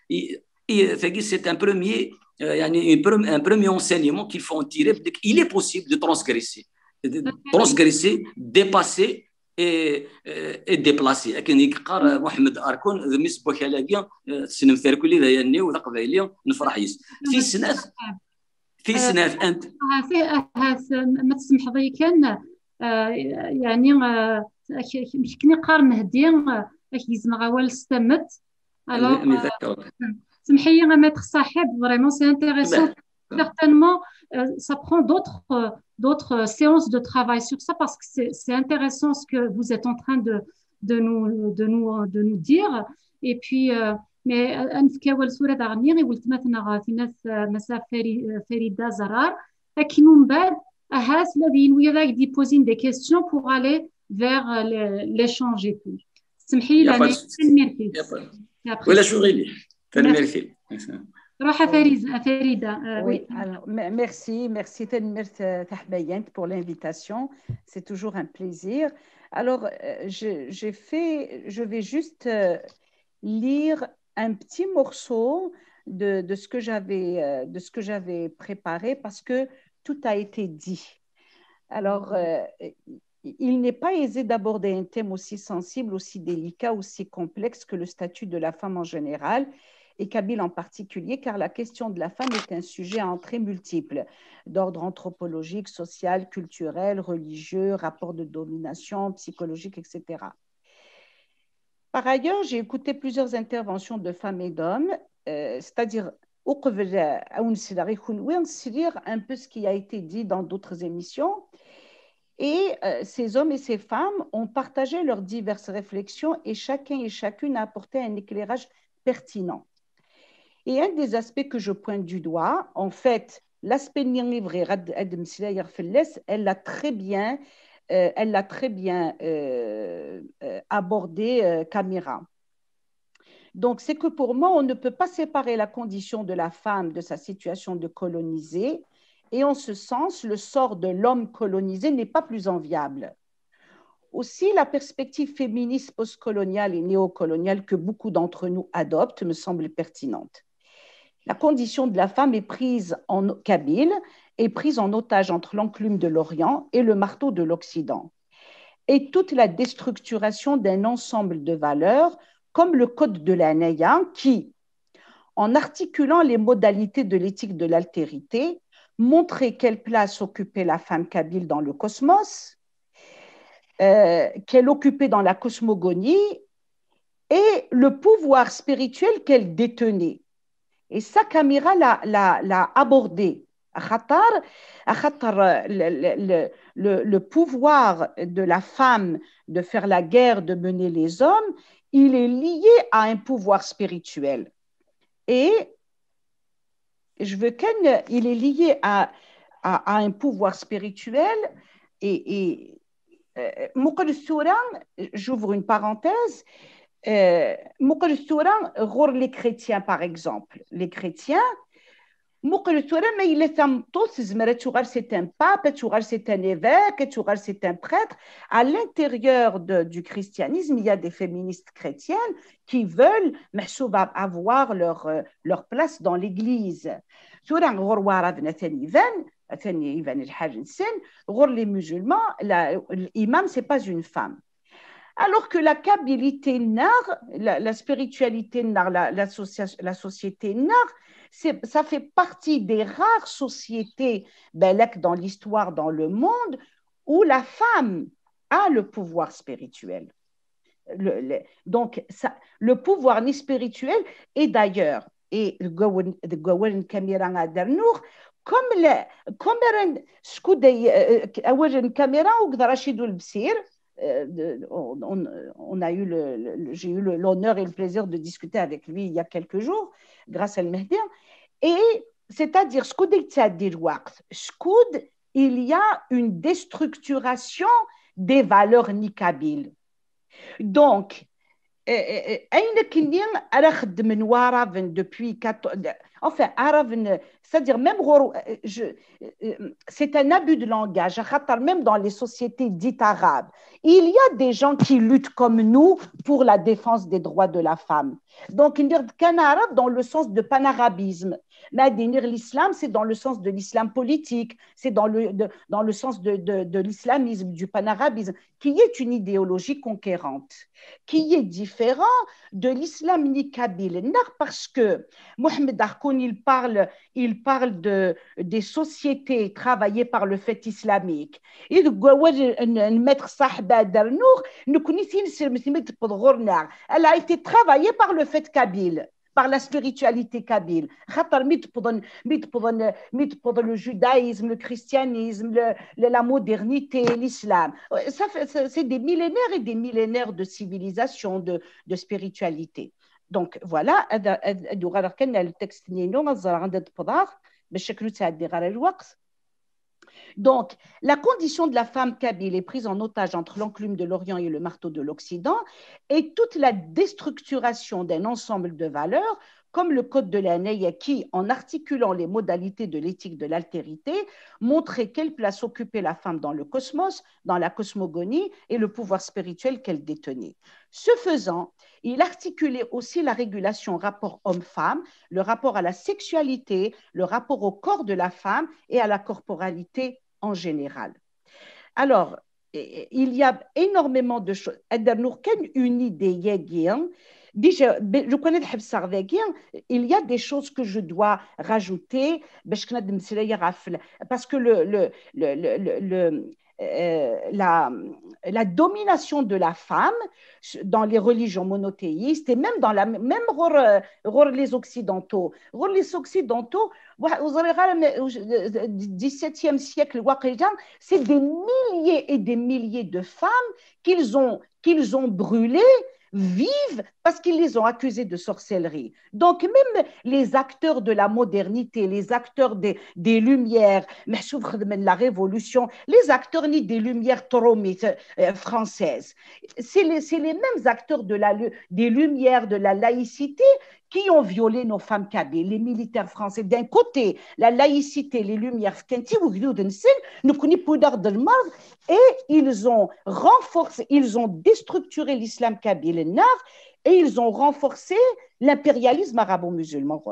tagi, c'est un premier, euh, un premier enseignement qu'il faut en tirer, il est possible de transgresser, de transgresser, dépasser et, euh, et déplacer. Akken i yeqqar, euh, Mohamed Arkoun, d mmi-s n wakal-agi, euh, tessnem-t irkelli, d ayanni-w, d aqbayli, nefreḥ yis. Tis snat, tis snat, ahat, ahat, ma tsemḥeḍ-iyi kan, euh, يعني, euh, akken i qqar Mehdi, euh, ad k-gezmeɣ awal s tamet. Alors, euh, semḥ-iyi a maître Saḥib, vraiment, c'est intéressant. Certainement, euh, ça prend d'autres, euh, d'autres séances de travail sur ça parce que c'est, c'est intéressant ce que vous êtes en train de, de nous, de nous, de nous dire. Et puis, euh, mais, euh, ad nefk awal tura daɣen i weltma-tneɣ, euh, tinat, euh, Massa Fari-, euh, Farida Zarar. Akken umbeɛd, ahat, la d yenwi ad ak-d-poser des questions pour aller vers, euh, le, l'échange et tout. Semḥ-iyi, tanemmirt-ik. Ulac aɣilif. Tanemmirt-ik. Ruḥ a Farida. Oui, alors, merci, merci, tanemmirt, euh, taḥmayant, pour l'invitation. C'est toujours un plaisir. Alors, euh, je, j'ai fait, je vais juste, euh, lire un petit morceau de, de ce que j'avais, euh, de ce que j'avais préparé parce que tout a été dit. Alors, euh, il n'est pas aisé d'aborder un thème aussi sensible, aussi délicat, aussi complexe que le statut de la femme en général, et kabyle en particulier, car la question de la femme est un sujet à entrées multiples, d'ordre anthropologique, social, culturel, religieux, rapport de domination, psychologique, et cetera. Par ailleurs, j'ai écouté plusieurs interventions de femmes et d'hommes, euh, c'est-à-dire uqbel, euh, ad wen-sleɣ i kunwi, sliɣ un peu ce qui a été dit dans d'autres émissions. Et euh, ces hommes et ces femmes ont partagé leurs diverses réflexions et chacun et chacune a apporté un éclairage pertinent. Et un des aspects que je pointe du doigt, en fait, l'aspect-nni i bɣiɣ ad, ad mmeslayeɣ fell-as, elle l'a très bien, euh, elle l'a très bien euh, euh, abordé, euh, Camira. Donc, c'est que pour moi, on ne peut pas séparer la condition de la femme de sa situation de colonisée, et en ce sens, le sort de l'homme colonisé n'est pas plus enviable. Aussi, la perspective féministe postcoloniale et néocoloniale que beaucoup d'entre nous adoptent me semble pertinente. La condition de la femme est prise en kabyle, est prise en otage entre l'enclume de l'Orient et le marteau de l'Occident. Et toute la déstructuration d'un ensemble de valeurs comme le code de la Naya qui, en articulant les modalités de l'éthique de l'altérité, montrait quelle place occupait la femme kabyle dans le cosmos, euh, qu'elle occupait dans la cosmogonie et le pouvoir spirituel qu'elle détenait. Et ça, Camira l'a, l'a, l'a abordé. خاطر خاطر le, le, le, le pouvoir de la femme de faire la guerre, de mener les hommes, il est lié à un pouvoir spirituel. Et je veux qu'il est lié à, à, à un pouvoir spirituel et, et euh, j'ouvre une parenthèse, euh, les chrétiens, par exemple. Les chrétiens, muqel tura ma yella tameṭṭut tezmer ad tuɣal c'est un pape, ad tuɣal c'est un évêque, ad tuɣal c'est un prêtre. À l'intérieur de, du christianisme, il y a des féministes chrétiennes qui veulent avoir leur, euh, leur place dans l'église. Tura ɣur waɛraben atan iban, atan iban lḥal-nsen, ɣur les musulmans, l'imam, c'est pas une femme. Alors que la kabilité, la, la spiritualité, la, la, la société, ça fait partie des rares sociétés, balak, dans l'histoire, dans le monde, où la femme a le pouvoir spirituel. Le, le, donc, ça, le pouvoir spirituel, et d'ailleurs, et Gawel Kamira Adernour, comme le, comme skud, euh, Gawel Kamira ou Rachid Oulbsir, euh, on, on, a eu le, le j'ai eu l'honneur et le plaisir de discuter avec lui il y a quelques jours, grâce à le Mehdi. Et c'est-à-dire, skud, skud, il y a une déstructuration des valeurs kabyles. Donc, ayen akkenni ara xeddmen waɛraben depuis, enfin, araben, c'est-à-dire même, c'est un abus de langage, même dans les sociétés dites arabes, il y a des gens qui luttent comme nous pour la défense des droits de la femme. Donc, il y a des arabe dans le sens de panarabisme. Mais l'islam, c'est dans le sens de l'islam politique, c'est dans le, dans le sens de, de, de l'islamisme, du panarabisme, qui est une idéologie conquérante, qui est différente de l'islam kabyle, parce que Mohamed Arkoun, il parle, il parle de, des sociétés travaillées par le fait islamique. Et le maître Sahba Darnour, nous connaissons elle a été travaillée par le fait kabyle, par la spiritualité kabyle. Le judaïsme, le christianisme, la modernité, l'islam. C'est des millénaires et des millénaires de civilisation, de, de spiritualité. Donc, voilà, le texte نينو غزر عند الدبضاغ باش شكلو تعدي غير الوقت. Donc, la condition de la femme kabyle est prise en otage entre l'enclume de l'Orient et le marteau de l'Occident, et toute la déstructuration d'un ensemble de valeurs, comme le code de la Naya qui, en articulant les modalités de l'éthique de l'altérité, montrait quelle place occupait la femme dans le cosmos, dans la cosmogonie et le pouvoir spirituel qu'elle détenait. Ce faisant, il articulait aussi la régulation rapport homme-femme, le rapport à la sexualité, le rapport au corps de la femme et à la corporalité en général. Alors, il y a énormément de choses. Adernour, une idée, déjà, je connais, il y a des choses que je dois rajouter, parce que le, le, le, le, le, euh, la, la domination de la femme dans les religions monothéistes et même dans la même غير les occidentaux غير les occidentaux au dix-septième siècle c'est des milliers et des milliers de femmes qu'ils ont qu'ils ont brûlées vives parce qu'ils les ont accusées de sorcellerie. Donc, même les acteurs de la modernité, les acteurs des, des Lumières, la Révolution, les acteurs ni des Lumières traumites euh, françaises, c'est les, les, mêmes acteurs de la, des Lumières, de la laïcité, qui ont violé nos femmes kabyles, les militaires français. D'un côté, la laïcité, les Lumières, et ils ont renforcé, ils ont déstructuré l'islam kabyle et ils ont renforcé l'impérialisme arabo-musulman.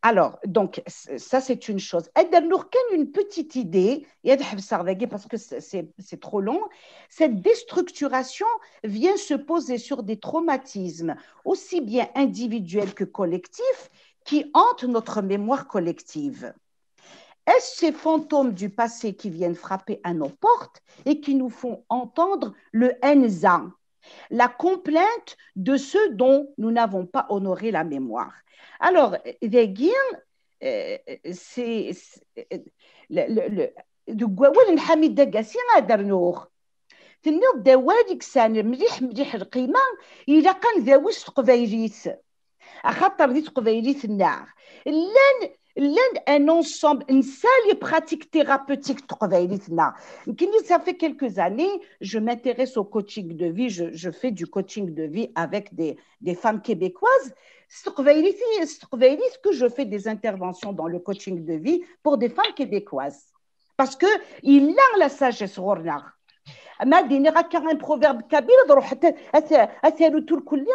Alors, donc, ça, c'est une chose. Une petite idée, parce que c'est trop long, cette déstructuration vient se poser sur des traumatismes aussi bien individuels que collectifs qui hantent notre mémoire collective. Est-ce ces fantômes du passé qui viennent frapper à nos portes et qui nous font entendre le N Z A, la complainte de ceux dont nous n'avons pas honoré la mémoire? Alors, dagi, c'est deg wawal n Ḥamid Agassi ad rnuɣ. Tenniḍ-d awal i yesan mliḥ mliḥ lqima, ilaq ad ndawi s teqbaylit. Axaṭer di teqbaylit-nneɣ llan llan un ensemble, nesɛa les pratiques thérapeutiques n teqbaylit-nneɣ. Nekkini, ça fait quelques années, je m'intéresse au coaching de vie, je, je fais du coaching de vie avec des, des femmes québécoises. S teqbaylit, s teqbaylit que je fais des interventions dans le coaching de vie pour des femmes québécoises. Parce que il a la sagesse ɣur-neɣ. Ma d-iniɣ akka un proverbe kabyle, ad ruḥ ad taru tout le kulli,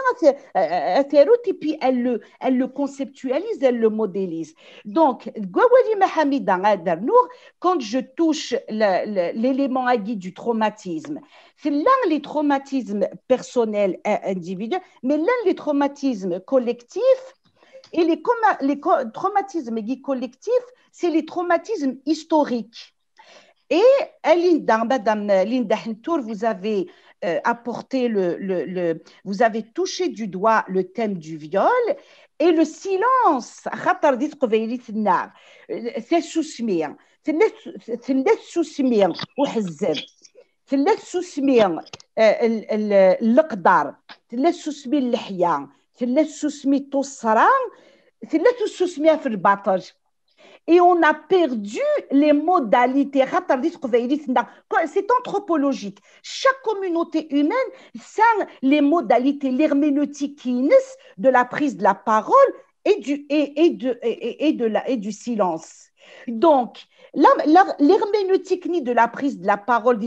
ad taru, et puis elle le, elle le conceptualise, elle le modélise. Donc, deg wawal-im a Ḥamida, ad rnuɣ, quand je touche l'élément agi du traumatisme, c'est là les traumatismes personnels, individuels, mais là les traumatismes collectifs, et les, les traumatismes collectifs, c'est les traumatismes historiques. Et Linda, Madame Linda Hentour, vous avez euh, apporté le, le, le, vous avez touché du doigt le thème du viol et le silence, xaṭer di teqbaylit-nneɣ, tsusmi, tella tsusmi uḥezzeb, tella tsusmi leqder, tella tsusmi leḥya, tella tsusmi tuṣṣra, tella tsusmi ɣef lbaṭel. Et on a perdu les modalités. C'est anthropologique. Chaque communauté humaine a les modalités, l'herméneutique de la prise de la parole et du, et, et de, et, et de la, et du silence. Donc, l'herméneutique ni de la prise de la parole,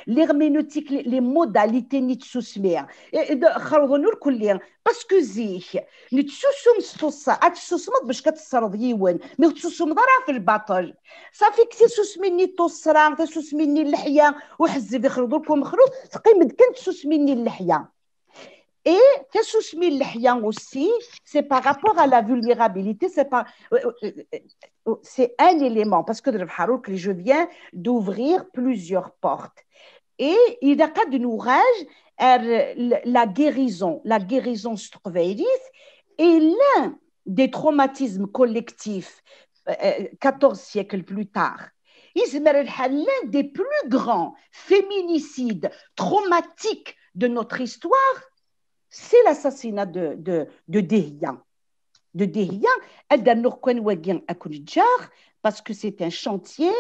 l'herméneutique, les modalités ni de soutenir. Parce que zik, nettsusum s tuṣṣa, ad tessusmeḍ bac ad tesserreḍ yiwen, mi ur tettusumeḍ ara ɣef lbaṭel. Safi-k tisusmi-nni n tuṣṣra, tasusmi-nni n leḥya, uḥezzeb ixleḍ-ik umexluḍ, teqqim-d kan tsusmi-nni n leḥya. Et tasusmi n leḥya aussi, c'est par rapport à la vulnérabilité, c'est pas, c'est un élément, parce que je viens d'ouvrir plusieurs portes. Et il a de l'ouvrage, la guérison, la guérison s teqbaylit, est l'un des traumatismes collectifs, euh, quatorze siècles plus tard. L'un des plus grands féminicides traumatiques de notre histoire, c'est l'assassinat de, de, de Dihya. De Dihya, ad d-rnuɣ kan wagi ad ken-ǧǧeɣ, parce que c'est un chantier.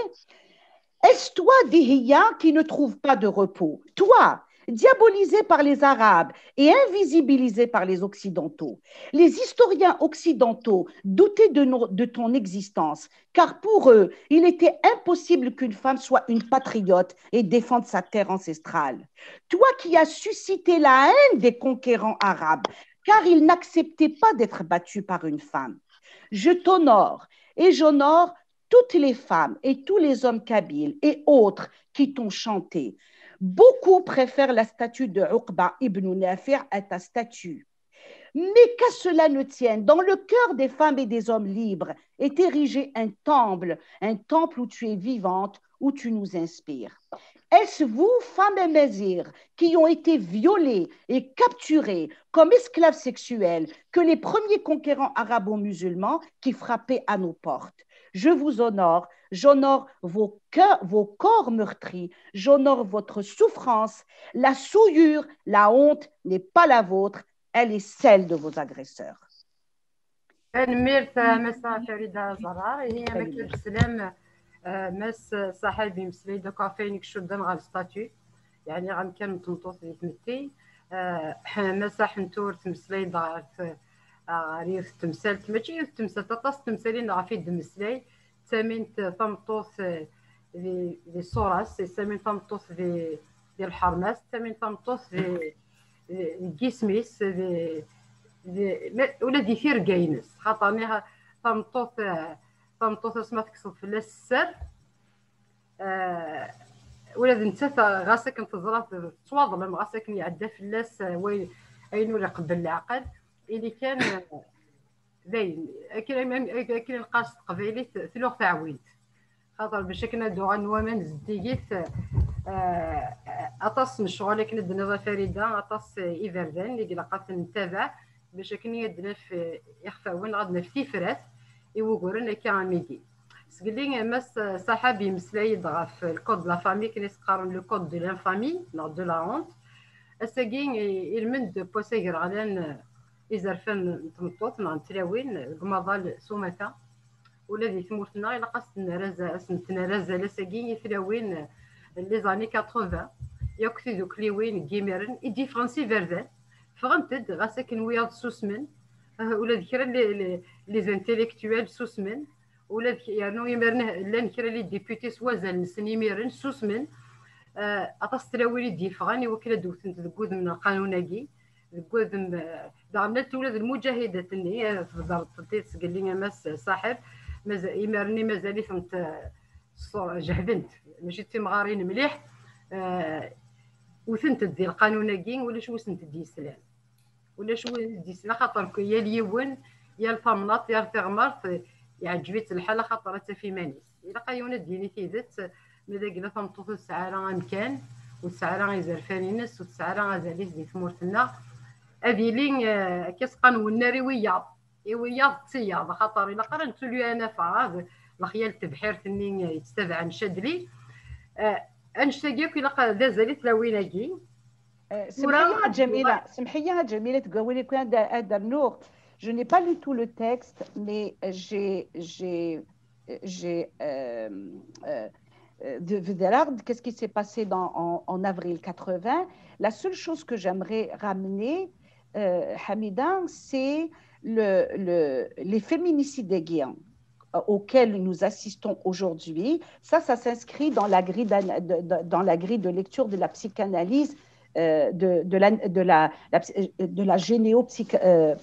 Est-ce toi, Dihya, qui ne trouve pas de repos? Toi, diabolisé par les Arabes et invisibilisé par les Occidentaux. Les historiens occidentaux doutaient de, de ton existence, car pour eux, il était impossible qu'une femme soit une patriote et défende sa terre ancestrale. Toi qui as suscité la haine des conquérants arabes, car ils n'acceptaient pas d'être battus par une femme. Je t'honore et j'honore toutes les femmes et tous les hommes kabyles et autres qui t'ont chanté. Beaucoup préfèrent la statue de Uqba ibn Nafi' à ta statue. Mais qu'à cela ne tienne, dans le cœur des femmes et des hommes libres est érigé un temple, un temple où tu es vivante, où tu nous inspires. Est-ce vous, femmes amazighs, qui ont été violées et capturées comme esclaves sexuelles, que les premiers conquérants arabo-musulmans qui frappaient à nos portes? Je vous honore, j'honore vos cœurs, vos corps meurtris, j'honore votre souffrance. La souillure, la honte n'est pas la vôtre, elle est celle de vos agresseurs. Tanemmirt a Massa Farida Zarar. Ihi, am akken teslam, eh, Mass Saḥib imeslay-d akk ɣef wayen i icudden ɣer statut, yeɛni ɣer amkan n tmeṭṭut di tmetti. Eh, Massa Ḥentur tmeslay-d ɣer t-, ɣer yiwet n temsalt, mačči yiwet n temsalt, aṭas n temsalin ɣef i d-temmeslay. Ttamin-t tameṭṭut, eh, di, di ṣṣura-s, ttamin tameṭṭut di, di lḥerma-s, ttamin tameṭṭut di, di, deg yisem-is, di, di, ma, ula di tirga-ines. Xaṭer niha tameṭṭut, eh, tameṭṭut asma tekkseḍ fell-as sser, eh, ula d nettat, eh, ɣas akken teẓra tettwaḍlem, ɣas akken iɛedda fell-as, eh, way-, ayen ur iqebbel leɛqel, ili kan, eh, dayen, akken, akken, akken lqas s teqbaylit tluɣ taɛwint. Xaṭer bac akken ad uɣalen waman zeddigit, eh, aṭas n ccɣel akken ad d-tiniḍ a Farida, aṭas, eh, iberdan i ilaq ad ten-ntabaɛ bac akken ad d-naf, eh, ixfawen, ad naf tifrat i wuguren akka am igi. Sgelli Mass Saḥab yemmeslay-d ɣef le code de la famille, akken i s-qqaren le code de l'infamie neɣ de la honte. Ass-agi, eh, ilmend n wass agraɣlan, eh, izerfan n tmeṭṭut neɣ n tlawin deg umaḍal s umata. Ula di tmurt-nneɣ ilaq ad s-nerr azal, ad s-nerr azal ass-agi i tlawin n les années quatre-vingts, yakk tidukliwin n yimiren i d-yeffɣen s iberdan, ffɣent-d ɣas akken wiyaḍ susmen, eh, ula d kra n les, les, les intellectuels susmen, ula d k-, yernu imiren llan kra n les députés s wazal-nsen imiren susmen, eh, aṭas n tlawin i d-yeffɣen i wakken ad d-wtent deg wudem n lqanun-agi, deg wudem, eh, daɣen ula d lmuǧahidat-nni, eh, tbedreḍ-tent-id sgelli a Mass Saḥib, maza-, imir-nni mazal-itent, eh, ṣṣur-, jehden-t, mačči d timɣarin mliḥ, eh, wtent-d di lqanun-agi, ulac wi sent-d-yeslan. Ulac wi d-yeslan, axaṭer yal yiwen, yal tamnaḍt, yal tiɣmert, eh, iɛǧeb-itt lḥal, axaṭer ad taf iman-is. Ilaq a yiwen ad d-yini tidet, ma d agla tameṭṭut ur tesɛi ara amkan, ur tesɛi ara izerfan-ines, ur tesɛi ara azal-is di tmurt-nneɣ, ad yili, eh, akka s-qqaren wennar i wiyaḍ, i wiyaḍ d tiyaḍ, axaṭer ilaq ara nettuli anafa, ah, d lexyal n tebḥirt-nni yetttabɛen Cadli. Eh, annect-agi akk ilaq d azal i tlawin-agi. Eh, tura, semḥi-yi a Ǧamila, semḥi-yi a Ǧamila, deg wawal-ik ad, ad rnuɣ. Je n'ai pas lu tout le texte, mais j'ai, j'ai, j'ai, euh, euh, euh, de, de Verard, qu'est-ce qui s'est passé dans, en, en avril quatre-vingts. La seule chose que j'aimerais ramener, euh, Hamida, c'est le, le, les féminicides des Guians, euh, auxquels nous assistons aujourd'hui. Ça, ça s'inscrit dans la grille d'an-, de, de, dans la grille de lecture de la psychanalyse, euh, de, de la, de la, la psy-, de la généopsych-, euh,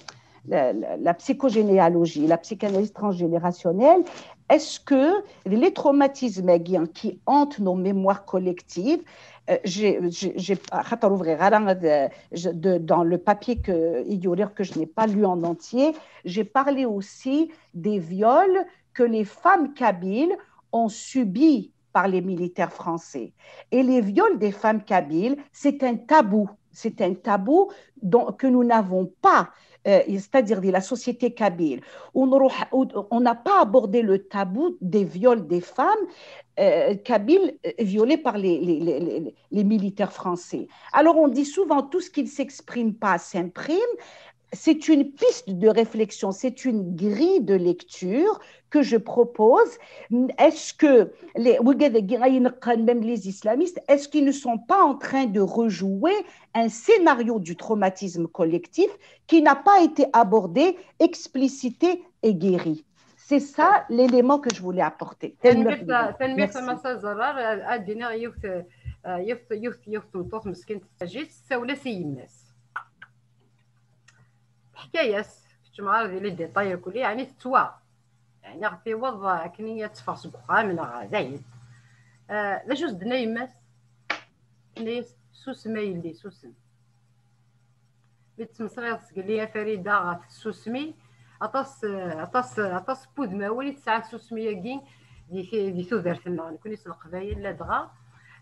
la, la, la psychogénéalogie, la psychanalyse transgénérationnelle. Est-ce que les traumatismes, eh bien, qui hantent nos mémoires collectives, euh, j'ai, j'ai, j'ai, خاطر ur bɣiɣ ara ad, je, de, dans le papier que, i d-uriɣ, que je n'ai pas lu en entier, j'ai parlé aussi des viols que les femmes kabyles ont subis par les militaires français. Et les viols des femmes kabyles, c'est un tabou. C'est un tabou dont, que nous n'avons pas, euh, c'est-à-dire de la société kabyle. On n'aura-, on n'a pas abordé le tabou des viols des femmes, euh, kabyles, euh, violées par les, les, les, les, les militaires français. Alors on dit souvent, tout ce qui ne s'exprime pas s'imprime. C'est une piste de réflexion, c'est une grille de lecture que je propose. Est-ce que les, wigad-agi ay neqqen, même les islamistes, est-ce qu'ils ne sont pas en train de rejouer un scénario du traumatisme collectif qui n'a pas été abordé, explicité et guéri? C'est ça l'élément que je voulais apporter. Tanemmirt, tanemmirt a Massa Zarar. Ad d-iniɣ yiwet, eh, yiwet, yiwet, yiwet n tmeṭṭut meskint, tajist, tessawel-as i yemma-s. Teḥka-yas, kečč meɣɣar di les détails irkelli, yeɛni tettwaɣ. Yeɛni ɣef iweḍ akken i ad teffeɣ seg uxxam neɣ dayen. Eh, d acu s-d-tenna yemma-s? Tenna-yas: "Susem a yelli, susem." Mi d-tettmeslayeḍ sgelli a Farida ɣef tsusmi, aṭas, aṭas, aṭas n wudmawen i tesɛa tsusmi-agi di, di tudert-nneɣ, nekni s Leqbayel, ladɣa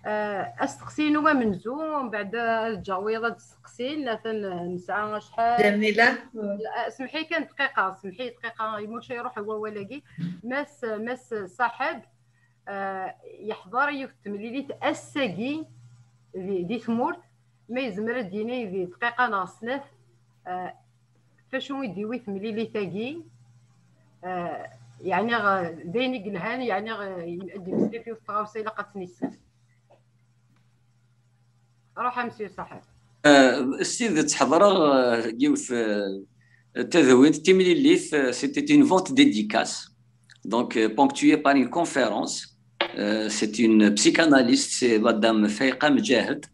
Ah, asteqsi-inu amenzu, mbeɛd ad ǧǧeɣ wiyaḍ ad d-steqsin, atan nesɛa acḥal. Ǧamila. Ah, semḥi kan dqiqa, semḥi dqiqa, imuc iruḥ wawal-agi. Mass, Mass Saḥab, ah, yeḥḍer yiwet temlilit ass-agi di, di tmurt, ma yezmer ad d-yini di dqiqa neɣ snat, ah, f acu i d-iwi temlilit-agi, ah, yeɛni, ah, d ayen i yelhan, yeɛni, ah, ad d-yemmeslay f yiwet tɣawsa ilaq ad tt-nissin. Ruḥ a Monsieur Saḥab. Euh, s tidet ḥeḍreɣ, euh, yiwet, euh, tadwilt, timlilit, euh, c'était une vente dédicace, donc, euh, ponctuée par une conférence. Euh, c'est une psychanalyste, c'est Madame Faïqa Mjahed,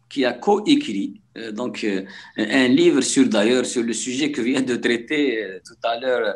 qui a coécrit, euh, donc, euh, un livre sur, d'ailleurs, sur le sujet que vient de traiter, euh, tout à l'heure,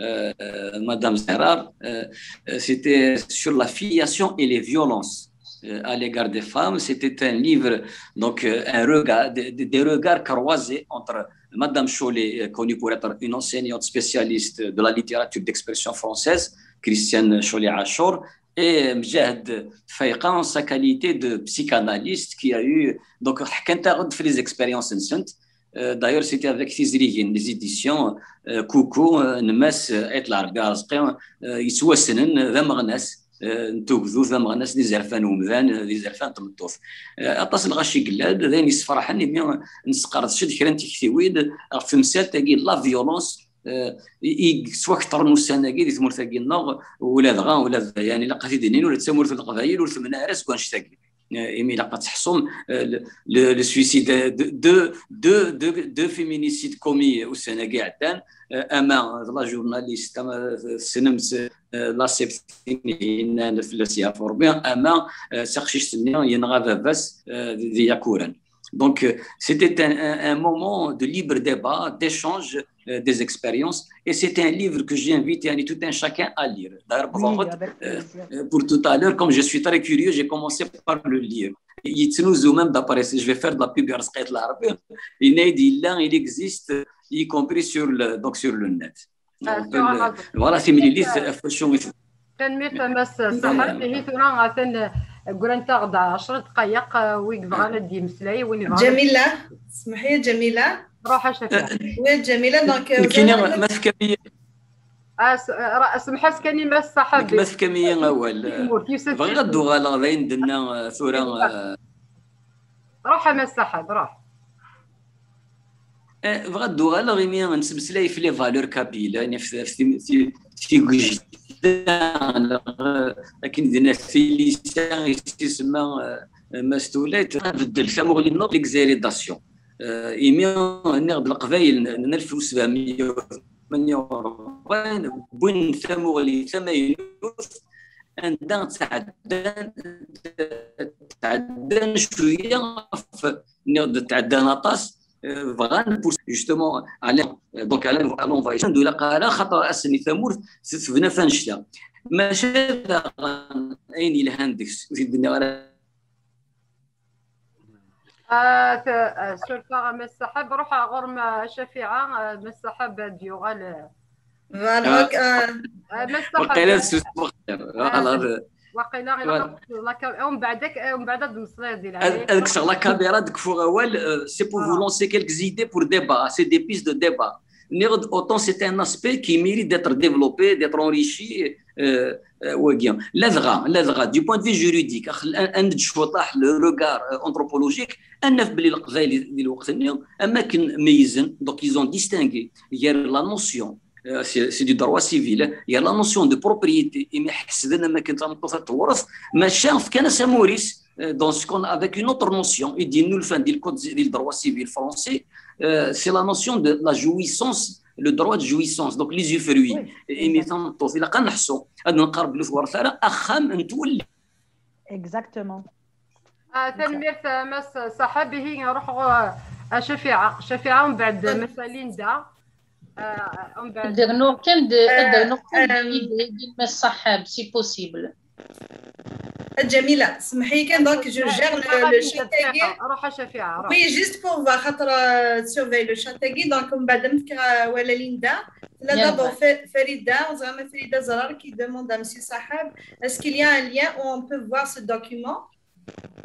euh, Madame Zahra. Euh, euh, c'était sur la filiation et les violences, euh, à l'égard des femmes. C'était un livre, donc, euh, un regard, des, des- des regards croisés entre Madame Chollet, euh, connue pour être une enseignante spécialiste de la littérature d'expression française, Christiane Chollet-Achour, et Mjahed Faïqa en sa qualité de psychanalyste qui a eu, donc, حكات لنا في les expériences نسنت. Euh, d'ailleurs, c'était avec Tizrigin, les éditions, euh, Coucou, euh, n Mass, euh, Ayt Lɛerbi Arezqi, euh, yettwassnen d ameɣnas, euh, n tugdut, d ameɣnas d izerfan n umdan, euh, d izerfan n tmeṭṭut. Euh, aṭas n lɣaci yellan, d ayen yessefraḥen, imi nesqerdec-d kra n tiktiwin ɣef temsalt-agi, la violence, euh, i i yettwaketren ussan-agi di tmurt-agi-nneɣ, ula dɣa, ula d, yani, ilaq ad t-id-inin, ula d tamurt n Leqbayel ur temneɛ ara seg wannect-agi. Euh, imi ilaq ad teḥṣum, euh, le, le, le suicide de, de, de, de, de féminicides commis ussan-agi iɛeddan, euh, ama d la journaliste, ama tessnemt, euh, la Sebt-nni yennan fell-as yeɛfu Rebbi, ama, euh, d taqcict-nni yenɣa baba-s, euh, di, di Yakuran. Donc, euh, c'était un, un, un moment de libre débat, d'échange, euh, des expériences. Et c'est un livre que j'invite, yani, tout un chacun à lire. D'ailleurs, pour, euh, euh, pour tout à l'heure, comme je suis très curieux, j'ai commencé par le lire. Yettnuzu même d'après, je vais faire de la pub i Arezqi Ayt Lɛerbi. Yenna-yi-d yella, il existe, y compris sur le, donc sur le net. Ah, on peut le, voilà, timlilit, euh, ɣef wacu i t- Tanemmirt a Mass Saḥab. Ihi tura atan, euh, grant-aɣ-d ɛecra dqayeq, euh, wi yebɣan ad d-yemmeslay, win yebɣan ad Ǧamila, semḥi Ǧamila. Ruḥ a Cafiɛ. Oui, Ǧamila, donc, euh, nekkini ma tefkam-iyi Ah, s-, ra-, semḥ-as kan i Mass Saḥab. Nekk ma tefkam-iyi awal, bɣiɣ ad d-uɣaleɣ d ayen d-tenna, euh, tura, euh, Ruḥ a Mass Saḥab, ruḥ. Eh, bɣiɣ ad d-uɣaleɣ imi nettmeslay f les valeurs kabyles, yani f, f, f, f tigejda, neɣ, eh, akken d-nenna tilisa i s-isemma, eh, Mass Tulayt, ad tbeddel tamuɣli-nneɣ, l'exhérédation. Eh, imi nniɣ-d Leqbayel n, n alef u sebɛemya u tmenya u rebɛin, wwin tamuɣli tamaynut, anda tɛeddan, tɛeddan cwiya ɣef, nniɣ-d tɛeddan aṭas, eh, bɣan pour, justement, aller, donc, aller, aller envahir. Ur ilaq ara, xaṭer ass-nni tamurt tebna f annect-a. Maca daɣen ayen yelhan deg-s, ur t-id-nniɣ ara. Ah, t-, ah, surfeɣ a Mass Saḥab, ruḥ ɣur-m, ah, Cafiɛa, ah, Mass Saḥab ad d-yuɣal, ah. Voilà, ah, ok, ah. Ah, Mass Saḥab. Waqila ad susmeɣ. Ah, voilà, d-, waqila ilaq ad tekkseḍ la cam-, umbeɛd ad, umbeɛd ad d-tmeslayeḍ di leɛnaya-k. Ad, ad kkseɣ la caméra, ad kfuɣ awal, euh, c'est pour vous lancer quelques idées pour débat, c'est des pistes de débat. Nniɣ-d, autant c'est un aspect qui mérite d'être développé, d'être enrichi, euh, euh, wagi. Ladɣa, ladɣa, du point de vue juridique, ax-, ad, ad neǧǧ cwiṭaḥ le regard, euh, anthropologique, ad naf belli Leqbayel di lweqt-nni, am akken meyyzen, donc ils ont distingué, gar la notion, euh, c'est, c'est du droit civil, gar la notion de propriété, imi ḥesben am akken tameṭṭut ad tewret, maca fkan-as amur-is, euh, dans ce qu'on, avec une autre notion, i d-yennulfan di le code, di le droit civil français, euh, c'est la notion de la jouissance, le droit de jouissance, donc l'usufruit. Oui, imi exact. Tameṭṭut, ilaq ad neḥṣu, ad nqareb lu twert ara, axxam n twelli. Exactement. Ah, tanemmirt, ah, Mass Saḥab. Ihi, ruḥ ɣur, ah, Cafiɛa. Cafiɛa, umbeɛd, ah, Mass Linda. Ah, umbeɛd. Ad d-rnuɣ kan d, ad d-rnuɣ kan d, euh, l'idée n Mass Saḥab, si possible. Ǧamila, semḥ-iyi kan, donc, je gère le, le chat-agi. Ruḥ a Cafiɛa, ruḥ. Oui, juste pour voir, xaṭer, euh, surveille le chat-agi, donc, umbeɛd ad m-fkeɣ, euh, awal a Linda. Tella d'abord Fa-, Farida, Zama Farida Zrar qui demande à Monsieur Saḥab, est-ce qu'il y a un lien où on peut voir ce document ?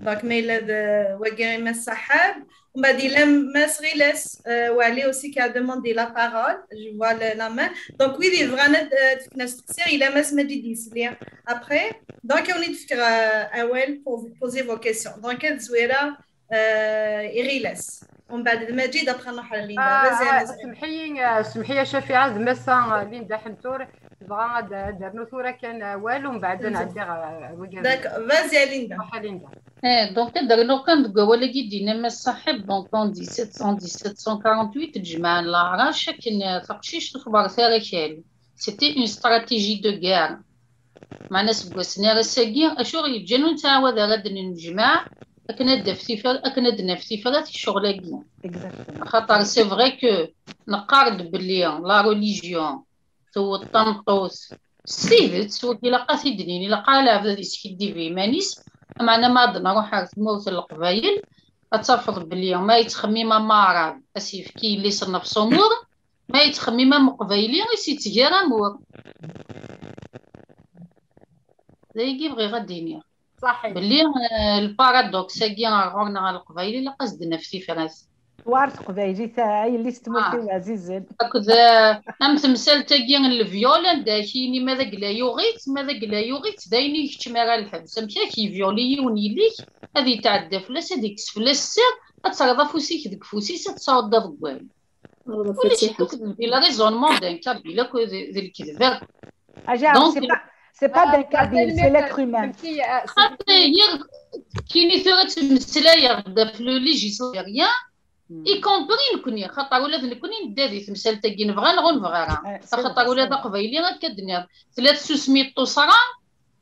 Donc, mais il a de Wagiri Messahed. On va dire, Mass Riles, euh, ou aller aussi qui a demandé la parole. Je vois le, la main. Donc, oui, il va il a Mass Medidis. Après, donc, on est euh, pour vous poser vos questions. Donc, Zouera, euh, et Riles. On va de Majid après, on a Linda. Vas-y, Mass. سمحي سمحي يا شفيعة، مس ليندا حنتور. تبغى ندير ثورة كان والو ومن بعد نعدي. D'accord, vas-y, Linda. ليندا. ايه، دونك درنا كان دقوا ولا قيدينا ما صاحب دونك اون ديسيت سون ديسيت سون كارونتويت تجمع العراش كان تقشيش تخبر ثارة كالي. C'était une stratégie de guerre. معنا سقوسنا راه ساقي اشو غيجانو نتعاود راه نجمع. اكنا داف تيفر اكنا دنا في تيفرات الشغل اكي. خاطر c'est vrai que نقارد بلي la religion توط طمطوس. سيدت وكي لقى تيدنين لقى لعبة دي سكيدي في مانيس. معنا ما عاد نروح على تموت القبايل. اتفضل بلي ما يتخمم ما عرب اسيف كي اللي صنف صمور. ما يتخمم مقبيلي يسيتجي راه مور. دايقي بغي غديني. صحيح. بلي البارادوكس اكي غورنا على القبايلي لا قصدنا في تيفرات. توارث قبايلي تاعي اللي ستموتي وعزيزين. هكذا. ام تمثال تاكي الفيول عندها كيني ماذا قلا يوغيت ماذا قلا يوغيت دايني يكتش مارا الحبس ام كاكي فيولي يوني ليك. هذه تعدى فلاس هذيك فلاس السر. اترضى فوسيك ديك فوسيس اتصاوض ضد والو. ولا شي كذب الا ريزونمون دان كابيلا كو ذي الكذبه. اجا c'est pas c'est pas d'un kabyle, c'est l'être humain. خاطر هي كيني ثورة المسلاية في le législatif y compris نكوني خاطر ولاد نكوني ندادي تمثال تاكي نبغى نغو نبغى راه خاطر ولاد قبايلي غير كدنيا ثلاث سوسمي الطوسرة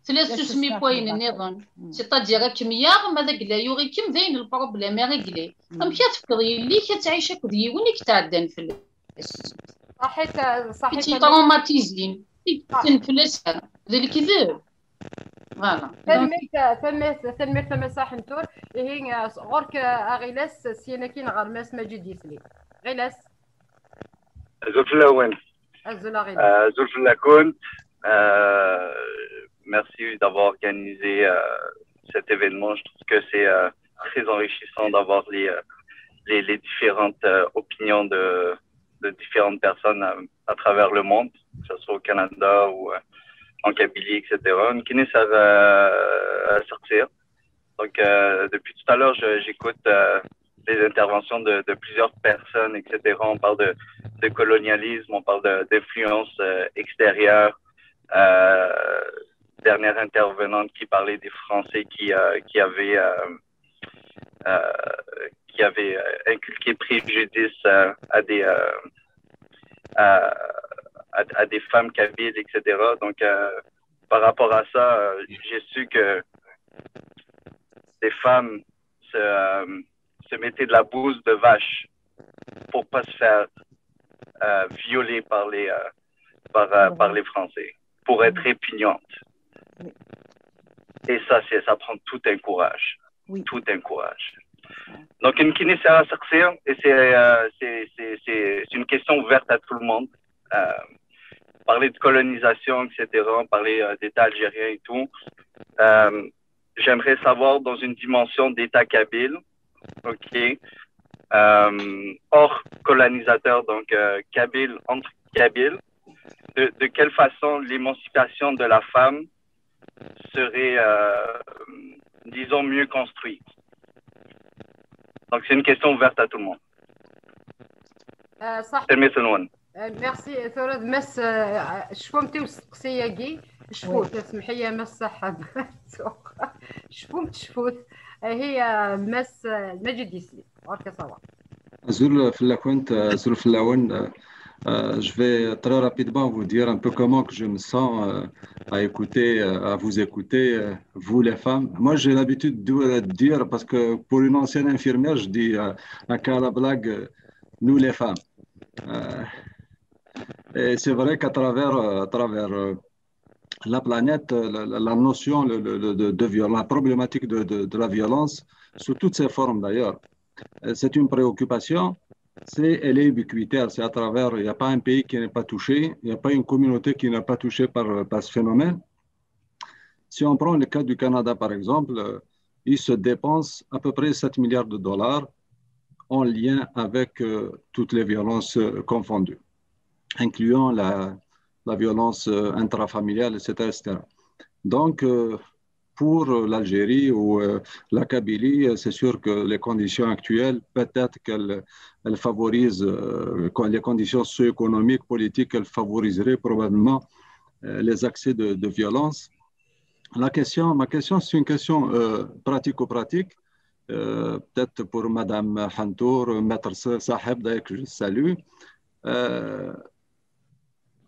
ثلاث سوسمي بوين نظن. C'est-à-dire كم ياغ ماذا قلا يوغي كم ذين البروبليم ريغلي. ام كتفكر يلي كتعيش اكد يوني كتعدان في صحيت صحيت تروماتيزين تنفلس ذي الكذب. Voilà. تنميت تنميت تنميت تما صح نتور. إيه غورك اغيلاس سينا كين غير ماس ماجد يسلي. غيلاس. Azul fell-awen. Azul a Ghillas. Azul fell-akent. Merci d'avoir organisé cet événement. Je trouve que c'est très enrichissant d'avoir les, les, les différentes opinions de, de différentes personnes à travers le monde, que ce soit au Canada ou en Kabylie, et cetera. Une kiné, ça va sortir. Donc, euh, depuis tout à l'heure, j'écoute euh, les interventions de, de, plusieurs personnes, et cetera. On parle de, de colonialisme, on parle d'influence euh, extérieure. Euh, dernière intervenante qui parlait des Français qui, euh, qui avaient, qui avaient inculqué préjudice à des, à, à, des femmes kabyles, et cetera. Donc, par rapport à ça, j'ai su que des femmes se, euh, se mettaient de la bouse de vache pour pas se faire euh, violer par les, euh, par, par les Français, pour être répugnantes. Et ça, ça prend tout un courage. Oui. Tout un courage. Donc, une kiné, c'est un succès, et c'est euh, une question ouverte à tout le monde. Euh, parler de colonisation, et cetera, parler euh, d'État algérien et tout. Euh, j'aimerais savoir dans une dimension d'État kabyle, ok, euh, hors colonisateur, donc euh, kabyle entre kabyles, de, de, quelle façon l'émancipation de la femme serait, euh, disons, mieux construite. Donc c'est une question ouverte à tout le monde. Euh, صح. تلميذ نون. Merci. ثورة مس شفومتي وسقسي ياكي شفوت اسمحي يا مس صحاب. شفوت شفوت هي مس ماجد يسلي. اوكي صافا. Azul fell-akent, azul fell-awen. Euh, je vais très rapidement vous dire un peu comment que je me sens euh, à écouter, euh, à vous écouter, vous les femmes. Moi, j'ai l'habitude de dire, parce que pour une ancienne infirmière, je dis à la blague, nous les femmes. Et c'est vrai qu'à travers, à travers la planète, la, la notion de, de, de, violence, la problématique de, de, la violence, sous toutes ses formes d'ailleurs, c'est une préoccupation. C'est, elle est ubiquitaire, c'est à travers, il n'y a pas un pays qui n'est pas touché, il n'y a pas une communauté qui n'est pas touchée par, par ce phénomène. Si on prend le cas du Canada, par exemple, il se dépense à peu près sept milliards de dollars en lien avec euh, toutes les violences euh, confondues, incluant la, la violence euh, intrafamiliale, et cetera, et cetera. Donc, euh, pour l'Algérie ou euh, la Kabylie, c'est sûr que les conditions actuelles, peut-être qu'elles elles favorisent, euh, les conditions socio-économiques, politiques, elles favoriseraient probablement euh, les accès de, de, violence. La question, ma question, c'est une question euh, pratico-pratique, euh, peut-être pour Madame Hantour, Maître Saheb, d'ailleurs que je salue. Euh,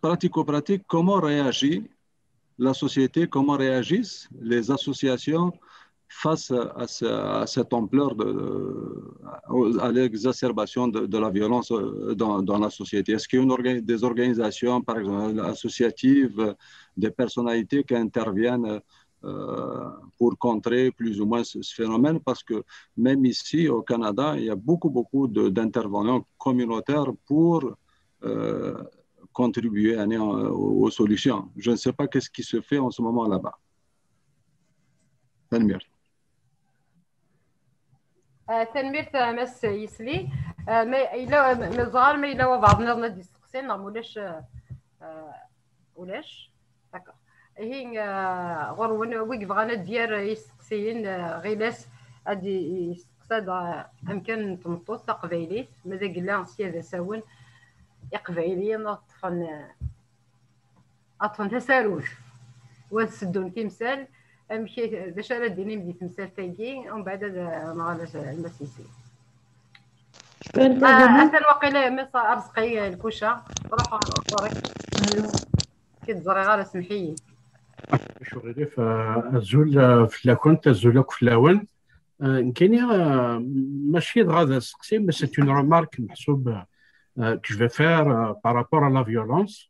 pratico-pratique, comment réagit la société, comment réagissent les associations face à, ce, à cette ampleur, de, à l'exacerbation de, de, la violence euh, dans, dans la société. Est-ce qu'il y a une, des organisations, par exemple, associatives, des personnalités qui interviennent euh, pour contrer plus ou moins ce, ce phénomène, parce que même ici au Canada, il y a beaucoup, beaucoup d'intervenants communautaires pour euh, contribuer à, aux solutions. Je ne sais pas qu'est-ce qui se fait en ce moment là-bas. Tanemmirt. Tanemmirt a Mass Yesli. Ma yella, ma ẓer ma yella wabɛaḍ nniḍen ad d-isteqsi neɣ ulac? Ulac. D'accord. Ihi ɣur-wen wi yebɣan ad d-yerr isteqsiyen, ɣilas ad d-isteqsa-d amkan n tmeṭṭut taqbaylit, ma d agella sya d asawen iqbayliyen ad ṭṭfen ad ṭṭfen tasarut u ad seddun timsal. Amek, d acu ara d-tinim di temsalt-agi? Umbeɛd ad nɣal Mass Yesli. Atan waqila Mass Arezqi Lkuca, ruḥ ɣur-k. Ki ẓriɣ ara, semḥ-iyi. Acu ɣilif, azul fell-akent, azul akk fell-awen. Nekkini mačči dɣa d asteqsi, mais c'est une remarque meḥsub que je vais faire par rapport à la violence.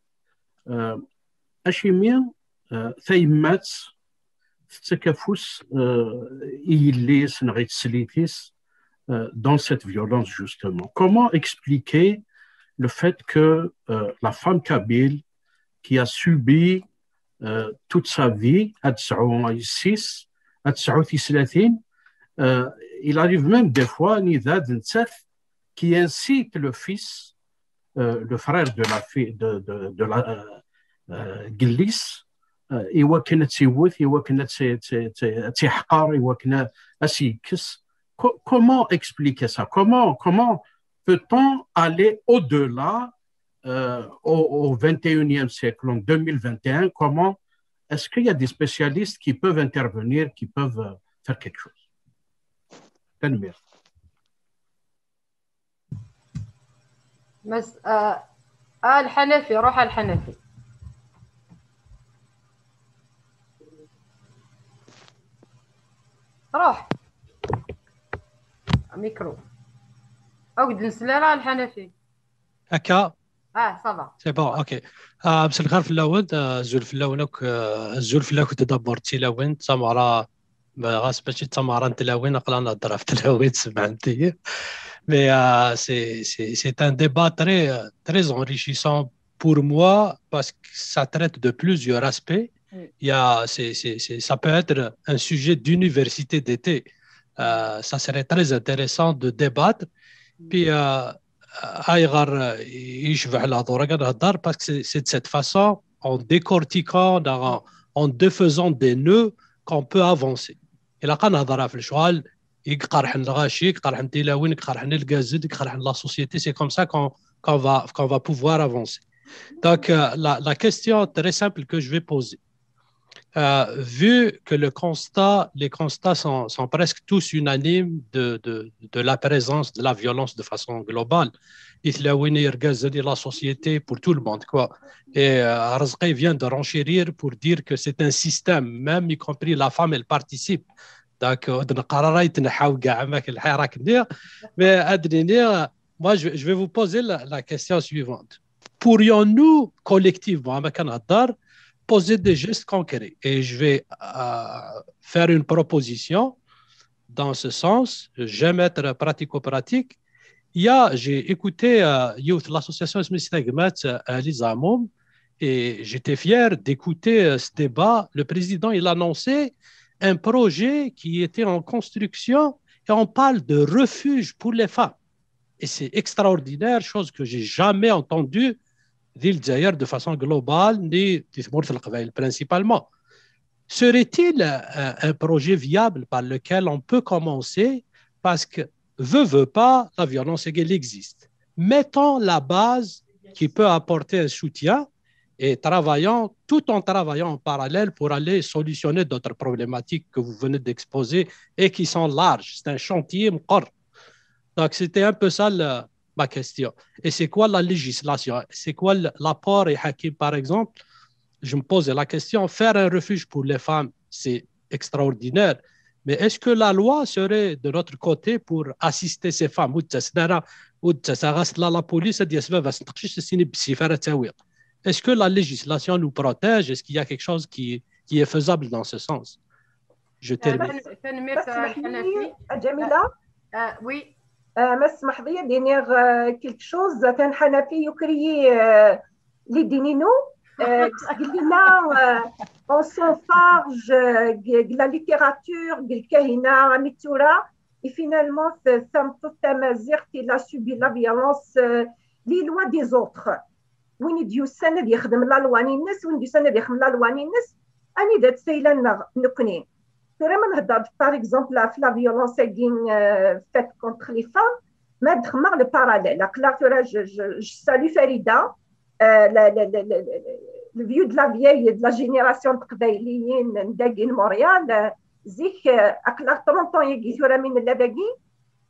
Acimi tayemmat tettak afus i yelli-s neɣ i teslit-is dans cette violence, justement? Comment expliquer le fait que la femme kabyle qui a subi toute sa vie, ad tesɛu yessi-s, ad tesɛu tislatin, il arrive même des fois anida d nettat qui incite le fils, le frère de la fille, de, de, de la yelli-s, i wakken ad tt-iwet, i wakken ad tt-iḥqer, i wakken ad s-yekkes. Comment expliquer ça? Comment, comment peut-on aller au-delà euh, au, au vingt et unième siècle, en deux mille vingt et un, comment est-ce qu'il y a des spécialistes qui peuvent intervenir, qui peuvent euh, faire quelque chose? Tanemmirt. Mas, euh, ah, Al-Hanafi, روح Al-Hanafi. روح. Micro. أو قد نسلا الحنفي. هكا. اه، صافا. سي بون، اوكي. آه، مساء الخير فلاون، آه، الزول فلاون، آه، الزول فلاون دابور تيلاوين تمارا، ɣas mačči d tamara n tlawin, aql-aɣ nehder ɣef tlawin, semɛen-iyi. Mais euh, c'est, c'est, c'est un débat très, très enrichissant pour moi parce que ça traite de plusieurs aspects. Il y a, c'est, c'est, c'est, ça peut être un sujet d'université d'été. Euh, ça serait très intéressant de débattre. Puis, euh, ayɣer yecbeḥ lehdur-agi ad nehder, parce que c'est de cette façon, en décortiquant, en défaisant des nœuds, qu'on peut avancer. Ilaq ad nehder ɣef lecɣal i iqerḥen lɣaci, i iqerḥen tilawin, i iqerḥen irgazen, i iqerḥen la société. C'est comme ça qu'on qu'on va, qu'on va pouvoir avancer. Donc, euh, la, la question très simple que je vais poser, euh, vu que le constat, les constats sont, sont presque tous unanimes de, de, de la présence de la violence de façon globale, i tlawin, irgazen, la société, pour tout le monde, quoi. Et euh, Razqi vient de renchérir pour dire que c'est un système, même y compris la femme, elle participe. Donc, euh, mais moi, je, je vais vous poser la, la question suivante. Pourrions-nous collectivement, poser des gestes concrets? Et je vais euh, faire une proposition dans ce sens, je vais mettre pratico-pratique. Il y a, j'ai écouté euh, l'association Smith Tagmat, euh, Lisa Amoum, et j'étais fier d'écouter euh, ce débat. Le président, il a annoncé un projet qui était en construction et on parle de refuge pour les femmes. Et c'est extraordinaire, chose que j'ai jamais entendue di Lezzayer de façon globale, ni di tmurt n Leqbayel principalement. Serait-il un, un projet viable par lequel on peut commencer? Parce que, veut, veut pas, la violence, elle existe. Mettons la base qui peut apporter un soutien et travaillons, tout en travaillant en parallèle pour aller solutionner d'autres problématiques que vous venez d'exposer et qui sont larges. C'est un chantier مقر. Donc, c'était un peu ça le, ma question. Et c'est quoi la législation? C'est quoi le- l'apport et Hakim, par exemple? Je me pose la question, faire un refuge pour les femmes, c'est extraordinaire. Mais est-ce que la loi serait de notre côté pour assister ces femmes? Ou de la, la police, est-ce que la législation nous protège? Est-ce qu'il y a quelque chose qui, qui est faisable dans ce sens? Je termine. Tanemmirt, Ḥanafi. Ǧamila? Oui. Ma tesmaḥeḍ-iyi ad iniɣ quelque chose, atan Ḥanafi yuker-iyi l'idée-inu. Gellina, on s'enfarge deg la littérature, deg lkahina, armi d tura, et finalement tameṭṭut tamaziɣt, il a subi la violence, les lois des autres. Win i d-yusan ad yexdem la loi-ines, win d-yusan ad yexdem la loi-ines, anida-tt tayla-nneɣ nekkni? Tura ma nhedder-d, par exemple, ɣef la violence-agi faite contre les femmes, ma d-xedmeɣ le parallèle, aql-aɣ tura, je, je, je salue Farida, le vieux de la vieille, de la génération n teqbayliyin n dagi n Montréal, zik, aql-aɣ trente ans-agi tura mi nella dagi,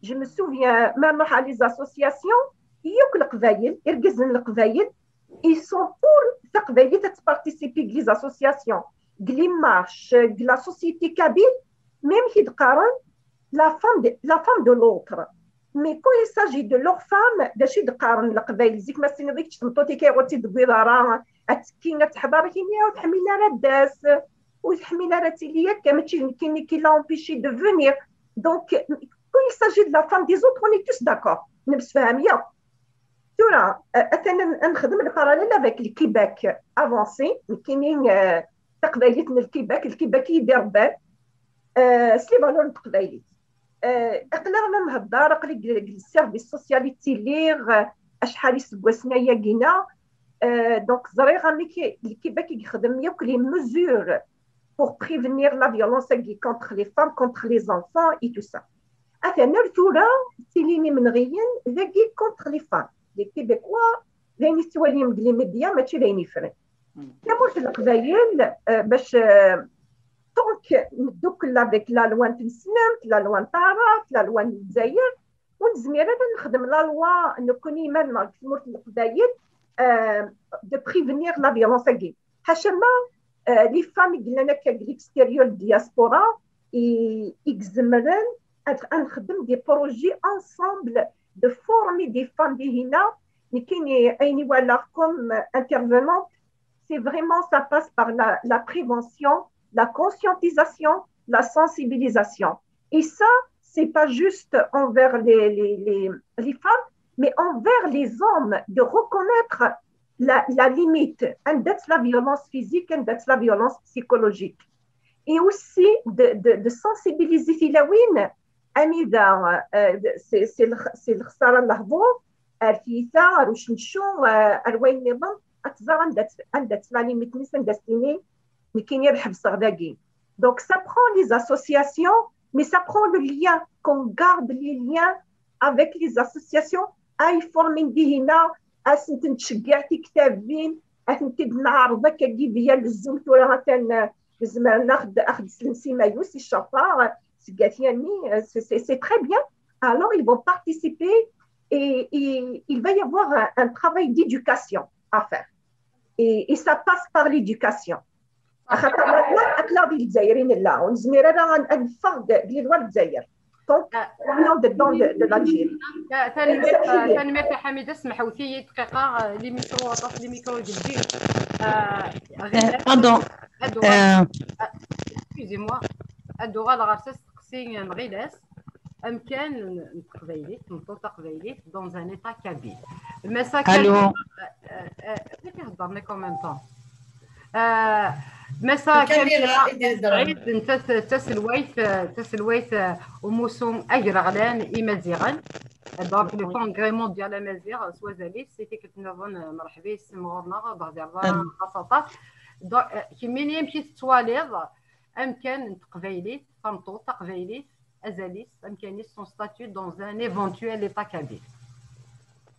je me souviens, ma nruḥ ɣer les associations, yakk Leqbayel, irgazen n Leqbayel, ils sont pour taqbaylit ad tparticipi deg les associations, deg les marches, deg la société kabyle, même ki d-qqaren la femme de, la femme de l'autre. Mais quand il s'agit de leur femme, d acu i d-qqaren Leqbayel? Zik ma s-tiniḍ i kečč tmeṭṭut-ik ayɣer ur tt-id-tewwiḍ ara, ad tekki, ad teḥḍer, ad k-ini ur tḥemmil ara ad d-tas, ur tḥemmil ara ad tili akka, mačči d nekkini qui l'a empêchée de venir. Donc, quand il s'agit de la femme des autres, on est tous d'accord. Nemsefham yakk. Tura, atan ad nexdem le parallèle avec le Québec avancé, nekkini taqbaylit n le Québec, le Québec i yi-d-irebban s les valeurs n teqbaylit. Aql-aɣ la nhedder, aql-i deg le service social i ttiliɣ acḥal iseggasen ayagina. Donc, ẓriɣ amek le Québec i yexdem yakk les mesures pour prévenir la violence contre les femmes, contre les enfants et tout ça. Atan ar tura ttilin imenɣiyen dagi contre les femmes. Les Québécois, d ayen i tettwalim deg les médias, mačči d ayen yeffren. Tamurt n Leqbayel, bac tant que neddukel avec la loi n tneslemt, la loi n taɛrabt, la loi n Lezzayer, ur nezmir ara ad nexdem la loi nekkni iman-nneɣ deg tmurt n Leqbayel de prévenir la violence-agi. Ḥaca ma les femmes i yellan akka deg l'extérieur, diaspora, i izemren ad nexdem des projets ensemble, de former des femmes dihin-a. Nekkini ayen i walaɣ comme intervenante, c'est vraiment, ça passe par la, la prévention, la conscientisation, la sensibilisation. Et ça, c'est pas juste envers les, les, les, les femmes, mais envers les hommes, de reconnaître la, la limite, anda-tt la violence physique, anda-tt la violence psychologique. Et aussi de, de, de sensibiliser tilawin, anida, c'est, c'est le, c'est le xsara n lehdur, ar tiyita, ar ucencu, ar wayen nniḍen, ad tẓer anda-tt, anda-tt la limite-nnes, anda s-tini nekkini ad ḥebseɣ dagi. Donc, ça prend les associations, mais ça prend le lien, qu'on garde les liens avec les associations, ay formin dihin-a, ad sent-ttceggiɛen tiktabin, ad tent-id-neɛreḍ akkagi via le Zoom, tura atan zemren ad aɣ-d-slen s imayus, i ccaṭar, seg At Yanni, c'est, c'est, c'est très bien. Alors, ils vont participer et, et il va y avoir un, un travail d'éducation à faire. Et, et ça passe par l'éducation. Axaṭer aql-aɣ di Lezzayer i nella, ur nezmir ara ad neffeɣ deg lidwa n Lezzayer. Donc, on est en dedans de, de l'Algérie. Tanemmirt a Ḥamida, smeḥwet-iyi dqiqa, les micros, aṭas les micros deg. Pardon. Excusez-moi. Ad uɣaleɣ ɣer s asteqsi n Ɣilas. Amkan n teqbaylit, tmeṭṭut taqbaylit dans un état kabyle. Massa Allô. Heddren akk en même temps. Massa Kamira, Kamira Saɛid, netta d taselwayt, taselwayt n umussu agraɣlan imaziɣen. Donc, le congrès mondial amaziɣ s wazal-is, i tikkelt nniḍen, merḥba yes-m ɣur-neɣ, ad aɣ-d-ihder aṭas aṭas. Donc, kemmini, amek i tettwaliḍ amkan n teqbaylit, tameṭṭut taqbaylit, azal-is, amkan-is, son statut dans un éventuel état kabyle?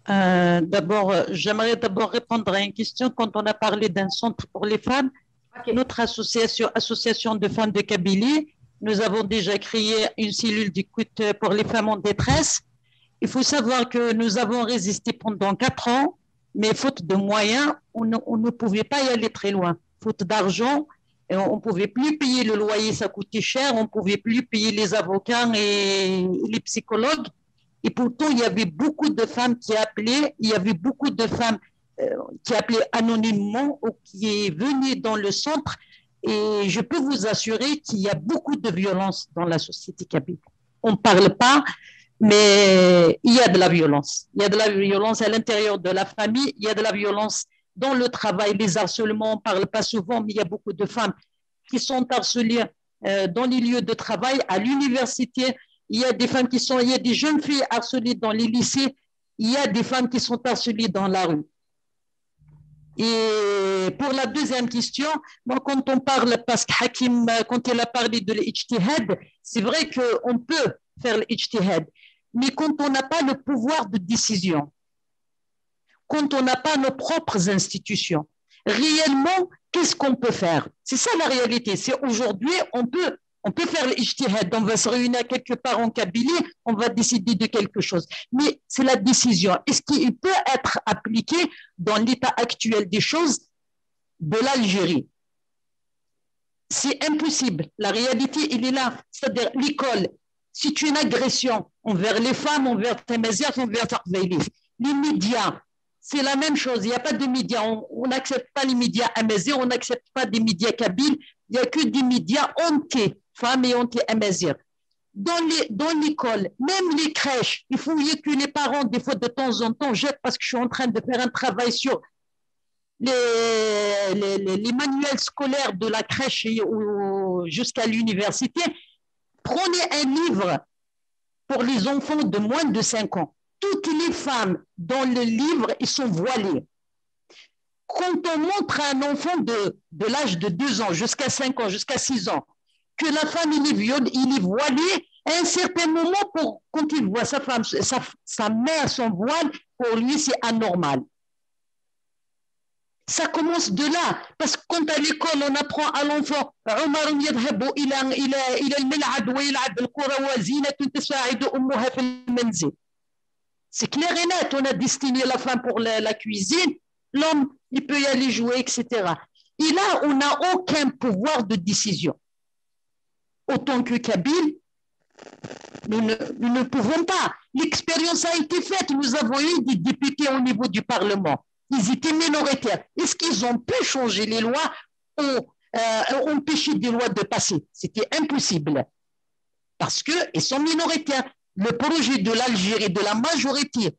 Euh, d'abord, euh, j'aimerais d'abord répondre à une question. Quand on a parlé d'un centre pour les femmes, okay. Notre association, Association de femmes de Kabylie, nous avons déjà créé une cellule d'écoute pour les femmes en détresse. Il faut savoir que nous avons résisté pendant quatre ans, mais faute de moyens, on ne, on ne pouvait pas y aller très loin. Faute d'argent, et on ne pouvait plus payer le loyer, ça coûtait cher, on ne pouvait plus payer les avocats et les psychologues. Et pourtant, il y avait beaucoup de femmes qui appelaient, il y avait beaucoup de femmes euh, qui appelaient anonymement ou qui venaient dans le centre. Et je peux vous assurer qu'il y a beaucoup de violence dans la société kabyle. On ne parle pas, mais il y a de la violence. Il y a de la violence à l'intérieur de la famille, il y a de la violence dans le travail, les harcèlements, on ne parle pas souvent, mais il y a beaucoup de femmes qui sont harcelées euh, dans les lieux de travail, à l'université. Il y a des femmes qui sont, il y a des jeunes filles harcelées dans les lycées. Il y a des femmes qui sont harcelées dans la rue. Et pour la deuxième question, moi, quand on parle, parce que Hakim, euh, quand il a parlé de l'ijtihad, c'est vrai qu'on peut faire l'ijtihad, mais quand on n'a pas le pouvoir de décision, quand on n'a pas nos propres institutions, réellement, qu'est-ce qu'on peut faire? C'est ça la réalité. C'est aujourd'hui, on peut, on peut faire l'ijtihad, on va se réunir quelque part en Kabylie, on va décider de quelque chose. Mais c'est la décision. Est-ce qu'il peut être appliqué dans l'état actuel des choses de l'Algérie? C'est impossible. La réalité, elle est là. C'est-à-dire, l'école, c'est une agression envers les femmes, envers Tamazight, envers Taqbaylit. Les médias, c'est la même chose. Il n'y a pas de médias. On n'accepte pas les médias amazighs, on n'accepte pas des médias kabyles. Il n'y a que des médias anti-femmes et anti-amazighs. Dans les, dans l'école, même les crèches, il faut que les parents, des fois, de temps en temps, jettent, parce que je suis en train de faire un travail sur les, les, les, les manuels scolaires de la crèche jusqu'à l'université. Prenez un livre pour les enfants de moins de cinq ans. Toutes les femmes dans le livre, ils sont voilées. Quand on montre à un enfant de, de l'âge de deux ans jusqu'à cinq ans, jusqu'à six ans, que la femme, il est, viol, il est voilée, à un certain moment, pour, quand il voit sa femme, sa, sa mère, son voile, pour lui, c'est anormal. Ça commence de là, parce que quand à l'école, on apprend à l'enfant, عمر يذهب إلى إلى إلى الملعب ويلعب الكرة وزينة تساعد أمها في المنزل. C'est clair et net, on a destiné la femme pour la, la cuisine, l'homme, il peut y aller jouer, et cetera. Et là, on n'a aucun pouvoir de décision. Autant que Kabyle, nous ne, nous ne pouvons pas. L'expérience a été faite. Nous avons eu des députés au niveau du Parlement. Ils étaient minoritaires. Est-ce qu'ils ont pu changer les lois ou euh, empêcher des lois de passer? C'était impossible. Parce qu'ils sont minoritaires. Le projet de l'Algérie, de la majorité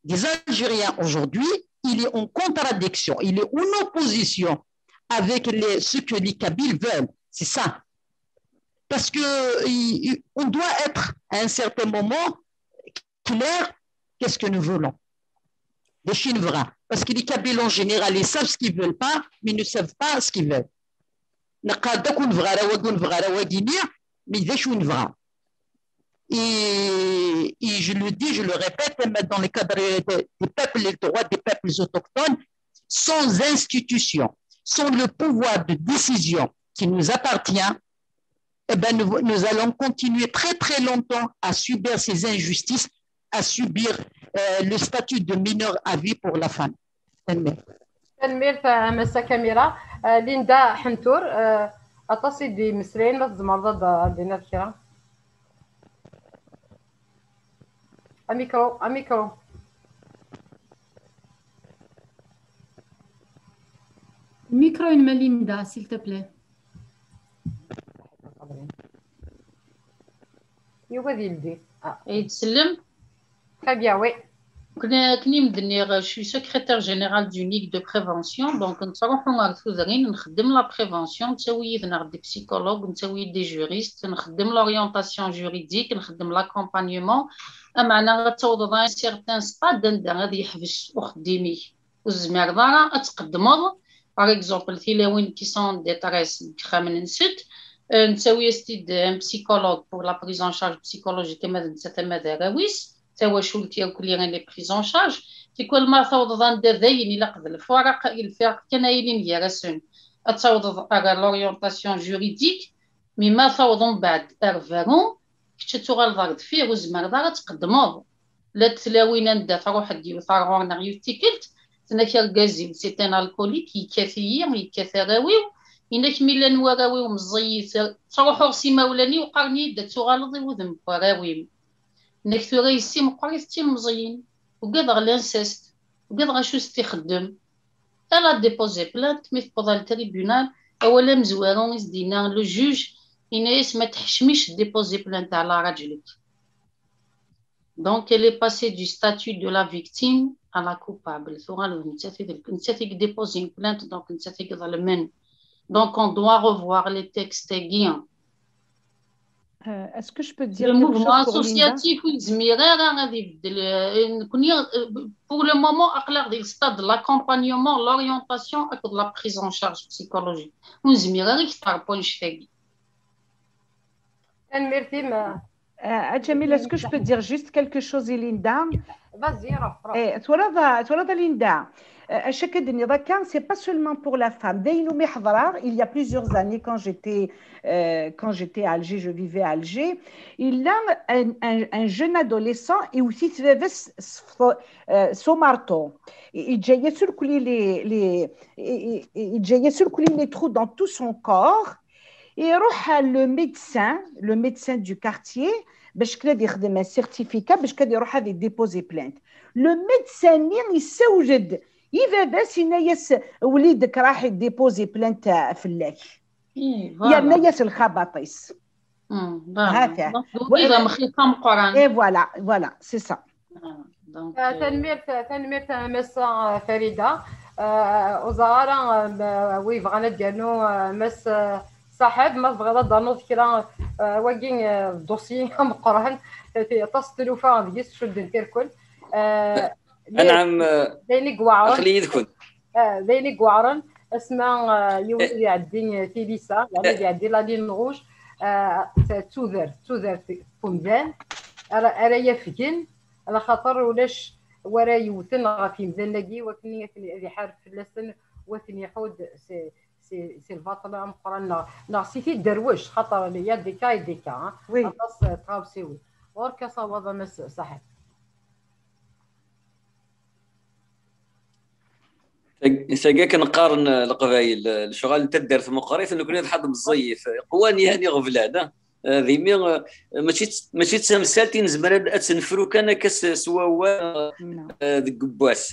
des Algériens aujourd'hui, il est en contradiction, il est en opposition avec les, ce que les Kabyles veulent. C'est ça. Parce que il, on doit être à un certain moment clair, qu'est-ce que nous voulons? Des chiffres. Parce que les Kabyles en général, ils savent ce qu'ils veulent pas, mais ils ne savent pas ce qu'ils veulent. نقال داك ونبغى راه وكو نبغى راه وكينيا، mais ذاك ونبغى. Et, et je le dis, je le répète, même dans le cadre de, des peuples, les droits des peuples autochtones, sans institution, sans le pouvoir de décision qui nous appartient, eh ben, nous, nous allons continuer très très longtemps à subir ces injustices, à subir euh, le statut de mineur à vie pour la femme. Tanemmirt a Massa Kamira. Linda Ḥentur, aṭas i d-imeslayen, ma tzemreḍ ad d-tiniḍ kra. Amikru, amikru. Micro une Melinda, s'il te plaît. Yuba d yeldi. Ay tsellem? Très bien, oui. Akken i m-d-nniɣ, je suis secrétaire général du NIC de prévention, donc nettruḥu ɣer tudrin, nxeddem la prévention, nettawi yid-neɣ des psychologues, nettawi des juristes, nxeddem l'orientation juridique, nxeddem l'accompagnement, ameɛna ad tawḍeḍ à un certain stade anda ad yeḥbes uxeddim-ik, ur tezmireḍ ara ad tqeddmeḍ. Par exemple, tilawin qui sont en détresse deg yixxamen-nsent, euh, nettawi-as-t-id un psychologue pour la prise en charge psychologique, ama d nettat ama d arraw-is, tawacult irkelli elle est prise en charge. Tikwal ma tawḍeḍ anda dayen ilaq d lfuraq, lfiraq kan ay ilin gar-asen, ad tawḍeḍ ar l'orientation juridique, mais ma tawḍeḍ mbeɛd ar berru, kečč ad tuɣaleḍ ar deffir, ur tezmireḍ ara ad tqeddmeḍ. Llant tlawin anda truḥ-d yiwet ar ɣur-neɣ yiwet tikkelt, tenna-k argaz-iw c'est un alcoolique, yekkat-iyi, yekkat arraw-iw, yenna-k mi llan warraw-iw meẓẓiyit, ttruḥuɣ s imawlan-iw, qqaren-iyi-d ad tuɣaleḍ i wudem n warraw-im. Nnek tura yessi meqqrit d tilemẓiyin, ugadeɣ l'inceste, ugadeɣ acu s-t-ixeddem. Elle a déposé plainte, mi tewweḍ ar le tribunal, awal amezwaru i s-d-yenna le juge, yenna-yas ma teḥcem-ik déposer plainte ɛla raǧel-ik. Donc elle est passée du statut de la victime à la coupable. Tuɣal d nettat i d, nettat i yedéposin plainte, donc nettat i iḍelmen. Donc on doit revoir les textes-agi. Euh, est-ce que je peux dire quelque chose pour Linda ? Associatif ur yezmir ara ad ibeddel, euh, nekkni, euh, pour le moment aql-aɣ di le stade de l'accompagnement, l'orientation et de la prise en charge psychologique. Ur nezmir ara ad nextar annect-agi. Tanemmirt-im. Euh, Jamil, est-ce que je peux dire juste quelque chose, Linda ? Vas-y, ruḥ, ruḥ. Eh, twalaḍ, twalaḍ Linda. Euh, acu akka d-tenniḍ akka, c'est pas seulement pour la femme. D ayen umi ḥeḍreɣ, il y a plusieurs années, quand j'étais, euh, quand j'étais à Alger, je vivais à Alger, il a un, un, un jeune adolescent, iwet-it baba-s, euh, s umarṭu. Yeǧǧa-yas irkelli les, les, yeǧǧa-yas irkelli les trous dans tout son corps. Iruḥ le médecin, le médecin du quartier, bac kan ad yexdem un certificat, bac kan ad iruḥ ad idéposer plainte. Le médecin-nni yessawel-d i baba-s, yenna-yas وليدك راح يديبوزي بلانت فلاك. Yerna-yas lxabaṭ-is. Hata. Donc, d amxiq ameqqran. Et voilà, voilà, c'est ça. Tanemmirt, tanemmirt a Massa Farida. Ur ẓriɣ ara wi yebɣan ad d-yernu Mass Saḥib, ma tebɣiḍ ad d-ternuḍ kra, wagi d dossier ameqqran, aṭas n tlufa deg-s, cuddent irkel. Anɛam, d ayen i iweɛren. Aql-i yid-kent. D ayen i iweɛren, asma yiwen ad iɛeddi tilisa, yeɛni ad iɛeddi la ligne rouge, d tudert, d tudert n umdan ara, ara yafgen, ala xaṭer ulac wara yewten ɣef yimdanen-agi, wakken ad iḥareb fell-asen, wa ten-iḥudd si, si, si lbaṭel ameqqran, neɣ, neɣ si tidderwect, xaṭer il y a des cas et des cas, hein. Aṭas n tɣawsiwin. Ɣur-k asawaḍ a Mass Saḥib. Tagi akken qqaren Leqbayel, lecɣal n taddart meqqrit, nekkni d ḥedd meẓẓiyit, qwan yani ɣeblan, ah. D imi, mačči d, mačči d tamsalt i nezmer ad, ad tt-nefru kan akka s, s wawal, deg wass.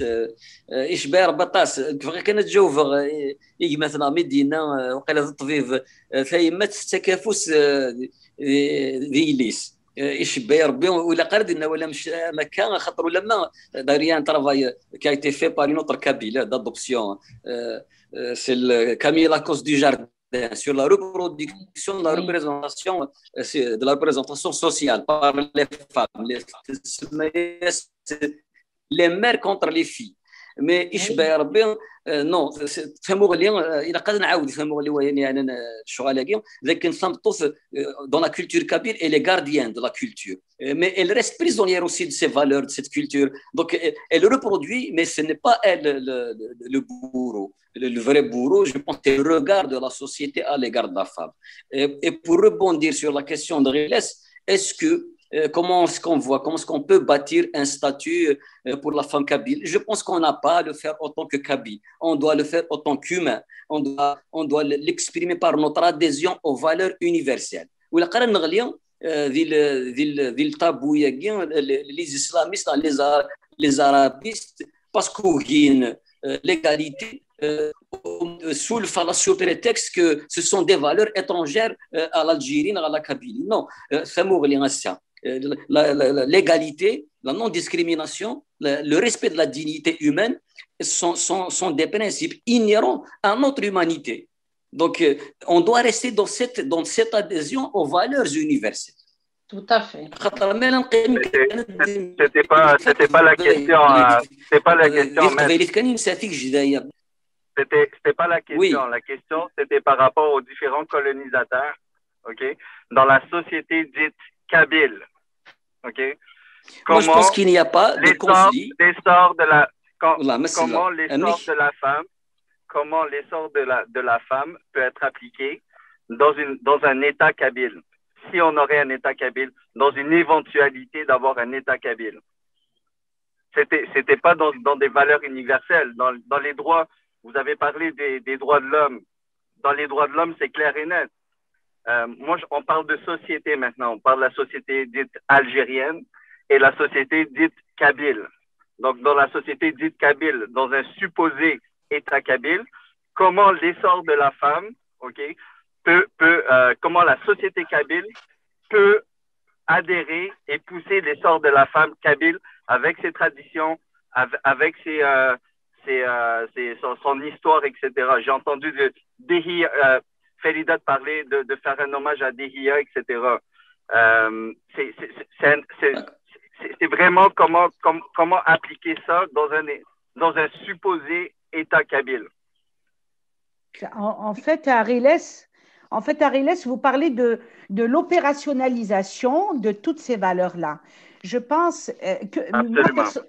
Icebba Rebbi aṭas. Bɣiɣ kan ad ǧawbeɣ i gma-tneɣ mi d-yenna, waqila d ṭṭbib, tayemmat tettak afus di yelli-s. Icebba Rebbi, ur ilaq ara ad d-nawal am akka, axaṭer ulamma, d'ailleurs, il y a un travail qui a été fait par une autre Kabyle d'adoption, c'est le Camille Lacoste du Jardin, sur la reproduction de la représentation, de la représentation sociale par les femmes, les, les mères contre les filles. Mais icebba Rebbi, non, tamuɣli, ilaq ad nɛawed tamuɣli wayen yeɛnan lecɣal-agi, d akken tameṭṭut, dans la culture kabyle, elle est gardienne de la culture. Mais elle reste prisonnière aussi de ses valeurs, de cette culture. Donc, elle, elle reproduit, mais ce n'est pas elle le, le, le bourreau. Le, le vrai bourreau, je pense, c'est le regard de la société à l'égard de la femme. Et, et pour rebondir sur la question de Riles, est-ce que, euh, comment est-ce qu'on voit, comment est-ce qu'on peut bâtir un statut, euh, pour la femme kabyle ? Je pense qu'on n'a pas à le faire autant que kabyle. On doit le faire autant qu'humain. On doit, on doit l'exprimer par notre adhésion aux valeurs universelles. Ou la euh, di, di, di le tabou-agi, les islamistes, les, les arabistes, parce qu'une, euh, l'égalité, euh, sous le fallacieux prétexte que ce sont des valeurs étrangères, euh, à l'Algérie, à la Kabylie. Non, euh, tamuɣli ass-a, euh, la- la- la- l'égalité, la non-discrimination, le, le respect de la dignité humaine sont, sont, sont des principes inhérents à notre humanité. Donc, euh, on doit rester dans cette, dans cette adhésion aux valeurs universelles. Tout à fait. خاطر ما نقيم C'était c'était pas c'était pas la question. Euh, c'était pas la question. اللي في Maître. قبيلة كان نساتيك جدايا. C'était c'était pas la question. La question c'était par rapport aux différents colonisateurs, ok, dans la société dite kabyle, ok. Moi, je pense qu'il n'y a pas de l'essor conflit. l'essor de la quand- والله ما comment سلا. l'essor de la femme, comment l'essor de la de la femme peut être appliqué dans une dans un État kabyle, si on aurait un État kabyle, dans une éventualité d'avoir un État kabyle. C'était c'était pas dans dans des valeurs universelles, dans dans les droits. Vous avez parlé des des droits de l'homme. Dans les droits de l'homme, c'est clair et net. Euh, moi, je- on parle de société maintenant. On parle de la société dite algérienne et la société dite kabyle. Donc, dans la société dite kabyle, dans un supposé État kabyle, comment l'essor de la femme, ok, peut, peut euh, comment la société kabyle peut adhérer et pousser l'essor de la femme kabyle avec ses traditions, av- avec ses, euh, ses, euh, ses- son, son histoire, et cetera. J'ai entendu de, Dehiya, euh, Faridat parler de, de faire un hommage à Dehiya, et cetera. Euh, c'est- c'est- c'est- c'est un- c'est- c'est- c'est vraiment comment, com- comment appliquer ça dans un, dans un supposé État kabyle. En, en fait, Ariles, en fait, Ariles, vous parlez de, de l'opérationnalisation de toutes ces valeurs-là. Je pense euh, que moi, Absolument. perso-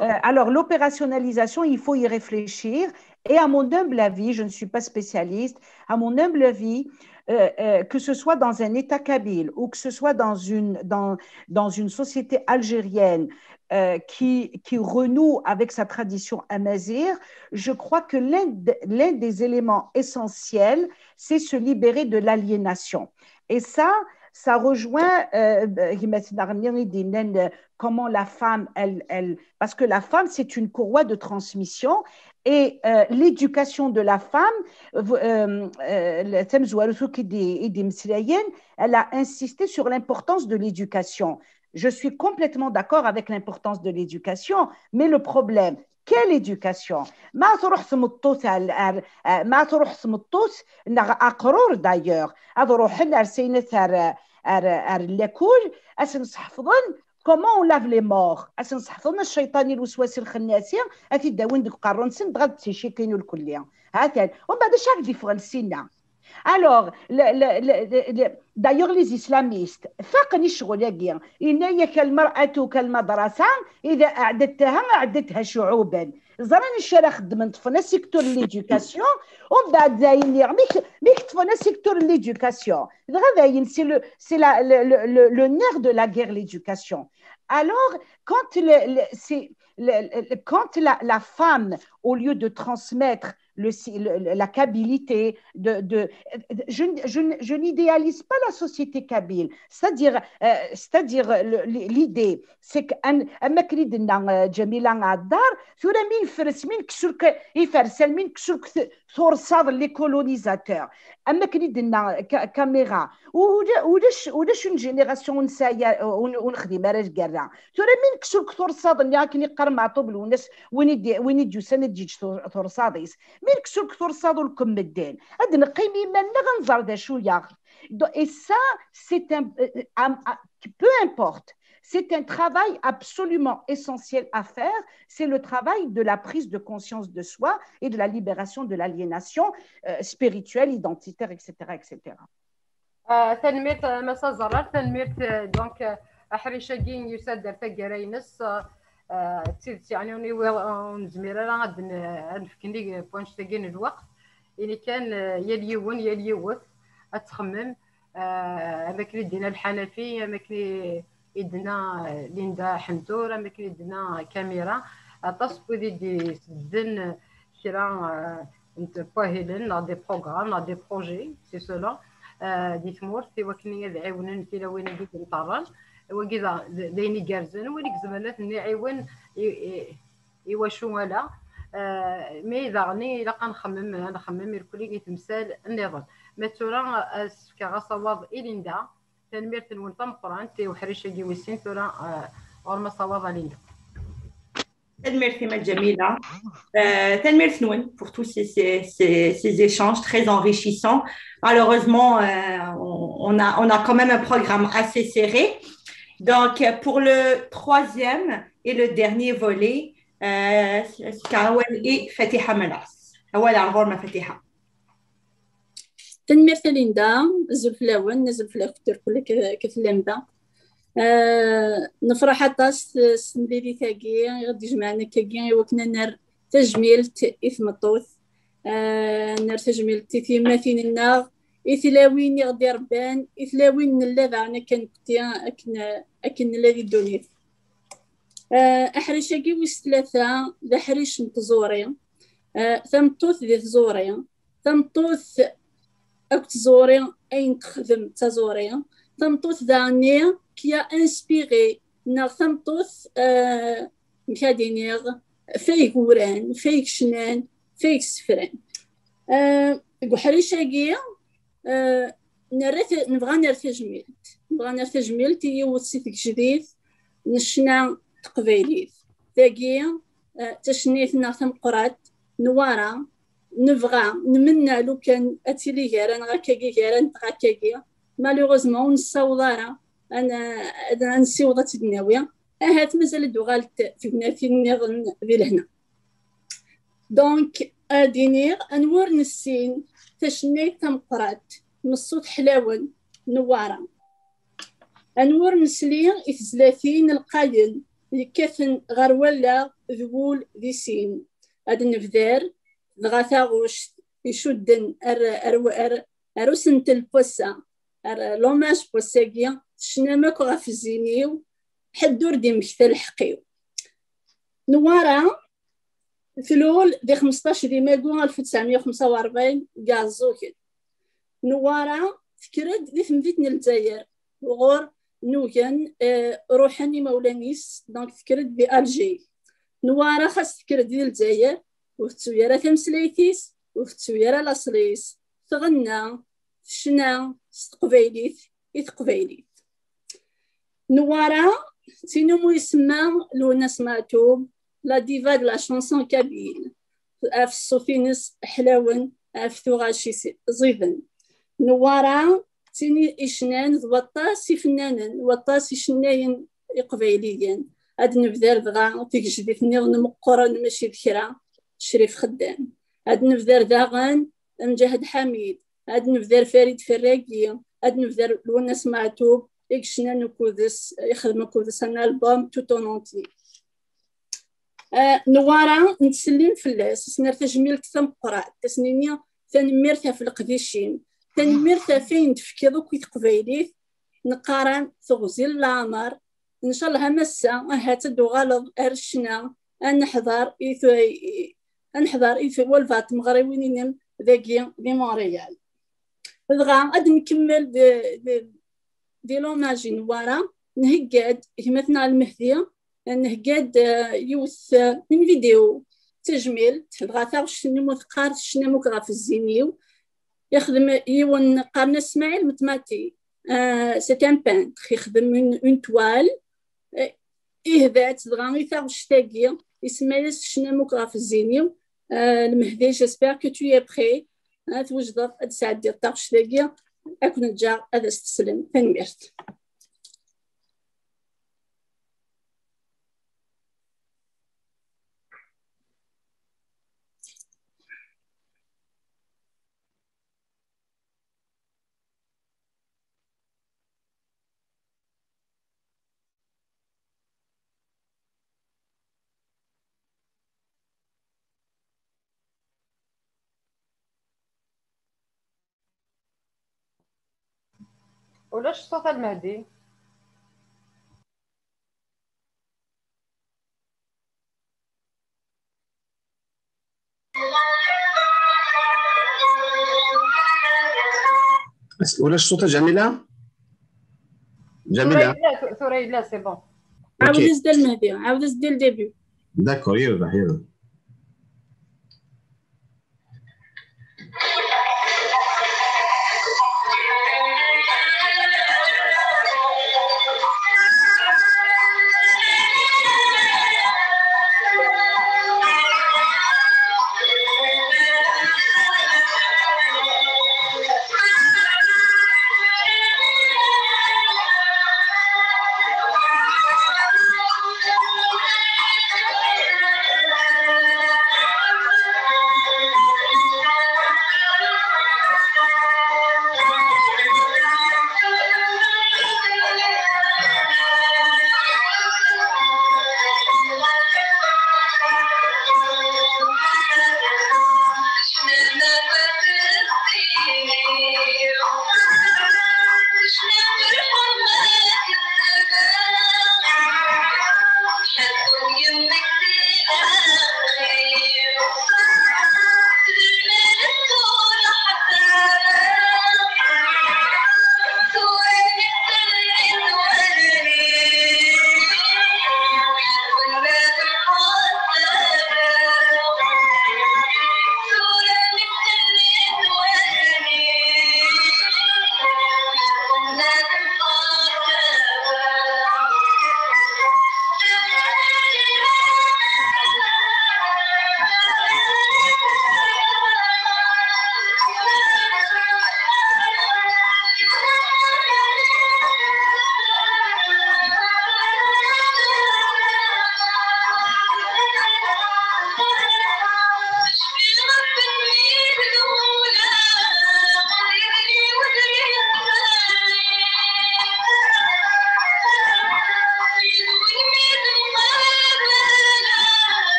euh, alors, l'opérationnalisation, il faut y réfléchir. Et à mon humble avis, je ne suis pas spécialiste, à mon humble avis, euh, euh, que ce soit dans un État kabyle ou que ce soit dans une, dans, dans une société algérienne euh, qui, qui renoue avec sa tradition amazigh, je crois que l'un de- l'un des éléments essentiels, c'est se libérer de l'aliénation. Et ça, ça rejoint euh, euh, comment la femme, elle, elle, parce que la femme, c'est une courroie de transmission et euh, l'éducation de la femme, euh, euh, le thème Zouaroutou qui dit, il dit, Msirayen, elle a insisté sur l'importance de l'éducation. Je suis complètement d'accord avec l'importance de l'éducation, mais le problème, quelle éducation ? ما تروح تمطوت على الأر- ما تروح تمطوت نغ أقرور دايوغ هذا روحن أرسينة أر أر أر لكل أسن صحفظن comment on lave les morts أسن صحفظن الشيطان الوسواس الخناسي أتي داوين ديك قرنسن دغد تيشيكين الكلية هاتان ومن بعد شاك دي فرنسينا alors, le, le, le, le, le- d'ailleurs, les islamistes, فاقني الشغل هاكي إن هي كالمرأة كالمدرسة إذا أعددتها أعددتها شعوبا زران الشارع خدمن طفنا secteur de l'éducation ومن بعد زاين ميك ميك طفنا secteur de l'éducation دغا زاين c'est le c'est la le, le, le, le nerf de la guerre l'éducation alors quand le, le, c'est le, le- quand la, la femme, au lieu de transmettre le, le- la kabilité, de, de, je, je, je n'idéalise pas la société kabyle. C'est-à-dire, euh, c'est-à-dire le- l'idée, c'est qu'un un makrid Jamila Adar, tura min fres, min ksurk, ifersel, min ksurk tursaḍ les colonisateurs. Am akken i d-tenna Ka- Kamera, ulac ulac une génération ur nesɛi ara- ur ur nexdim ara lgerra. Tura mi nekkes ur tursaḍ-nni akken iqqar Meɛṭub Lwennas, win i d- win i d-yusan ad d-yeǧǧ tur- tursaḍ-is. Mi nekkes ur tursaḍ ur kem-medden, ad neqqim iman-nneɣ ad nẓer d acu yaɣ. Do- Et ça, c'est un, euh, un- un- peu importe. C'est un travail absolument essentiel à faire. C'est le travail de la prise de conscience de soi et de la libération de l'aliénation euh, spirituelle, identitaire, et cetera, et cetera. Ah, tanemmirt a Massa Zerrar, tanemmirt euh, donc euh, aḥric-agi yusa-d ar taggara-ines. Ah, d tidet yeɛni ur niwi- ur nezmir ara ad n- ad nefk nnig n wanect-agi n lweqt. Ini kan euh, yal yiwen yal yiwet ad txemmem, ah, am akken i d-yenna Lḥanafi, am akken i d-tenna euh, Linda Ḥentur, am akken i d-tenna Kamira, aṭas n wid i d-isebden kra euh, n twahilen neɣ des programmes neɣ des projets, c'est cela, euh, di tmurt i wakken ad ɛiwnen tilawin-agi d-nṭerren. Wagi d d- d ayen igerrzen, win i izemren ad ten-iɛiwen i- i- i wacu ala. Euh, mais daɣen ilaq ad nxemmem ad nxemmem irkelli i temsal nniḍen. Ma tura ad s-fkeɣ asawaḍ i Linda. Tanemmirt-nwen tameqqrant i uḥric-agi wis sin. Tura, eh, ɣur-m asawaḍ a Linda. Tanemmirt-im a Ǧamila. Euh, tanemmirt-nwen pour tous ces, ces, ces, ces échanges très enrichissants. Malheureusement, euh, on, on a, on a quand même un programme assez serré. Donc, pour le troisième et le dernier volet, euh, c'est Kawel et Fatiha Malas. Voilà, ɣur-m a Fatiha. Tanemmirt a Linda, azul fell-awen, azul fell-ak kul, kul, kul, kul. Ah, nefṛeḥ aṭas s, s temlilit-agi i ɣ-d-ijemɛen akkagi i wakken ad nerr tajmilt i tmeṭṭut. Ah, nerr tajmilt i tyemmatin-nneɣ, i tlawin i ɣ-d-iṛebban, i tlawin nella daɣen akka nekkti, akken, akken nella di ddunit. Ah, aḥric-agi wis tlata d aḥric n tẓuri. Ah, tameṭṭut di tẓuri. Tameṭṭut akked tẓuri, ayen texdem d taẓuri. Tameṭṭut daɣenni qui a inspiré, neɣ tameṭṭut, ah, amek ad iniɣ, fayeg uran, fayeg cnan, fayeg sefran. Ah, deg uḥric-agi, ah, nerra ta-, nebɣa nerr tajmilt. Nebɣa nerr tajmilt i yiwet si tgejdit n ccna n teqbaylit. Tagi, ah, d tacennayt-nneɣ tameqqrant, Nwara, nebɣa, nmenna lukan ad tili gar-aneɣ akkagi, gar-aneɣ akkagi. Malheureusement, ur nessaweḍ ara ad, ad, ad nessiweḍ ad tt-id-nawi. Ahat mazal ad d-uɣalent tegnatin nniḍen di lehna. Donc, ad iniɣ, anwa ur nessin tacennayt tameqqrant, Meṣṣut Ḥlawen, Newwara. Anwa ur nesli i tezlatin lqayen yekkaten ɣer wallaɣ d wul di sin. Ad nebder, dɣa taɣuct icudden ar, ar, ar, ar usentel n wass-a, ar l'hommage n wass-agi, tecnam akk ɣef zzin-iw, ḥedd ur d-immekta lḥeqq-iw. Newwara tlul di xmesṭac di mayu alef u tesɛemya u xemsa u rebɛin deg Iɛeẓẓugen. Newwara tekker-d di temdint n Lezzayer, ɣur nugen, eh, ruḥen imawlan-is, donc tekker-d di Alger. Newwara xas tekker-d di Lezzayer, ur tettu ara tameslayt-is, ur tettu ara laṣel-is. Tɣenna, tecna s teqbaylit i teqbaylit. Newwara, d tin umi isemma Lwennas Meɛtub, la diva de la chanson kabyle, ɣef ṣṣut-ines ḥlawen, ɣef tuɣac-is ẓiden. Newwara, d tin icnan d waṭas ifennanen, waṭas icennayen iqbayliyen. Ad nebder dɣa tigejdit nniḍen meqqren, mačči d kra, Crif Xeddam. Ad nebder daɣen Mǧahed Ḥamid, ad nebder Farid Ferragi, ad nebder Lwennas Meɛtub, i yecnan ukud-s, ixdem ukud-s un album tout en entier. Ah, Newwara, nettsellim fell-as, ad s-nerr tajmilt tameqqrant, ad s-nini tanemmirt ɣef leqdic-im, tanemmirt ɣef ayen d-tefkiḍ akk i teqbaylit, neqqar-am teɣzi n leɛmer, ncallah am ass-a, ahat ad d-tuɣaleḍ ar ccna, ad neḥḍer i tu-, i, ad neḥḍer i tu-, walbeɛḍ tmeɣriwin-inem dagi di Montréal. Dɣa ad nkemmel d, d, di l'hommage i Newwara, nhegga-d gma-tneɣ Lmehdi, nhegga-d, eh, yiwet, eh, une vidéo tajmilt, dɣa taɣect-nni mu teqqar tecnam akk ɣef zzin-iw. Ixdem yiwen qqaren-as Smaɛil Metmati, eh, c'est un peintre, ixdem une, une toile, eh, ihda-tt dɣa i taɣect-agi, isemma-yas tecnam akk ɣef zzin-iw. Eh, Lmehdi, j'espère que tu es prêt. Ha, twejdeḍ ad d-tesɛeddiḍ taɣect-agi, ad ken-ǧǧeɣ ad as-teslem. Tanemmirt. Ulac ṣṣut a Lmehdi. Ulac ṣṣut a Ǧamila? Tura Ǧamila. Yella, tura yella, c'est bon. Ok. عاود ازدل المهدي، عاود ازدل début. D'accord, يرضى، يرضى.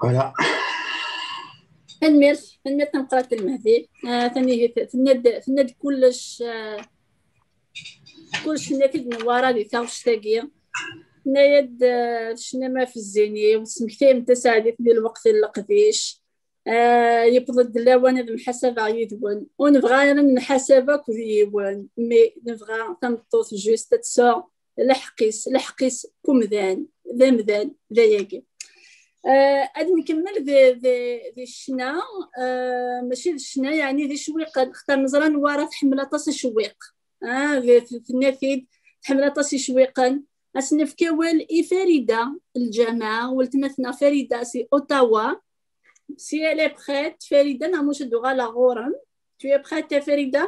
Voilà. Tanemmirt, tanemmirt tameqqrant a Lmehdi. Ah, tani tenna-d, tenna-d kullec, ah, kullec tenna-t-id Newwara di taɣect-agi. Tenna-yad, ah, ccna ma f zzin-iw, tesmektayem tasaɛdit di lweqt n leqdic. Ah, yewweḍ-d lawan ad mḥasabeɣ yid-wen. Ur nebɣa ara ad nemḥasab akked yiwen, mais nebɣa tameṭṭut juste ad tesɛu lḥeqq-is, lḥeqq-is n umdan, d amdan, d ayagi. Ah, ad nkemmel di, di, di ccna, ah, mačči d ccna, yeɛni d icewwiqen, xaṭer neẓra Newwara tḥemmel aṭas icewwiq. Ah, di, tenna-t-id, tḥemmel aṭas icewwiqen. Ad s-nefk awal i Farida Lǧameɛ, weltma-tneɣ Farida si Ottawa. Si elle est prête, Farida, neɣ mačči ad uɣaleɣ ɣur-m? Tu es prête, a Farida?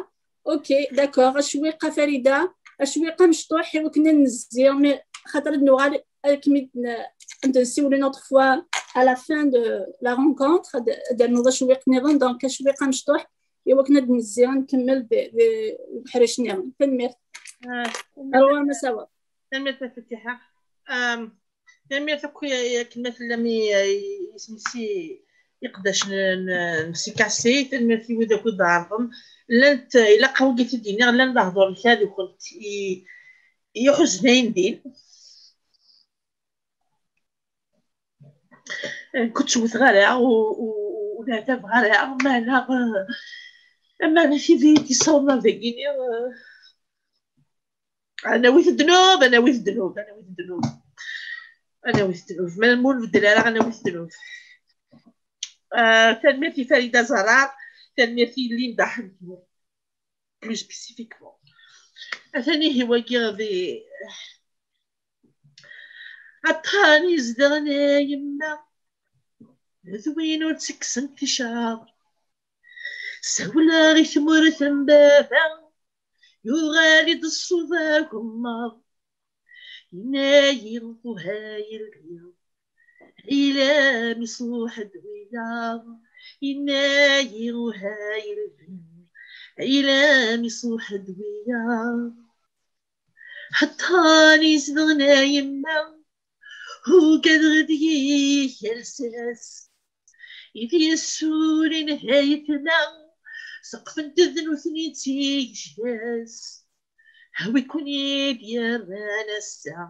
Ok, d'accord. Acewwiq a Farida, acewwiq amecṭuḥ i wakken ad nezzi, mais xaṭer ad nuɣal ad kem-id-, ad nsiwel une autre fois à la fin de la rencontre, ad, ad d-ternuḍ acewwiq niḍen, donc acewwiq amecṭuḥ i wakken ad nezzi, ad nkemmel d, d, d uḥric niḍen. Tanemmirt. Ah, Arwa masawa. Tanemmirt a Fatiḥa. Am, tanemmirt akk i, i akken ma tellam i, i, i, i iqeddacen n, n, n C K C, tanemmirt i wid akk i d-ɛerḍen. Llant, ilaq wagi i d-iniɣ, llan lehdur lkad ukent i, i iḥuznen ayen din. Nekk ur ttewteɣ ara, ur, ur, ur, ur leɛtabeɣ ara, meɛna, eh, meɛna tidi i d-yessawḍen ar dagini, eh, ad nawi ddnub, ad nawi ddnub, ad nawi ddnub. Ad nawi ddnub. Ma ur nbeddel ara, ad nawi ddnub. Eh, tanemmirt i Farida Zahra, tanemmirt i Linda Ḥemdu, plus spécifiquement. Atan ihi wagi di aṭṭan izedɣen a yemma, d win ur ttekksen ticraḍ. Sawleɣ i tmurt n baba, yuɣal-d ṣṣuda agemmaḍ. Yenna-yi uha yelli, ayla-m iṣuḥ-d wiyaḍ. Yenna-yi uha yelli, ayla-m iṣuḥ-d wiyaḍ. Aṭṭan izedɣen a yemma, ugadeɣ deg-k lsas. I d yessulin haytma, seqfent d nutni d tigejdas. A wi ken-id yerran ass-a,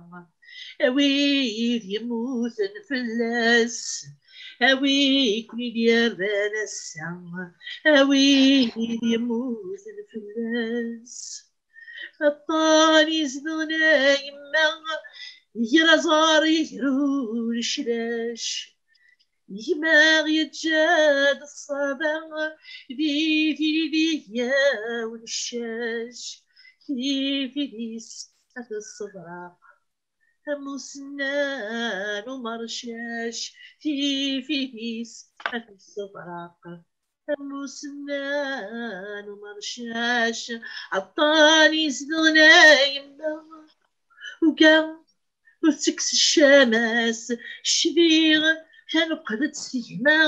a wid yemmuten fell-as. A wi ken-id yerran ass-a, a wid yemmuten fell-as. Aṭṭan izedɣen a yemma, ger aẓar ger uleclac. Gma yeǧǧa-d ṣṣaba, di tili d-yeggaw leccac. Tifidi-s ad tessebraq am usennan umercac. Tifidi-s ad tessebraq am usennan umercac. Aṭṭan izedɣen a yemma, uga ur tekkes ccama-s. Cbiɣ taneqlet s gma,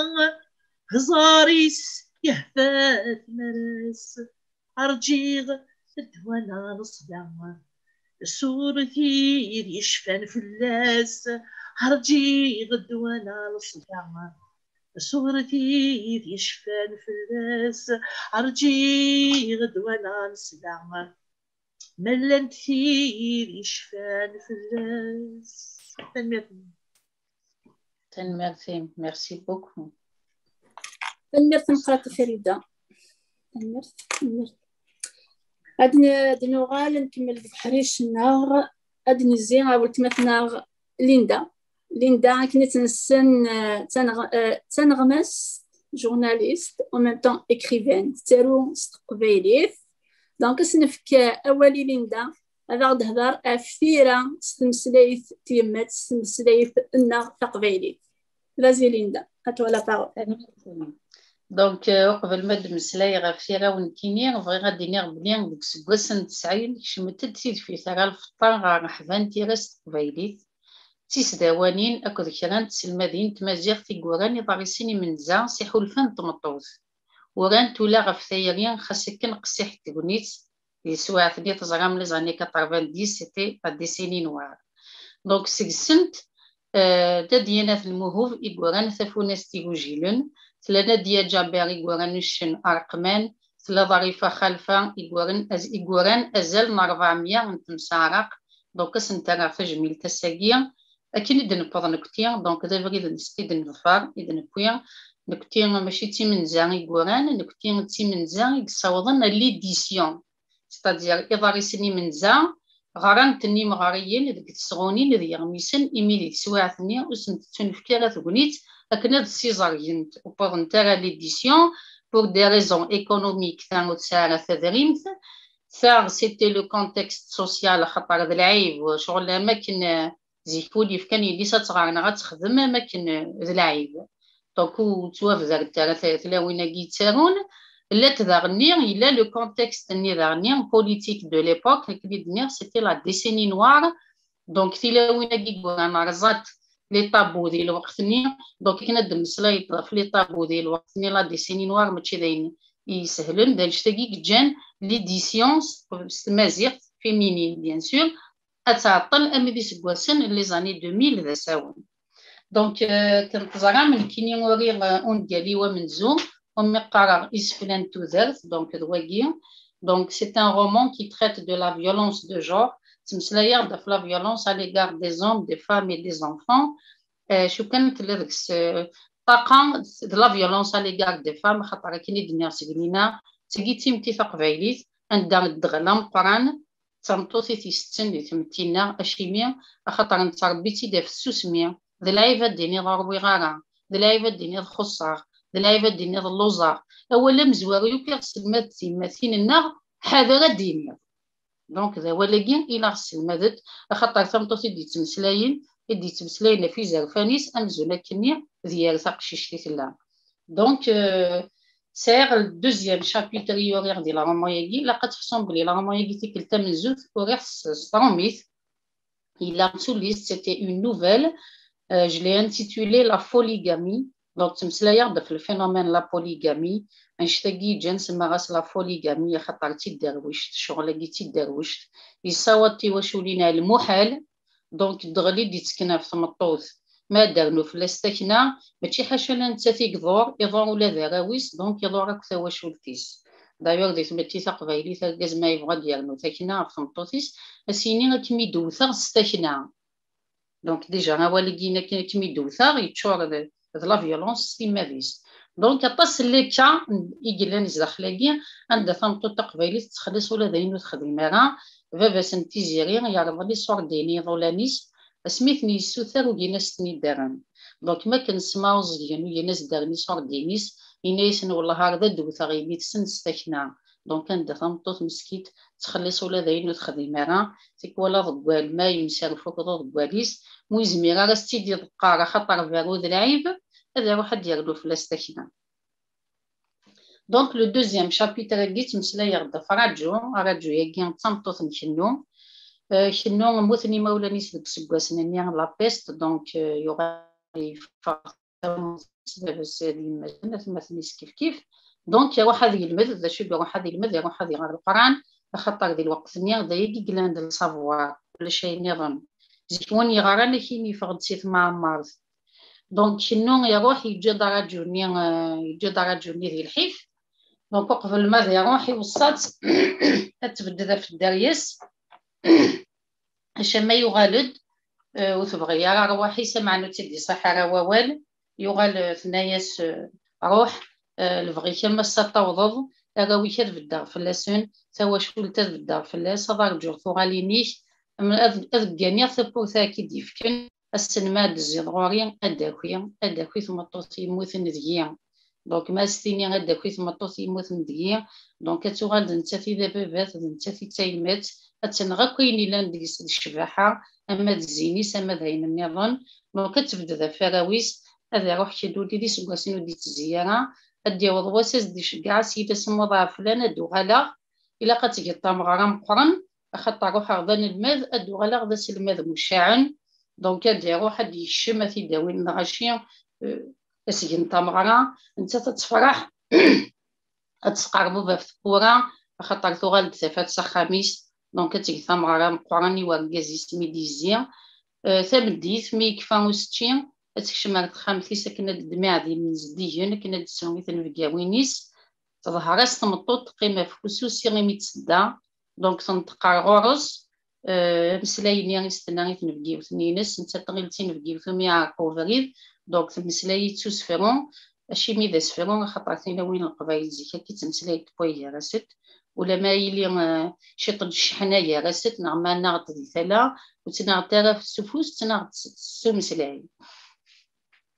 ẓẓar-is yehfa tmara-s. Rǧiɣ ddwa n leṣla, ṣṣuret-i d yecfan fell-as. Rǧiɣ ddwa n leṣla, ṣṣuret-i d yecfan fell-as. Rǧiɣ ddwa n leṣla, ma llant tid yecfan fell-as. Tanemmirt. Tanemmirt-im. Merci beaucoup. Tanemmirt tameqqrant a Farida. Tanemmirt, tanemmirt. Ad n-, ad nuɣal ad nkemmel deg uḥric-nneɣ, ad nezzi ɣer weltma-tneɣ Linda. Linda, akken i tt-nessen, eh, d taneɣ-, eh, d taneɣmast, journaliste, en même temps écrivaine. Tettaru s teqbaylit. Donc, ad s-nefk awal i Linda, ad aɣ-d-hder ɣef tira s tmeslayt n tyemmat, s tmeslayt-nneɣ taqbaylit. Vas-y Linda, à toi la parole. Donc, euh, uqbel ma d-mmeslayeɣ ɣef tira-w nekkini, bɣiɣ ad d-iniɣ belli deg useggas n tesɛin kecment-d tidfi Tara Lfeṭṭa ɣer Ṛeḥba n Tira s teqbaylit, d tisdawanin akked kra n tselmadin n tmaziɣt i yuran iḍrisen imenza s iḥulfan n tmeṭṭut. Urant ula ɣef tayri, xas akken qessiḥet tegnit, di teswiɛt-nni teẓram les années quatre-vingt-dix, c'était la décennie noire. Donc, seg-sent, Eh, Dadiya n At Lmuhub i yuran Tafunast Igujilen, tella Nadia Ǧaber i yuran Uccen Areqman, tella Ḍarifa Xalfa i yuran az-, i yuran azal n ṛebɛemya n temseɛraq. Donc, ad sent-rreɣ tajmilt ass-agi. Akken i d-newweḍ nekkti, donc, d abrid-nsen i d-neḍfer, i d-newwi. Nekkti mačči d timenza i yuran, nekkti d timenza i yessawḍen à l'édition. C'est-à-dire, iḍarisen imenza, ɣran-ten imeɣriyen deg tesɣunin d yeɣmisen, imi di teswiɛt-nni ur sent-tettunefk ara tegnit akken ad ssiẓergent, ur wwiḍent ara l'édition pour des raisons économiques, ta ur tesɛi ara tadrimt, ta c'était le contexte social, axaṭer d lɛib, ccɣel am akken, eh, zik ul yefkan yelli-s ad tɣer neɣ ad texdem, am akken, eh, d lɛib. Donc, ur ttwabdaren ara t-, tlawin-agi yettarun. Llant daɣenni, yella le contexte-nni daɣenni, politique de l'époque, akken i d-nniɣ, c'était la décennie noire. Donc, tilawin-agi yuran rẓant les tabous di lweqt-nni. Donc, akken ad d-mmeslayeḍ ɣef les tabous di lweqt-nni, la décennie noire, mačči d ayen isehlen, d annect-agi i yeǧǧan l'édition s, s tmaziɣt féminine, bien sûr, ad tɛeṭṭel armi d iseggasen n les années deux mille d asawen. Donc, euh, akken teẓram, nekkini uriɣ, euh, ungal-iw amenzu, umi qqareɣ Iseflan n tudert, donc d wagi. Donc, c'est un roman qui traite de la violence de genre. Ttmeslayeɣ-d ɣef la violence à l'égard des hommes, des femmes et des enfants. Euh, acu kan tella deg-s, euh, ṭṭaqa d la violence à l'égard des femmes, xaṭer akken i d-nniɣ seg lina, tagi d timetti taqbaylit, anda ddɣel ameqqran d tameṭṭut i t-isetten di tmetti-nneɣ, acimi? Axaṭer nettṛebbi-tt-id ɣef tsusmi. D lɛib ad d-tiniḍ ur ṛwiɣ ara, d lɛib ad d-tiniḍ xuṣṣeɣ, d lɛib ad d-tiniḍ lluẓeɣ. Awal amezwaru akk i ɣ-sselmadent tyemmatin-nneɣ, ḥader ad d-tiniḍ. Donc, d awal-agi i la ɣ-sselmadent, axaṭer tameṭṭut i d-yettmeslayen, i d-yettmeslayen ɣef izerfan-is, amzun akkenni d yir taqcict i tella. Donc, euh, sɛiɣ le deuxième chapitre i uriɣ di la roman-agi, ilaq ad teḥṣum belli la roman-agi tikkelt tamenzut uriɣ-tt s, s tṛumit. Yella d tullist, c'était une nouvelle. Euh, je l'ai intitulée La polygamie. Donc, ttmeslayeɣ-d ɣef le phénomène la polygamie. Annect-agi yeǧǧan semmaɣ-as la polygamie, axaṭer d tidderwict, ccɣel-agi d tidderwict. Yessawaḍ tiwaculin ar lmuḥal. Donc, ddɣel i d-ittekken ɣef tmeṭṭut. Ma ad d-ternu fell-as takna, mačči ḥaca la nettat i iḍur, iḍur ula d arraw-is, donc iḍur akk tawacult-is. D'ailleurs, di tmetti taqbaylit, argaz ma yebɣa ad d-yernu takna ɣef tmeṭṭut-is, ad s-yini: "Ad kem-id-wteɣ s takna." Donc, déjà, awal-agi akken ad kem-id-wteɣ, yeččur d, d la violence s timmad-is. Donc, aṭas n les cas i yellan zdaxel-agi, anda tameṭṭut taqbaylit tettxelliṣ ula d ayen ur texdim ara, baba-s n Tiziri yerḍel iṣurdiyen i iḍulan-is, asmi ten-yessuter ugin a s-ten-id-rren. Donc, mi akken semɛa uẓgen ugin a s-d-rren iṣurdiyen-is, yenna-yasen: "Wellah ar d ad d-wteɣ yelli-tsen s takna." Donc, anda tameṭṭut meskint tettxelliṣ ula d ayen ur texdim ara, tikwal aḍeggal ma yemserfuk d uḍeggal-is, ur yezmir ara s-tt-id-iḍeqqar, axaṭer berru d lɛib, ad iruḥ ad d-yernu fell-as takna. Donc, le deuxième chapitre-agi, ttmeslayeɣ-d ɣef Raǧu. Raǧu-agi d tameṭṭut n Kennu. Euh, Kennu, mmuten imawlan-is deg iseggasen-nni, la peste, donc, euh, yuɣal yeffeɣ tamurt, baba-s d yemma-s, atmaten-is kifkif. Donc, iruḥ ad yelmed. D acu i d-iruḥ ad yelmed? Iruḥ ad iɣer Leqran, axaṭer di lweqt-nni d ayagi i yellan d le savoir, ulac ayen nniḍen. Zik win yeɣran akin yeffeɣ-d si tmeɛmart. Donc, Kennu iruḥ, yeǧǧa-d ṛaǧu-nni, euh, yeǧǧa-d ṛaǧu-nni di lḥif. Donc, uqbel ma ad iruḥ, iweṣṣa-tt ad tbedded ɣef dderya-s. Acama yuɣal-d, euh, ur tebɣi ara rrwaḥ-is, ameɛna ur tt-id-iṣaḥ ara wawal. Yuɣal, euh, tenna-yas, euh, "Ruḥ, euh, lebɣi-k a massa tawḍeḍ, arraw-ik ad beddeɣ fell-asen, tawacult ad beddeɣ fell-as, ad rǧuɣ tuɣalin-ik, am-, ad, ad gganiɣ tawwurt ara k-id-yefken, ass-n ma ad d-tezziḍ ɣur-i, ad d-taki, ad d-taki tmeṭṭut yemmuten deg-i." Donc, ma as-tini ad d-taki tmeṭṭut yemmuten deg-i, donc ad tuɣal d nettat i d ababat, d nettat i d tayemmat, ad tenɣ akk ayen yellan deg-s d ccbaḥa, ama d zzin-is, ama d ayen nniḍen. Donc, ad tebded ɣef warraw-is, ad iruḥ Kennu di iseggasen ur d-ittezzi ara, ad d-yaweḍ wass ad s-d-iceggeɛ, "A sidi, asemmuḍ ɛeflan, ad d-uɣaleɣ, ilaq ad tgeḍ tameɣra meqqren, axaṭer ruḥeɣ d anelmad, ad d-uɣaleɣ d aselmad mucaɛen." Donc, ad iruḥ, ad d-yekcem, ad t-id-awin lɣaci, euh, ad s-gen tameɣra, nettat ad tefreḥ, ad tesqerbub ɣef tewwura, axaṭer tuɣal-d tafat s axxam-is. Donc, ad teg tameɣra meqqren i urgaz-is mi d-yezzi. Eh, tameddit, mi yekfa usečči, ad tekcem ar texxamt-is akken ad d-tmiɛ d imzeddigen, akken ad d-tsew i tnebgawin-is. Teḍher-as tmeṭṭut, teqqim ɣef ususi imi d-tedda. Donc, tenṭeq ar ɣur-s, eh, ameslay-nni i s-tenna i tnebgiwt-nni-ines, nettat tɣil d tinebgiwt umi iɛreq ubrid, donc temmeslay-itt s usefru, acimi d asefru, axaṭer tilawin n Leqbayel zik akka i ttmeslayent wway gar-asent, ulamma yili, eh, ciṭ n cceḥna gar-asent, neɣ ma nnaɣ-d di tala, ur ttnaɣent ara s ufus, ttnaɣent s, s umeslay.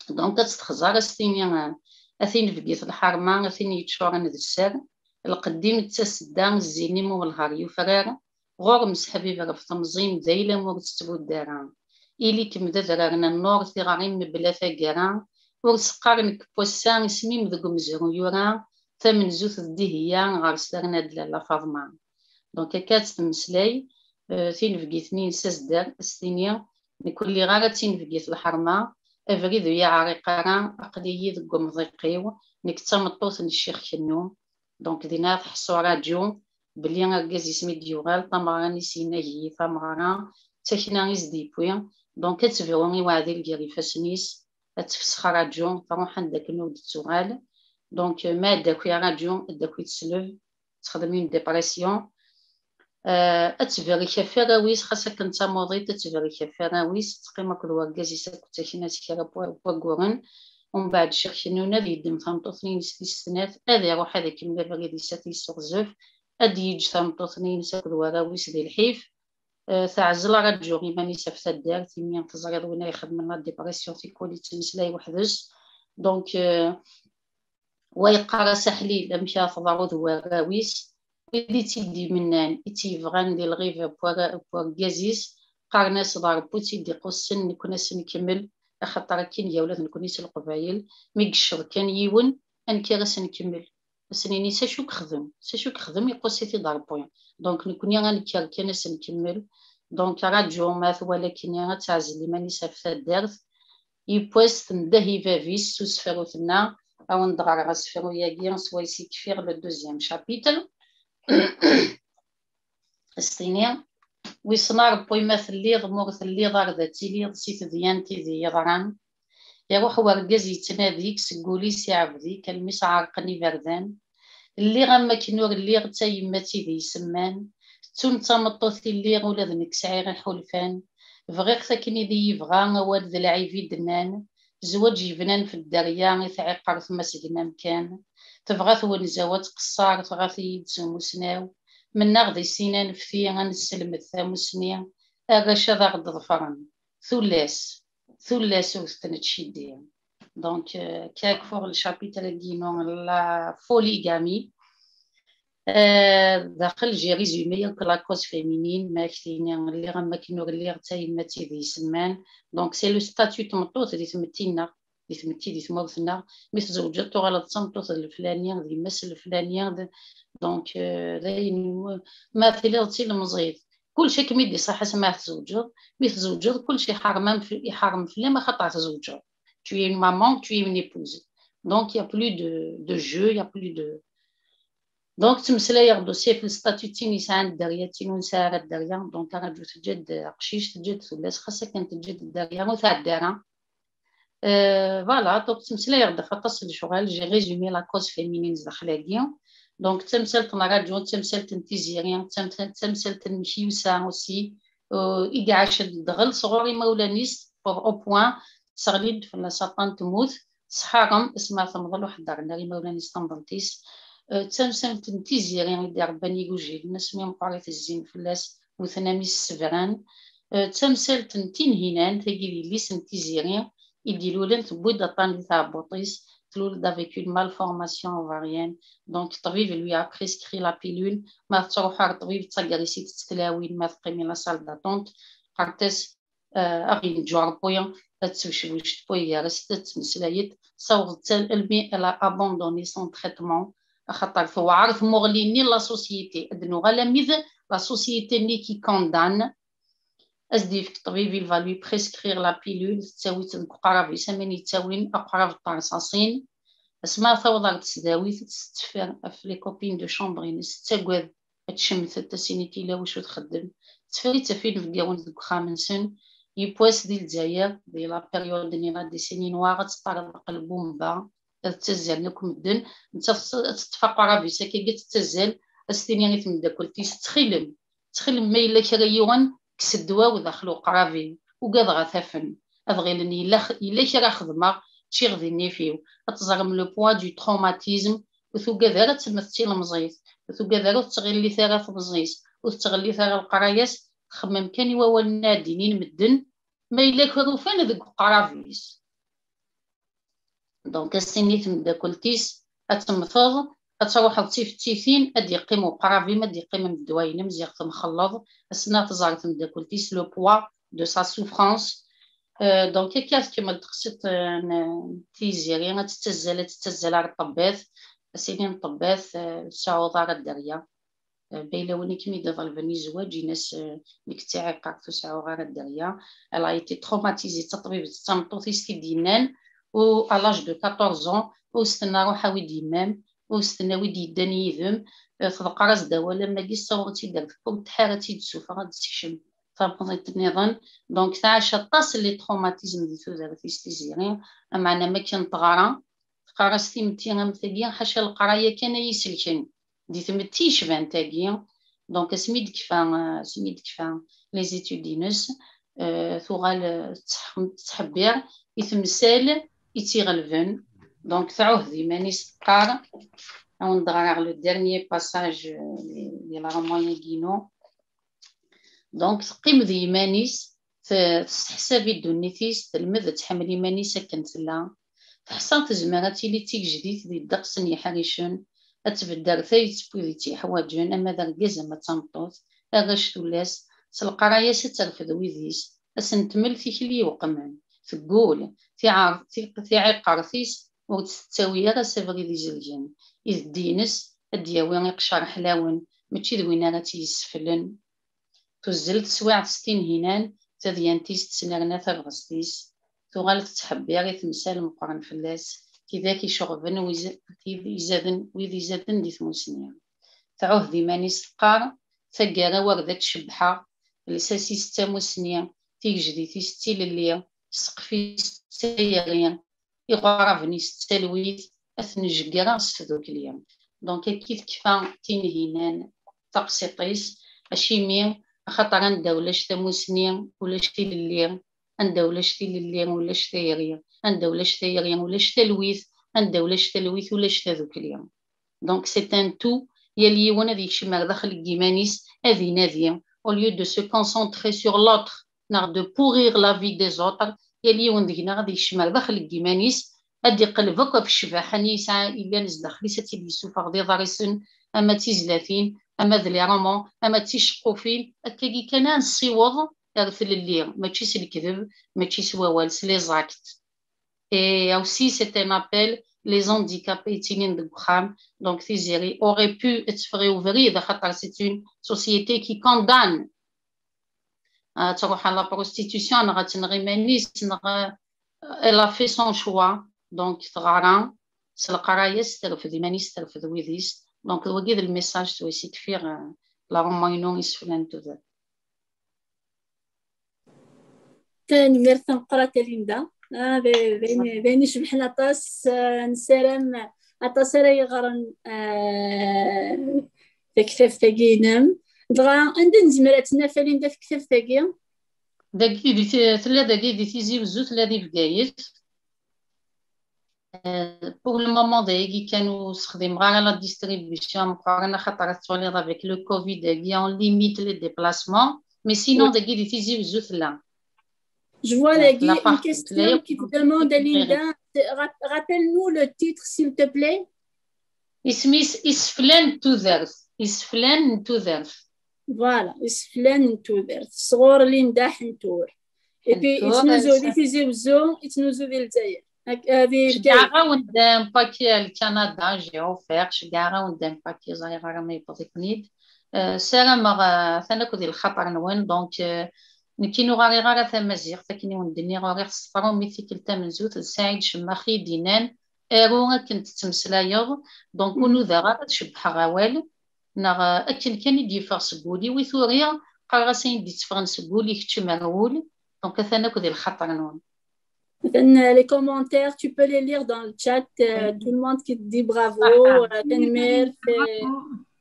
Donc, ad tt-texẓer, ad s-tini, eh, a tin bgit lḥerma, a tin yeččuren d sser, lqeddim d tasedda, zzin-im welher yufrar, ɣur-m seḥbib ɣef temẓi-m, d ayla-m ur tettbudd ara. Ili-kem d adrar n nnur, tiɣri-m mebla taggara, ur s-qqaren nekk n wass-a, isem-im deg umezruy yura, tamenzut d Dihya, ɣer-s terna-d Lalla Faḍma. Donc, akka ad tt-temmeslay, eh, tinebgit-nni-ines a s-d-terr, a s-tini, nekk ur lliɣ ara d tinebgit lḥerma, abrid ur yi-ɛriq ara, aql-iyi deg umḍiq-iw, nekk d tameṭṭut n Ccix Kennu. Donc, dinna teḥṣu Raǧu belli argaz-is mi d-yuɣal, tameɣra-nni s-yenna-yi tameɣra d takna i s-d-yewwi. Donc, ad tebru i weɛdil gar ifassen-is, ad tefsex Raǧu, truḥ anda akken ur d-tettuɣal. Donc, ma ad d-taki Raǧu, ad d-taki tesleb, texdem une dépression. Eh, ad tberrek ɣef warraw-is, xas akken d tamuḍint, ad tberrek ɣef warraw-is, teqqim akked wergaz-is akked takna-s kra n wa-, n wagguren. Umbeɛd Ccix Kennu ad yeddem tameṭṭut-nni-ines tis snat, ad iruḥ ad ikemmel abrid-is, ad t-yesseɣzef, ad d-yeǧǧ tameṭṭut-nni-ines akked warraw-is di lḥif. Eh, teɛzel Raǧu iman-is ɣef taddart, imi teẓriḍ win ay ixedmen la dépression tikkul yettmeslay weḥd-s. Donc, eh, wa yeqqar-as aḥlil, amek ara teḍru d warraw-is, wid i tt-id-imennan, i tt-yebɣan di lɣiba n wara-, n wergaz-is, qqaren-as d Ṛebbi i tt-id-iqussen, nekkni ad s-nkemmel, axaṭer akken ga ula d nekkni s Leqbayel, mi yecceḍ kan yiwen, amek ara s-nkemmel? Ad s-nini s acu yexdem, s acu yexdem, iquss-it-id Ṛebbi. Donc, nekkni ad nekker kan ad s-nkemmel. Donc, Raǧu, ma twala akken ad teɛzel iman-is ɣef taddart, yiwwas tendeh i bab-is s usefru, tenna, ad wen-d-ɣreɣ asefru-agi, swayes i kfiɣ, le deuxième chapitre. As-tini, wissen a Ṛebbi ma telliḍ, ma ur telliḍ, ar d ad tiliḍ si tedyant i d yeḍran. Iruḥ wergaz yettnadi-k, seg wul-is iɛebd-ik, almi s-ɛerqen iberdan. Lliɣ am wakken ur lliɣ, d tayemmat i d-isemman. Ttun d tameṭṭut i lliɣ, ula d nekk sɛiɣ iḥulfan. Bɣiɣ-t akken i d iyi-yebɣa, awal d lɛib i d-nnan. Zzwaǧ yebnan f dderya, i tɛiqert ma seg namkan. Tebɣa twenza-w ad tqeṣṣer, tɣat-iyi-d s umusnaw. Mennaɣ di sin anfti, ad nesselmed tamusni. Arrac ad aɣ-d-ḍefren. Tullas, tullas ur tettnettciddi. Donc, euh, kak pour le chapitre-agi-inu, la polygamie. Euh, daxel, j'ai résumé yakk la cause féminine, ma ak-tini lliɣ am wakken ur lliɣ, d tayemmat i d-isemman. Donc, c'est le statut n tmeṭṭut di tmetti-nneɣ, di tmetti, di tmurt-nneɣ. Mi tzewǧeḍ, tuɣaleḍ d tameṭṭut n leflani, d yemma-s n leflani, d, donc, euh, d ayen, ma tiliḍ d tilemẓit, kullec ad kem-id-iṣaḥ asmi ara tzewǧeḍ. Mi tzewǧeḍ, kullec iḥerrem am f-, iḥerrem fell-am axaṭer tzewǧeḍ. Tu es une maman, tu es une épouse. Donc, il y a plus de, de jeu, il y a plus de, donc, ttmeslayeɣ-d aussi ɣef lstatut-tin yesɛan dderya, tin ur nesɛi ara dderya. Donc, Raǧu teǧǧa-d aqcic, teǧǧa-d tullas, xas akken teǧǧa-d dderya, ur tɛedda ara. Euh, voilà, donc ttmeslayeɣ-d ɣef aṭas n lecɣal, j'ai résumé la cause féminine zdaxel-agi. Donc, d tamsalt n Raǧu, d tamsalt n Tiziri, d tam-, d tamsalt n Mekyusa aussi, euh, i iɛac ddɣel sɣur imawlan-is, pour au point, sseɣlin-d fell-as aṭṭan, temmut, tesḥarem, asmi ara temḍel ur ḥeddren ara imawlan-is tamḍelt-is. Euh, d tamsalt n Tiziri i d-iṛebban igujilen, asmi meqqar i tezzin fell-as, wten am issebran. Euh, d tamsalt n Tinhinan, tagi d yelli-s n Tiziri, i d-ilulen, tewwi-d aṭṭan di tɛebbuṭ-is, tlul-d avec une malformation ovarienne. Donc, ṭṭbib lui a prescrit la pilule, ma tettruḥ ar ṭṭbib, ttaggara-s-id tlawin, ma teqqim i la salle d'attente, qqarent-as, euh, ad ɣ-yenǧu Ṛebbi, ad tewcewwec tewway gar-as, ad tmeslay-d, saweḍ-tt almi elle a abandonné son traitement, axaṭer tewɛer tmuɣli-nni n la société. Ad nuɣal armi d la société-nni qui condamne, ad s-d-yefk ṭṭbib, il va lui prescrire la pilule, tettawi-tt deg uqrab-is, am ayen yettawin aqrab n terṣaṣin. Asmi ara taweḍ ɣer tesdawit, ad tetteffer ɣef les copines de chambre-ines, tettagad ad tcemtet, ad s-tini tila wacu txeddem. Tetteffer-itt ɣef inebgawen deg uxxam-nsen. yiwwas di Lezzayer, di la période-nni, la décennie noire, ad teṭṭerḍeq lbumba, ad ttazzalen akk medden, nettat ad teṭṭef aqrab-is akkagi, ad tettazzal, ad s-tini i tmeddakelt-is: "Ttxil-m, ttxil-m, ma yella kra yiwen, kkes ddwaw daxel uqrab-iw, ugadeɣ ad t-afen, ad ɣilen yella x-, yella kra xedmeɣ, ččiɣ di nnif-iw." Ad teẓrem le poids du traumatisme, ur tugad ara ad temmet d tilemẓit, ur tugad ara, ur tettɣillit ara temẓi-s, ur tettɣillit ara leqraya-s, txemmem kan i wawalen ara d-inin medden, ma yella kra ufan deg uqrab-is. Donc, ad s-tini tmeddakelt-is: "Ad temmteḍ, ad truḥeḍ d tifettitin, ad d-yeqqim uqrab-im, ad d-yeqqim ddwa-inem, ziɣ temxelleḍ." Ass-nni ad teẓer tmeddakelt-is le poids de sa souffrance. Euh, donc, akka tkemmel teqsiṭ, euh, n Tiziri, ad tettazzal, ad tettazzal ar ṭṭebbat, ad s-inin ṭṭebbat, euh, "Ur tseɛɛuḍ ara dderya." Euh, ma yella win i kem-id-iḍelben i zzwaǧ, in-as, euh, "Nekk d tiɛiqert, ur seɛɛuɣ ara dderya." Elle a été traumatisée, d taṭbibt, d tameṭṭut-is i d-yennan, u à l'âge de quatorze ans, u s-tenna: "Ruḥ awi-d yemma-m", u s-tenna: "Wi d-yeddan yid-m", euh, tḍeqqer-as-d awal am wagi, tessaweḍ-tt-id ar tewwurt, tḥar ad tt-id-tessufeɣ, ad d-tekcem tamḍint nniḍen. Donc, tɛac aṭas les traumatismes di tudert-is Tiziri, ameɛna ma akken teɣra, teqqar-as: "Timetti am tagi, ḥaca leqraya kan ay iselken di tmetti yecban tagi." Donc, asmi d-tekfa, asmi d-tekfa les études-ines, euh, tuɣal, euh, tettḥ-, tettḥebbir i temsal i tt-iɣelben. Donc, tɛuhed iman-is, teqqar, ad wen-d-ɣreɣ le dernier passage, euh, di, di la roman-agi-inu. Donc, teqqim d yiman-is, te-, tesseḥsab i ddunit-is, telmed ad tḥemmel iman-is akken tella. Teḥsa tezmer ad tili d tigejdit di ddeqs n yeḥricen, ad tbedd ar tayet n wid i tt-yeḥwaǧen, ama d argaz ama d tameṭṭut, arrac, tullas, s leqraya-s ad terfed wid-is, ad sen-tmel tikli iweqmen, teggul, tiɛar-, ti-, tiɛiqert-is ur tt-tettawi ara s abrid izelgen, ideddi-ines ad d-yawi iqcer ḥlawen, mačči d win ara tt-yesseflen. Tuzzel teswiɛt s Tinhinan, tadyant-is tesnerna tabɣest-is, tuɣal tettḥebbir i temsal meqqren fell-as, tidak iceɣben wiz-, tid izaden, wid izaden di tmusni. Tɛuhed iman-is, teqqar: "Taggara-w ar d ad cebbḥeɣ, lsas-is d tamusni, tigejdit-is d tilelli, ssqef-is d tayri, iɣraben-is d talwit, ad ten-jegreɣ s tdukli." Donc, akka i tekfa Tinhinan taqsiṭ-is, acimi? Axaṭer anda ulac tamusni, ulac tilelli, anda ulac tilelli, ulac tayri, anda ulac tayri, ulac talwit, anda ulac talwit, ulac tadukli. Donc, c'est un tout. Yal yiwen ad yekcem ar daxel n yiman-is, ad inadi, au lieu de se concentrer sur l'autre, neɣ de pourrir la vie des autres. Yal yiwen deg-neɣ ad yekcem ar daxel n yiman-is, ad d-iqelleb akk ɣef ccbaḥa-nni yesɛa, yellan zdaxel-is, ad tt-id-yessufeɣ d iḍrisen, ama d tizlatin, ama d les romans, ama d ticeqqufin. Akkagi kan ad nessiweḍ ar tlelli, mačči s lekdeb, mačči s wawal, s les actes. Et aussi, c'est un appel, les handicapés yettinin deg uxxam. Donc, Tiziri aurait pu ad teffeɣ i ubrid, axaṭer c'est une société qui condamne à tṛuḥ à la prostitution, neɣ ad tenɣ iman-is, neɣ, euh, elle a fait son choix. Donc, teɣra s leqraya-s, terfed iman-is, terfed wid-is. Donc, wagi d le message s wayes i kfiɣ, euh, la roman-inu Iseflan n tudert. Tanemmirt tameqqrant a Linda. Ah, d, d ayen, d ayen icebḥen aṭas. Ah, nessaram aṭas ara yeɣren, ah, taktabt-agi-inem. Dɣa, anda nezmer ad tt-naf a Linda, taktabt-agi? Dagi, di t-, tella dagi di Tizi Wezzu, tella di Bgayet. Euh, pour le moment, dagi kan ur sexdimeɣ ara la distribution meqqren, axaṭer ad tettwaliḍ avec le covid-agi, on limite les déplacements. Mais sinon, oui, dagi di Tizi Wezzu tella. Je vois, euh, dagi, une question qui te demande, Linda, rap-, rappelle-nous le titre, s'il te plaît. Isem-is Iseflan n tudert. Iseflan n tudert. Voilà, Iseflan n tudert. Sɣur Linda Ḥentur. Et puis, Ḥentur, yettnuzu di Tizi Wezzu, yettnuzu di Lezzayer. Ak-, ah, di Bgayet. Ceggɛeɣ-awen-d un paquet à Canada, j'ai offert, ceggɛeɣ-awen-d un paquet, ẓriɣ ara ma yewweḍ-iken-id. Euh, ssarameɣ, euh, atan akk di lxaṭer-nwen, donc, euh, nekki ur ɣriɣ ara tamaziɣt, akken i wen-d-nniɣ, uriɣ s tṛumit tikkelt tamenzut, d Saɛid Cemmax i yi-d-yennan, aru akken tettmeslayeḍ, donc ur nudaɣ ara ad cebbḥeɣ awal, neɣ, euh, akken kan i d-yeffeɣ seg wul-iw i t-uriɣ, qqareɣ-as ayen d-itteffɣen seg wul ikeččem ar wul, Donc, atan akk di lxaṭer-nwen. Then, euh, les commentaires, tu peux les lire dans le chat. Euh, tout le monde qui te dit bravo, euh, tanemmirt, euh,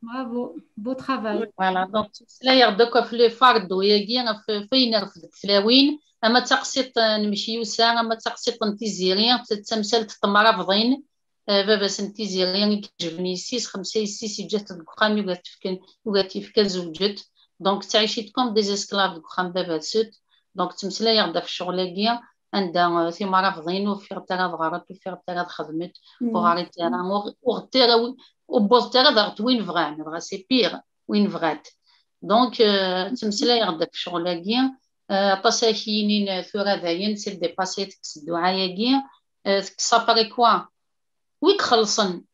Bravo, bravo, beau travail. Voilà, donc ttmeslayeɣ-d akk ɣef le fardeau-agi, ɣef, ɣef wayen refdent tlawin, ama d taqsiṭ n Mekyusa, ama d taqsiṭ n Tiziri, d tamsalt n temrabḍin, eh, baba-s n Tiziri i iɛejben yessi-s, xemsa yessi-s, yeǧǧa-t deg uxxam, yugi ad t-yefk, yugi ad t-yefk ad zewǧent. Donc, ttɛicint comme des esclaves deg uxxam baba-tsent. Donc, ttmeslayeɣ-d ɣef ccɣel-agi, anda, eh, timrabḍin ur ufint ara ad ɣrent, ur ufint ara ad xedment, ur ɣrint ara, ur, ur ɣrint ara, ur wwḍent ara ad ɣrent win bɣan, dɣa c'est pire, win bɣant. Donc, euh, ttmeslayeɣ-d ɣef ccɣel-agi, euh, aṭas ara k-yinin, euh, tura dayen, c'est dépassé, tekkes dduɛa-agi, euh, tekkes après quoi? Wi ixellṣen,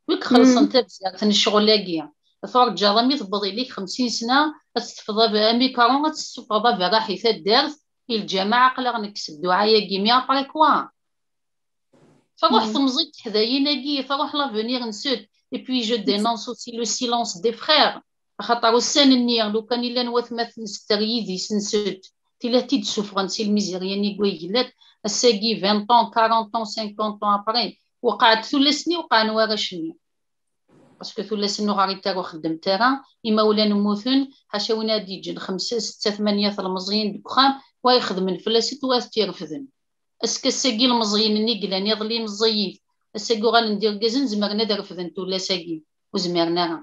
wi ixellṣen tabzert n ccɣel-agi? Turǧaḍ ami tewweḍ yelli-k xemsin sna, ad teṭṭfeḍ ab-, amikru, ad tessufɣeḍ aberraḥ i taddart, i lǧameɛ, aql-aɣ nekkes dduɛa-agi, mais après quoi? Truḥ temẓi teḥdayin-agi, truḥ l'avenir-nsent. Et puis, je dénonce aussi le silence des frères. Axaṭer ussan-nni, lukan i llan watmaten-nsent ar yidis-nsent, tili ad t-id-ssuffɣen si lmizirya-nni deg way yellan, ass-agi, vingt ans, quarante ans, cinquante ans après, waqɛent tullas-nni, waqɛen warrac-nni. Parce que tullas-nni ur ɣrint ara, ur xeddment ara, imawlan mmuten, ḥaca win ad d-yeǧǧen xemsa, setta, tmanya telmeẓyin deg uxxam, wa ixedmen fell-asent, wa ad t-irefden. Ass-, ass-agi ilmeẓyen-nni yellan iḍelli meẓẓiyit, ass-agi uɣalen d irgazen, zemren ad refden tullas-agi, ur zmiren ara.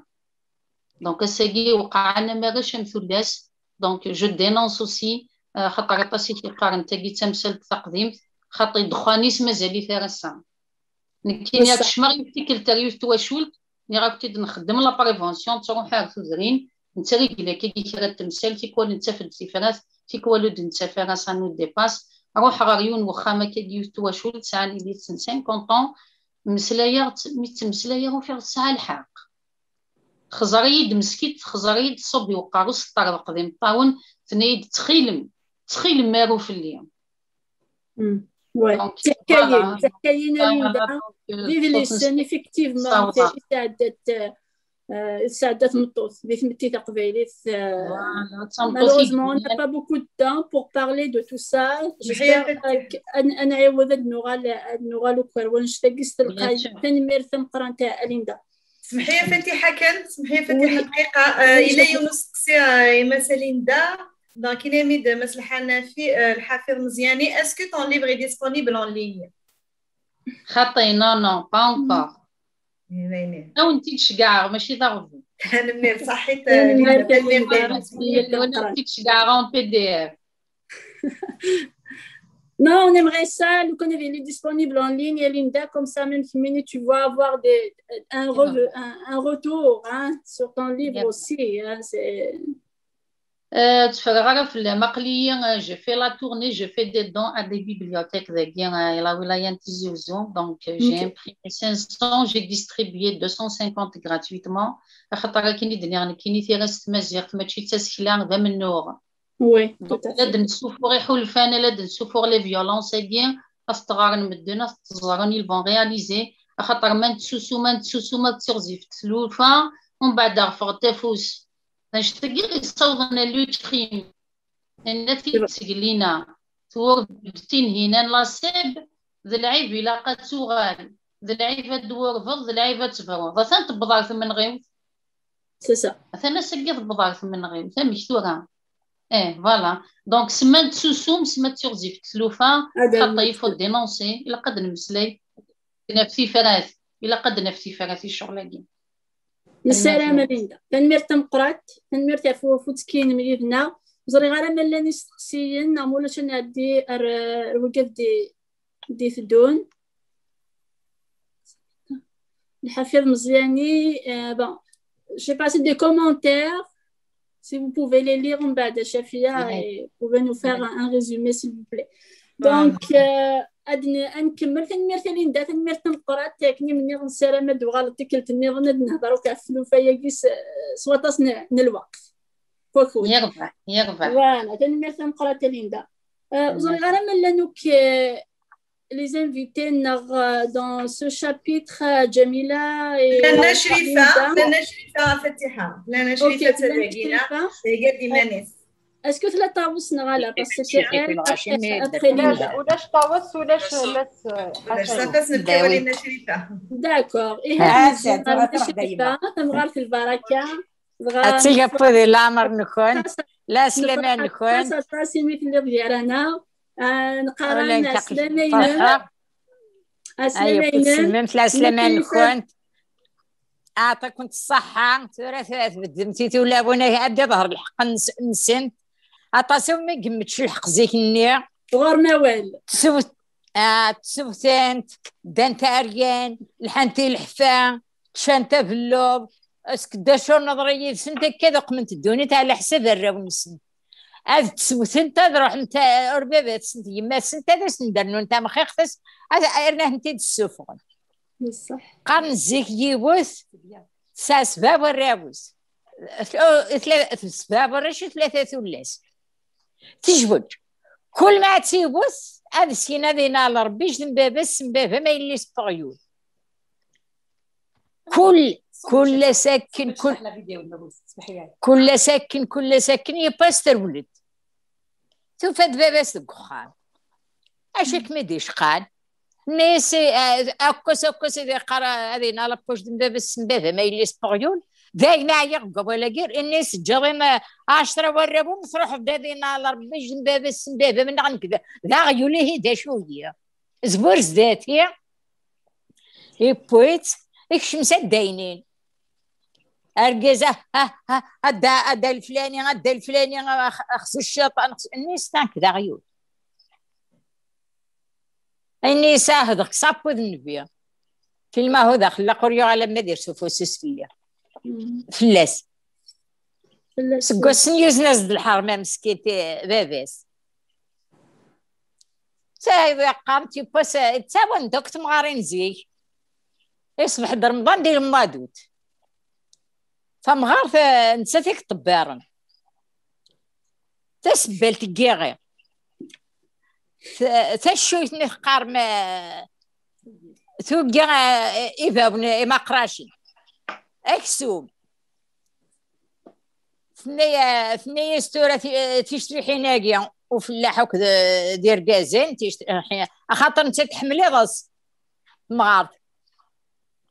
Donc ass-agi wqɛen am arrac am tullas. Donc je dénonce aussi, euh, xaṭer aṭas i k-yeqqaren tagi d tamsalt taqdimt, xaṭi ddexxan-is mazal-it ar ass-a. Nekkini ad kecmeɣ yiwet tikkelt ar yiwet twacult, nniɣ-ak-id nxeddem la prévention, nettruḥ ar tudrin, nettrigel akkagi kra n temsal, tikwal nettaf-d tifrat, tikwal ur d-nettaf ara, ça nous dépasse. Ruḥeɣ ɣer yiwen wexxam akkagi, yiwet twacult, sɛan yelli-tsen cinquante ans, mmeslayeɣ, mi ttmeslayeɣ ufiɣ tesɛa lḥeqq. Texẓer-iyi-d meskint, texẓer-iyi-d tṣubb i uqerru-s, teṭṭerḍeq d imeṭṭawen, tenna-yi-d: "Ttxil-m, ttxil-m aru fell-i." Mm. Ouais. Donc, c'est Kayen, voilà. C'est Kayen Alinda. Vive les jeunes, effectivement. Sɛeddat, euh, sɛeddat tmeṭṭut di tmetti taqbaylit. Euh, voilà, malheureusement, on n'a pas beaucoup de temps pour parler de tout ça. J'espère, euh, ad nɛiwed ad nuɣal, ad nuɣal ugar wanect-agi s telqay. Tanemmirt tameqqrant a Linda. Semḥi ya Fatiḥa kan, semḥi ya Fatiḥa dqiqa. Yella yiwen usteqsi i Mass Linda. Donc, yenna-yi-d Mass Lḥanafi, euh, Lḥafiḍ Meẓyani, est-ce que ton livre est disponible en ligne? Xaṭi, non, non, pas encore. Ad wen-t-id-ceggɛeɣ, mačči d aɣbel. Tanemmirt, ṣaḥit. Ad wen-t-id-ceggɛeɣ en P D F. Non, on aimerait ça, le qu'on est disponible en ligne, Linda, comme ça, même si tu vas avoir des, un, un, un retour, hein, sur ton livre aussi. Hein, c'est... Euh, tteffreɣ ara fell-am. Aql-iyi, euh, je fais la tournée, je fais des dons à des bibliothèques dagi, euh, la wilaya n Tizi Uzzu. Donc, euh, j'ai imprimé cinq cents, j'ai distribué deux cent cinquante gratuitement. Axaṭer akken i d-nniɣ nekkini, tira s tmaziɣt mačči d tasekla, d amennuɣ. Oui, donc la d-nessufuɣ iḥulfan, la d-nessufuɣ les violences-agi, ad t-ɣren medden, ad t-ẓren, ils vont réaliser. Axaṭer ma nettsusum, ma nettsusum, ad tiɣzift tlufa, umbeɛd ad ɣ-ffɣent afus. Annect-agi yessawḍen à le crime. Nenna-t-id seg Lina, twurfed Tinhinan la seb, d lɛib ilaq ad tuɣal, d lɛib ad d-twurfeḍ, d lɛib ad tebruḍ. Atan tewweḍ ɣer tmenɣiwt. C'est ça. Atan ass-agi tewweḍ ɣer tmenɣiwt. Amek tura? Eh, voilà. Donc, s ma nettsusum, s ma d tiɣzift tlufa, xaṭi, il faut dénoncer, ilaq ad nemmeslay. Ad naf tifrat, ilaq ad naf tifrat i ccɣel-agi. Nessaram a Linda. Tanemmirt tameqqrant, tanemmirt ɣef uttekki-inem yid-neɣ. Ur ẓriɣ ara ma llan isteqsiyen, neɣ ma ulac ad nɛeddi ar, ar wigad d-iteddun. Lḥafiḍ Meẓyani, euh, bon, je sais pas si des commentaires, si vous pouvez les lire, umbeɛd a Cafia, et vous pouvez nous faire un, un résumé, s'il vous plaît. Donc, euh, ad n-, ad nkemmel. Tanemmirt a Linda, tanemmirt tameqqrant, akken i m-nniɣ, nessaram ad d-tuɣaleḍ tikkelt nniḍen, ad nehder akk ɣef tlufa-agi s, s waṭas n, n lweqt. Wakud. Yerbeḥ, yerbeḥ. Voilà, tanemmirt tameqqrant a Linda. Euh, ur ẓriɣ ara ma llan akk, euh, les invités-nneɣ, euh, dans ce chapitre, euh, Jamila et Lana Crifa, Lana Crifa, Fatiḥa. Lana Crifa, Fatiḥa. Est-ce que tella ṭawes neɣ ala? Parce que c'est elle, après, ulac ṭawes, ulac les... D'accord. Tamɣart lbaraka. Ad teg afud i leɛmer-nkent. La slama-nkent. Aṭas imi telliḍ gar-aneɣ. Neqqar-am ɛeslama-inem. Ɛeslama-inem. La slama-nkent. Aɛṭiken ṣṣeḥḥa. Tura tbeddemt i tulawin, ad iḍher lḥeqq-nsent. Aṭas umi yemmečč lḥeqq zik-nni. Ɣur-m awal. Tsewtent, ddant ɛeryan, lḥant i leḥfa, ččant abelluḍ, askeddac ur neḍri yid-sent, akka ad uqment ddunit ɛla ḥsab arraw-nsent. Ad ttewtent, ad ruḥent ur baba-tsent, yemma-tsent, ad asen-d-rnun tamxixt, ad rnah-tent-id-ssufɣen. Qqaren zik yiwet tesɛa sebɛa warraw-is. Sebɛa warrac i tlata tullas. Tejweǧ. Kul ma ad tiwet, ad syin ad inal Rebbi jdem baba-s, s baba ma yelli-s n uɣyul. Kul, kul ass akken, kul, kul ass akken, kul ass akken, yewwas terwel-d. Tufa-d baba-s deg uxxam. Acu i kem-id-icqan? Nni-as, eh, akkos, akkos, ad iqqar, ad inal Rebbi jdem baba-s, s baba ma yelli-s n uɣyul. Dayen ɛyiɣ deg wawal-agi, nni-as ǧǧiḍ-im, eh, ɛecra warraw, umi truḥeḍ ad inal Rebbi jdem baba-s, s baba-m, neɣ nekk d, d aɣyul, ihi d acu-yi? Zwir zdat-i, yewwi-tt, ikcem s addaynin. Argaz, ah, ah, ah, adda, adda leflani, adda leflani, ax-, axsu cciṭan, axsu, nni-as tank d aɣyul. Ayen i yesɛa hedreɣ-k s apud nnbi. Filma hu daxel laqur yuɣ alamma d irs ufus-is fell-i. Fell-as. Seg wassen yuzen-as-d lḥerma meskint, eh, baba-s. Tayeḍ yaqqan tiwwas, eh, ttawen-d akk temɣarin zik. Iṣbeḥ-d Remḍan di lemwadut. Tamɣart, eh, nettat i yeṭṭebbaren. Tasebbalt n yiɣi. T-, taccuyt-nni teqqar ma tuggi, eh, ibawen imaqracen. Aksum. Tenna-, tenna-yas tura ti-, ticriḥin-agi ufellaḥ akked, eh, d irgazen, ticriḥin, axaṭer nettat tḥemmel iḍes. Temɣart.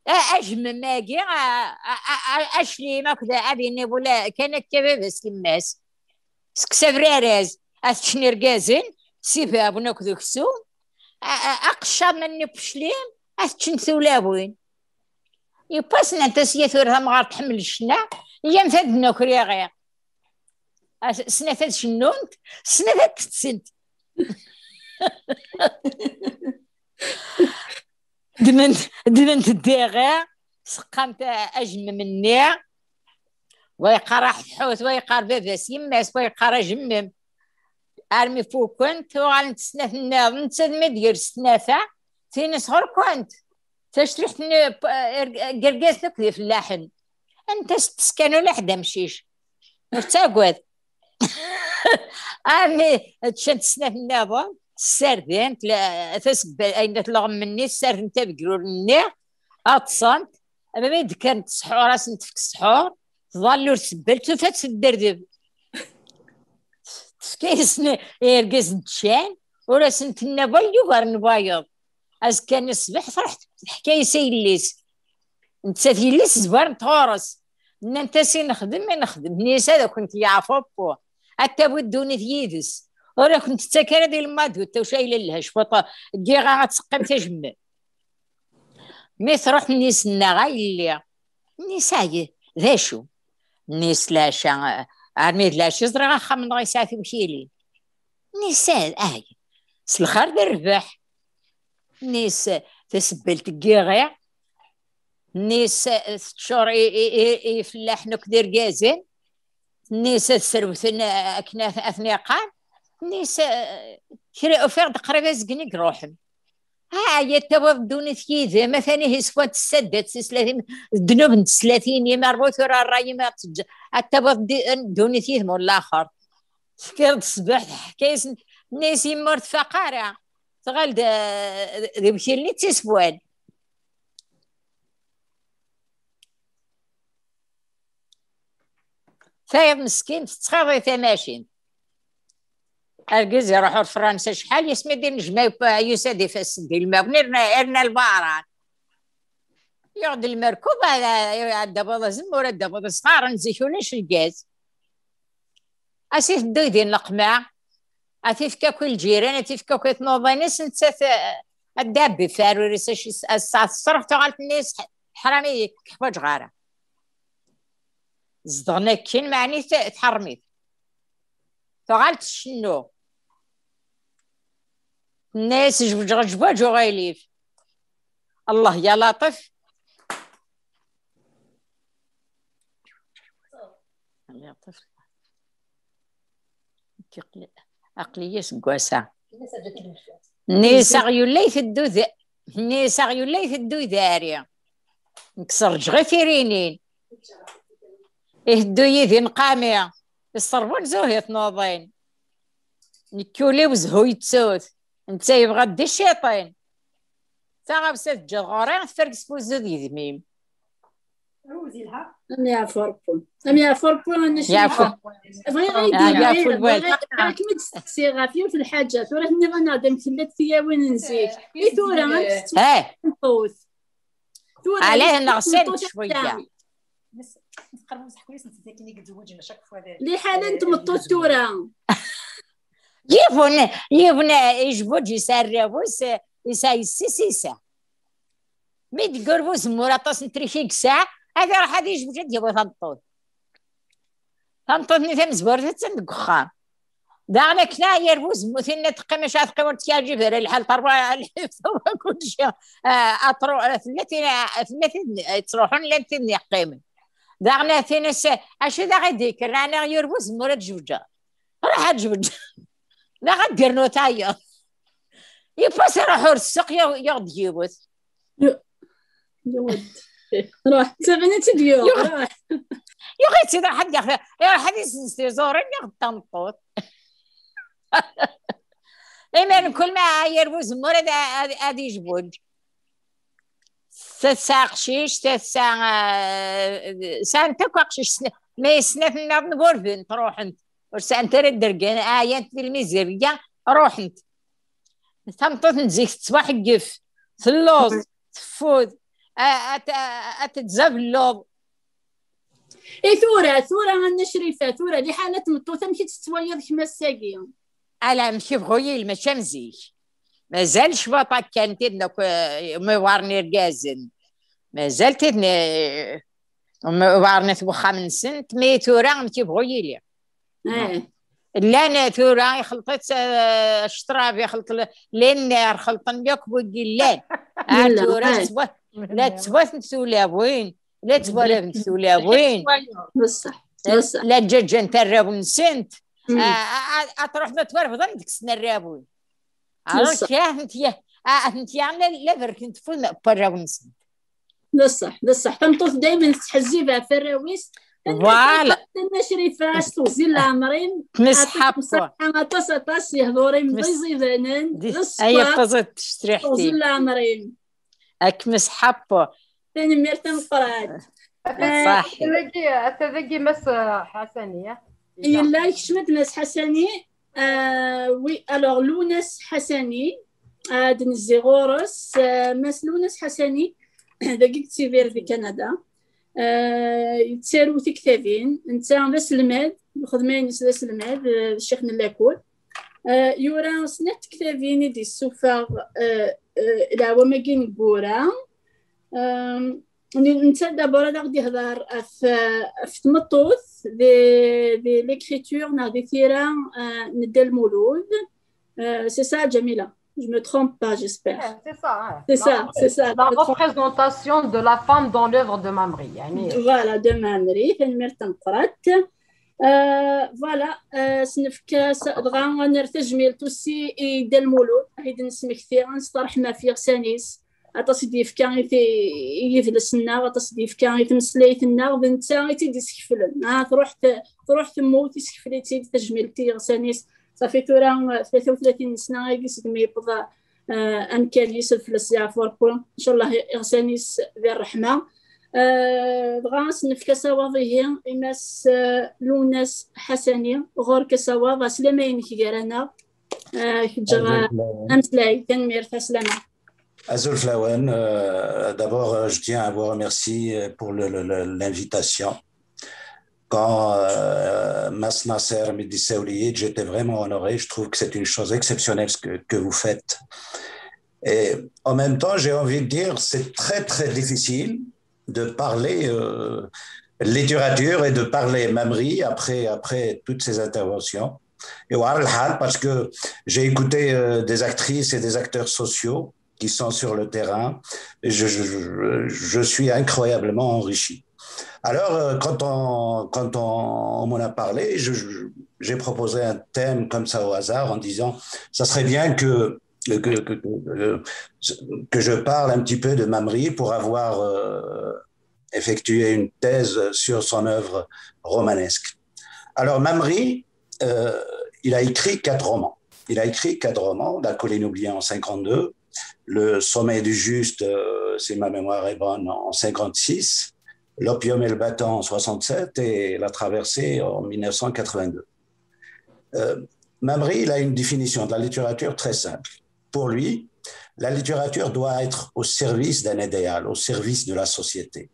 A-, ajemmem-agi, a-, a-, a-, aclim akked ad yini wula kan akka baba-s yemma-s. Seg sabraraz, ad t-ččen irgazen, s ibawen akked uksum, a-, a-, aqeccaḍ-nni n uclim, ad t-ččent tulawin. Yewwas nnant-as ya tura tamɣart tḥemmel ccna, iyyamt ad d-naker iɣi. A-, snat ad cennunt, snat ad ttettent. Ddment, ddment ddiɣi, seqqant ajemmem-nni, wa yeqqar aḥetḥut, wa yeqqar baba-s, yemma-s, wa yeqqar ajemmem. Armi fukent, uɣalent snat nniḍen, netta d mi d-yers tnafa, tin-is ɣur-kent. Tacriḥt-nni, p-, er-, n yergazen akk d ifellaḥen. Anta s-teskan ula ḥedd amcic. Ur ttagad. Armi ččant snat nniḍen, ssardent, la, tasebba-, ayen tleɣm-nni, ssardent abegrur-nni, ṭṭsent, ama mi d-kkrent ssḥur, ad asen-tefk ssḥur, tḍall ur tsebbal, tufa-tt tedderdeb. Tefka-yasen i yergazen ččan, ur asen-tenna wal yugaren wayeḍ. Azekka-nni ṣṣbeḥ, truḥ teḥka-yas i yelli-s. Nettat yelli-s zwarent ɣur-s. Nnant-as i nexdem, i nexdem. Nni-as ad akent-yeɛfu Rebbi. Ad tawi ddunit yid-s. Ur akent-tettak ara di lmadut, tawca yella lha cwiṭ n yiɣa ad teqqim tajemmem. Mi truḥ nni-s nnaɣ a yelli. Nni-s ay, d acu? Nni-s leɛca, armi d leɛca ẓriɣ axxam-nneɣ yesɛa tiwkilin. Nni-s ay, s lxir d rrbeḥ. Nni-s tasebbalt n yiɣi. Nni-s teččur i, i, i, i ifellaḥen akk d irgazen. Nni-s ad srewten akken at-, ad ten-iqqar. Nni-s, eh, kra, ufiɣ-d qrib azgen i iruḥen. Ah, ya tawiḍ ddunit yid-m, atan ihi s wa tessaddat tislatin, ddnub n teslatin, yim arbu tura ṛṛay-im ad teǧǧ-, ad tawiḍ ddi-, ddunit yid-m ulaxer. Tefkiḍ-d ṣṣbeḥ, teḥka-yasen, nni-s yemma ur tfaq ara. Tɣal d, d iwkil-nni d tiswan. Tayeḍ meskin tettxiḍi tamacint. Argaz iruḥ ɣer Fransa acḥal yasmi d-inejma yusa-d ifassen d ilmawen, irna, irna lbaran. Yuɣ-d lmerkub, ad, ad d-awiḍ azemmur, ad d-awiḍ isɣaren, zik ulac lgaz. As iteddu di nneqma, ad t-ifk akk i lǧiran, ad t-ifk akk i tnuḍin-is, nettat, eh, ad d-abbi farur-is, ass-a tesserɣ tuɣalt-nni-s, ḥrami, teḥwaǧeɣ ara. Zedɣen akkin, meɛni t-, tḥerrem-it. Tuɣal tcennu. Tenna-yas: "Jebǧeɣ jbaǧ uɣilif." Allah ya laṭif. Aql-iyi seg wass-a. Nni-as aɣyul la iteddu d-, nni-as aɣyul la iteddu dari. Nekk serǧeɣ i tirinin. Iteddu yid-i nqami. Isserwun zuhi tnuḍin. Nekk ul-iw zhu yettut. Netta yebɣa-d di cciṭin. Taɣawsa teǧǧa ɣur-i, tferges f uzzu d yedmim. Am yeɛfu Ṛebbi. Am yeɛfu Ṛebbi, a Nna Crifa. Yeɛfu. Bɣiɣ ad Ah, d-iniɣ, yeɛfu lwal. Bɣiɣ ad kem-id-steqsiɣ ɣef yiwet n lḥaǧa. Tura tenniḍ-aneɣ-d amek tellat tiyawin n zik. I tura, amek tettwaxeṭṭut? Tura, Ala amek neɣ tettwaxeṭṭut cweyya. Liḥala n tmeṭṭut tura. Yiwen, yiwen, eh, ijbuǧ yesɛa arraw-is, eh, yesɛa yessi-s, yesɛa. Mi d-yur bu uzemmur aṭas n triki i yesɛa, ad iruḥ ad yejbuǧ ad d-yawi tameṭṭut. Tameṭṭut-nni tamezwarut attan deg uxxam. Daɣen akken ara yerbu uzemmur, tinna teqqim, acu ara teqqim, ur tt-yeɛǧib ara lḥal, terwa lḥif, terwa kullec. Ah, atru-, tella tin, tella tin yettruḥun, llant tin yeqqimen. Daɣen tin-is, acu d aɣ-id-yekkren, ɛni yerbu uzemmur ad jebǧeɣ? Ruḥ ad jebǧeɣ. Neɣ ad d-yernu tayeḍ. Yipas iruḥ ur ssuq, yaɣ-, yaɣ-d yiwet. Yuɣ-d. Ruḥ, ttafan-itt-id yuɣ. Yuɣ-, ruḥ. Yuɣ-itt-id, ruḥ ad yaɣ-, iruḥ ad yessenz tiẓurin, yaɣ-d tameṭṭut. Imir kul ma yerbu uzemmur ad, ad, ad yejbuǧ. Ta tesɛa aqcic, ta tesɛa, eh, sɛant akk aqcic, sna-, ma snat nniḍen burbent, ruḥent. Ur sɛant ara ddergan, ɛyant di lmizirya, ruḥent. Tameṭṭut n zik tettwaḥeggef, telluẓ, teffud, a, a, a, a tettẓab lluḍ. I tura, tura, a Nna Crifa, tura, liḥala n tmeṭṭut, amek i tt-tettwaliḍ kemm ass-agi? Ala, amek ibɣu yil, mačči am zik. Mazal cbaṭa kan tidna akk, eh, umiwaren irgazen. Mazal tidna, eh, umiwaren at wexxam-nsent, mi tura amek ibɣu yili. Eh. Llan tura ixelṭ-itt, eh, ccrab, ixelṭ l-, lenner, xelṭen yakk wigi llan. Ar Yella, tura eh. tettwa-, la ttwatent tulawin, la ttwalabent tulawin. Beṣṣeḥ, beṣṣeḥ. La ǧǧaǧǧant arraw-nsent. Mm. A, a, a, a truḥ ma twarbeḍ am deg-sen arraw-im. Aru Beṣṣeḥ. Kra atenti, a, atenti la, la berkent fun n warraw-nsent. Beṣṣeḥ, beṣṣeḥ. Tameṭṭut daymen tettḥezzib ɣef warraw-is. Voilà. Nna Crifa, s teɣzi n leɛmer-im. Tmesḥapo. Aṭas, aṭas, aṭas, yehdurim d iẓidanen, d ṣṣeḥ. Ay aṭas testriḥt. Teɣzi n leɛmer-im. Ad kem-sḥapo. Tanemmirt tameqqrant. Ata, eh, dagi, ata dagi Mass Ḥasani, eh? Yella, yekcem-d Mass Ḥasani. Euh, oui, alors, Lounes Ḥasani, ad nezzi ɣur-s, euh, Mass Lounes Ḥasani, dagi yettidir di Kanada. Euh, yettaru tiktabin, netta d aselmad, lxedma-ines d aselmad, euh, d ccix n lakul. Euh, yura snat tektabin i d-yessufeɣ, euh, euh, leɛwam-agi ineggura. Euh, n-, netta d'abord ad aɣ-d-ihder ɣef, euh, ɣef tmeṭṭut di, di l'écriture neɣ di tira, euh, n Dda Lmulud. Euh, c'est ça, Jamila? Je me trompe pas, j'espère. Eh, c'est ça, hein. C'est ça, c'est ça. La représentation de la femme dans l'œuvre de Mamri, yani. Voilà, de Mamri, tanemmirt tameqqrant. Euh, voilà, euh, s-nefk-as, dɣa ad nerr tajmilt aussi i Dda Lmulud, ad d-nesmekti, ad nesṭerḥem ɣef yiɣsan-is. Aṭas i d-yefka i ti-, i yidles-nneɣ, aṭas i d-yefka i tmeslayt-nneɣ, d netta i tt-id-iskeflen. Ah, truḥ t-, truḥ temmut, iskefl-itt-id, tajmilt i yiɣsan-is. Ṣafi tura, eh, tlata u tlatin n sna agi segmi yewweḍ, eh, amkan-is, ad fell-as yeɛfu Ṛebbi. Ncallah iɣsan-is di ṛṛeḥma. Euh, dɣa ad s-nefk asawaḍ ihi i Mass, euh, Lwennas Ḥasani. Ɣur-k asawaḍ, ɛeslama-inek gar-aneɣ. Euh, kečč, euh, ameslay, tanemmirt, ɛeslama. Azul fell-awen. Euh, d'abord, euh, je tiens à vous remercier pour le, le, le, l'invitation. Quand euh, Mass Nasser m'a dit Saoulied, j'étais vraiment honoré. Je trouve que c'est une chose exceptionnelle ce que, que vous faites. Et en même temps, j'ai envie de dire, c'est très, très difficile de parler euh, littérature et de parler Mamri après, après toutes ces interventions. Et voilà, parce que j'ai écouté euh, des actrices et des acteurs sociaux qui sont sur le terrain. Et je, je, je suis incroyablement enrichi. Alors, euh, quand on, quand on, on m'en a parlé, je, je, j'ai proposé un thème comme ça au hasard en disant, ça serait bien que, que, que, que, que je parle un petit peu de Mamri pour avoir euh, effectué une thèse sur son œuvre romanesque. Alors, Mamri, euh, il a écrit quatre romans. Il a écrit quatre romans, La Colline oubliée en cinquante-deux, Le Sommet du Juste, euh, si ma mémoire est bonne, en cinquante-six, L'Opium et le Bâton en soixante-sept et La Traversée en mille neuf cent quatre-vingt-deux. Euh, Mamri, il a une définition de la littérature très simple. Pour lui, la littérature doit être au service d'un idéal, au service de la société.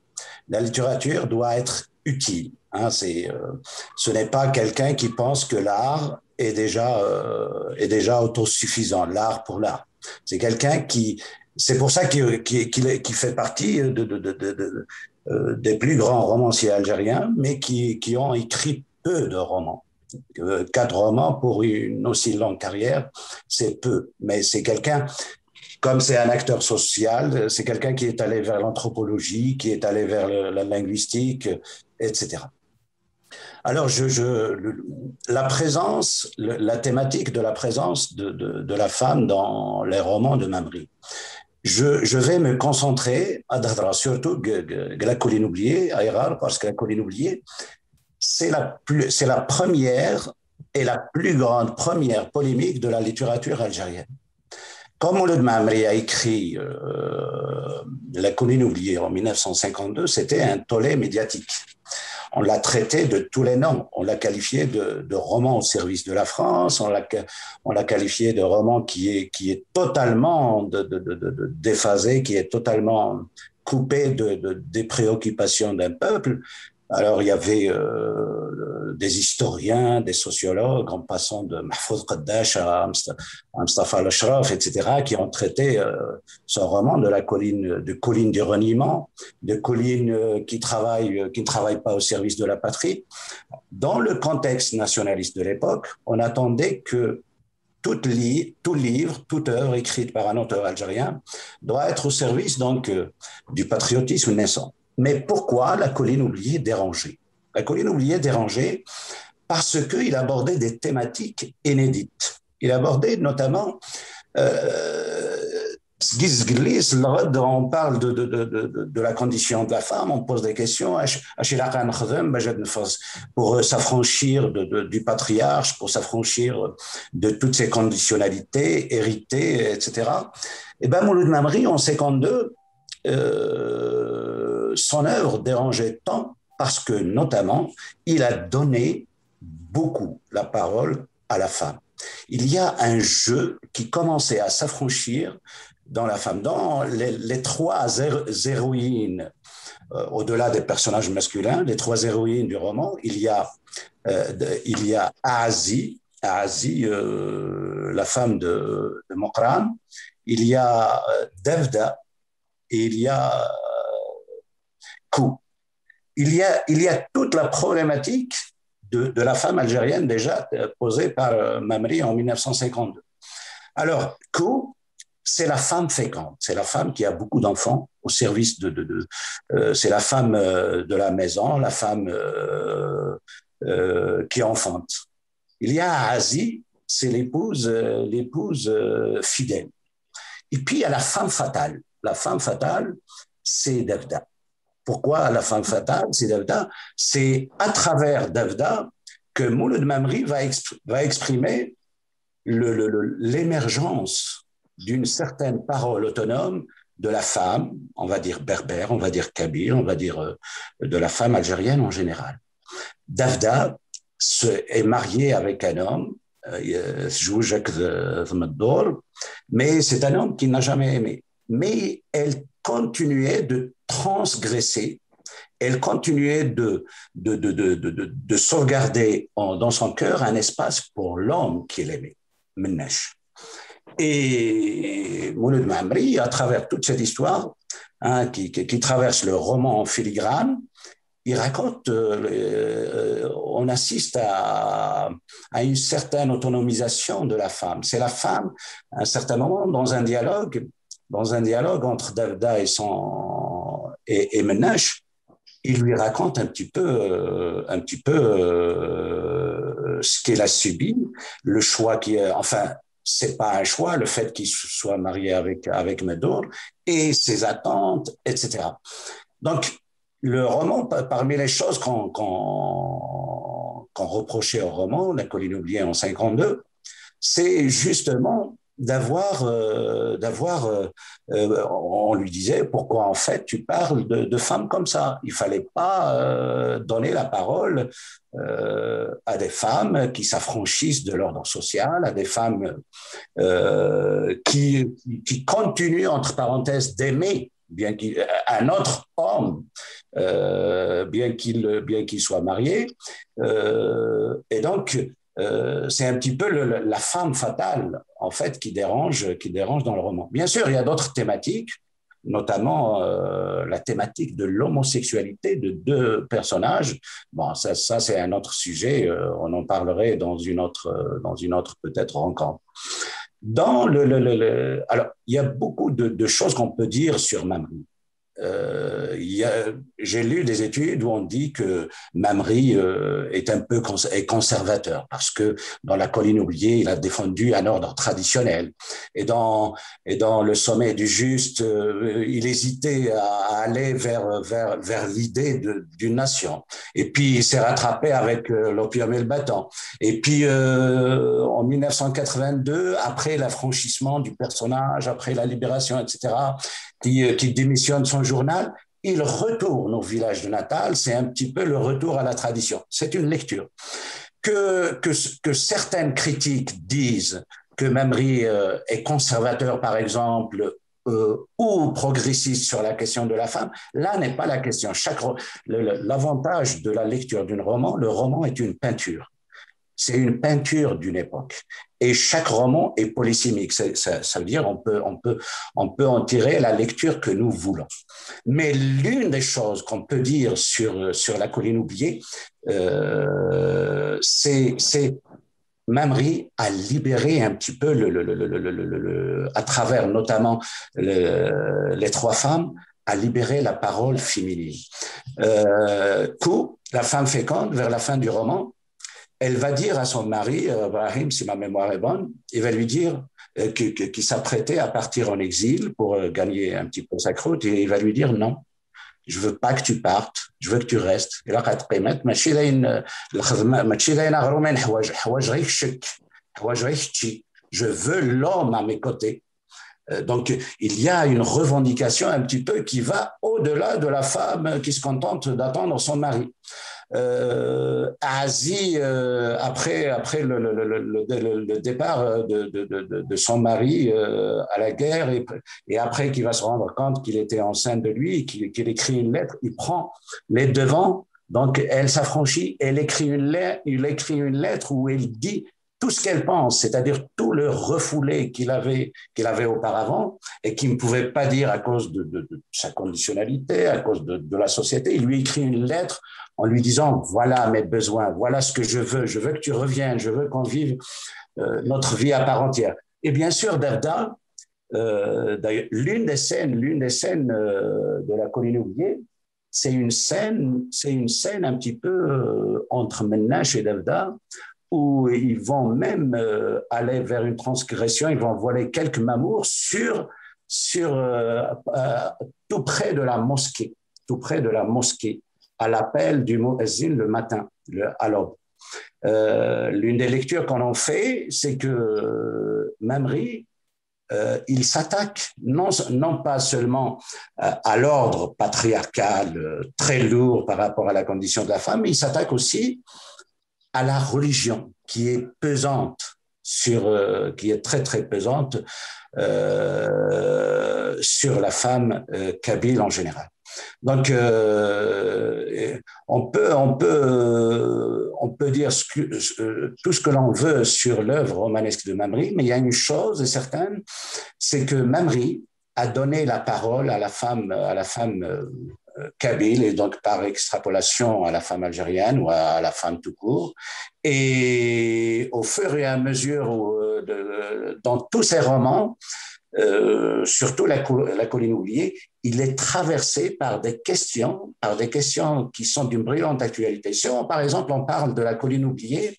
La littérature doit être utile. Hein, c'est, euh, ce n'est pas quelqu'un qui pense que l'art est déjà, euh, est déjà autosuffisant, l'art pour l'art. C'est quelqu'un qui, c'est pour ça qu'il, qu'il, qu'il fait partie de, de, de, de, de euh, des plus grands romanciers algériens, mais qui, qui ont écrit peu de romans. Euh, quatre romans pour une aussi longue carrière, c'est peu. Mais c'est quelqu'un, comme c'est un acteur social, c'est quelqu'un qui est allé vers l'anthropologie, qui est allé vers le, la linguistique, et cetera. Alors, je, je, le, la présence, le, la thématique de la présence de, de, de, la femme dans les romans de Mamri, je, je vais me concentrer, surtout, La Colline oubliée, parce que La Colline oubliée, c'est la, plus, c'est la première et la plus grande première polémique de la littérature algérienne. Comme Mouloud Mammeri a écrit euh, La Colline oubliée en mille neuf cent cinquante-deux, c'était un tollé médiatique. On l'a traité de tous les noms. On l'a qualifié de, de, roman au service de la France. On l'a, on l'a qualifié de roman qui est, qui est totalement de, de, déphasé, qui est totalement coupé de, des préoccupations d'un peuple. Alors, il y avait euh, des historiens, des sociologues, en passant de Mahfouz Qaddash à, Amst à Mustafa Al-Ashraf, et cetera, qui ont traité euh, son roman de la colline, de colline du reniement, de colline euh, qui, travaille, euh, qui ne travaille pas au service de la patrie. Dans le contexte nationaliste de l'époque, on attendait que tout, li tout livre, toute œuvre écrite par un auteur algérien doit être au service donc euh, du patriotisme naissant. Mais pourquoi La Colline oubliée dérangée ? La Colline oubliée dérangée parce qu'il abordait des thématiques inédites. Il abordait notamment euh, on parle de, de, de, de, la condition de la femme, on pose des questions pour s'affranchir du patriarche, pour s'affranchir de toutes ces conditionnalités héritées, et cetera. Et bien, Mouloud Mammeri, en cinquante-deux, euh, son œuvre dérangeait tant parce que, notamment, il a donné beaucoup la parole à la femme. Il y a un jeu qui commençait à s'affranchir dans la femme. Dans les, les trois héroïnes, euh, au-delà des personnages masculins, les trois héroïnes du roman, il y a, euh, de, il y a Azi, Azi, euh, la femme de, de Mokran, il y a euh, Devda, et il y a euh, Kou. Il y a, il y a toute la problématique de, de la femme algérienne déjà euh, posée par euh, Mammeri en mille neuf cent cinquante-deux. Alors, Kou, c'est la femme féconde, c'est la femme qui a beaucoup d'enfants au service de, de, de euh, c'est la femme euh, de la maison, la femme euh, euh, qui enfante. Il y a Azi, c'est l'épouse, euh, l'épouse euh, fidèle. Et puis il y a la femme fatale. La femme fatale, c'est Devda. Pourquoi la femme fatale, c'est Devda ? C'est à travers Devda que Mouloud Mammeri va, exp va exprimer l'émergence d'une certaine parole autonome de la femme, on va dire berbère, on va dire kabyle, on va dire euh, de la femme algérienne en général. Davda se, est mariée avec un homme, euh, mais c'est un homme qui n'a jamais aimé. Mais elle continuait de transgresser, elle continuait de, de, de, de, de, de sauvegarder en, dans son cœur un espace pour l'homme qu'elle aimait, Mennache. Et Mouloud Mammeri, à travers toute cette histoire hein, qui, qui, qui, traverse le roman en filigrane, il raconte, euh, on assiste à, à, une certaine autonomisation de la femme. C'est la femme, à un certain moment, dans un dialogue, dans un dialogue entre Davda et, son, et, et Mennache, il lui raconte un petit peu, euh, un petit peu euh, ce qu'elle a subi, le choix qui est, enfin, c'est pas un choix, le fait qu'il soit marié avec, avec Medour et ses attentes, et cetera. Donc, le roman, parmi les choses qu'on qu qu reprochait au roman, La Colline oubliée en cinquante-deux, c'est justement d'avoir, euh, d'avoir, euh, euh, on lui disait pourquoi en fait tu parles de, de femmes comme ça. Il fallait pas euh, donner la parole euh, à des femmes qui s'affranchissent de l'ordre social, à des femmes euh, qui, qui continuent entre parenthèses d'aimer bien qu'il un autre homme, euh, bien qu'il bien qu'il soit marié. Euh, et donc euh, c'est un petit peu le, la femme fatale, en fait, qui dérange, qui dérange dans le roman. Bien sûr, il y a d'autres thématiques, notamment euh, la thématique de l'homosexualité de deux personnages. Bon, ça, ça c'est un autre sujet, euh, on en parlerait dans une autre, euh, dans une autre peut-être rencontre. Dans le, le, le, le, alors, il y a beaucoup de, de choses qu'on peut dire sur Mammeri. Euh, j'ai lu des études où on dit que Mammeri euh, est un peu cons est conservateur parce que dans La Colline oubliée, il a défendu un ordre traditionnel et dans et dans Le Sommet du juste, euh, il hésitait à, à aller vers vers vers l'idée d'une nation. Et puis il s'est rattrapé avec euh, L'opium et le bâton. Et puis euh, en mille neuf cent quatre-vingt-deux, après l'affranchissement du personnage, après la libération, et cetera, qui, euh, qui démissionne son journal, il retourne au village de natal, c'est un petit peu le retour à la tradition. C'est une lecture. Que, que, que certaines critiques disent que Mammeri euh, est conservateur, par exemple, euh, ou progressiste sur la question de la femme, là n'est pas la question. L'avantage de la lecture d'un roman, le roman est une peinture. C'est une peinture d'une époque. Et chaque roman est polysémique. Ça, ça, veut dire on peut, on, peut, on peut en tirer la lecture que nous voulons. Mais l'une des choses qu'on peut dire sur, sur La Colline oubliée, euh, c'est Mammeri a libéré un petit peu, le, le, le, à travers notamment les trois femmes, a libéré la parole féminine. Euh, coup, la femme féconde, vers la fin du roman, elle va dire à son mari, euh, Brahim, si ma mémoire est bonne, il va lui dire euh, qu'il qui, qui s'apprêtait à partir en exil pour euh, gagner un petit peu sa croûte, et il va lui dire non, je veux pas que tu partes, je veux que tu restes. Et là, ماشي داين الخدمه ماشي داين اغرومين حوايج حوايج غير الشك حوايج غير الشك. Je veux l'homme à mes côtés. Euh, donc, il y a une revendication un petit peu qui va au-delà de la femme qui se contente d'attendre son mari. Euh, Azi, euh, après, après le, le, le, le, départ de, de, de, de son mari euh, à la guerre et, et après qui va se rendre compte qu'il était enceinte de lui, qu'il qu écrit une lettre, il prend les devants, donc elle s'affranchit, elle écrit une lettre, il écrit une lettre où elle dit tout ce qu'elle pense, c'est-à-dire tout le refoulé qu'il avait, qu'il avait auparavant et qu'il ne pouvait pas dire à cause de, de, de sa conditionnalité, à cause de, de, la société. Il lui écrit une lettre en lui disant voilà mes besoins, voilà ce que je veux, je veux que tu reviennes, je veux qu'on vive euh, notre vie à part entière. Et bien sûr, Davda, euh, l'une des scènes, l'une des scènes euh, de La Colline oubliée, c'est une scène, c'est une scène un petit peu euh, entre Mennache et Davda, où ils vont même euh, aller vers une transgression, ils vont voler quelques mamours sur, sur euh, euh, tout près de la mosquée, tout près de la mosquée, à l'appel du muezzin le matin, le, à l'aube. Euh, L'une des lectures qu'on en fait, c'est que Mammeri euh, il s'attaque non, non pas seulement euh, à l'ordre patriarcal euh, très lourd par rapport à la condition de la femme, mais il s'attaque aussi à la religion qui est pesante sur, euh, qui est très très pesante euh, sur la femme euh, kabyle en général. Donc, euh, on peut, on peut, on peut dire ce que, euh, tout ce que l'on veut sur l'œuvre romanesque de Mamry, mais il y a une chose est certaine, c'est que Mamry a donné la parole à la femme, à la femme euh, kabyle et donc par extrapolation à la femme algérienne ou à la femme tout court. Et au fur et à mesure, où, euh, de, dans tous ses romans, euh, surtout la, la colline oubliée, il est traversé par des questions, par des questions qui sont d'une brillante actualité. Si on, par exemple, on parle de la colline oubliée,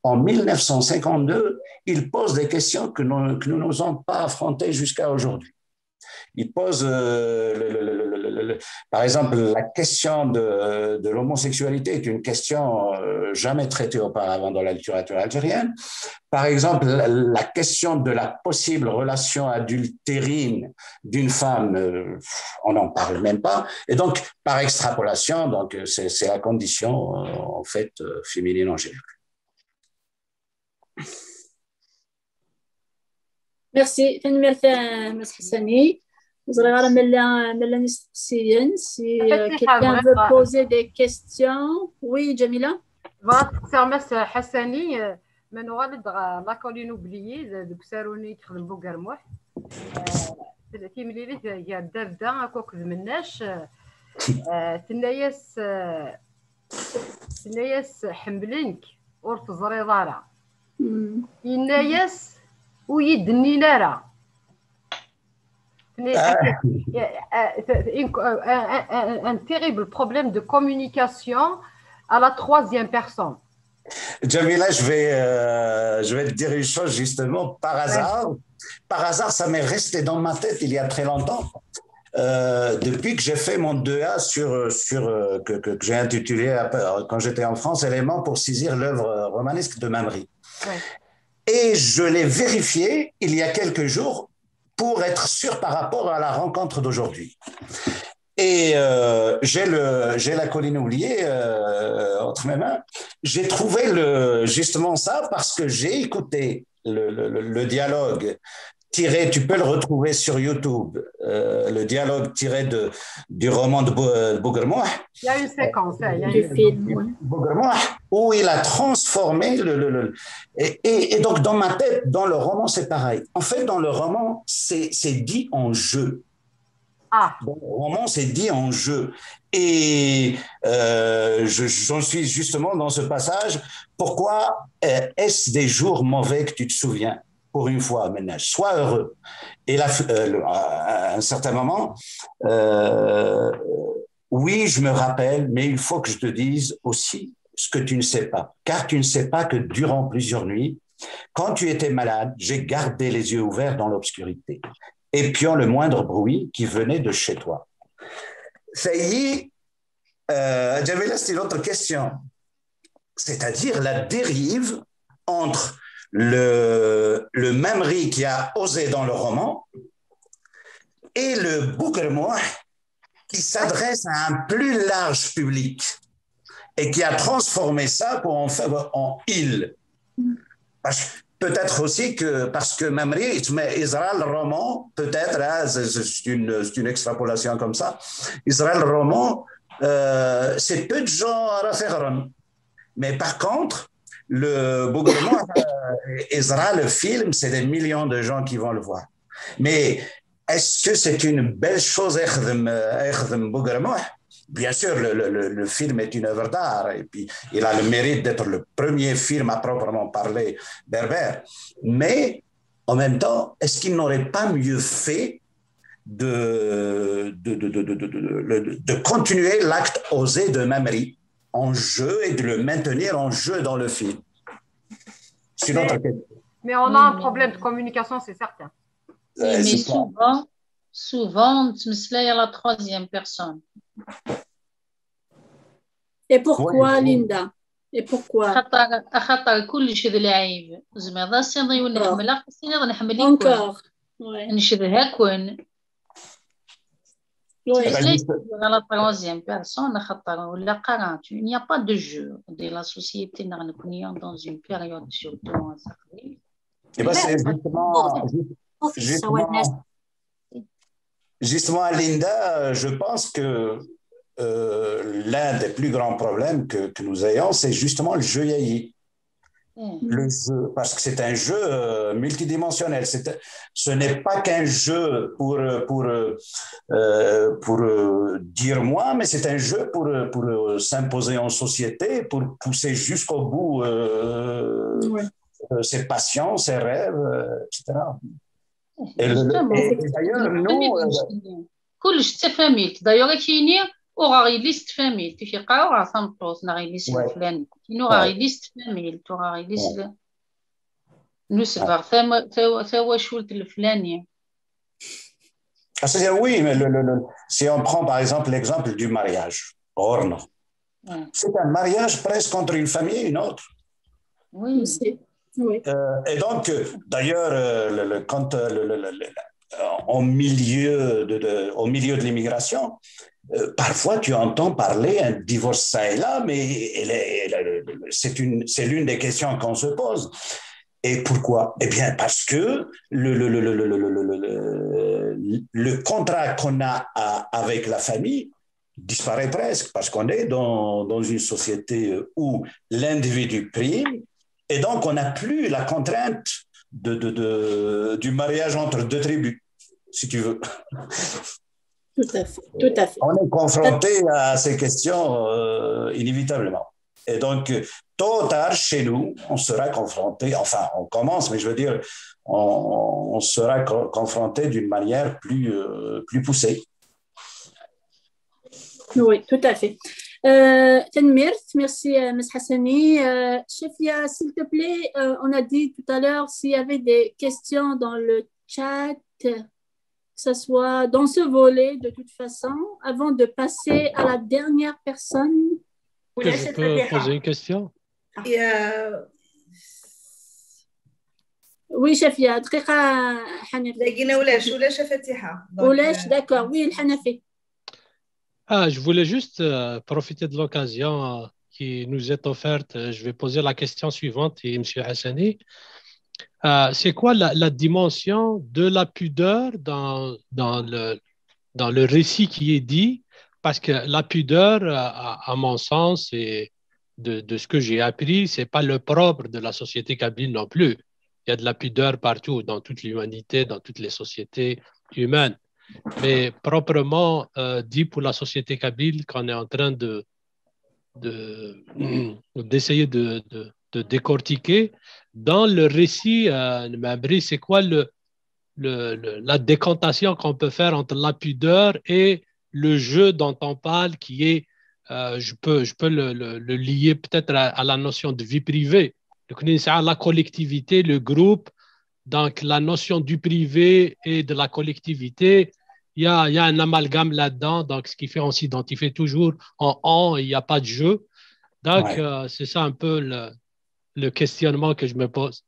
en mille neuf cent cinquante-deux, il pose des questions que nous, que nous n'osons pas affronter jusqu'à aujourd'hui. Il pose, euh, le, le, le, par exemple, la question de, de l'homosexualité est une question euh, jamais traitée auparavant dans la littérature algérienne. Par exemple, la, la question de la possible relation adultérine d'une femme, euh, on n'en parle même pas. Et donc, par extrapolation, donc c'est la condition euh, en fait euh, féminine en général. Merci. Tanemmirt a Mass Ḥessani. Ẓriɣ ara ma llan isteqsiyen, si quelqu'un veut poser des questions. Oui, Jamila. Bɣiɣ ad steqsiɣ Mass Ḥessani, ma nuɣal-d ɣer La Colline Oubliée deg usaru-nni i yexdem Bugermuḥ, timlilit gar Dabda akked Mennac, tenna-yas, tenna-yas ḥemmlen-k, ur teẓriḍ ara. Yenna-yas ur yi-d-nnin ara. Un terrible problème de communication à la troisième personne. Jamila, je vais, euh, je vais te dire une chose justement par hasard. Par hasard, ça m'est resté dans ma tête il y a très longtemps. Euh, depuis que j'ai fait mon deux A sur, sur, euh, que, que, que j'ai intitulé, euh, quand j'étais en France, Éléments pour saisir l'œuvre romanesque de Mamry. Ouais. Et je l'ai vérifié il y a quelques jours pour être sûr par rapport à la rencontre d'aujourd'hui. Et euh, j'ai le, j'ai la colline oubliée euh, entre mes mains. J'ai trouvé le, justement ça parce que j'ai écouté le, le, le dialogue tiré, tu peux le retrouver sur YouTube, euh, le dialogue tiré de, du roman de Bougermouh. Il y a une séquence, hein, il y a une... film, oui. Bougermouh, où il a transformé le... le, le et, et, et, donc, dans ma tête, dans le roman, c'est pareil. En fait, dans le roman, c'est dit en jeu. Ah. Dans le roman, c'est dit en jeu. Et euh, j'en suis justement dans ce passage. Pourquoi euh, est-ce des jours mauvais que tu te souviens ? Pour une fois, Mennac, sois heureux. Et là, euh, à un certain moment, euh, oui, je me rappelle, mais il faut que je te dise aussi ce que tu ne sais pas, car tu ne sais pas que durant plusieurs nuits, quand tu étais malade, j'ai gardé les yeux ouverts dans l'obscurité, épiant le moindre bruit qui venait de chez toi. Ça y est, euh, j'avais là, c'est une autre question. C'est-à-dire la dérive entre le, le Mamry qui a osé dans le roman et le Bougermouh qui s'adresse à un plus large public et qui a transformé ça pour en faire en il. Peut-être aussi que parce que Mamry, mais Israël roman, peut-être, hein, c'est une, une extrapolation comme ça, Israël roman, euh, c'est peu de gens à la Ferron. Mais par contre, le Bougermouh, euh, Ezra, le film, c'est des millions de gens qui vont le voir. Mais est-ce que c'est une belle chose, Ekhdem Bougermouh ? Bien sûr, le, le, le, film est une œuvre d'art et puis il a le mérite d'être le premier film à proprement parler berbère. Mais en même temps, est-ce qu'il n'aurait pas mieux fait de, de, de, de, de continuer l'acte osé de Mamry en jeu et de le maintenir en jeu dans le film ? C'est une autre question. Mais on a un problème de communication, c'est certain. Mais souvent, souvent, on se met à la troisième personne. Et pourquoi, Linda ? Et pourquoi ? خاطر كلش هذا العيب. زعما هذا السيد يولي نحملها، السيد نحمل. Encore. Ouais. Ncedha-ken. Ouais. Eh ben, Ttmeslay juste- à la troisième personne, axaṭer ur ilaq ara. Il n'y a pas de jeu de la société, neɣ nekkni dans une période surtout en Saint-Denis. Eh ben, c'est Là, justement, Professeur justement, Wagner. Justement, Linda, euh, je pense que euh, l'un des plus grands problèmes que, que nous ayons, c'est justement le jeu yayi. Mm. Le jeu, parce que c'est un jeu euh, multidimensionnel. C'est, ce n'est pas qu'un jeu pour, euh, pour, euh, euh, pour euh, dire moi, mais c'est un jeu pour, euh, pour euh, s'imposer en société, pour pousser jusqu'au bout euh, Ouais. euh, ses passions, ses rêves, euh, et cetera. Et, le- Justement. et- et d'ailleurs, nous, euh, Kullec d tafamilt. D'ailleurs, ad k-yini uɣeɣ yelli-s n tfamilt, ur k-yeqqar uɣeɣ tameṭṭut neɣ yelli-s n Ouais. leflani. Yini uɣeɣ Ouais. yelli-s n tfamilt, uɣeɣ yelli-s Ouais. n-, nusbeɣ tama-, taw-, tawacult n leflani. Ah, c'est-à-dire, oui, mais le, le- le- si on prend par exemple l'exemple du mariage, ɣur-neɣ, Ouais. c'est un mariage presque entre une famille et une autre. Oui. Aussi. Oui. Euh, et donc, euh, d'ailleurs, euh, le- le- quand euh, le- le- le- le- euh, en milieu de, de- au milieu de l'immigration, euh, parfois tu entends parler un divorce ça et là, mais elle est- elle est- c'est une, c'est l'une des questions qu'on se pose. Et pourquoi ? Eh bien, parce que le, le, le, le, le, le, le, le- le contrat qu'on a à- avec la famille disparaît presque, parce qu'on est dans, dans une société où l'individu prime, et donc on n'a plus la contrainte de, de, de- du mariage entre deux tribus, si tu veux. Tout à fait. Tout à fait. On est confronté à ces questions euh, inévitablement. Et donc, euh, tôt ou tard, chez nous, on sera confronté, enfin, on commence, mais je veux dire, on, on sera co- confronté d'une manière plus, euh, plus poussée. Oui, tout à fait. Euh, tanemmirt, merci euh, Miss Hassani. Euh, Shafia, s'il te plaît, euh, on a dit tout à l'heure s'il y avait des questions dans le chat, que ce soit dans ce volet de toute façon, avant de passer à la dernière personne. Est-ce que je peux poser une question ? Oui, Shafia, دقيقة حنفي. دقيقة ولاش ولاش فاتحة. ولاش، d'accord, oui, الحنفي. Ah, je voulais juste euh, profiter de l'occasion euh, qui nous est offerte. Euh, Je vais poser la question suivante, et M. Hassani. Euh, c'est quoi la, la dimension de la pudeur dans, dans, le, dans le récit qui est dit ? Parce que la pudeur, euh, à, à mon sens, et de, de ce que j'ai appris, c'est pas le propre de la société kabyle non plus. Il y a de la pudeur partout, dans toute l'humanité, dans toutes les sociétés humaines. Mais proprement euh, dit pour la société kabyle qu'on est en train de, de, d'essayer de, de, de décortiquer, dans le récit euh, Memri, c'est quoi le, le, le- la décantation qu'on peut faire entre la pudeur et le jeu dont on parle, qui est, euh, je peux, je peux le, le- le lier peut-être à, à la notion de vie privée. Donc, on a la collectivité, le groupe, donc la notion du privé et de la collectivité, il y a, il y a un amalgame là-dedans, donc ce qui fait on s'identifie toujours en on, il n'y a pas de jeu. Donc, Ouais. euh, c'est ça un peu le, le questionnement que je me pose.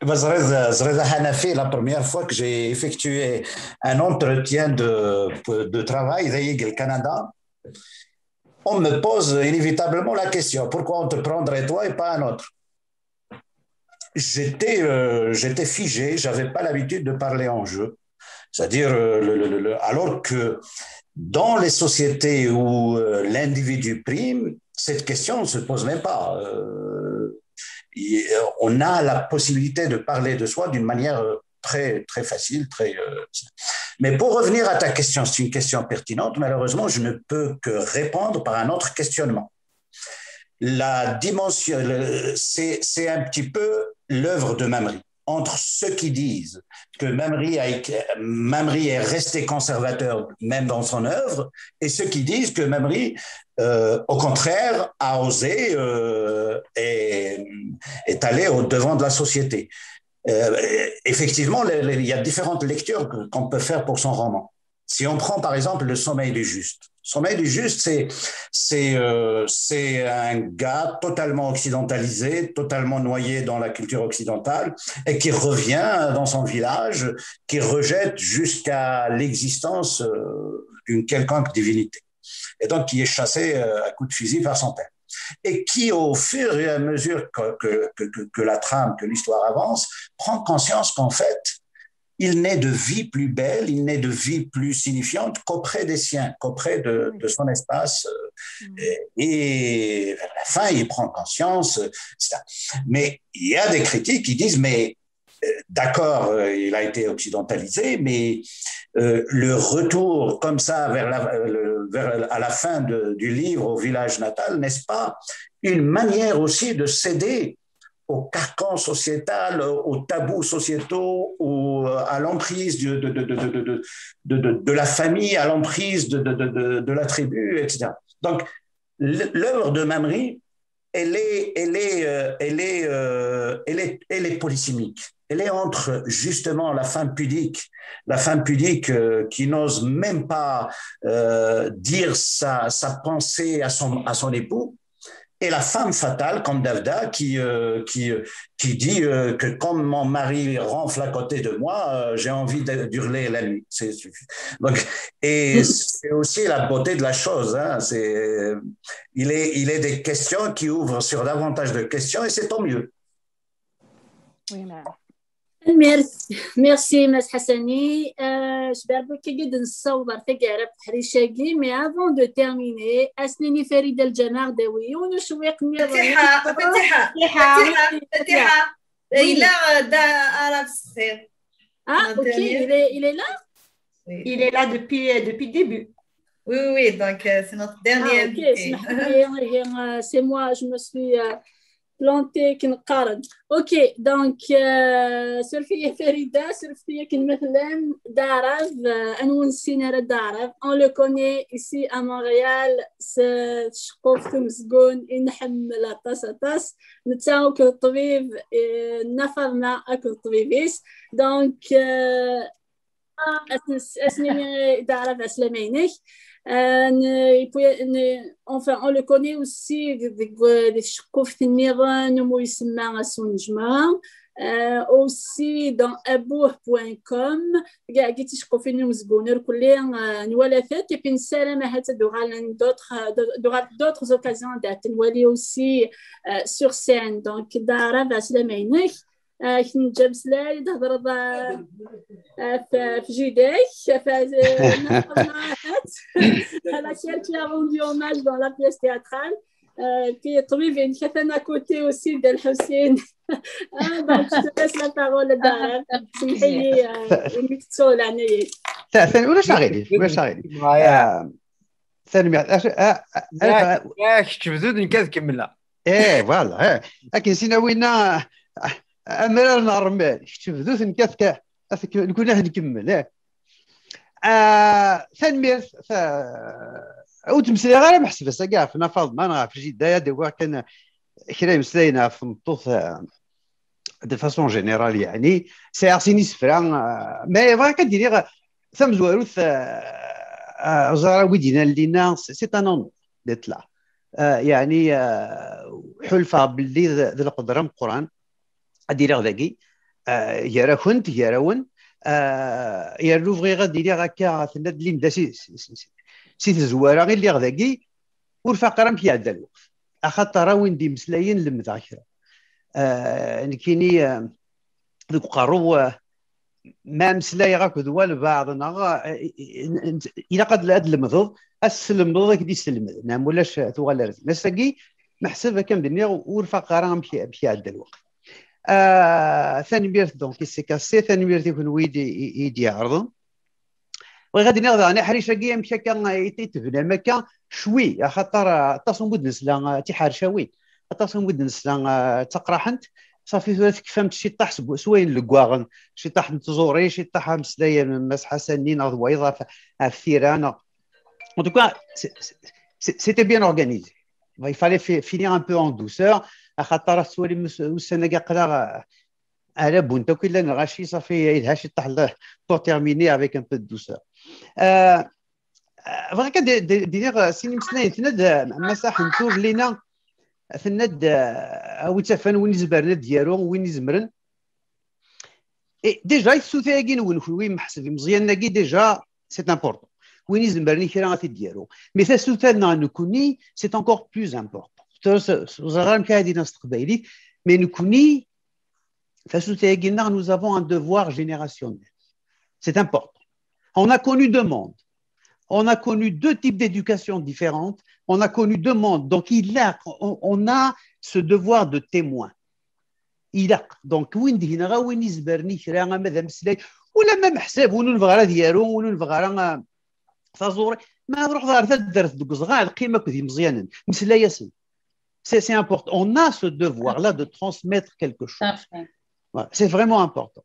Ben, Zrez, Zrez Hanafi, la première fois que j'ai effectué un entretien de, de travail, au Canada, on me pose inévitablement la question, pourquoi on te prendrait toi et pas un autre ? J'étais euh, j'étais figé, j'avais pas l'habitude de parler en jeu. C'est-à-dire, euh, le- le- le- le- alors que dans les sociétés où euh, l'individu prime, cette question ne se pose même pas. Euh, il- euh, on a la possibilité de parler de soi d'une manière euh, très, très facile, très. Euh, mais pour revenir à ta question, c'est une question pertinente. Malheureusement, je ne peux que répondre par un autre questionnement. La dimension, le- c'est c'est un petit peu l'œuvre de Memri. Entre ceux qui disent que Memri, a, été- Memri est resté conservateur même dans son œuvre, et ceux qui disent que Memri, euh, au contraire, a osé euh, et est allé au devant de la société. Euh, effectivement, les- les- il y a différentes lectures que- qu'on peut faire pour son roman. Si on prend par exemple Le Sommeil du Juste, Son maître du juste, c'est c'est euh, c'est un gars totalement occidentalisé, totalement noyé dans la culture occidentale, et qui revient dans son village, qui rejette jusqu'à l'existence euh, d'une quelconque divinité, et donc qui est chassé euh, à coups de fusil par son père, et qui, au fur et à mesure que, que, que, que la trame, que l'histoire avance, prend conscience qu'en fait, il n'est de vie plus belle, il n'est de vie plus signifiante qu'auprès des siens, qu'auprès de, de son espace. Euh, et, et vers la fin, il prend conscience, euh, et cetera. Mais il y a des critiques qui disent, mais euh, d'accord, euh, il a été occidentalisé, mais euh, le retour comme ça vers la, euh, le- vers, à la fin de- du livre au village natal, n'est-ce pas une manière aussi de céder au carcan sociétal, aux tabous sociétaux, au- à l'emprise de, de, de, de, de, de, de, de- de la famille, à l'emprise de, de, de, de, de la tribu, et cetera. Donc, l- l'œuvre de Mamry, elle est, elle est, euh, elle est, euh, elle est, elle est polysémique. Elle est entre justement la femme pudique, la femme pudique euh, qui n'ose même pas euh, dire sa, sa pensée à son, à son époux, et la femme fatale comme Davda qui, euh, qui, qui dit euh, que quand mon mari ronfle à côté de moi, euh, j'ai envie de- d'hurler la nuit. C'est, donc, et c'est aussi la beauté de la chose. Hein. C'est, il, est, il est des questions qui ouvrent sur davantage de questions et c'est tant mieux. Oui, mais... Merci, merci, Mass Hassani. Euh, je vais vous dire de sauver fait guerre, mais avant de terminer, Asnini Ferida Al-Jamar Dawi, on nous souhaite Fatiha, Fatiha, Fatiha, Fatiha. Il a da Arab Skhir. Ah, ok, il est, il est là. Il est là depuis, depuis le début. Oui, oui, donc euh, c'est notre dernier ah, okay. invité. C'est moi, je me suis euh, plantée. Ok, donc, euh, Sophie Ferida, Sophie Kinmethlen, Darav, euh, Anounsiner Darav. On le connaît ici à Montréal, c'est Shkof Tumzgoun, Inham la Tasatas, Nitsa Akutwib, Nafarna Akutwibis. Donc, euh, Asnini Darav, Aslamaïnek. Euh, enfin, on le connaît aussi des Shkouf Timiran, Moïsma Assounjma, euh, aussi dans abouh.com, Gagiti Shkouf Numzgoner, Kulé, Nwalafet, et puis Salam Ahat d'autres occasions d'être aussi euh, sur scène. Donc, Darav, Aslamaïnek. كنت جاب سلاي تهضر في جيدك على كير qui a rendu hommage dans la pièce théâtrale. Puis طبيبي كان à côté aussi ديال حسين. Donc je te laisse la parole Darav. سمحي لي انك تسول عني. لا ثاني ولا شاغلي ولا شاغلي. ثاني ياك تبدو نكاد كملها. ايه فوالا ايه. لكن سينا وينا امرار نهار مال تبدو نكاد نكون نكمل ايه. آه ثانميرث ود مسلي غير محسبس كاع في نفاض ما نعرف جي دايا دي كان كرا مسلينا في مطوث. De façon générale يعني سي عرسيني سفرا. ما يبغى كديري تمزواروث زرا ويدينا لينا c'est un honneur d'être là. يعني حلفة باللي ذي القدرة مقران اديريغ داكي. يرا كنت يراون. يرو بغيغ اديريغ هكا تناد ليندا سي سي تزوارا غير ليغ داكي. ور فاقر امك يعدى الوقت اخاطر وين دي مسلاين لمدغ كرا. نكيني ذوك قارو ما مسلايغ اكد والبعض نغ الى قد لا تلمضض اسلمضض اكد يسلمد نعم ولاش توغال رزق نساقي. محسب كان دنيا ور فاقر امك يعدى الوقت. آه ثانميرث donc c'est cassé ثانميرث يكون ويدي يدي عرض. وغادي ناخذ انا حريشه كي امشي كان يتبنى مكان شوي خاطر تصمود نسلا تحرشاوي تصمود نسلا تقرحنت. صافي ثلاث كفامت شي طاح سواين لكواغن شي طاح نتزوري شي طاح مسلايا مسحه سنين غض ويضا في الثيران. En tout cas, c'était bien organisé. Il fallait finir un peu en douceur. اخاطر سوالي وسنا كاع على بونتا كي لا نغاشي صافي يدها شي طاح pour terminer avec un peu de douceur. آه Bɣiɣ ad d-iniɣ sin imeslayen, tenna-d Massa Ḥentur, Lina, tenna-d a wi tt-afan win izemren ad d-yaru, win izemren. Déjà, i tsuta-agi-nwen kunwi, meḥseb imeẓyanen-agi, déjà, c'est important. Win izemren i kra ad t-id-yaru. Mais tasuta-nneɣ nekkni, c'est encore plus important. Ẓriɣ amek ara d-iniɣ s teqbaylit, mais nekkni, tasuta-agi-nneɣ, nous avons un devoir générationnel. C'est important. On a connu deux mondes. On a connu deux types d'éducation différentes. On a connu deux mondes. Donc, il a, on, on a ce devoir de témoin. Ilaq. Donc, win d-yenɣa, win izemren i kra, ama d ameslay, wala ma meḥsab, win ur nebɣi ara ad yaru, win ur nebɣi ara, ah, taẓuri, ma ad ruḥeḍ ɣer taddart deg uzɣal, qqim akked imeẓyanen, meslay-asen. C'est, c'est important. On a ce devoir-là de transmettre quelque chose. Voilà, c'est vraiment important.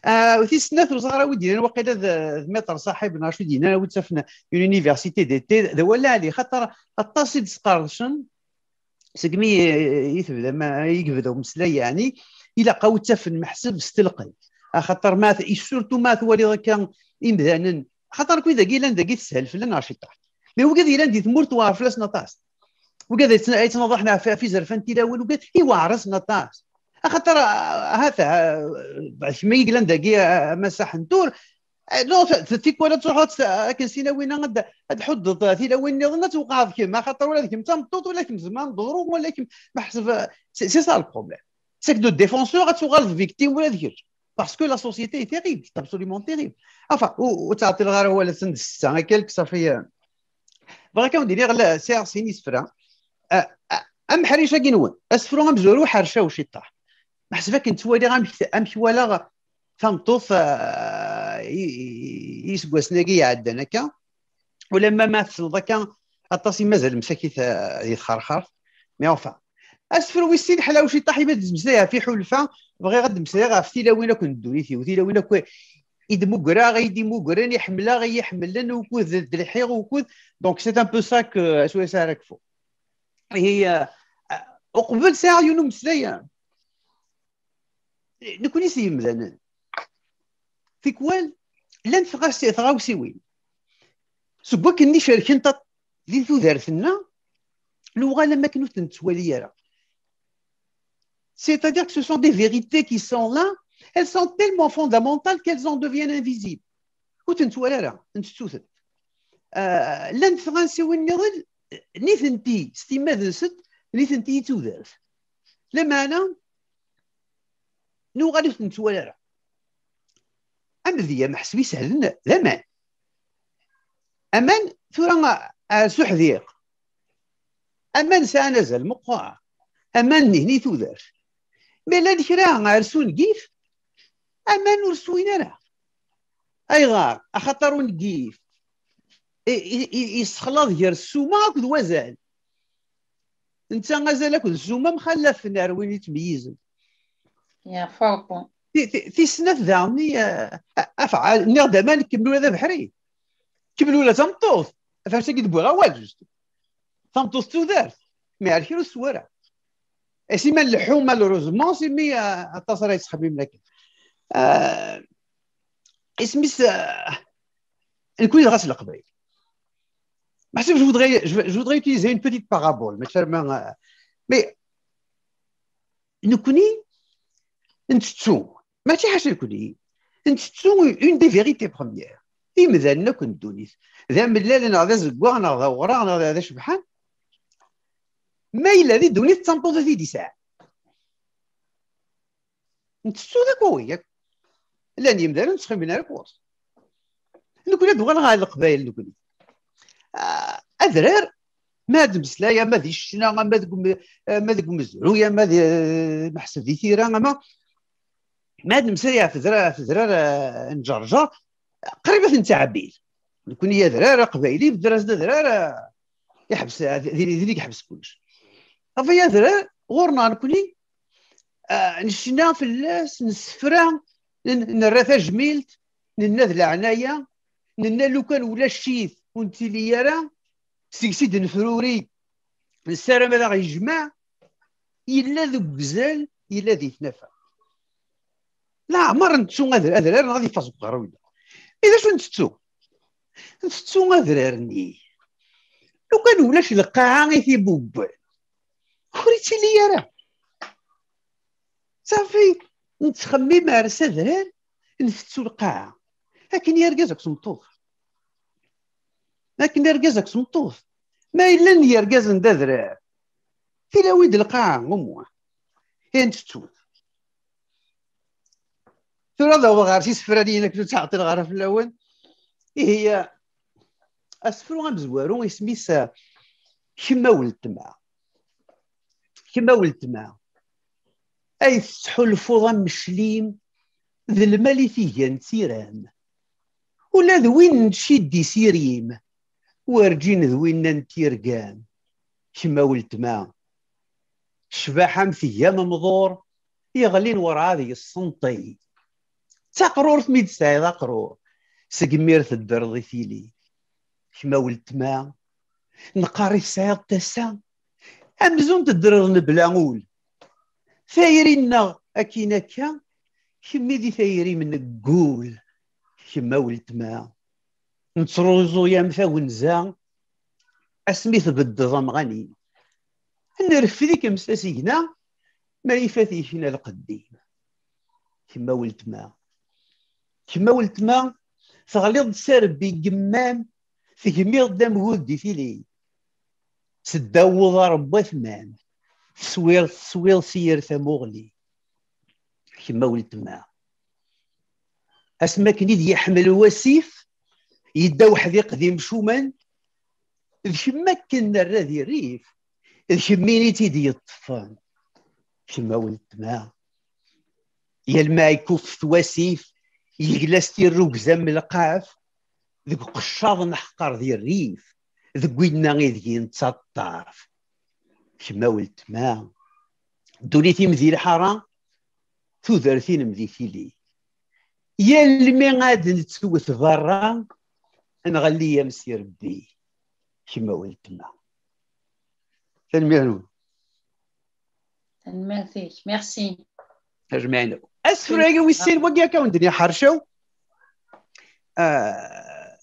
Euh, tis snat, ur ẓriɣ ara wi d-yennan, waqila d, d Maître Saḥib neɣ acu d-yennan, wi tt-afen une université d'été, d awal lɛali, xaṭer aṭas i d-sqerdcen, segmi i tebda, ma i yebda umeslay, yeɛni, ilaq a wi tt-afen meḥseb s telqey. Axaṭer ma t-, surtout ma twaliḍ akka imdanen, axaṭer kunwi dagi yellan dagi teshel fell-aneɣ ciṭṭaḥ. Mais wigad yellan di tmurt, tewɛer fell-asen aṭas. Wigad yettn-, yettnaḍaḥen ɣef, ɣef izerfan n tilawin, wigad iweɛer-asen aṭas. Axaṭer, ah, ahat, ah, kemm i yellan dagi, ah, a Massa Ḥentur, eh, non, t-, t-, tikwal ad truḥeḍ ad t-, akken sin awin ad, ad tḥuddeḍ tilawin nniḍen, ad tewqɛeḍ kemm, axaṭer ula d kemm d tameṭṭut, ula d kemm tzemreḍ ad teḍru, ula d kemm, meḥseb, ah, c'est, c'est ça le problème. C'est que de défenseur ad tuɣaleḍ victime ula d kečč. Parce que la société est terrible, c'est absolument terrible. Enfin, ur, ur ttɛeṭṭileɣ ara awal, ass-a d ssetta, à quelque, ça fait, euh, bɣiɣ kan ad d-iniɣ, la, sɛiɣ sin isefra. Ah, ah, ameḥric-agi-nwen, asefru amezwaru ḥercaw ciṭṭaḥ. Meḥseb akken ttwaliɣ amek, amek walaɣ tameṭṭut, ah, i, i, i, iseggasen-agi iɛeddan akka. Ulamma ma tesleḍ akka aṭas i mazal msakit, ah, di txerxart. Mais enfin, asefru wis sin ḥlaw ciṭṭaḥ, imi ad d-meslayeɣ ɣef iḥulfa, bɣiɣ ad d-meslayeɣ ɣef tilawin akk n ddunit-iw, tilawin akk i d-mmugreɣ, i d-immugren, i ḥemmleɣ, i yi-ḥemmlen, ukud d-lḥiɣ, ukud. Donc, c'est un peu ça que, euh, S O S A Rakfo. Ihi, euh, euh, uqbel sɛiɣ yiwen umeslay, euh, nekkni s yimdanen. Tikwal, llant tɣas-, tɣawsiwin. Seg wakken i cerkent aṭ-, di tudert-nneɣ, nuɣal am akken ur tent-nettwali ara. C'est-à-dire que ce sont des vérités qui sont là, elles sont tellement fondamentales qu'elles en deviennent invisibles. Ur tent-nettwali ara, ntettu-tent. Ah, llant tɣawsiwin nniḍen, nitenti s timmad-nsent, nitenti i d tudert. Lameɛna, nuɣal ur tent-nettwali ara. Amedya, meḥseb isehlen d aman. Aman, tura, a, a, s uḥdiq. Aman sɛan azal meqqar. Aman nihni tudert. Mi llan kra ar s ungif, aman ur swin ara. Ayɣer? Axaṭer ungif i, i, i, yessexlaḍ gar ssuma akked wazal. Netta azal akked ssuma mxallafen ar win yettmeyyizen. Ti-, ti-, tis snat daɣen, eh, afɛal, nniɣ-d aman, kemmel ula d abeḥri. Kemmel ula d tameṭṭut. Ɣef wacu i d-wwiɣ awal, just. Tameṭṭut d tudert. Mi ar kra ur s-wara. Asima nleḥḥu, malheureusement, simi, eh, aṭas ara yettxemmimen akken. Eh, isem-is, eh, nekkni dɣa s Leqbayel. Meḥsub, je voudrais, je, je voudrais utiliser une petite parabole, mais seulement, euh, mais nekkni ntettu, mačči ḥaca nekkni, ntettu une des vérités premières. Imdanen akk n ddunit, d amellal neɣ d azeggaɣ neɣ d awraɣ neɣ d, d acebḥan, ma yella di ddunit d tameṭṭut i t-id-yesɛan. Ntettu d akk wawal, yak. Llan yimdanen ur ttxemmimen ara ɣur-s. Nekkni ad uɣaleɣ ɣer Leqbayel nekkni. Ah, adrar, ma ad meslay, ama di ccna, ama deg um-, ama deg umezruy, ama di, meḥseb di tira, ama ma ad meslay ɣef adrar, ɣef adrar, ah, n Ǧerǧer, qrib ad ten-ttɛebbin. Nekkni adrar aqbayli, bedder-as-d adrar, ah, iḥbes, ah, din, din i yeḥbes kullec. Ɣef ay adrar, ɣur-neɣ nekkni, ah, necna fell-as, nessefra, n-, nerra tajmilt, nenna d leɛnaya, nenna lukan ulac-it ur nettili ara, seg-s i d-nefruri, nessaram ad aɣ-yejmeɛ, yella deg uzal, yella di tnafa. Leɛmer nettu ad, adrar neɣ ad yeffeɣ seg uqerruy-nneɣ. I d acu nettu? Ntettu adrar-nni. Lukan ulac lqaɛa i t-ibubben, ur ittili ara. Safi, nettxemmim ar s adrar, ntettu lqaɛa. Akken i argaz akked tmeṭṭut. Akken i argaz akked tmeṭṭut. Ma yellan yergazen d adrar, tilawin d lqaɛa, umuḥ. I ntettu. Tura ad awḍeɣ ɣer tisefra-nni-inek, ur ttɛeṭṭileɣ ara fell-awen. Ihi, asefru amezwaru isem-is, eh, Kemm a weltma. Kemm a weltma, ay tettḥulfuḍ am meclim, d lmal i t-igan d tiram. Ula d win n ciddi s irim, werǧin d winna n tirgam. Kemm a weltma, ccbaḥa-m tga amemḍur, yeɣlin werɛad yessenṭi. D taqrurt mi d-tesɛiḍ aqrur, segmi r teddreḍ i tili. Kemm a weltma, neqqar i tesɛiḍ tasa, amzun teddreḍ mebla ul. Tayri-nneɣ akkin akka, kemm i di tayri-m neggul. Kemm a weltma, nettruẓu-yam tawenza, asmi tbeddeḍ amɣanim. Nreffed-ikem s asigna, ma ifat yekna lqeddim. Kemm a weltma, kemm a weltma, teɣliḍ-d s arebbi n yemma-m, tegmiḍ-d amgud di tili. Seddaw uḍar n watma-m, teswiḍ, teswiḍ s yir tamuɣli. Kemm a weltma, asmi akken i d-yeḥmel wasif, yedda uḥdiq d imcumen, d kemm akken nerra di rrif, d kemmini i tt-id-yeṭṭfen. Kemm a weltma, yal ma ikuffet wasif, yegla s tirrugza am lqaf, deg uqeccaḍ neḥqer di rrif, deg winna ideg i nettaṭṭaf. Kemm a weltma, ddunit-im di lḥara, tudert-inem di tili. Yal mi ad nettwet berra, nɣelli-yam s irebbi. Kemm a weltma. Tanemmirt-nwen. Tanemmirt-ik. Merci. Tajmaɛin. Asefru-agi wis sin, wagi akka wen-d-nniɣ ḥercew. Ah,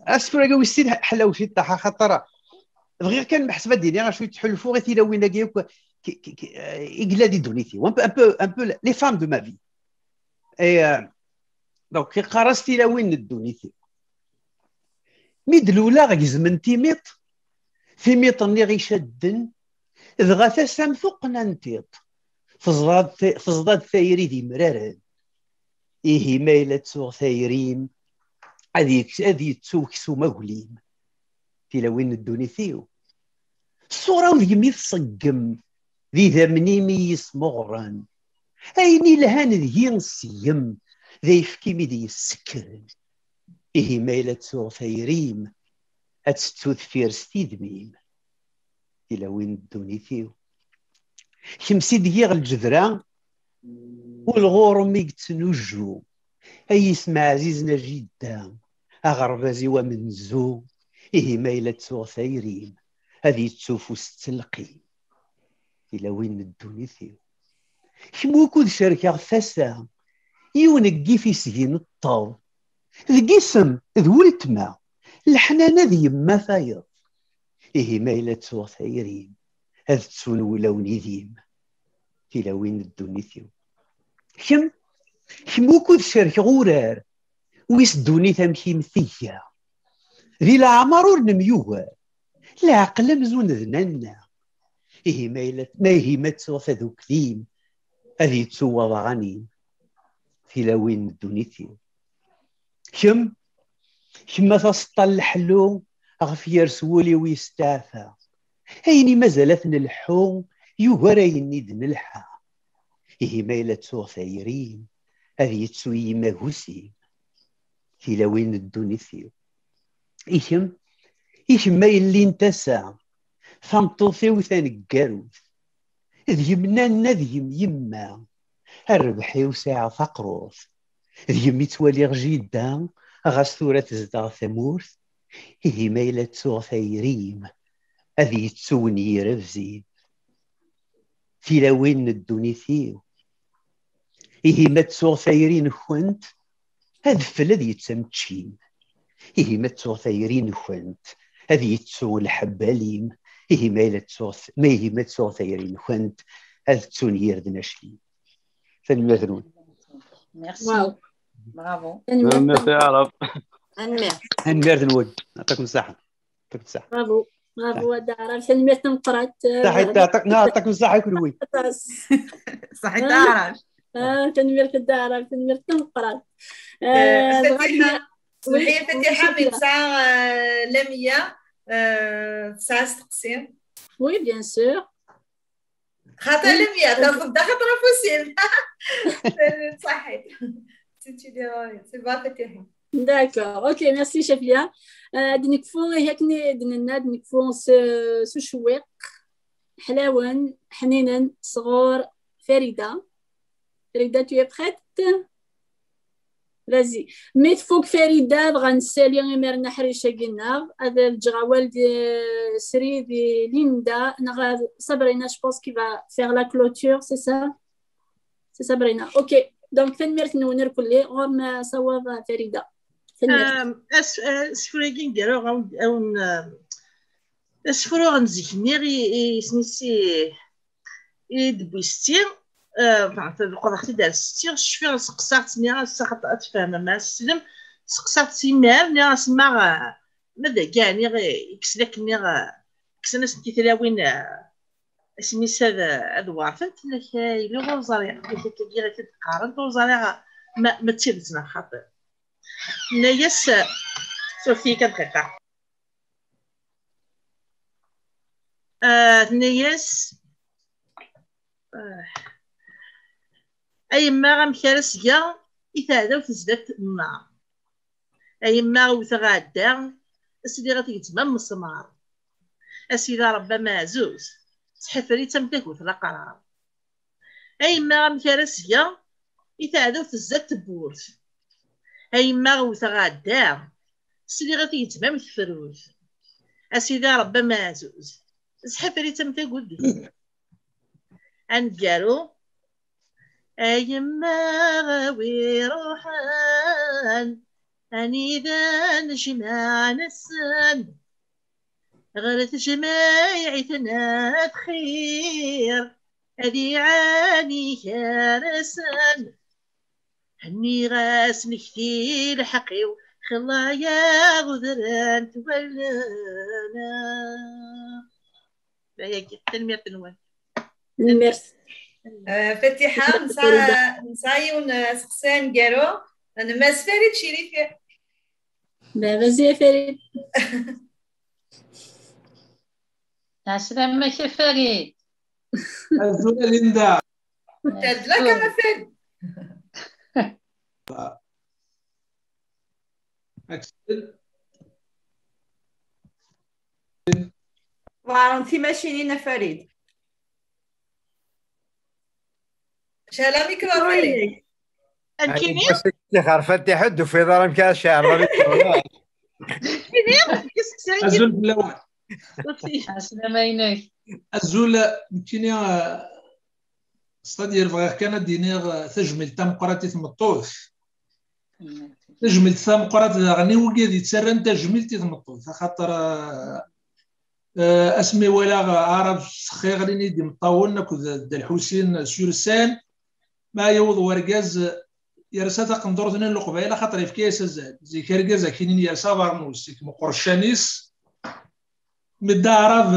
asefru-agi wis sin ḥlaw ciṭṭaḥ, axaṭer bɣiɣ kan meḥseb ad d-iniɣ acu yettḥulfuɣ i tilawin-agi akk ki- ki- ki- eh, i yella di ddunit-iw. Un peu, un peu, un peu les femmes de ma vie. Et, euh, donc, iqqar-as tilawin n ddunit-iw. Mi d-luleɣ gezment timiṭ, timiṭ-nni ɣ-icadden, dɣa tasa-m tuqqna n tiṭ, teẓḍa-d ta- teẓḍa-d tayri d imraren. Ihi ma yella ttuɣ tayri-m, ad yek- ad yettu weksum aglim. Tilawin n ddunit-iw. Ṣṣura-w deg-m i tṣeggem, d idammen-im i yi-smeɣren. Ayen ilhan deg-i ṣṣeggem, d ayefki-m i d-yessekkren. Ihi ma yella ttuɣ tayri-m, ad tettu deffir s tidmi-m. Tilawin n ddunit-iw. Kemm s i d-giɣ lǧedra, ulɣur-m i yettnujju. Ay isem ɛzizen a jidda, aɣerbaz-iw amenzu, ihi ma yella ttuɣ tayri-m, ad yettu ufus ttelqim. Tilawin n ddunit-iw. Kemm wukud cerkeɣ tasa, yiwen n yif isgi neṭṭeḍ. Deg isem d weltma, leḥnana d yemma tayeḍ. Ihi ma yella ttuɣ tayri-m, ad ttun wulawen idim. Tilawin n ddunit-iw. Kemm, kemm wukud cerkeɣ urar, wis ddunit amek i m-tga. Di leɛmer ur nemyugar, leɛqel amzun d nanna. Ihi ma yella, ma ihi ma ttuɣ tadukli-m, ad yettu waḍaɣ-anim. Tilawin n ddunit-iw. Kemm, kemm a taseṭṭa n leḥlu, ɣef yers wul-iw yesteɛfa. Ayen i mazal ad t-nelḥu, yugar ayen i d-nelḥa. Ihi ma yella ttuɣ tayri-m, ad yettu yimagusim. Tilawin n ddunit-iw. I kemm, i kemm ay llin tasa, tameṭṭut-iw taneggarut. D yemma-nna d yem yemma, a rrbeḥ-iw sɛiɣ taqrurt. D yemmi ttwaliɣ jidda, ɣas tura tezdeɣ tamurt. Ihi ma yella ttuɣ tayri-m, ad yettu wenyir abzib. Tilawin n ddunit-iw. Ihi ma ttuɣ tayri-nkent, adfel ad yettameččim. Ihi ma ttuɣ tayri-nkent, ad yettu lḥebb alim. Ihi ma yella ttuɣ, ma ihi ma ttuɣ tayri-nkent, ad ttun yirden aclim. Tanemmirt-nwen. Merci. Wow. Bravo. Tanemmirt. Merci Arab. Tanemmirt. Tanemmirt-nwen. Yɛṭikum ṣṣeḥḥa. Yɛṭikum ṣṣeḥḥa. Bravo. Bravo a Dda Ɛrab. Tanemmirt tameqqrant. Ṣaḥit, yɛṭik-, na, yɛṭikum ṣṣeḥḥa kunwi. Aṭas. Ṣaḥit Ah. Arab. Ah, tanemmirt a Dda Ɛrab. Tanemmirt tameqqrant. Eh, Ah, Fatiḥa, bɣiɣ- Smeḥ-iyi Oui, Fatiḥa, Sofia. mi tesɛa, eh, Lamia, eh, tesɛa asteqsi. Oui, bien sûr. Xaṭi Lamia, tafeḍ-d axaṭer afus-im. Ṣaḥit. C'est une erreur. C'est bon, Fatiḥa. D'accord. Ok, merci Sofia. Euh, ad nekfu, ihi akken i d-nenna, ad nekfu s, s ucewwiq. Ḥlawen, ḥninen, sɣur Farida. Farida, tu es prête? Vas-y. Mi tfuk Farida, dɣa nessali imir-nni aḥric-agi-nneɣ. Ad ǧǧeɣ awal di Srid, di Linda, neɣ Sabrina, je pense qu'il va faire la clôture, c'est ça? C'est Sabrina. Ok. Donc, tanemmirt-nwen irkelli, ɣur-m asawaḍ Farida. Tanemmirt. Asefru-agi n gar-aɣ, awen, asefru n zik-nni i, i, isem-is i, i d-wwi setti, eh, enfin, leqḍeɣ-t-id ar setti, cfiɣ seqsaɣ-tt, nniɣ-as, "Axaṭer ad tfehmem, ad tessnem." Seqsaɣ-tt imir, nniɣ-as, "Ma, eh, ma d dagi, ɛni, eh, kksen akken, nniɣ, eh, kksen-asent i tlawin, eh, asmi-s ad, ad werfent?" Tenna-k, "Ay, yili ur ẓriɣ, tenna-k, akka-agi i t-id-qqarent, ur ẓriɣ ma, ma d tidet neɣ xaṭi." Tenna-yas, eh, suref-iyi kan dqiqa. Ah, tenna-yas, ah, "A yemma, amek ara s-geɣ i teɛdawt zdat nnar? A yemma, wteɣ ɛedda, sliɣ ad tgezzem am mesmar. A sidi Ṛebbi ameɛzuz, sḥefr-itt am tagut laqrar. A yemma, amek ara s-geɣ i teɛdawt zdat tewwurt? A yemma, wteɣ ɛedda, sliɣ ad tgezzem am tefrut. A sidi Ṛebbi ameɛzuz, sḥefr-itt am tagut deg-i." Aneggaru, "A yemma, a wi iruḥen, anida nejmaɛ nessen, ɣer tejmaɛit n at xir, ad iɛani gar-asen. Henniɣ-as nekti lḥeqq-iw, xilla-yaɣ udren-t wallen." D ayagi, tanemmirt-nwen. Tanemmirt. Eh, Fatiḥa, nesɛa, nesɛa yiwen, eh, aseqsi aneggaru n Mass Farid Cirifi. Ben, vas-y, Farid. Ɛeslama-k a Farid. Azul a Linda. Tadla kama Farid. Axel. Ḍarent timacinin a Farid. Cɛel amikrufun. Nekkini? Ixerfan tiḥed ur tufiḍ ara amek ara tceɛleḍ amikrufun. Nekkini? Iseqsayen. Azul fell-awen. Ɛeslama-inek. Azul, nekkini, eh, c'est-à-dire bɣiɣ kan ad d-iniɣ, eh, tajmilt tameqqrant i tmeṭṭut. Tajmilt tameqqrant daɣen i wigad yettarran tajmilt i tmeṭṭut, axaṭer, eh, eh, asmi walaɣ Arab s txiɣlin i d-imeṭṭawen akked Dda Lḥusin sur scène, ma yaweḍ wergaz, yersa taqendurt-nni n Leqbayel, axaṭer yefka-yas azal. Zik argaz akinin yersa abernus, zik meqqer ccan-is. Mais Dda Arab,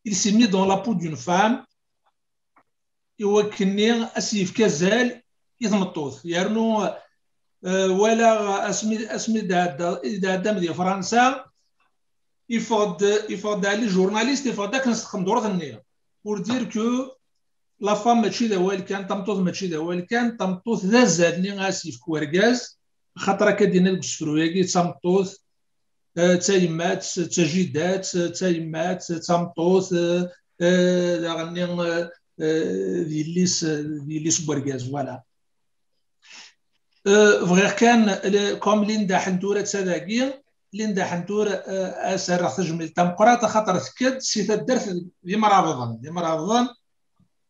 il s'est mis dans la peau d'une femme, i wakken-nni ad s-yefk azal i tmeṭṭut. Yernu, eh, walaɣ asmi, asmi d-ɛedda, i d-ɛeddam di Fransa, yeffeɣ-d, yeffeɣ-d ɛli journaliste, yeffeɣ-d akken s tqendurt-nni. Pour dire que la femme mačči d awal kan, tameṭṭut mačči d awal kan, tameṭṭut d azal-nni ara s-yefk wergaz, axaṭer akka d-yenna deg usefru-agi, d tameṭṭut, eh, d tayemmat, d tajidat, d tayemmat, d tameṭṭut, eh, eh, daɣen-nni, eh, eh, d yelli-s, d yelli-s n wergaz, voilà. Eh, bɣiɣ kan, le-, comme Linda Ḥentur atta dagi, Linda Ḥentur, eh, ad s-rreɣ tajmilt tameqqrant, axaṭer tekka-d si taddart d Imrabḍen. D Imrabḍen,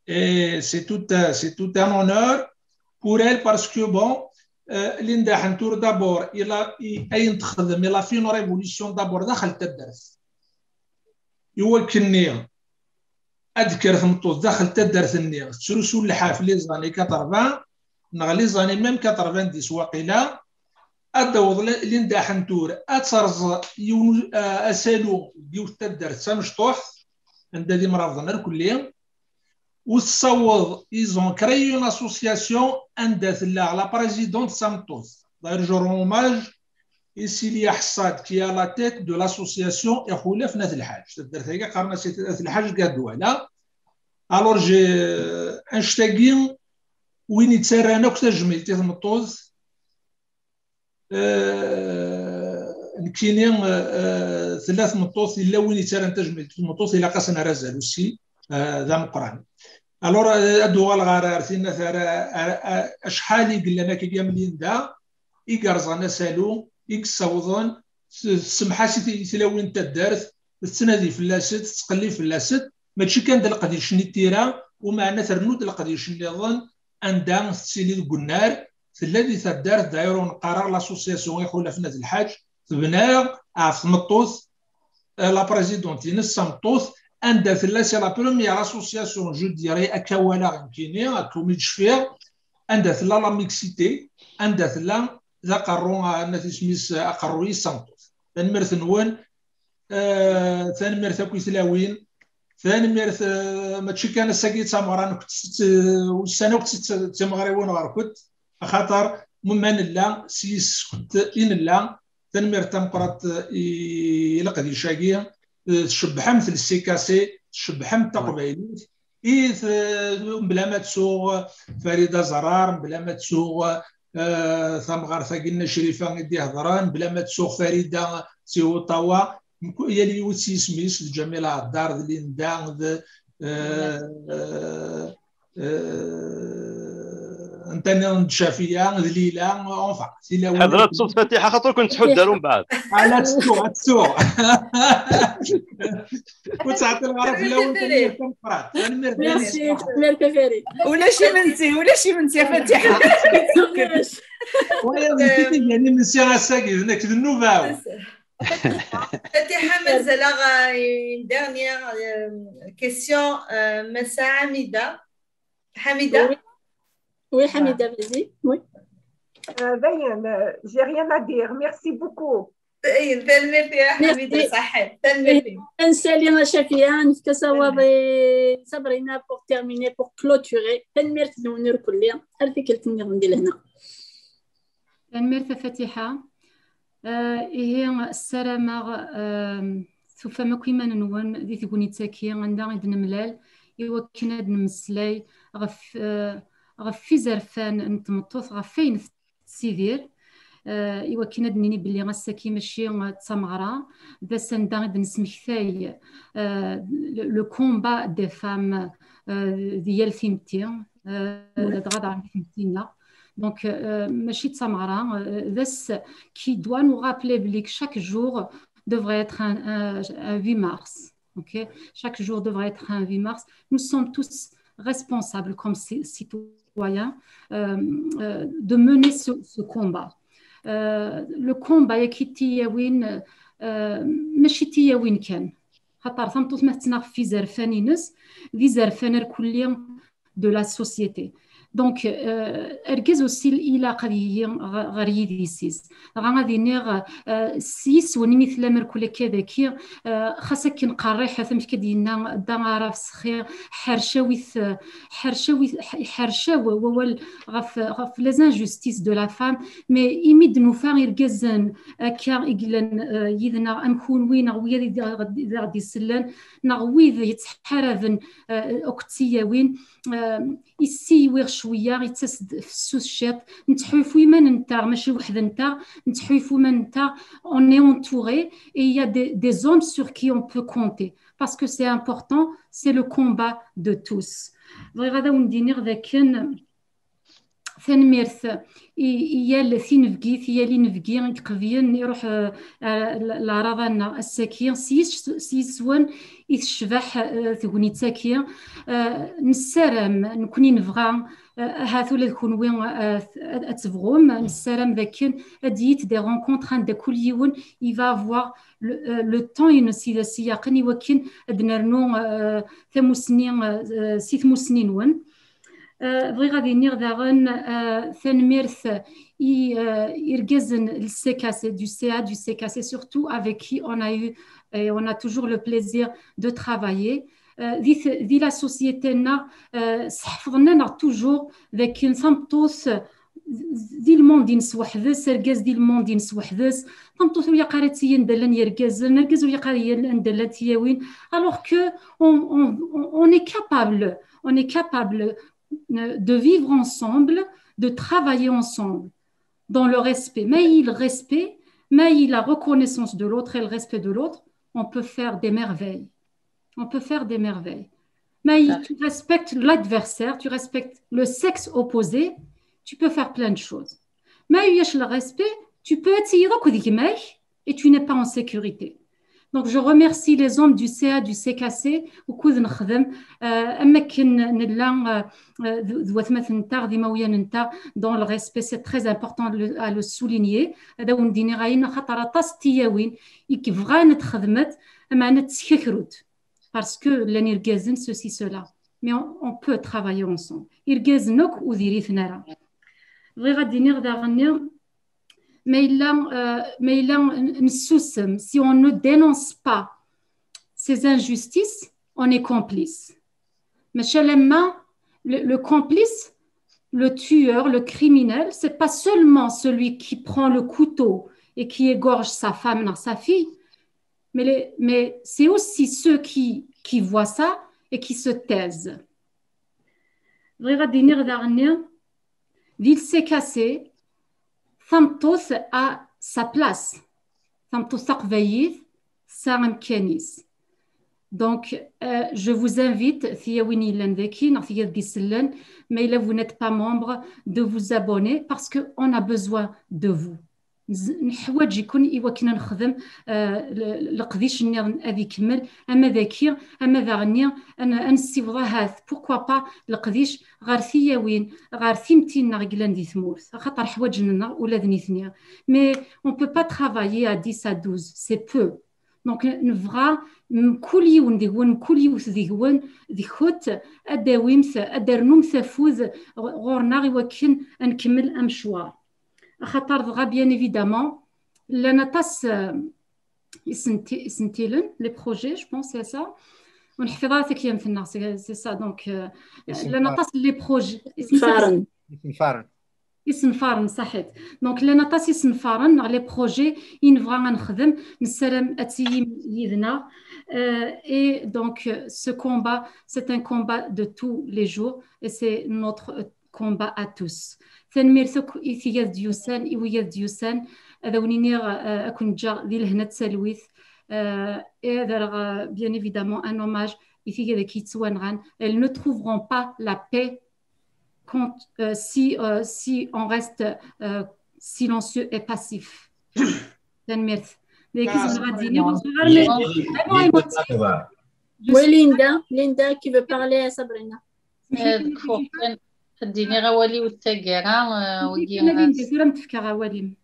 et c'est tout, euh, c'est tout un honneur pour elle parce que, bon, Linda Ḥentur, d'abord, il a, i, ayen texdem, il a fait une révolution d'abord daxel n taddart. I wakken-nni ad d-tekker tmeṭṭut daxel n taddart-nni, tettrusu lḥaf les années quatre-vingts, neɣ les années même quatre-vingt-dix waqila, ad d-taweḍ Linda Ḥentur, ad terẓ yiwen asalu deg yiwet taddart d tamecṭuḥt, anda d imrabḍen irkelli, u tessaweḍ, ils ont créé une association anda tella la présidente d tameṭṭut. D'ailleurs, je rends hommage i Silia Ḥessad, qui est à la tête de l'association Ixulaf n At Lḥaǧ. Taddart-agi qqaren-as At Lḥaǧ deg At Dwala. Alors, j'ai, annect-agi, win yettarran akk tajmilt i tmeṭṭut, nekkini, tella tmeṭṭut, yella win yettarran tajmilt i tmeṭṭut, ilaq-as ad nerr azal aussi d ameqqran. Alors, ad uɣaleɣ ar, ar tinna, ar, ar, ar, acḥal i yellan akka am Linda, i yerẓan asalu, i yessawḍen, tessemḥas i tlawin n taddart, tettnadi fell-asent, tettqellib fell-asent, mačči kan d leqdic-nni n tira, umeɛna ternu-d leqdic nniḍen, anda tettili deg unnar, tella di taddart, d'ailleurs, ur neqqar ara l'association Ixulaf n At Lḥaǧ, tebna ɣef tmeṭṭut, la présidente-ines d tameṭṭut, anda tella, c'est la première association, je dirais, akka walaɣ nekkini, akka umi d-cfiɣ, anda tella la mixité, anda tella d aqerru, nna tismis, aqerru-is d tameṭṭut. Tanemmirt-nwen, tanemmirt akk i tlawin, tanemmirt, mačči kan ass-agi d tameɣra-nkent, ussan akk d timeɣriwin ɣer-kent, axaṭer ma nella s yis-kent i nella. Tanemmirt tameqqrant i leqdic-agi, tcebbḥemt le C K C, tcebbḥemt taqbaylit, i t-, mebla ma ttuɣ Farida Zarar, mebla ma ttuɣ tamɣart-agi n Crifa i d-ihedren, mebla ma ttuɣ Farida si Ottawa, yal yiwet s yisem-is, d Ǧamil Ɛeddar, d Linda, d anta-nniḍen, d Cafiya, d Lila, enfin, tilawin. Ḥader ad tsuḍ Fatiḥa, xaṭer ur ken-tḥudd ara umbeɛd. Ah, la tsuɣ, la tsuɣ. Ur ttɛeṭṭileɣ ara fell-awen, tanemmirt tameqqrant. Tanemmirt. Merci, merci, Farid. Ulac imensi, ulac imensi, a Fatiḥa. Ur imensi ass-agi, d nekk d nnuba-w. Fatiḥa, mazal-aɣ une dernière question, Massa Hamida. Hamida? Oui, oui, Hamida, vas-y. Oui. J'ai rien à dire. Merci beaucoup. Tanemmirt a Hamida, ṣaḥḥit. Tanemmirt. Ad nsali a Cafiya, nefka-as awaḍ i Sabrina pour terminer, pour clôturer. Tanemmirt-nwen irkelli. Ar tikkelt nniḍen di lehna. Tanemmirt a Fatiḥa. Ihi, ssarameɣ tufam akk iman-nwen di tegnit-agi anda i d-nemlal, i wakken ad nemmeslay ɣef, ɣef izerfan n tmeṭṭut, ɣef wayen tettidir, i wakken ad nini belli ass-agi mačči d tameɣra, d ass anda i d-nesmektay le, le combat des femmes di yal timetti, ula dɣa d timetti-nneɣ. Donc, mačči d tameɣra, d ass qui doit nous rappeler belli chaque jour devrait être un, un, un huit mars. Ok? Chaque jour devrait être un huit mars. Nous sommes tous responsables comme citoyens de mener ce, ce combat. Le combat i t-yewwin, mačči i t-yewwin kan. Xaṭer tameṭṭut ma tettnaɣ ɣef izerfan-ines, d izerfan irkelli de la société. Donc, argaz aussi ilaq ad yili ɣer yidis-is. Dɣa ad iniɣ s yiswen imi tellam irkelli akka daki, xas akken qerriḥet, amek i d-yenna Dda Araf Sexi, ḥercawit, ḥercawit, ḥercaw wawal ɣef, ɣef les injustices de la femme, mais imi d-nufa irgazen akka i yellan yid-neɣ am kunwi neɣ wid i d-, d aɣ-d-isellen, neɣ wid yettḥaraben akk d tiyawin, issiwiɣ cwiya, ittas-d fessus ciṭ, nettḥulfu iman-nteɣ, mačči weḥd-nteɣ, nettḥulfu iman-nteɣ, on est entouré et il y a des, des hommes sur qui on peut compter. Parce que c'est important, c'est le combat de tous. Bɣiɣ ad awen-d-iniɣ dakken Tanemmirt i, i yal tinebgit, i yal inebgi i iqebyen, iruḥ, eh, ar l-, leɛraḍa-nneɣ ass-agi. S yis-, s yis-wen i tecbeḥ, eh, tegnit-agi. Eh, nessaram, nekkni nebɣa, eh, ahat ula d kunwi, eh, ad, ad tebɣum, nessaram dakken ad d-yit des rencontres anda kul yiwen il va avoir le, eh, le temps ines i d as-ilaqen i wakken ad nernu, eh, tamusni, eh, si tmusni-nwen. Eh, bɣiɣ ad iniɣ daɣen, eh, tanemmirt i, eh, irgazen n C K C, du C A, du C K C surtout, avec qui on a eu et on a toujours le plaisir de travailler. Eh, di t-, di la société-nneɣ, eh, sḥefḍen-aneɣ toujours d akken tameṭṭut di lmond-ines weḥd-s, argaz di lmond-ines weḥd-s, tameṭṭut ur yaqar ad tili anda llan yergazen, argaz ur yaqar anda llan tiyawin, alors que on, on, on est capable, on est capable, euh, de vivre ensemble, de travailler ensemble, dans le respect. Mais il respect, mais il la reconnaissance de l'autre et le respect de l'autre, on peut faire des merveilles. On peut faire des merveilles. Mais tu respectes l'adversaire, tu respectes le sexe opposé, tu peux faire plein de choses. Mais il y a le respect, tu peux être et tu n'es pas en sécurité. Donc, je remercie les hommes du C A, du C K C, وكود نخدم, euh, am akken nella, euh, euh, d, d watmaten-nteɣ, dans le respect, c'est très important le, à le souligner. Ad awen-d-iniɣ ayen, axaṭer aṭas n tiyawin i yebɣan ad xedment, ameɛna ttkakrut. Parce que llan irgazen, ceci, cela. Mais on, on peut travailler ensemble. Irgazen akk ur diri-ten ara. Bɣiɣ ad d-iniɣ daɣen, ma yella, euh, ma yella n-, nessusem, si on ne dénonce pas ces injustices, on est complice. Mais seulement le, le complice, le tueur, le criminel, c'est pas seulement celui qui prend le couteau et qui égorge sa femme ou sa fille, mais, les, mais c'est aussi ceux qui, qui voient ça et qui se taisent. Bɣiɣ ad d-iniɣ daɣen, di le C K C, tameṭṭut a sa place. Tameṭṭut taqbaylit tesɛa amkan-is. Donc, euh, je vous invite, tiyawin yellan daki, neɣ tiyad d-isellen, ma yella vous n'êtes pas membre, de vous abonner parce que on a besoin de vous. Nz-, neḥwaǧ-iken i wakken ad nexdem, euh, le-, leqdic nniḍen ad ikemmel, ama daki, ama daɣenni, ad n-, ad nessiweḍ ahat, pourquoi pas, leqdic ɣer tiyawin, ɣer timtin-nneɣ i yellan di tmurt, axaṭer ḥwaǧen-nneɣ ula d nitni. Mais on peut pas travailler à dix à douze, c'est peu. Donc, nebɣa mkul yiwen deg-wen, mkul yiwet deg-wen, deg-kent, ad d-tawimt, ad d-ternumt afud ɣ-, ɣur-neɣ i wakken ad nkemmel amecwar. Axaṭer dɣa, bien évidemment, llan aṭas, euh, isenti-, isentilen, les projets, je pense, c'est ça. Ur neḥfiḍ ara takyamt-nneɣ, c'est, c'est ça. Donc, euh, llan aṭas les projets. Isenfaren. Isenfaren. Isenfaren, saḥit. Donc, llan aṭas isenfaren neɣ les projets i nebɣa ad nexdem, nessaram ad tilim yid-neɣ. Euh, et donc, ce combat, c'est un combat de tous les jours et c'est notre combat à tous. Tanemmirt akk i tigad d-yusan, i wigad d-yusan, ad awen-iniɣ, euh, ad ken-ǧǧeɣ di lehna d talwit, euh, et ad rreɣ, euh, bien évidemment, un hommage i tigad-agi yettwanɣan. Elles ne trouveront pas la paix quand, euh, si, euh, si on reste, euh, silencieux et passif. Tanemmirt. Dagi zemreɣ ad d-iniɣ, ur zmireɣ ara, mais vraiment émotif. Oui, Linda, Linda qui veut parler à Sabrina. Eh, tkeffuḍ kan ad d-iniɣ awal-iw d taggara, eh, wagi, Linda, tura am-d-fkeɣ awal-im.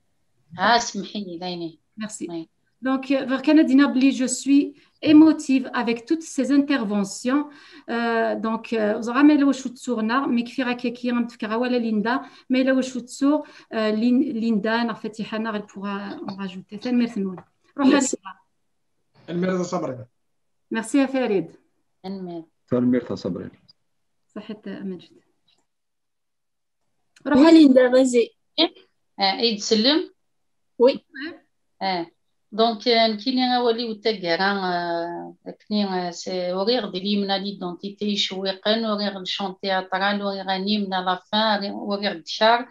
Ah, semmeḥ-iyi, d ayen. Merci. Oui. Donc, euh, bɣiɣ kan ad d-iniɣ belli je suis émotive avec toutes ces interventions. Euh, donc, euh, ur ẓriɣ ma yella wacu ttuɣ neɣ, mi kfiɣ akka-agi, am-d-fkeɣ awal a Linda, ma yella wacu ttuɣ, euh, Lin-, Linda neɣ Fatiḥa neɣ, elle pourra en rajouter. Tanemmirt-nwen. Ruḥ a Linda. Tanemmirt a Sabrina. Merci a Farid. Tanemmirt. Tanemmirt a Sabrina. Saḥit a Maǧid. Ruḥ a Linda, vas-y. Eh, ad yi-d-tsellem? Oui. Eh. Donc, eh, nekkini awal-iw d taggara, eh, akken, eh, c'est, uriɣ-d l'hymne à l'identité icewwiqen, uriɣ le chant théâtral, uriɣ un hymne à la fin, uriɣ-d ccar.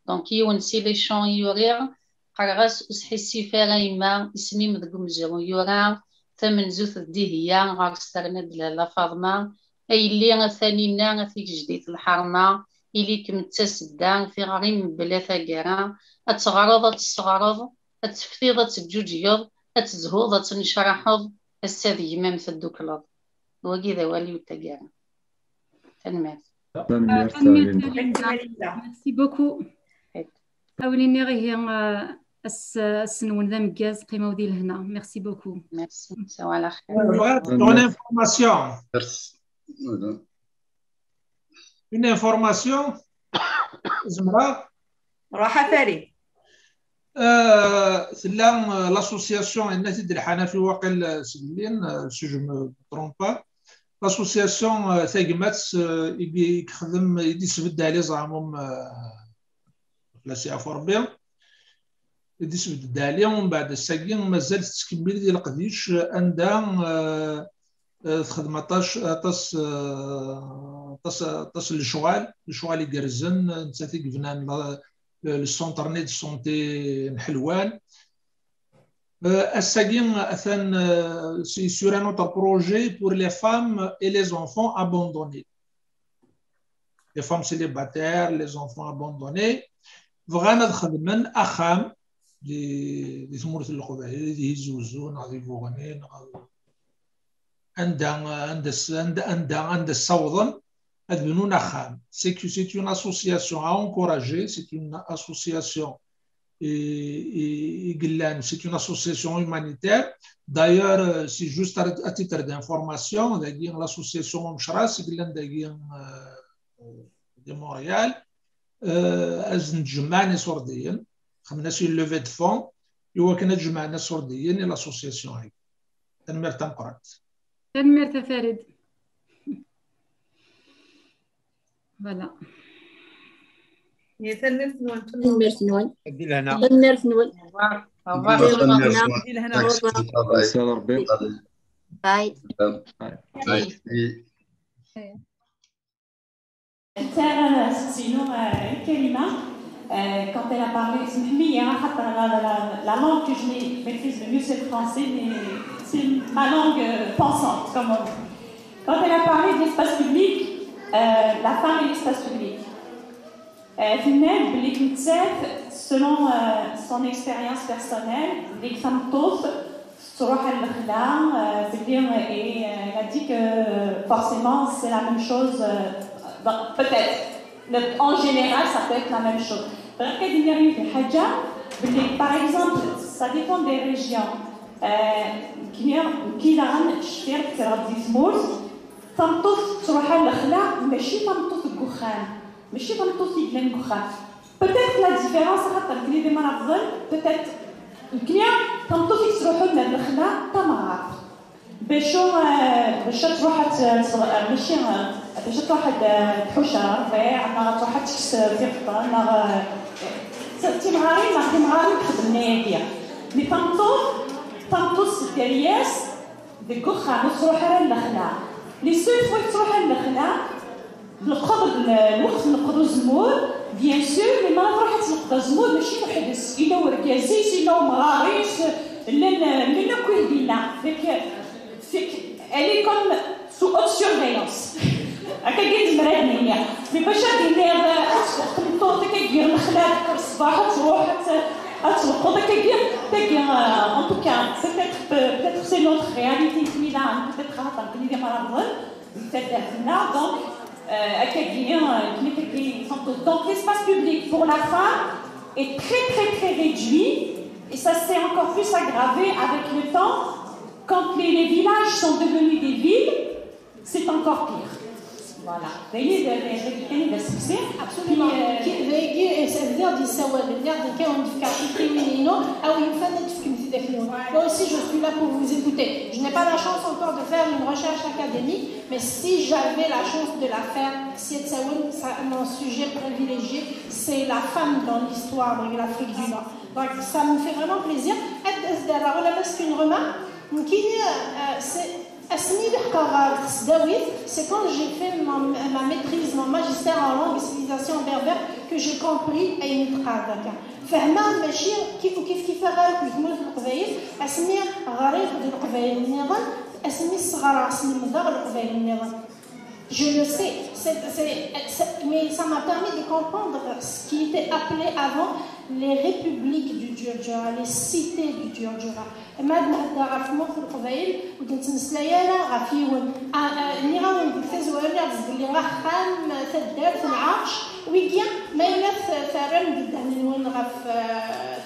Donc, yiwen si les chants i uriɣ, qqareɣ-as: ur sḥissif ara yemma, isem-im deg umezruy yura, tamenzut d Dihya, ɣer-s terna-d Lalla Faḍma, a yelli a Taninna, a tigejdit lḥerma, ili-kem d tasedda, tiɣri mebla taggara, ad teɣreḍ, ad tesseɣreḍ, ad teftiḍ, ad teǧǧuǧgeḍ, ad tezhuḍ, ad tennecraḥeḍ, ass-a d gma-m teddukleḍ. Wagi d awal-iw n taggara. Tanemmirt. Tanemmirt, Tanemmirt a Linda. Merci beaucoup. A wen-iniɣ ihi, euh, ass, ass-nwen d ameggaz, qqimew di lehna. Merci beaucoup. Merci. Sawal axir. Bɣiɣ une information. Une information. Zemreɣ? Ruḥ a Farid. Euh, tella, euh, l'association, yenna-t-id Lḥanafi waqil, euh, s Berlin, euh, si je me trompe pas. L'association, euh, Tagmat, euh, i i yexdem, i d-isbedd Ali Zaɛmum, euh, la C F R B. I d-isbedd Ali, umbeɛd ass-agi mazal tettkemmil di leqdic, euh, anda, euh, euh, texdem aṭas, aṭas, euh, aṭas, aṭas n lecɣal, lecɣal igerrzen, nettat i yebnan la, le, le centre-nni de santé n Ḥelwan. Euh, ass-agi atan, euh, c'est sur un autre projet pour les femmes et les enfants abandonnés. Les femmes célibataires, les enfants abandonnés. Bɣan ad xedmen axxam di, di tmurt n Leqbayel, di Tizi Uzzu, neɣ di Buɣni, neɣ anda, anda s-, anda, anda, anda ssawḍen ad bnun axxam. C'est que c'est une association à encourager, c'est une association i, i, i yellan, c'est une association humanitaire. D'ailleurs, euh, c'est juste à, à titre d'information, dagi l'association Umecras, i yellan dagi, euh, de Montréal, euh, ad nǧemɛen iṣurdiyen, xedmen-as une levée de fonds, i wakken ad jemɛen iṣurdiyen i l'association-agi. Tanemmirt tameqqrant. Tanemmirt a Farid. Voilà. Tanemmirt-nwen. Tanemmirt-nwen. Di lehna. Tanemmirt-nwen. Au revoir. Au revoir. Tanemmirt-nwen. Di lehna. Au revoir. Merci à Rabbi. Bye. Merci. Terre, c'est une, euh, une kalima. Euh, quand elle a parlé, سمحلي، خاطر la, la, la langue que je maîtrise le mieux, c'est le français, mais c'est ma langue, euh, pensante, comme on dit. Quand elle a parlé de l'espace public, euh, la femme et l'espace public. Euh, tenna-d belli nettat, selon, euh, son expérience personnelle, belli tameṭṭut tettruḥ ɣer lexla, euh, belli, et, euh, elle a dit que forcément c'est la même chose, euh, bon, peut-être, mais en général ça peut être la même chose. Bɣiɣ ad d-iniɣ yiwet lḥaǧa, belli, par exemple, ça dépend des régions. Euh, nekni, nekni daɣen cfiɣ kkreɣ-d di tmurt, tameṭṭut tettruḥ ɣer lexla, mačči tameṭṭut deg uxxam, mačči tameṭṭut i yellan deg uxxam. Peut-être la différence, xaṭer nekni d imrabḍen, peut-être nekni tameṭṭut i yettruḥun ar lexla d tamɣart. Bacu, euh, bac ad truḥ ad t-, ad t-, euh, mačči, euh, bac ad truḥ ad, euh, tḥucc rrbiɛ, neɣ ad truḥ ad tekkes, euh, tiɣeṭṭen, neɣ, euh, d timɣarin, neɣ timɣarin i ixeddmen ayagi. Mais tameṭṭut, tameṭṭut s dderya-s, deg uxxam, ur tettruḥ ara lexla. Les seules fois i tettruḥ ar lexla, leqḍ n, lweqt n leqḍ uzemmur, bien sûr, mais ma truḥ ad tleqḍ azemmur, mačči weḥd-s, yella urgaz-is, yella umɣar-is, llan, llan akk wid dinna. Fek, fek, elle est comme sous haute surveillance. Akkagi nezmer ad d-nini. Mais bac ad d-iniɣ, ad tfuq tmeṭṭut akkagi ɣer lexla, ṣṣbeḥ ad truḥ, ad t-, ad tleqḍ akkagi, tagi, euh, en tout cas, peut-être, peut-être c'est notre réalité, nekni daɣen, peut-être xaṭer nekni d imrabḍen, d taddart-nneɣ, donc, euh, akkagi, euh, nekni akkagi, donc l'espace public pour la femme est très, très, très réduit, et ça s'est encore plus aggravé avec le temps, quand les, les villages sont devenus des villes, c'est encore pire. Voilà. D'ailleurs, les, les, les, les, les, Absolument. Puis, euh, qui, qui, c'est-à-dire, des sawal, c'est-à-dire, des cas, on dit, ah oui, une femme, moi aussi, je suis là pour vous écouter. Je n'ai pas la chance encore de faire une recherche académique, mais si j'avais la chance de la faire, c'est ça, mon sujet privilégié, c'est la femme dans l'histoire de l'Afrique du Nord. Donc, ça me fait vraiment plaisir. Alors, là, c'est une remarque. Qui, euh, c'est Asmi d-ḥeqqeɣ ɣer tesdawit, c'est quand j'ai fait ma, ma maîtrise, mon magistère en langue et civilisation berbère que j'ai compris ayen i d-teqqareḍ akka. Fehmeɣ mačči kif u kif kif ara akk di tmurt n Leqbayel, asmi ɣriɣ di Leqbayel nniḍen, asmi sseɣreɣ, slemdeɣ Leqbayel nniḍen. Je le sais, Mais ça m'a permis de comprendre ce qui était appelé avant les républiques du Djurdjura, les cités du Djurdjura. Ma d-nehder ɣef tmurt n Leqbayel, ur d-nettmeslay ara ɣef yiwen. Nniɣ-awen deg tazwara, lliɣ zgelli axxam, taddart, lɛerc. Wigi, ma yella terram-d ddehn-nwen ɣef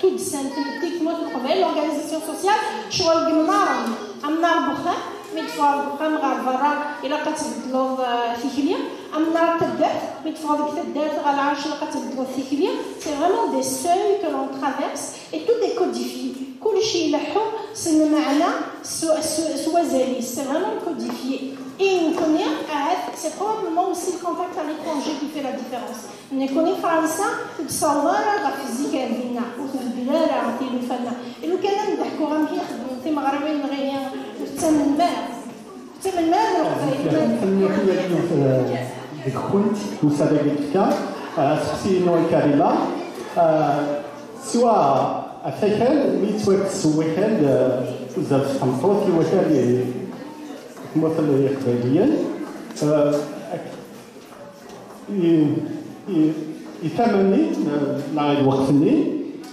tuddsa n tmetti deg tmurt n Leqbayel, l'organisation sociale, ccɣel deg imnaren. Amnar n uxxam, mi d-teffɣeḍ deg uxxam ɣer berra, ilaq ad tbeddleḍ tikli. Amnar n taddart, mi d-teffɣeḍ deg taddart ɣer lɛerc, ilaq ad tbeddleḍ tikli. C'est vraiment des seuils que l'on traverse et tout est codifié. Kullec ileḥḥu s lmeɛna, s wazal-is. C'est vraiment codifié. Et nekkni, ahat, c'est probablement aussi le contact à l'étranger qui fait la différence. Nekkni Fransa ur d-tessaweḍ ara ɣef zik ar dinna, ur tbeddel ara tilufa-nneɣ. I lukan ad d-ḥkuɣ amek i xeddmen timeɣriwin-nneɣ ihi, ur tettamnem ara. Ur tettamnem ara d Leqbayel. Tanemmirt i yiwet deg-kent, tusa-d-agi tefka aseqsi-inu i Karima. Siwa ɣef wakal, mi yettwakkes wakal, uzal s tmeṭṭut i wakal i tmurt n Yiqbayliyen. I tama-nni neɣ i lweqt-nni,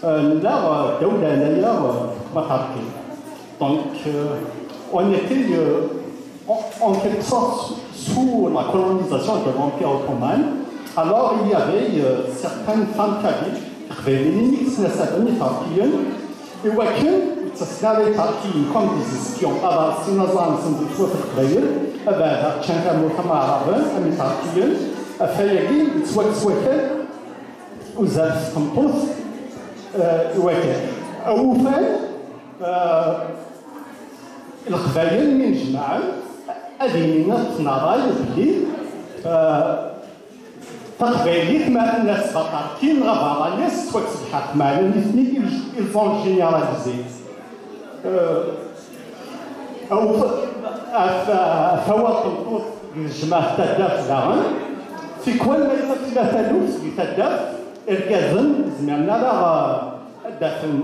nella ddaw leɛnaya Maṭerki. Donc, on était en quelque sorte sous la colonisation de l'Empire ottoman. Alors il y avait certaines femmes kabyles, tiqbayliyin i yettnasaben Iṭerkiyen, i wakken ur ttasen ara Iṭerkiyen comme des espions, ad rsen aẓar-nsen di tmurt n Leqbayel, abeɛda ččan tamurt am Iɛraben, am Iṭerkiyen. Ɣef wayagi yettwakkes wakal uzal s tmeṭṭut i wakal. Awufan, Leqbayel mi nejmaɛen, ad inin ṭṭfen ṛṛay belli taqbaylit ma tenna-s baṭerki neɣ berrani tettwakkes lḥeqq, meɛna nitni ils ont généralisé. Ɣef awal tmeṭṭut deg tejmaɛt taddart daɣen, tikwal ma yella tella taluft di taddart, irgazen zmiren ara ad d-afen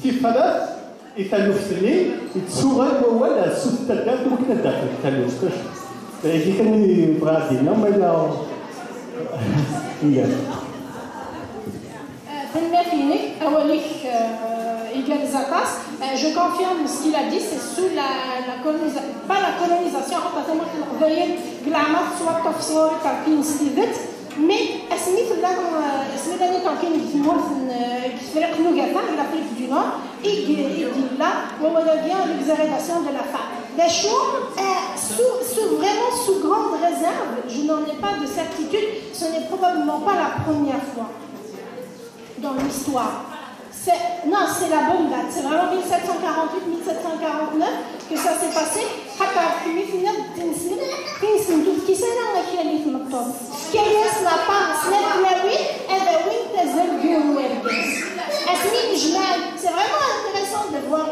tifrat i taluft-nni, yettuɣal wawal ar sut taddart i wakken ad d-afen taluft. D ayagi kan i bɣiɣ ad d-iniɣ, ma yella nniɣ. Tanemmirt-inek, awal-ik igerrez aṭas. Je confirme ce qu'il a dit, c'est sous la, la colonisa-, pas la colonisation, axaṭer tamurt n Leqbayel deg leɛmer tettwaṭṭef sɣur Iṭerkiyen s tidet, mais asmi tella, asmi llan Iṭerkiyen deg tmurt n, deg Tefriqt n Ugafa, deg l'Afrique du Nord, i d-, i d-yella wawal-agi, l'exhérédation de la femme. D acu, sous, sous, vraiment sous grande réserve, je n'en ai pas de certitude, ce n'est probablement pas la première fois dans l'histoire. Non, c'est la bonne date. C'est vraiment mille sept cent quarante-huit, mille sept cent quarante-neuf que ça s'est passé. Ḥaṭer mi tenniḍ d tineslemt, tineslemt ur tekkis ara akal i tmeṭṭut. Tefka-yas la part snat tlawin ad awint azal n yiwen wergaz. Asmi nejmaɛen, c'est vraiment intéressant de voir.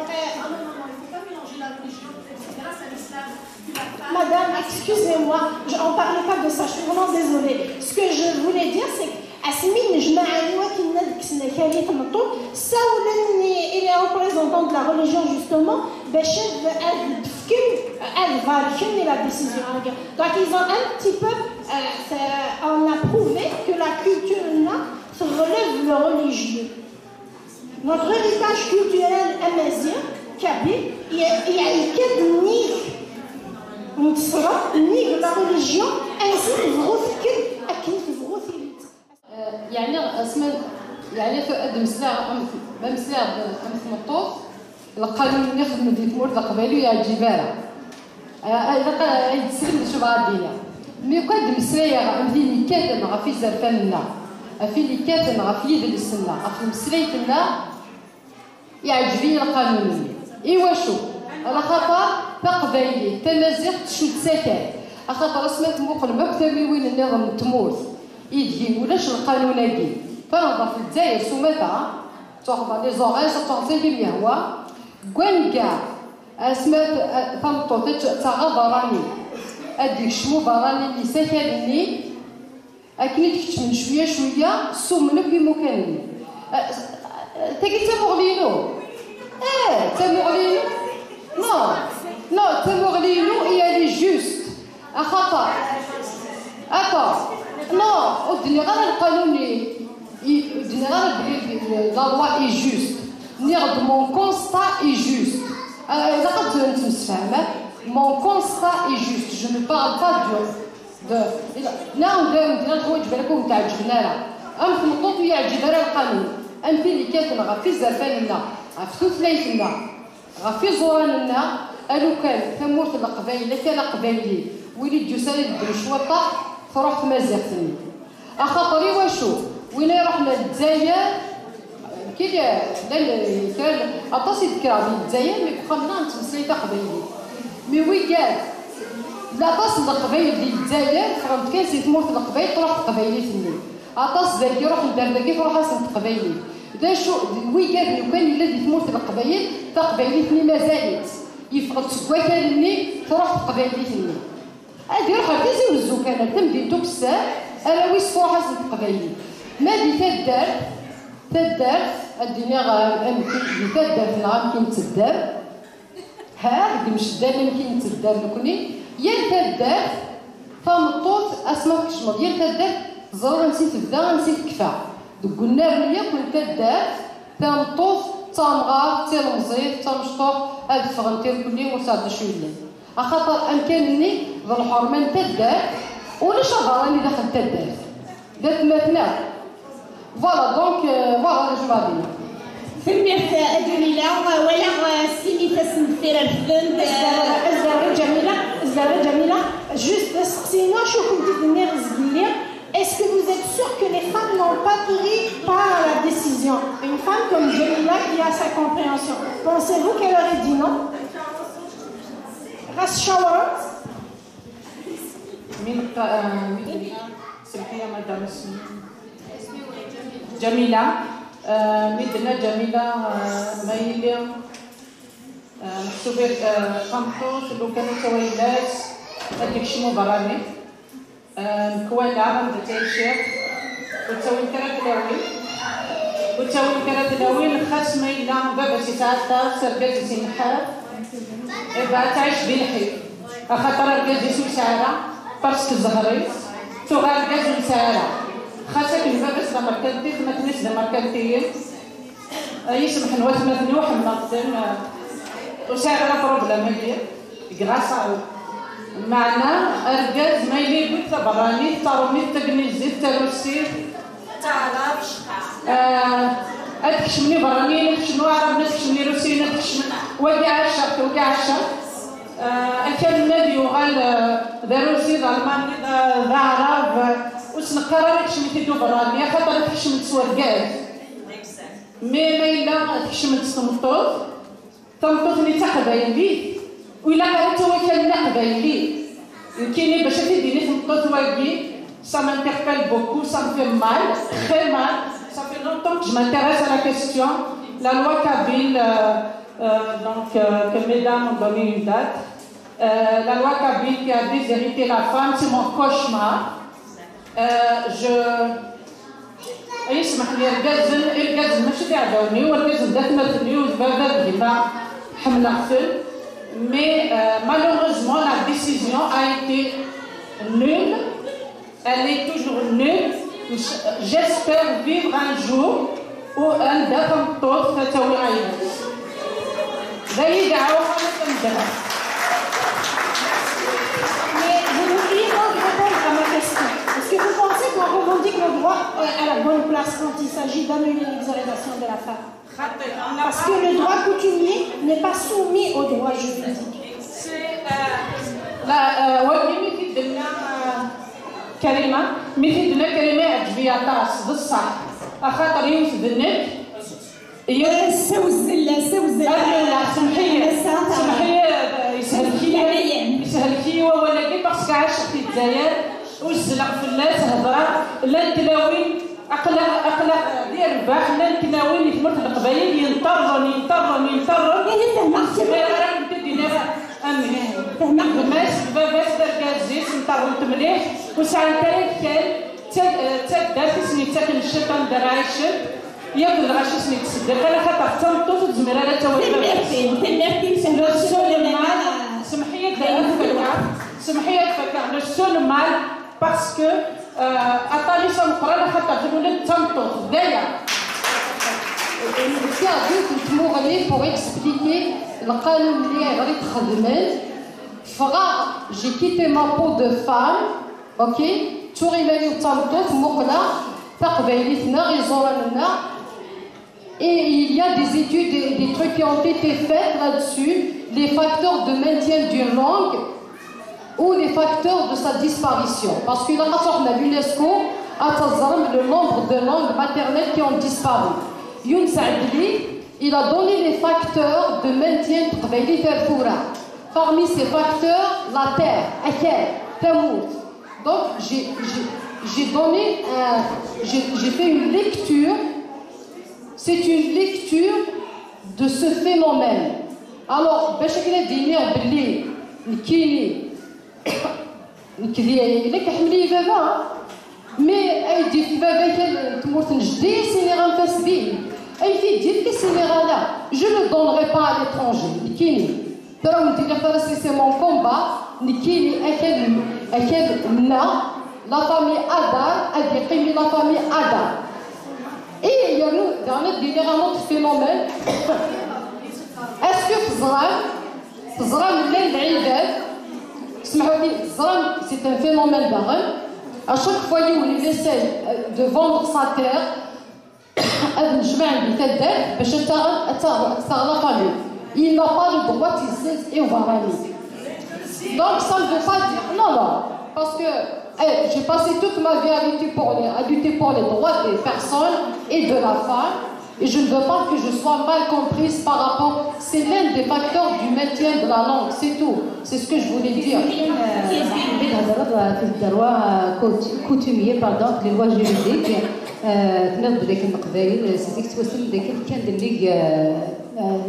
Madame, excusez-moi, je, on parlait pas de ça, je suis vraiment désolée. Ce que je voulais dire, c'est que asmi nejmaɛen i wakken ad kksen akal i tmeṭṭut, ssawlen i, i les représentants de la religion justement bac ad, ad d-fken, ad barken i la décision-agi. Donc ils ont un petit peu, euh, on a prouvé que la culture-nneɣ teɣleb le religieux. Notre héritage culturel amaziɣ, kabyle, i, i, yekka-d nnig n tesreḍt, nnig la religion, ansi tebɣu tekkel, akken tebɣu tili. Yeɛni asma, yeɛni ad mmeslaɣ am, ma mmeslaɣ am tmeṭṭut, lqanun-nni xedmen di tmurt n Leqbayel ur yeɛǧib ara. Ilaq ad yi-d-teslem d acu bɣiɣ ad d-iniɣ. Mi akk ad d-mmeslayeɣ am tin yekkaten ɣef izerfan-nneɣ, ɣef win yekkaten ɣef yidles-nneɣ, ɣef tmeslayt-nneɣ, yeɛǧeb-iyi lqanun-nni. Iwacu? Alaxaṭer taqbaylit, tamaziɣt tcudd s akal. Axaṭer asma tmuqlem akk tamiwin nniḍen n tmurt, ideg ulac lqanun-agi, taneḍḍaft n Lezzayer s umata, tuɣeḍ les horaires, tuɣeḍ ayen yehwa, deg waneggaɣ asma tameṭṭut ad taɣ aberrani, ad d-ikcem uberrani-nni s akal-nni, akken i d-kecmen cwiya cwiya, ssumen akk imukan-nni. Tagi d tamuɣli-inu? Eh, d tamuɣli-inu? Non, non, d tamuɣli-inu i elle est juste. Axaṭer Ur d-nniɣ ara lqanun i, i, ur d-nniɣ ara belli la loi est juste. Nniɣ-d mon constat est juste. Ah, ilaq ad nettemsefham. Mon constat est juste. Je ne parle pas de, de, neɣ d, d, d, d, ḥwaǧ balak ur m-tɛeǧben ara. Am tmeṭṭut ur yeɛǧib ara lqanun. Am tin yekkaten ɣef izerfan-nneɣ, ɣef tutlayt-nneɣ, ɣef iẓuran-nneɣ, alukan tamurt n Leqbayel, akal aqbayli, win i d-yusan ad ibeddel cwiṭṭax, truḥ tmaziɣt-nni. Axaṭer iwacu? Win iruḥen ar Lezzayer, kil, llan kra n, aṭas i d-kkreɣ di Lezzayer, mi deg uxxam-nneɣ nettmeslay taqbaylit. Mi wigad, aṭas n Leqbayel di Lezzayer, ffɣent kan si tmurt n Leqbayel, truḥ teqbaylit-nni. Aṭas dagi ruḥen-d ar dagi, truḥ-asen teqbaylit. D acu, d wigad lukan yella di tmurt n Leqbayel, taqbaylit-nni mazal-itt. Yeffeɣ-d seg wakal-nni, truḥ teqbaylit-nni. Ad iruḥ ar Tizi Wezzu kan, ar tamdint ukessar, arraw-is truḥ-asen teqbaylit. Ma di taddart, taddart, ad d-iniɣ, eh, amek, di taddart neɣ amek i nettedder, ha, deg imceddan amek i nettedder nekni, yal taddart, tameṭṭut, asma tkecmeḍ, yal taddart teẓriḍ ansi tebda, ansi tekfa. Deg unnar-nni akk n taddart, tameṭṭut d tamɣart, d tilemẓit, d tamecṭuḥt, ad ffɣent irkelli ur sɛant d acu yellan. Axaṭer amkan-nni d lḥerma n taddart, ulac aberrani daxel n taddart. D atmaten akk. Voilà, donc, euh, voilà, rejmaḍi. Tanemmirt, a Ǧamila. Walaɣ, uh, sin ifassen deffir refden. Azar, azar, Ǧamila, azar, Ǧamila. Juste, asteqsi-inu, acu kunt-id-nniɣ zgelli? Est-ce que vous êtes sûr que les femmes n'ont pas pris part à la décision? Une femme comme Jamila qui a sa compréhension. Pensez-vous qu'elle aurait dit non? Ras Shawar. Min qa-, ah, min, سمحية مدام اسمي. جميلة. آه، mi d-tenna Ǧamila, آه، ma yili, آه، meḥsub, آه، tameṭṭut, lukan ad tawi ayla-s, ad d-tekcem uberrani. آه، nekk walaɣ anda ttɛiciɣ, ur ttawint ara tlawin. Ur ttawint ara tlawin, xas ma yella baba-s yesɛa aṭas, argaz-is ineḥḥar. Iba ad tɛic di lḥif, axaṭer argaz-is ur yesɛi ara, parce que zzher-is, tuɣ argaz ur yesɛi ara. Xas akken baba-s d amerkanti, tmaten-is d amerkantiyin, ay isemḥen watmaten-iw, ḥemmleɣ-ten, ur sɛiɣ ara problème-agi, grâce à eux. Meɛna argaz ma yella yewwi-d taberranit, taṛumit, tagnizit, tarusit, Ah, ad kecmen iberraniyen, ad kecmen waɛraben, ad kecmen irusiyen, ad kecmen wagi ɛecṛ, wagi ɛecṛ. Ah, akal-nni ad yuɣal, ah, d arusi, d almani, d, d aɛrab, ah, ur s-neqqar ara kecmet-id uberrani, axaṭer ad kecment s urgaz. Mi ma yella tkecmet s tmeṭṭut, tameṭṭut-nni d taqbaylit, ur ilaq ara ad tawi akal-nni aqbayli. Nekkini bac ad t-id-tini tmeṭṭut-wagi, ça m'interpelle beaucoup, ça me fait mal, très mal. Ça fait longtemps que je m'intéresse à la question. La loi Kabyle, euh, euh, donc, euh, que mesdames ont donné une date. Euh, la loi Kabyle qui a déshérité la femme, c'est mon cauchemar. Euh, je, ay ismaḥ li irgazen, irgazen mačči d iɛdawen-iw, irgazen d atmaten-iw, d baba d gma, ḥemmleɣ-ten. Mais, euh, malheureusement, la décision a été nulle. Elle est toujours nulle. J'espère vivre un jour u anda tameṭṭut ad tawi ayla-s. D ayen i dɛiɣ ara tameddit. Mais vous n'oubliez pas de répondre à ma question. Est-ce que vous pensez qu'on revendique le droit, euh, à la bonne place quand il s'agit d'annuler l'exonération de la femme? Parce que le droit coutumier n'est pas soumis au droit juridique. C'est, euh, la, euh, wagi mi t-id-tenna, euh, Karima, mi t-id-tenna Karima, yeɛǧeb-iyi aṭas, d ṣṣeḥ. Axaṭer yiwet d nekk, yiwet Eh, sewzel, sewzel. Ad newleɣ, semḥ-iyi. Semḥ-iyi, eh, yeshel-iyi, yeshel-iyi wawal-agi, parce que ɛaceɣ di Lezzayer, uzzleɣ fell-as, hedreɣ, llant tlawin, aql-aɣ, aql-aɣ di rrbeḥ, llant tlawin di tmurt n Leqbayel, yenṭerren, yenṭerren, yenṭerren. Ihi fehmeɣ-kem. Ur ara kent-id-iniɣ amek. Fehmeɣ-kem. Gma-s d baba-s d argaz-is, nṭerrent mliḥ, ur sɛant ara akal, d ta-, d taddart i sen-yettaken cciṭan d ara ɛicen, yakk d lɣaci i sen-yettseddiq, ala xaṭer d tameṭṭut ur tezmir ara ad tawi baba-s. Tanemmirt-im, tanemmirt-im, le seul mal, semḥ-iyi ad fakeɣ, semḥ-iyi ad fakeɣ, le seul mal, parce que Aṭanis ameqqran axaṭer tlul-d d tameṭṭut, d aya. Tiɣdit n tmuɣli pour expliquer lqanun-nni iɣer i t-xedmen. Ffɣeɣ, j'ai quitté ma peau de femme, ok, ttuɣ iman-iw d tameṭṭut, muqleɣ taqbaylit-nneɣ, iẓuran-nneɣ. Et il y a des études et des trucs qui ont été faits là-dessus, les facteurs de maintien d'une langue ou les facteurs de sa disparition. Parce que là, on a l'UNESCO a le nombre de langues maternelles qui ont disparu. Younes Abdelli, il a donné les facteurs de maintien de Taqbaylit ar tura. Parmi ces facteurs, la terre, akal, tamurt. Donc, j'ai j'ai- j'ai donné, un- j'ai j'ai fait une lecture. C'est une lecture de ce phénomène. Alors, باش كده دينير باللي نكيني نكذي لك حملي بابا. Mais ay d-yefk baba-k tmurt n jeddi, siniɣ-am tasbih. Ay t-id-yefk, siniɣ ala. Je ne le donnerai pas à l'étranger. Nekkini. Tura ur d-iniɣ ara si c'est mon combat. Nekkini akal, akal-nneɣ, la famille Adar, ad yeqqim i la famille Adar. Et yernu daɣen ad d-iniɣ un autre phénomène. Est-ce que teẓram, teẓram llan lɛibad, smeḥut-iyi, teẓram, c'est un phénomène daɣen. À chaque fois yiwen il essaye, euh, de vendre sa terre, ad nejmeɛ di taddart bac ad taɣ ad taɣ ad taɣ la famille. Il n'a pas le droit d-yessenz i uberrani. Donc ça ne veut pas dire, non, non, parce que, eh, j'ai passé toute ma vie à lutter pour les, à lutter pour les droits des personnes et de la femme. Et je ne veux pas que je sois mal comprise par rapport, c'est l'un des facteurs du maintien de la langue, c'est tout. C'est ce que je voulais dire. Bid هضرة في الدروا coutumier, pardon, les lois juridiques. Tniḍ belli kan leqbayel c'est effectivement kan kan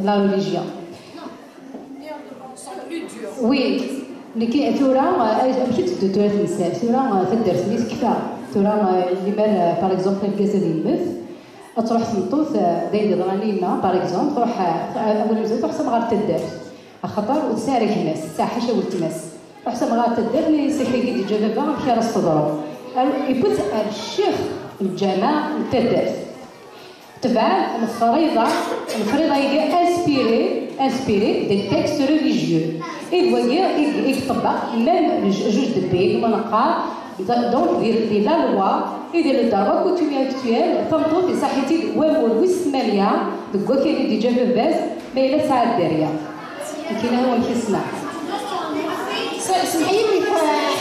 la religion. Oui. Nekki tura amek i teddu tura temsal tura, taddart-nni tekfa. Tura, limer par exemple argaz ad yemmet, ad truḥ tmeṭṭut, d ayen yeḍran i yemma par exemple, truḥ, awal amezwaru truḥ tamɣart taddart. Axaṭer ur tesɛi ara gma-s, tesɛa ḥaca weltma-s. Ruḥ s amɣar taddart, nnan-as akka i d-yeǧǧa baba, amek ara s-teḍru? Yewwi-tt ar ccix n lǧameɛ n taddart. Tebɛen lefriḍa, lefriḍa-agi inspiré, inspiré des textes religieux. I d wagi i i iṭebbeq même juge de paix, ma neqqar, donc di di la loi et di le droit coutumier actuel, tameṭṭut iṣaḥ-itt-id wamur wis tmanya deg wakal i d-yeǧǧa baba-s, ma yella tesɛa dderya. Nekk ina wamek i ssneɣ. Semḥ-iyi,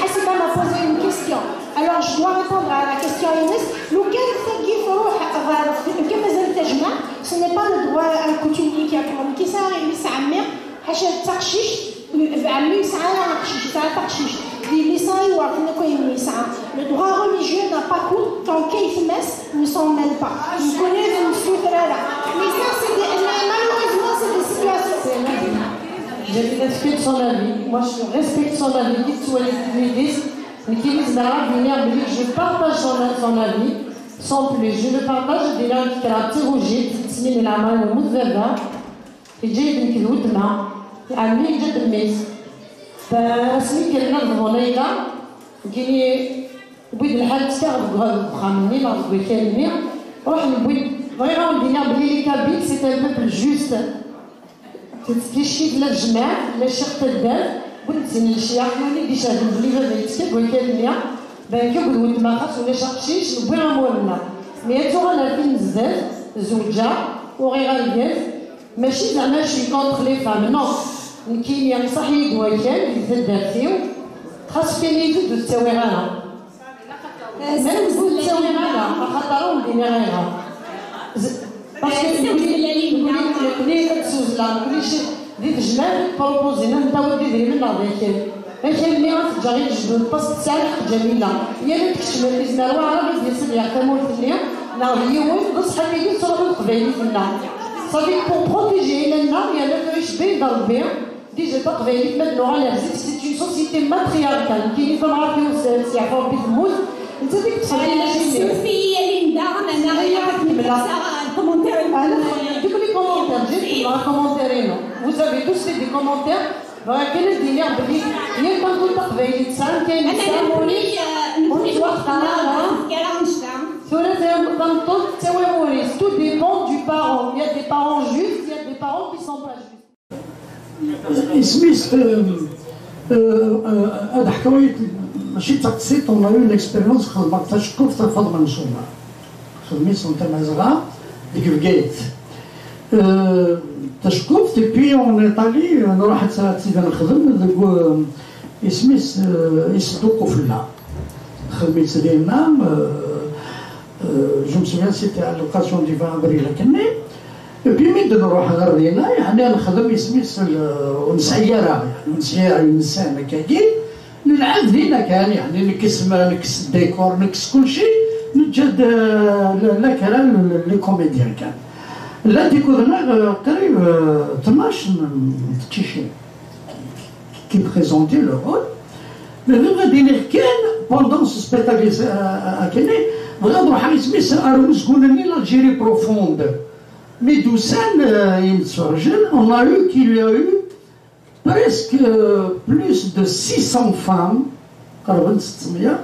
Ḥasiba m'a posé une question. Alors, je dois répondre à la question-ines. Lukan tagi truḥ ɣer, lukan mazal tajmaɛt, ce n'est pas le droit coutumier qui a commencé. Nekk yesɛa yelli-s n ɛemmi, ḥaca d taqcict, ɛemmi yesɛa aqcic, yesɛa taqcict. Di yelli-s i iweṛten akk ayen yesɛa. Le droit religieux n'a pas cours tant qu'aytma-s ne s'en mêle pas. Nekkni ur nessuter ara. Mais ça, c'est des, malheureusement, c'est des situations. J'ai fait son avis. Moi, je respecte son avis. Nekkini zemreɣ ad iniɣ belli je partage son, son avis. Sans plus, je le partage, ad iniɣ nekk kraɣ d tagujilt, tesnin leɛmer yemmut baba, yeǧǧa-yi-d nekk d weltma, ɛemmi yeǧǧa-d mmi-s. Asmi kkren ad bḍun ayla, nekkini wwi-d lḥal ttekkaɣ deg uxxam-nni neɣ deg wakal-nni, ruḥen wwin-d, bɣiɣ ad wen-d-iniɣ belli les Kabyles c'est un peuple juste. Tettkiccit la tejmaɛt, la ccix taddart, wid d-ttinin lecyax, yiwen i d-icehden belli baba yettekka deg wakal-nni, ben nekk akked weltma xas ulac aqcic, newwi amur-nneɣ. Mi ad tuɣal ar tin n zdat, zewǧeɣ, uɣiɣ argaz, mačči zeɛma je suis contre les femmes, non. Nekkini, ṣaḥ-iyi-d wakal di taddart-iw, xas fkan-iyi-d ur d-ttawiɣ ara. Même ur ttawiɣ ara, axaṭer ur d-iniɣ ayɣer. Parce que nekkni ad ssewzleɣ, nekkni di tejmaɛt i d-propozin ad ntawi-d idrimen neɣ d akal. Akal-nni ad t-ǧǧeɣ i lejdud, parce que tesɛa lḥeqq Ǧamila. Yal ad tkecmeḍ, yezmer waɛrab ad d-yas ad yaɣ tamurt-nni, neɣ d yiwen, d ṣṣeḥ ad yili tettruḥu teqbaylit-nneɣ. Ça fait que pour protéger ayla-nneɣ, yerna tura icebba-yi-d Rebbi, Déjà taqbaylit ma d-nuɣal ar zik, c'est une société matriarcale. Nekkini tamɣart-iw s- s yeɛfa Rebbi temmut, nettat i yeṭṭfen timacinin. Suref-iyi a Linda, meɛna ɣileɣ ad kemmleɣ lkomantir. Deg les commentaires, j'ai kemmleɣ lkomantir-inu. Vous avez tous fait des commentaires. Bɣiɣ kan ad d-iniɣ belli yal tamdint taqbaylit tesɛa amkan-is, tesɛa amur-is. Tura tameṭṭut tettawi amur-is. Tout dépend du parent. Il y a des parents justes, il y a des parents qui sont pas justes. Isem-is, euh, euh, euh, ad ḥkuɣ, mačči d taqsiṭ, on a eu une expérience, xedmeɣ taceqquft ɣef Faḍma n Sumer. Xedm-is n Tamazɣa deg Bgayet. Euh, taceqquft, et puis on est allé, euh, nruḥ ad tt-, ad tt-id-nexdem deg, euh, isem-is, euh, Isedduq Ufella. Xedm-itt dinna, euh, euh, je me souviens, c'était à l'occasion du vingt avril, akken-nni. Et puis, mi d-nruḥ ɣer dinna, yeɛni nexdem isem-is, euh, ur nesɛi ara, yeɛni ur nesɛi ara insan akkagi, nelɛeb dinna kan, yeɛni nekkes ma-, nekkes décor, nekkes kulci, neǧǧa-d, euh, la, la kra, le, le, les comédiens kan. Llant akked-neɣ, euh, qrib, euh, tnac n, n teqcicin qui présentaient le rôle. Mais bɣiɣ ad iniɣ kan, pendant ce spectacle, euh, akken-nni, bɣiɣ ad ruḥeɣ isem-is ar umezgun-nni, l'Algérie profonde. Mi d-usan, euh, imsurjen, on a eu qu'il y a eu presque, euh, plus de six cents femmes, qerben settmeyya,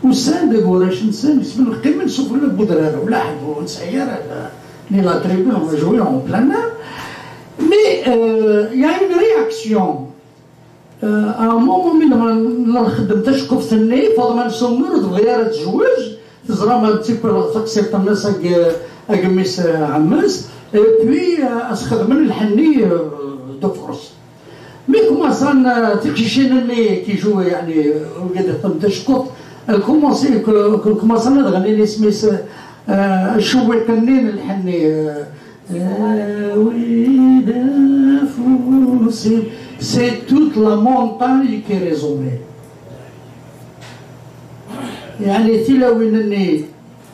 usan-d, d warrac-nsen, isem-nneɣ qqimen sufella n wedrar, ula ḥedd ur nesɛi ara la, ni la tribune, on a joué en plein air. Mais, euh, il y a une réaction. Euh, à un moment, mi nella nxeddem taceqquft-nni, Faḍma n Sumer ur tebɣi ara ad tezweǧ, teẓra ma d tikwal taqsiṭ-nnes ag, ag mmi-s, euh, ɛemmi-s, et puis, euh, as-xedmen lḥenni, euh, de force. Mi kumaṣan, euh, tiqcicin-nni qui jouent, yeɛni, euh, wigad ixeddmen taceqquft, elles commencent, que, que kumaṣan ad ɣnin isem-is, euh, cewwiq-nni n lḥenni, euh, euh, oui, de fou, c'est, c'est toute la montagne qui résonnait. Yeɛni, tilawin-nni,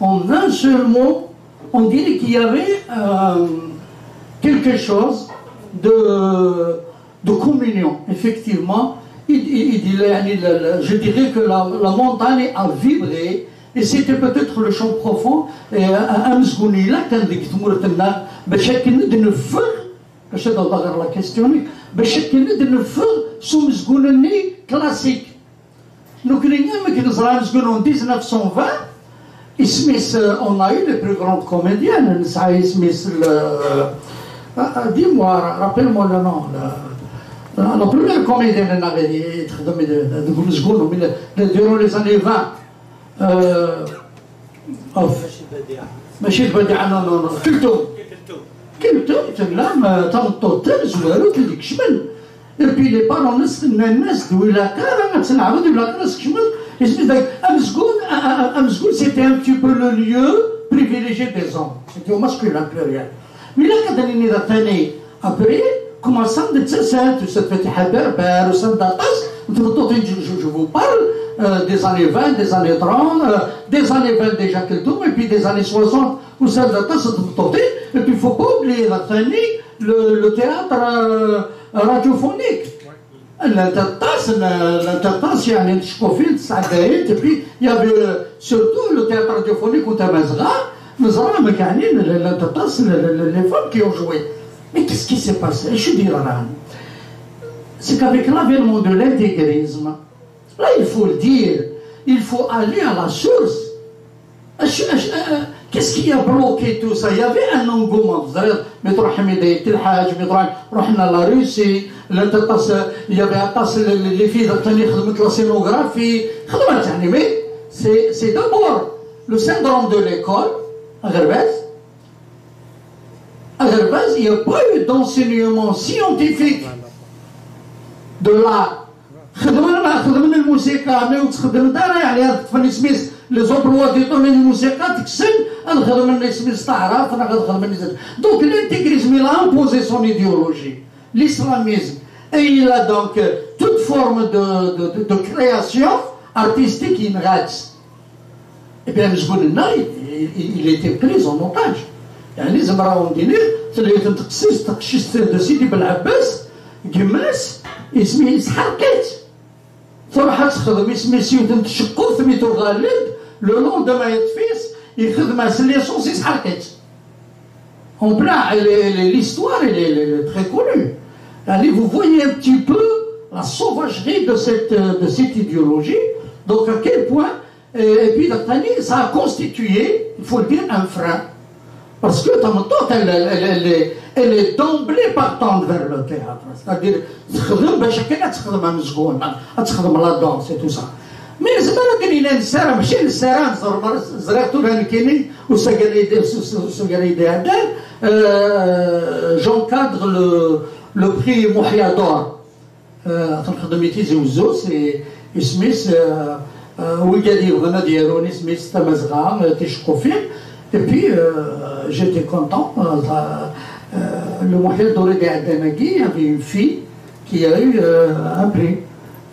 en un seul mot, on dirait qu'il y avait, euh, quelque chose de, de communion, effectivement. Il, il, il dit, la, la, la, je dirais que la, la montagne a vibré, et c'était peut-être le chant profond, et, euh, amezgun yella kan deg tmurt-nneɣ, bac akken ad neffeɣ, bac ad awḍeɣ ɣer la question-ik, bac akken ad neffeɣ s umezgun-nni classique. Nekkni, amek neẓra amezgun en dix-neuf cent vingt, isem-is, euh, on a eu les plus grandes comédiennes, nesɛa isem-is le, euh, ah, ah, dis-moi, rappelle-moi le nom, la, la, la première comédienne-nneɣ i, i texdem deg umezgun, mi la, durant les années vingt, euh, of. Mačči d Badiɛa, non, non, non, Keltum. Keltum tella, ma, tameṭṭut tamezwarut i d-ikecmen. Et puis les parents-nnes nnan-as-d, ur ilaq ara ad tleɛbeḍ, ur ilaq ara ad tkecmeḍ. Isem-is dak amezgun, a, a, a, amezgun, c'était un petit peu le lieu privilégié des hommes. C'était au masculin pluriel. Mi ilaq ad d-nini d atani, après, commençant de ttasent, tusa-d Fatiḥa Berber, usan-d aṭas n tmeṭṭutin, je, je, je vous parle, euh, des années vingt, des années trente, euh, des années vingt déjà Keltum, et puis des années soixante, usan-d aṭas n tmeṭṭutin, et puis faut pas oublier d atani le, le théâtre, euh, radiophonique. Llant aṭas n, llant aṭas, yeɛni, n tceqqufin, tesɛeddayen, et puis il y avait, euh, surtout le théâtre radiophonique n Tamazɣa, neẓra amek, yeɛni, llant aṭas n, n, n, les femmes qui ont joué. Mais qu'est-ce qui s'est passé? Acu i d-yeḍran? C'est qu'avec l'avènement de l'intégrisme, là, il faut le dire, il faut aller à la source. Acu, acu, euh, euh, qu'est-ce qui a bloqué tout ça? Il y avait un engouement, teẓriḍ, mi tṛuḥ Ḥmida Ayt Lḥaǧ, mi tṛuḥ, ṛuḥen à la Russie, llant aṭas, euh, il y avait aṭas, les, les, les filles d atani xedment la scénographie, xedment, yeɛni, mais c'est, c'est d'abord le syndrome de l'école, aɣerbaz, aɣerbaz, il n'y a pas eu d'enseignement scientifique de l'art. Xedmen, ma xedmen lmusiqa, ma ur ttxeddment ara, yeɛni ad ṭṭfen isem-is, les emplois du temps n lmusiqa, teksen, ad xedmen isem-is taɛrabt, neɣ ad xedmen isem. Donc l'intégrisme, il a imposé son idéologie, l'islamisme, et il a donc, euh, toute forme de, de, de, de création artistique, yenɣa-tt. Et puis amezgun-nneɣ, il, il, il était pris en otage. Yeɛni zemreɣ ad wen-d-iniɣ, tella yiwet n teqcict, teqcict de Sidi Belɛebbas, gma-s, isem-is, yesḥerq-itt. Truḥ ad texdem isem-is yiwet n tceqquft, mi tuɣal-d, le lendemain yeṭṭef-itt, yexdem-as licence, yesḥerq-itt. En plein, elle est, elle est, l'histoire, elle est, elle est très connue. Allez, vous voyez un petit peu la sauvagerie de cette, de cette idéologie. Donc, à quel point Et puis, ça a constitué, il faut le dire, un frein. Parce que tameṭṭut, elle, elle, elle, elle est, elle est d'emblée partante vers le théâtre. C'est-à-dire, تخدم باش كان تخدم مزقون، تخدم la danse et tout ça. Mais c'est pas que les sera, ماشي les sera, زريت ولا نكيني وسجل يدي سجل يدي عدل. J'encadre le, le prix Mohyador. Tenxedmit i Tizi Wezzu, c'est isem-is, wigad yebɣan ad yarun isem-is Tamazɣa, ticeqqufin. Et puis, j'étais content. Le Mohyador i d-iɛeddan-agi, il y avait une fille qui a eu un prix.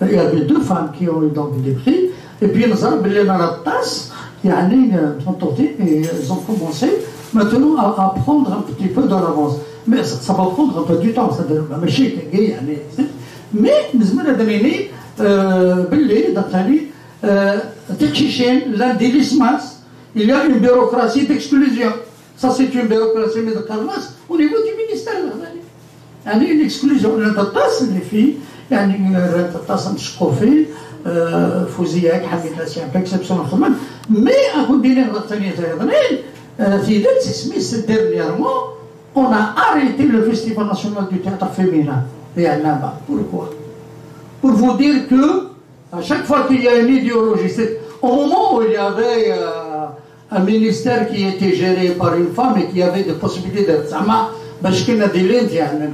Il y avait deux femmes qui ont eu donc des prix. Et puis, neẓra belli aṭas, yeɛni, tmeṭṭutin, elles ont commencé maintenant à, à prendre un petit peu de l'avance. Mais ça, ça va prendre un peu du temps, c'est-à-dire, ماشي كي، يعني, mais nezmer ad nini belli, d'après lui, tiqcicin llant di l'espace, il y a une bureaucratie d'exclusion. Ça, c'est une bureaucratie, mais de Carlos, au niveau du ministère. يعني, une exclusion. Llant aṭas n les filles, يعني, llant aṭas n tceqqufin, Fouziya, Hamida, c'est un peu exceptionnel quand même. Mais, ad wen-d-iniɣ ثاني تيضنين, tidet, isem-is dernièrement, on a arrêté le Festival national du théâtre féminin. Et elle n'a pas. Pourquoi? Pour vous dire que à chaque fois qu'il y a une idéologie, c'est au moment où il y avait un ministère qui était géré par une femme et qui avait des possibilités d'être زعما باش كنا ديلين, يعني,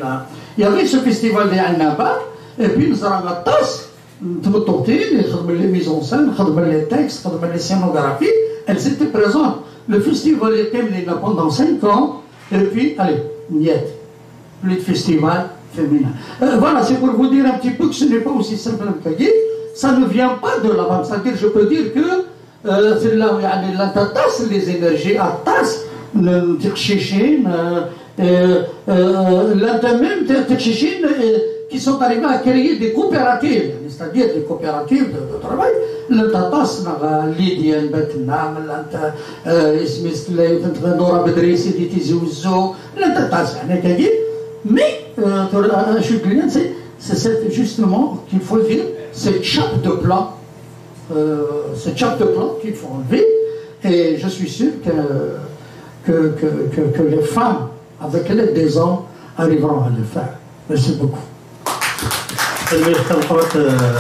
il y avait ce festival ديال عنابة. Et puis, neẓra aṭas n tmeṭṭutin يخدمن les mises en scène, يخدمن les textes, يخدمن les scénographies. Elles étaient présentes. Le festival يقيم لنا pendant cinq ans. Et puis, allez, niet. Plus de festival féminin. Voilà, c'est pour vous dire un petit peu que ce n'est pas aussi simple que ça. Ça ne vient pas de la femme. C'est-à-dire, je peux dire que c'est là, يعني, llant aṭas n les énergies, aṭas n tiqcicin, llant même tiqcicin qui sont arrivées à créer des coopératives, c'est-à-dire des coopératives de, de travail. Llant aṭas, neɣ Lydia n Batna, llant, isem-is tella yiwet n Nora Bedrisi di Tizi Wezzu, llant aṭas, يعني, akkagi. Mais, tura, acu i d-nnan, c'est, c'est justement qu'il faut dire, cette chape de plomb, cette chape de plomb qu'il faut enlever. Et je suis sûr que, que, que, que, que les femmes, avec l'aide des hommes, arriveront à le faire. Merci beaucoup. Tanemmirt tameqqrant,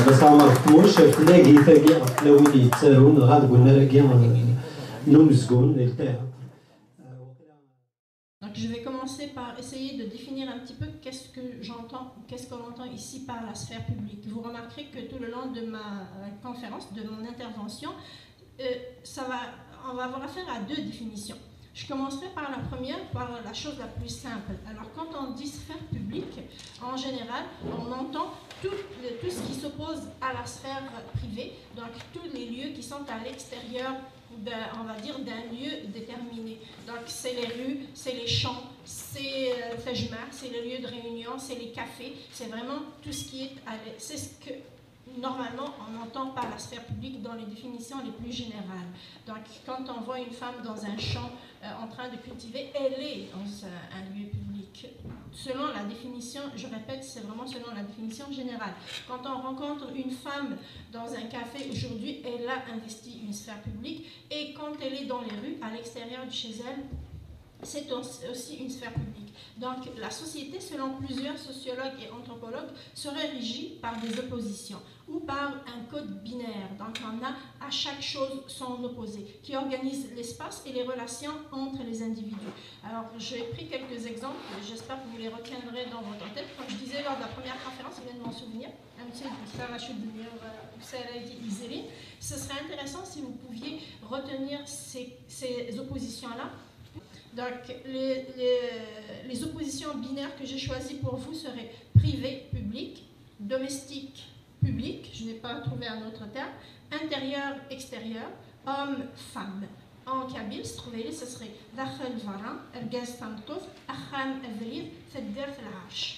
Mass Ɛmer Qmuc, ɣef tagi, tagi ɣef tlawin yettarun, dɣa deg unnar-agi n umezgun, di lṭiɛa. Donc, je vais commencer par essayer de définir un petit peu qu'est-ce que j'entends, qu'est-ce qu'on entend ici par la sphère publique. Vous remarquerez que tout le long de ma conférence, de mon intervention, euh, ça va, on va avoir affaire à deux définitions. Je commencerai par la première, par la chose la plus simple. Alors, quand on dit sphère publique, en général, on entend tout, tout ce qui s'oppose à la sphère privée, donc tous les lieux qui sont à l'extérieur, on va dire, d'un lieu déterminé. Donc, c'est les rues, c'est les champs, c'est, euh, c'est les lieux de réunion, c'est les cafés, c'est vraiment tout ce qui est, c'est ce que normalement on entend par la sphère publique dans les définitions les plus générales. Donc, quand on voit une femme dans un champ, euh, en train de cultiver, elle est dans un, un lieu public. Selon la définition, je répète, c'est vraiment selon la définition générale. Quand on rencontre une femme dans un café aujourd'hui, elle a investi une sphère publique. Et quand elle est dans les rues, à l'extérieur de chez elle, c'est aussi une sphère publique. Donc, la société, selon plusieurs sociologues et anthropologues, serait régie par des oppositions ou par un code binaire. Donc, on a à chaque chose son opposé qui organise l'espace et les relations entre les individus. Alors, j'ai pris quelques exemples, j'espère que vous les retiendrez dans votre tête. Comme je disais lors de la première conférence, je viens de m'en souvenir, ce serait intéressant si vous pouviez retenir ces, ces oppositions-là. Donc, les, les, les oppositions binaires que j'ai choisies pour vous seraient privé, public, domestique, public, je n'ai pas trouvé un autre terme, intérieur, extérieur, homme, femme. En kabyle, ce serait داخل برا, argaz, tameṭṭut, axxam, abrid, taddart, lɛerc.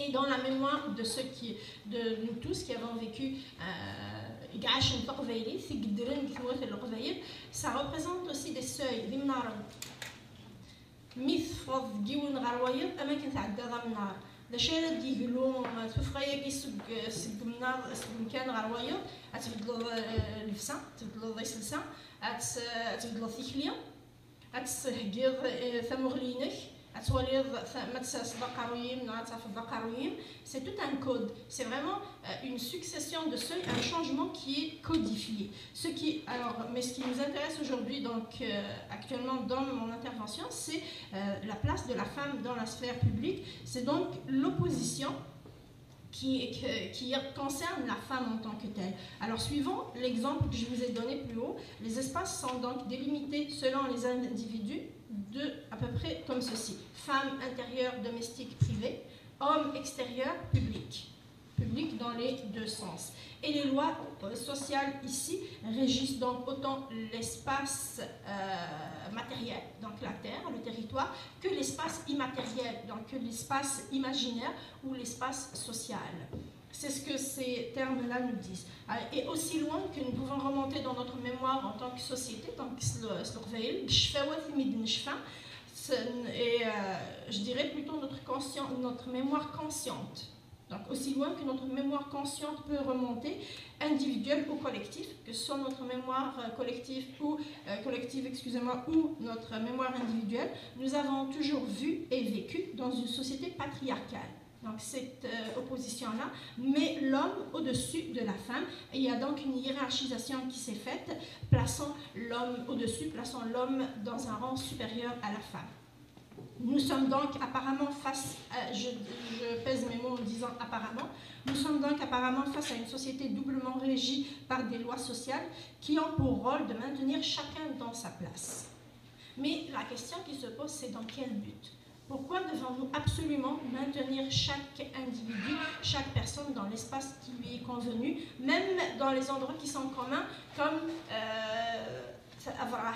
Et dans la mémoire de ceux qui, de nous tous qui avons vécu, euh, i ɛacen Leqbayel, i yeddren deg tmurt n Leqbayel, ça représente aussi des seuils, d imnaren. Mi teffɣeḍ deg yiwen ɣer wayeḍ, am akken tɛeddaḍ amnar. D acu ara d-yeglu tuffɣa-agi seg seg umnaḍ, seg umkan ɣer wayeḍ? Ad tbeddleḍ eh, llebsa, ad tbeddleḍ iselsa, ad tt- ad tbeddleḍ tikli, ad tessehgiḍ eh, tamuɣli-inek, ad twaliḍ ta- ma tesserseḍ aqerruy-im neɣ ad tafeḍ aqerruy-im. C'est tout un code. C'est vraiment euh, une succession de seuils, un changement qui est codifié. Ce qui, alors, mais ce qui nous intéresse aujourd'hui, donc euh, actuellement dans mon intervention, c'est euh, la place de la femme dans la sphère publique. C'est donc l'opposition qui, que- qui concerne la femme en tant que telle. Alors, suivant l'exemple que je vous ai donné plus haut, les espaces sont donc délimités selon les individus de à peu près comme ceci. Femme intérieure, domestique, privée. Homme extérieur, public. Public dans les deux sens. Et les lois euh, sociales ici régissent donc autant l'espace euh, matériel, donc la terre, le territoire, que l'espace immatériel, donc que l'espace imaginaire ou l'espace social. C'est ce que ces termes-là nous disent. Euh, Et aussi loin que nous pouvons remonter dans notre mémoire en tant que société, donc s- le- s- le Leqbayel, ccfawat imi d-necfa, c'est- et euh, je dirais plutôt notre, conscient, notre mémoire consciente. Donc aussi loin que notre mémoire consciente peut remonter, individuelle ou collective, que ce soit notre mémoire euh, collective ou euh, collective, excusez-moi, ou notre mémoire individuelle, nous avons toujours vu et vécu dans une société patriarcale. Donc cette euh, opposition-là met l'homme au-dessus de la femme. Et il y a donc une hiérarchisation qui s'est faite, plaçant l'homme au-dessus, plaçant l'homme dans un rang supérieur à la femme. Nous sommes donc apparemment face, à- je, je pèse mes mots en disant apparemment, nous sommes donc apparemment face à une société doublement régie par des lois sociales qui ont pour rôle de maintenir chacun dans sa place. Mais la question qui se pose, c'est dans quel but? Pourquoi devons-nous absolument maintenir chaque individu, chaque personne dans l'espace qui lui est convenu, même dans les endroits qui sont communs, comme euh, Afrah,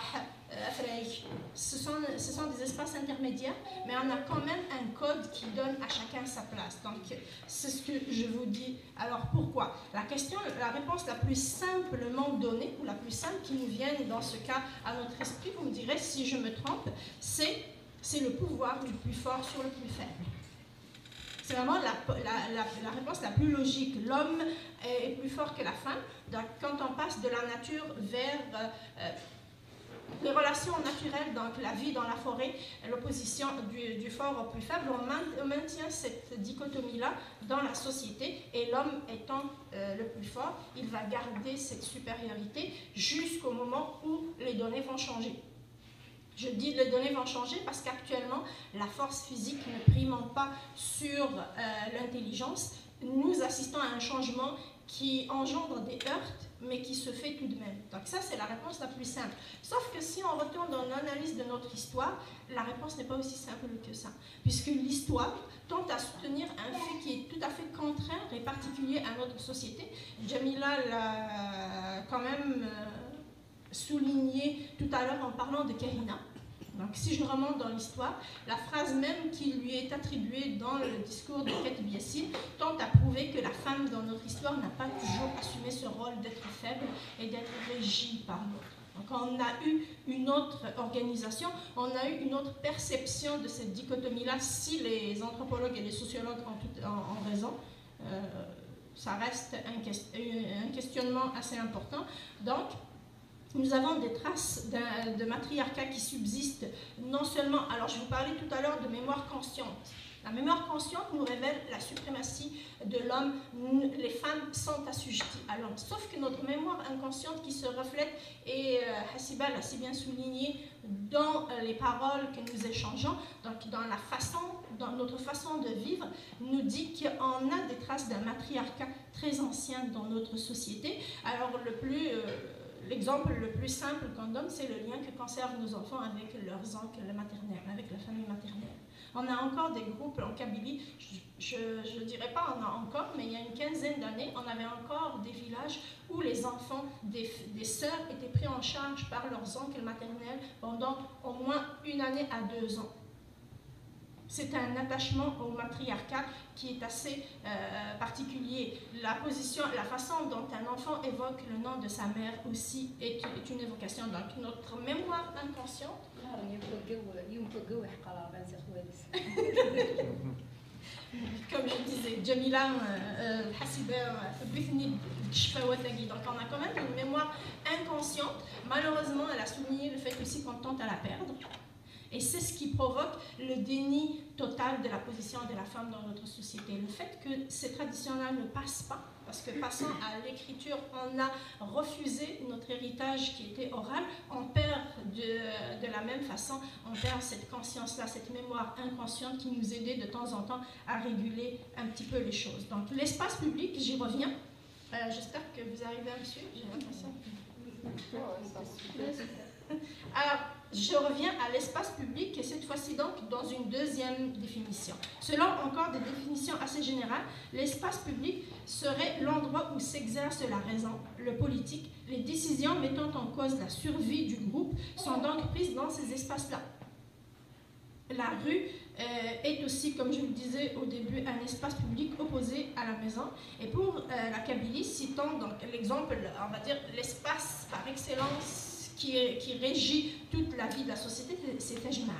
euh, Afraï? Ce sont, ce sont des espaces intermédiaires, mais on a quand même un code qui donne à chacun sa place. Donc, c'est ce que je vous dis. Alors, pourquoi? La question, la réponse la plus simplement donnée, ou la plus simple qui nous vient dans ce cas à notre esprit, vous me direz si je me trompe, c'est c'est le pouvoir du plus fort sur le plus faible. C'est vraiment la, la- la- la réponse la plus logique. L'homme est, est plus fort que la femme. Donc, quand on passe de la nature vers euh, euh, les relations naturelles, donc la vie dans la forêt, l'opposition du, du fort au plus faible, on, main- on maintient cette dichotomie-là dans la société. Et l'homme étant euh, le plus fort, il va garder cette supériorité jusqu'au moment où les données vont changer. Je dis les données vont changer parce qu'actuellement, la force physique ne primant pas sur euh, l'intelligence, nous assistons à un changement qui engendre des heurts, mais qui se fait tout de même. Donc ça, c'est la réponse la plus simple. Sauf que si on retourne dans l'analyse de notre histoire, la réponse n'est pas aussi simple que ça. Puisque l'histoire tente à soutenir un fait qui est tout à fait contraire et particulier à notre société. Jamila l'a quand même euh, souligné tout à l'heure en parlant de Kahina. Donc, si je remonte dans l'histoire, la phrase même qui lui est attribuée dans le discours de Kateb Yassin tente à prouver que la femme dans notre histoire n'a pas toujours assumé ce rôle d'être faible et d'être régie par l'autre. Donc, on a eu une autre organisation, on a eu une autre perception de cette dichotomie-là, si les anthropologues et les sociologues ont, tout, ont, ont raison. Euh, ça reste un, un questionnement assez important. Donc, nous avons des traces de matriarcat qui subsistent, non seulement, alors je vous parlais tout à l'heure de mémoire consciente. La mémoire consciente nous révèle la suprématie de l'homme. Les femmes sont assujetties à l'homme. Sauf que notre mémoire inconsciente qui se reflète, et euh, Hasiba l'a si bien souligné, dans euh, les paroles que nous échangeons, donc dans la façon, dans notre façon de vivre, nous dit qu'on a des traces d'un matriarcat très ancien dans notre société. Alors le plus euh, L'exemple le plus simple qu'on donne, c'est le lien que conservent nos enfants avec leurs oncles maternels, avec la famille maternelle. On a encore des groupes en Kabylie, je ne dirais pas on a encore, mais il y a une quinzaine d'années, on avait encore des villages où les enfants des, des sœurs étaient pris en charge par leurs oncles maternels pendant au moins une année à deux ans. C'est un attachement au matriarcat qui est assez euh, particulier. La position, la façon dont un enfant évoque le nom de sa mère aussi est, est une évocation. Donc notre mémoire inconsciente. Comme je disais, Jamila, euh, euh, Hassiba, euh, Bethany, Shfawatagi. Donc on a quand même une mémoire inconsciente. Malheureusement, elle a souligné le fait aussi qu'on tente à la perdre. Et c'est ce qui provoque le déni total de la position de la femme dans notre société. Le fait que ces traditions-là ne passent pas, parce que passant à l'écriture, on a refusé notre héritage qui était oral, on perd de, de la même façon, on perd cette conscience-là, cette mémoire inconsciente qui nous aidait de temps en temps à réguler un petit peu les choses. Donc l'espace public, j'y reviens. Euh, j'espère que vous arrivez à me suivre, j'ai l'impression. Alors, je reviens à l'espace public et cette fois-ci donc dans une deuxième définition. Selon encore des définitions assez générales, l'espace public serait l'endroit où s'exerce la raison, le politique, les décisions mettant en cause la survie du groupe sont donc prises dans ces espaces-là. La rue euh, est aussi, comme je le disais au début, un espace public opposé à la maison. Et pour euh, la Kabylie, citant donc l'exemple, on va dire l'espace par excellence qui, est, qui régit toute la vie de la société, c'est Tejmaat.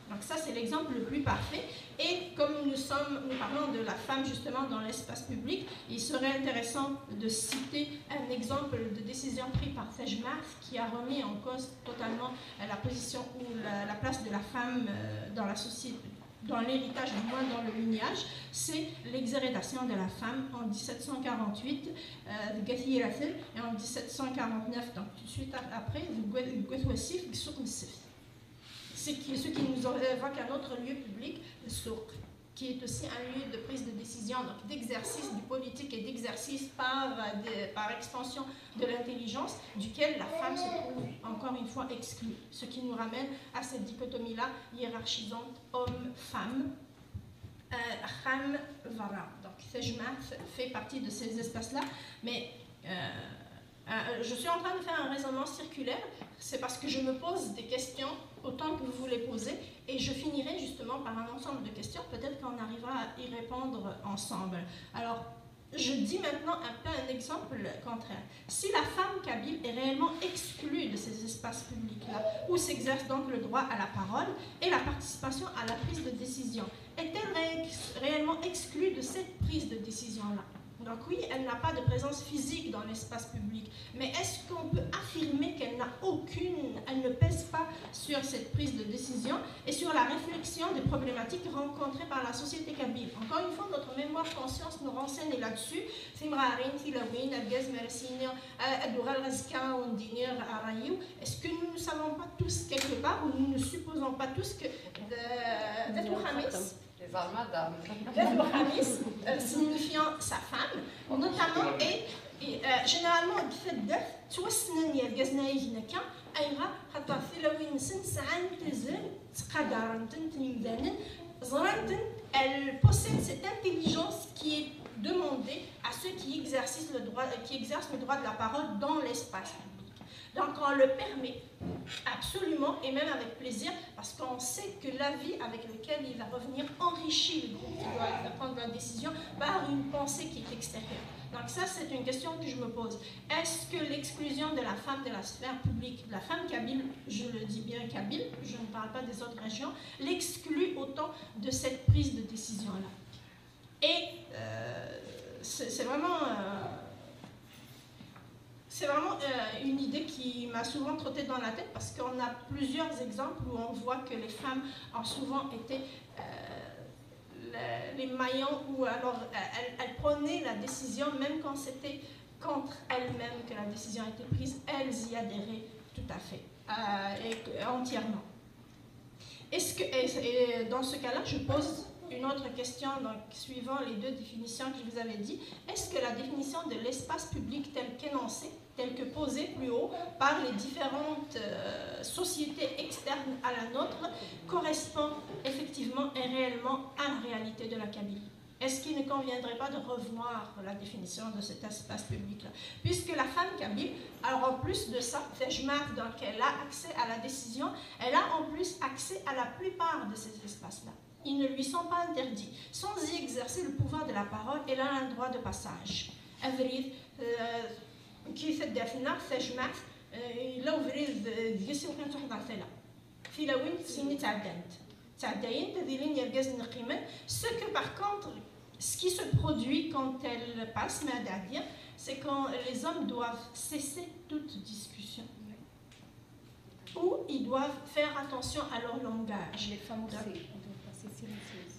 Donc ça, c'est l'exemple le plus parfait. Et comme nous, sommes, nous parlons de la femme justement dans l'espace public, il serait intéressant de citer un exemple de décision prise par Tejmaat qui a remis en cause totalement la position ou la, la place de la femme euh, dans la société, dans l'héritage, du moins dans le lignage, c'est l'exhérédation de la femme en dix-sept cent quarante-huit euh, de Gathiratel et en dix-sept cent quarante-neuf, donc tout de suite après, de Gwetwasif, c'est qui, ce qui nous évoque un autre lieu public, le souk, qui est aussi un lieu de prise de décision, donc d'exercice du politique et d'exercice par, de, par extension de l'intelligence, duquel la femme se trouve encore une fois exclue. Ce qui nous ramène à cette dichotomie-là hiérarchisante homme-femme. Euh, Kham Vara. Donc, Tejmaat fait partie de ces espaces-là, mais euh, euh, je suis en train de faire un raisonnement circulaire, c'est parce que je me pose des questions autant que vous les posez, et je finirai justement par un ensemble de questions, peut-être qu'on arrivera à y répondre ensemble. Alors, je dis maintenant un peu un exemple contraire. Si la femme kabyle est réellement exclue de ces espaces publics-là, où s'exerce donc le droit à la parole et la participation à la prise de décision, est-elle réellement exclue de cette prise de décision-là ? Donc oui, elle n'a pas de présence physique dans l'espace public, mais est-ce qu'on peut affirmer qu'elle n'a aucune, elle ne pèse pas sur cette prise de décision et sur la réflexion des problématiques rencontrées par la société kabyle ? Encore une fois, notre mémoire conscience nous renseigne là-dessus. Timrarin, Tilawin, Algaz, Marassini, Adoura, Razka, Ondini, Arayou. Est-ce que nous ne savons pas tous quelque part ou nous ne supposons pas tous que euh, Beth Mohamis, euh, signifiant sa femme, notamment et, et euh, généralement, du fait de Twassnen Yelgaznaï Naka, Aïra, Hatar Filawin Sen Saan Tezen, Skadaranten, Tnimdanen, Zoranten, elle possède cette intelligence qui est demandée à ceux qui exercent le droit, qui exercent le droit de la parole dans l'espace public. Donc on le permet absolument et même avec plaisir parce qu'on sait que l'avis avec lequel il va revenir enrichit le groupe qui doit prendre la décision par une pensée qui est extérieure. Donc ça, c'est une question que je me pose. Est-ce que l'exclusion de la femme de la sphère publique, de la femme kabyle, je le dis bien kabyle, je ne parle pas des autres régions, l'exclut autant de cette prise de décision-là ? Et euh, c'est vraiment... Euh, c'est vraiment euh, une idée qui m'a souvent trotté dans la tête parce qu'on a plusieurs exemples où on voit que les femmes ont souvent été euh, les, les maillons où alors euh, elles, elles, prenaient la décision même quand c'était contre elles-mêmes que la décision a été prise, elles y adhéraient tout à fait euh, et entièrement. Est-ce que, et, et dans ce cas-là, je pose une autre question, donc suivant les deux définitions que je vous avais dit, est-ce que la définition de l'espace public tel qu'énoncée, tel que posée plus haut par les différentes euh, sociétés externes à la nôtre, correspond effectivement et réellement à la réalité de la Kabylie ? Est-ce qu'il ne conviendrait pas de revoir la définition de cet espace public-là ? Puisque la femme kabyle, alors en plus de ça, Tejmaat, donc elle a accès à la décision, elle a en plus accès à la plupart de ces espaces-là. Ils ne lui sont pas interdits. Sans y exercer le pouvoir de la parole, elle a un droit de passage. Avrid, euh, qui fait des Tejmaat, euh, il a ouvert des yeux quand on a fait là. Filawin, c'est une tardente. sɛeddayent, ad ilin yergazen qqimen. Ce que par contre, ce qui se produit quand elle passe, ma ad ɛeddiɣ, c'est quand les hommes doivent cesser toute discussion. Ou ils doivent faire attention à leur langage. Les femmes aussi, elles doivent passer silencieuses.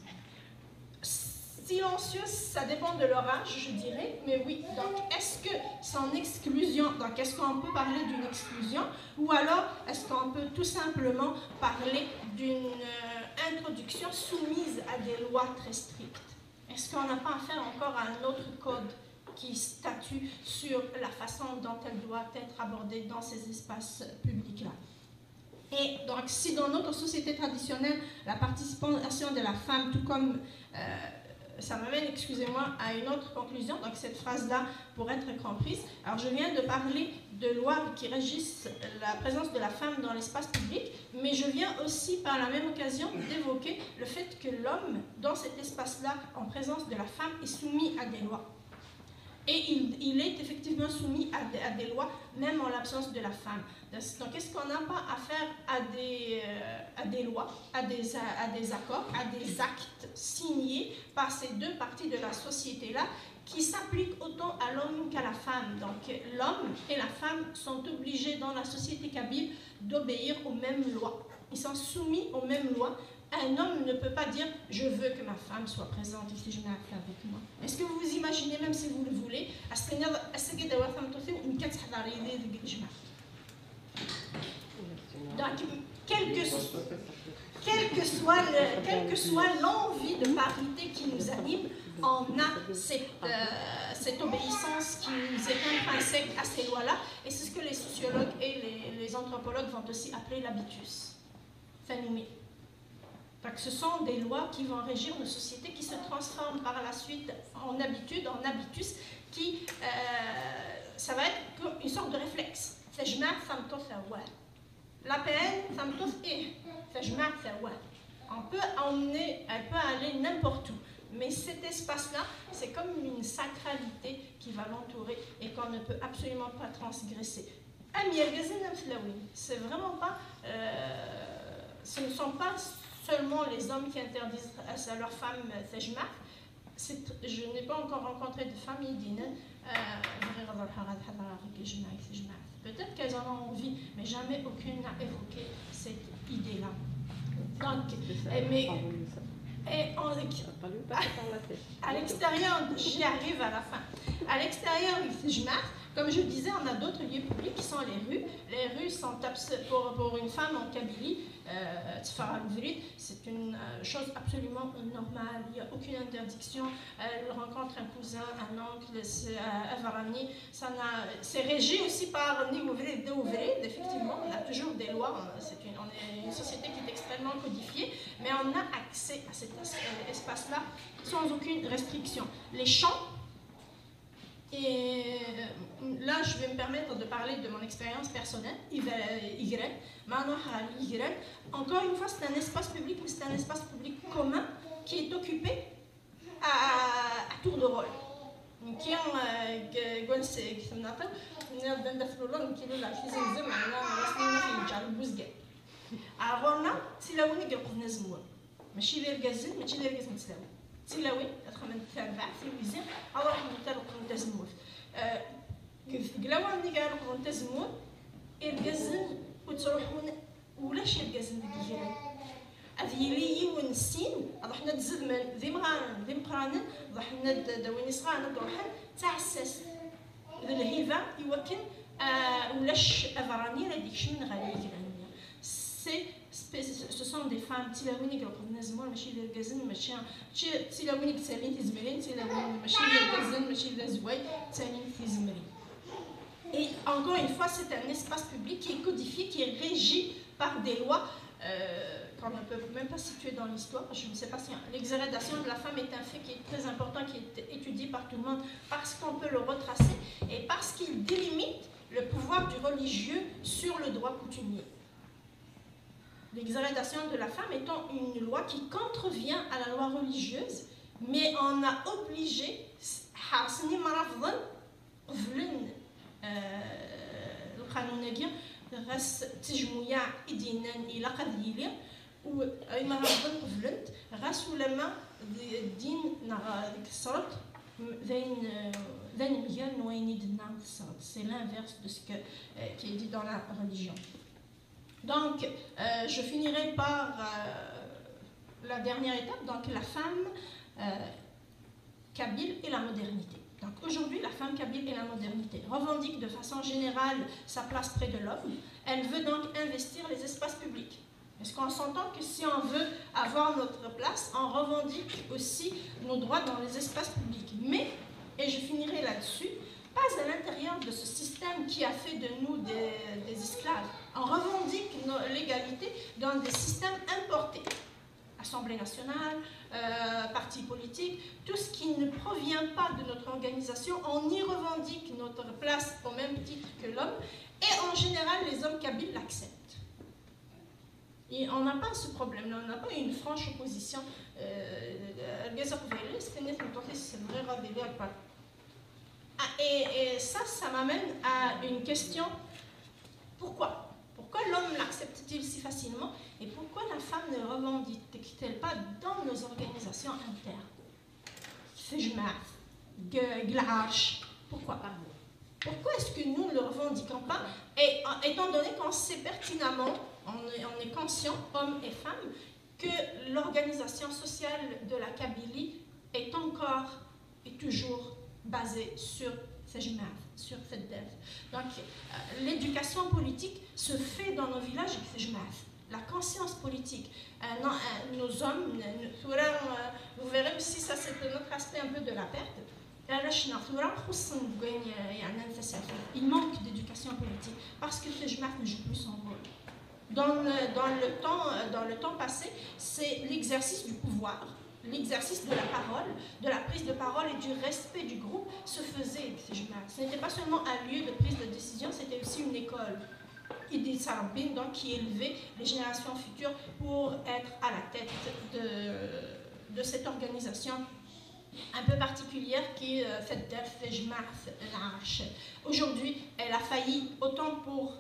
Silencieuses, ça dépend de leur âge, je dirais, mais oui. Donc, est-ce que c'est en exclusion, donc est-ce qu'on peut parler d'une exclusion, ou alors est-ce qu'on peut tout simplement parler d'une euh, introduction soumise à des lois très strictes ? Est-ce qu'on n'a pas affaire encore à un autre code qui statue sur la façon dont elle doit être abordée dans ces espaces publics-là ? Et donc, si dans notre société traditionnelle, la participation de la femme, tout comme euh, ça m'amène, excusez-moi, à une autre conclusion. Donc, cette phrase-là, pour être comprise. Alors, je viens de parler de lois qui régissent la présence de la femme dans l'espace public, mais je viens aussi, par la même occasion, d'évoquer le fait que l'homme, dans cet espace-là, en présence de la femme, est soumis à des lois. Et il, il est effectivement soumis à des, à des lois, même en l'absence de la femme. Donc, est-ce qu'on n'a pas affaire à des, euh, à des lois, à des, à des accords, à des actes signés par ces deux parties de la société-là qui s'appliquent autant à l'homme qu'à la femme ? Donc, l'homme et la femme sont obligés dans la société kabyle d'obéir aux mêmes lois. Ils sont soumis aux mêmes lois. Un homme ne peut pas dire : « Je veux que ma femme soit présente ici, je m'appelle avec moi. » Est-ce que vous vous imaginez, même si vous le voulez, à ce que Donc, quel que, quel que soit le, quelle que soit l'envie de parité qui nous anime, on a cette, euh, cette obéissance qui nous est intrinsèque à ces lois-là, et c'est ce que les sociologues et les, les anthropologues vont aussi appeler l'habitus. Fanoumi. Donc, ce sont des lois qui vont régir nos sociétés, qui se transforment par la suite en habitude, en habitus, qui, euh, ça va être comme une sorte de réflexe. Tajmaɛt tameṭṭut tawal. La peine, tameṭṭut ih. Tajmaɛt tawal. On peut emmener, elle peut aller n'importe où. Mais cet espace-là, c'est comme une sacralité qui va l'entourer et qu'on ne peut absolument pas transgresser. Am yergazen am tlawin. C'est vraiment pas, euh, ce ne sont pas seulement les hommes qui interdisent à, à leurs femmes, euh, tajmaɛt. C'est, je n'ai pas encore rencontré de femme i d-yennan, euh, bɣiɣ ad ruḥeɣ ad ḥadreɣ deg tejmaɛt, tejmaɛt. Peut-être qu'elles en ont envie, mais jamais aucune n'a évoqué cette idée-là. Donc, euh, mais, et en, à l'extérieur, j'y arrive à la fin. À l'extérieur, tejmaɛt, comme je disais, on a d'autres lieux publics qui sont les rues. Les rues sont abs-, pour, pour une femme en Kabylie, euh, teffeɣ ɣer ubrid, c'est une, euh, chose absolument normale. Il n'y a aucune interdiction. Elle rencontre un cousin, un oncle, c'est, euh, aberrani. Ça n'a, c'est régi aussi par nnig ubrid, ddaw ubrid, effectivement. On a toujours des lois. On, c'est une, on est une société qui est extrêmement codifiée, mais on a accès à cet es-, euh, espace-là sans aucune restriction. Les champs, et, euh, là, je vais me permettre de parler de mon expérience personnelle. Igran, ma nruḥ ɣer yigran, encore une fois, c'est un espace public, mais c'est un espace public commun qui est occupé à, à tour de rôle. Nekki, euh, deg, deg wansi, deg temnaḍt-iw, nniɣ-d anda tluluḍ, nekki luleɣ Tizi Uzzu, meɛna ɣas nniɣ yeǧǧa deg uzger. Ar ɣur-neɣ, d tilawin i ileqḍen azemmur. Mačči d irgazen, mačči d irgazen n tlawin. D tilawin, ad xedment tarbaɛt, tiwizi, ad ruḥent ad leqḍent tazemmurt. Eh, deg lawan-nni ara leqḍent tazemmurt, irgazen ur ttruḥun, ulac irgazen deg yigran. Ad yili yiwen, sin, ad ruḥen ad zedmen d imɣaren, d imeqqranen, ad ruḥen ad d-awin isɣaren, ad ruḥen d taɛessast, d lhiba, i wakken, ah, ulac aberrani ara d-ikecmen ɣer yigran-nni. C'est, c'est, ce sont des femmes, d tilawin i ileqḍen azemmur, mačči d irgazen, mačči, mačči d tilawin i yettalin tizemrin, d tilawin, mačči d irgazen, mačči d azway, ttalin tizemrin. Et encore une fois, c'est un espace public qui est codifié, qui est régi par des lois, euh, qu'on ne peut même pas situer dans l'histoire. Je ne sais pas si l'exhérédation de la femme est un fait qui est très important, qui est étudié par tout le monde, parce qu'on peut le retracer et parce qu'il délimite le pouvoir du religieux sur le droit coutumier. L'exhérédation de la femme étant une loi qui contrevient à la loi religieuse, mais on a obligé, ḥersen imrafḍen, qeblen, euh, lqanun-agi, ɣas d tajmuyaɛ i d-yennan ilaq ad yili, Imeɛraben qeblen-t ɣas ulamma d ddin neɣ deg tesreḍt d ayen mgal n wayen i d-tenna tesreḍt. C'est l'inverse de ce que, euh, qui est dit dans la religion. Donc, euh, je finirai par euh, la dernière étape, donc la femme euh, kabyle et la modernité. Donc aujourd'hui, la femme kabyle et la modernité revendique de façon générale sa place près de l'homme. Elle veut donc investir les espaces publics. Parce qu'on s'entend que si on veut avoir notre place, on revendique aussi nos droits dans les espaces publics. Mais, et je finirai là-dessus, pas à l'intérieur de ce système qui a fait de nous des, des esclaves. On revendique l'égalité dans des systèmes importés. Assemblée nationale, euh, partis politiques, tout ce qui ne provient pas de notre organisation, on y revendique notre place au même titre que l'homme, et en général, les hommes kabyles l'acceptent. Et on n'a pas ce problème-là, on n'a pas une franche opposition. Euh, euh, les Israéliens, c'est une autorité, c'est vrai, Rabbi Leopold. Ah, et, et ça, ça m'amène à une question. Pourquoi ? Pourquoi l'homme l'accepte-t-il si facilement ? Et pourquoi la femme ne revendique-t-elle pas dans nos organisations internes ? Tejmaɛt, G-, Glarch, pourquoi ? Pourquoi est-ce que nous ne le revendiquons pas ? Et euh, étant donné qu'on sait pertinemment, on est, on est conscient, hommes et femmes, que l'organisation sociale de la Kabylie est encore et toujours basée sur Tejmaɛt, sur cette dette. Donc, euh, l'éducation politique se fait dans nos villages avec Tejmaɛt. La conscience politique, euh, non, euh, nos hommes, n-, n-, tura, euh, vous verrez aussi, ça c'est un autre aspect un peu de la perte. Arrac-nneɣ tura xuṣṣen deg wayen, euh, yeɛnan tasertit. Il manque d'éducation politique parce que Tejmaɛt ne joue plus son rôle. Dans le, dans le temps, euh, dans le temps passé, c'est l'exercice du pouvoir, l'exercice de la parole, de la prise de parole et du respect du groupe se faisait avec Tejmaɛt. Ce n'était pas seulement un lieu de prise de décision, c'était aussi une école. Idriss Rabin, donc, qui élevait les générations futures pour être à la tête de, de cette organisation un peu particulière qui est euh, Tejmaɛt Lɛerc. Aujourd'hui, elle a failli autant pour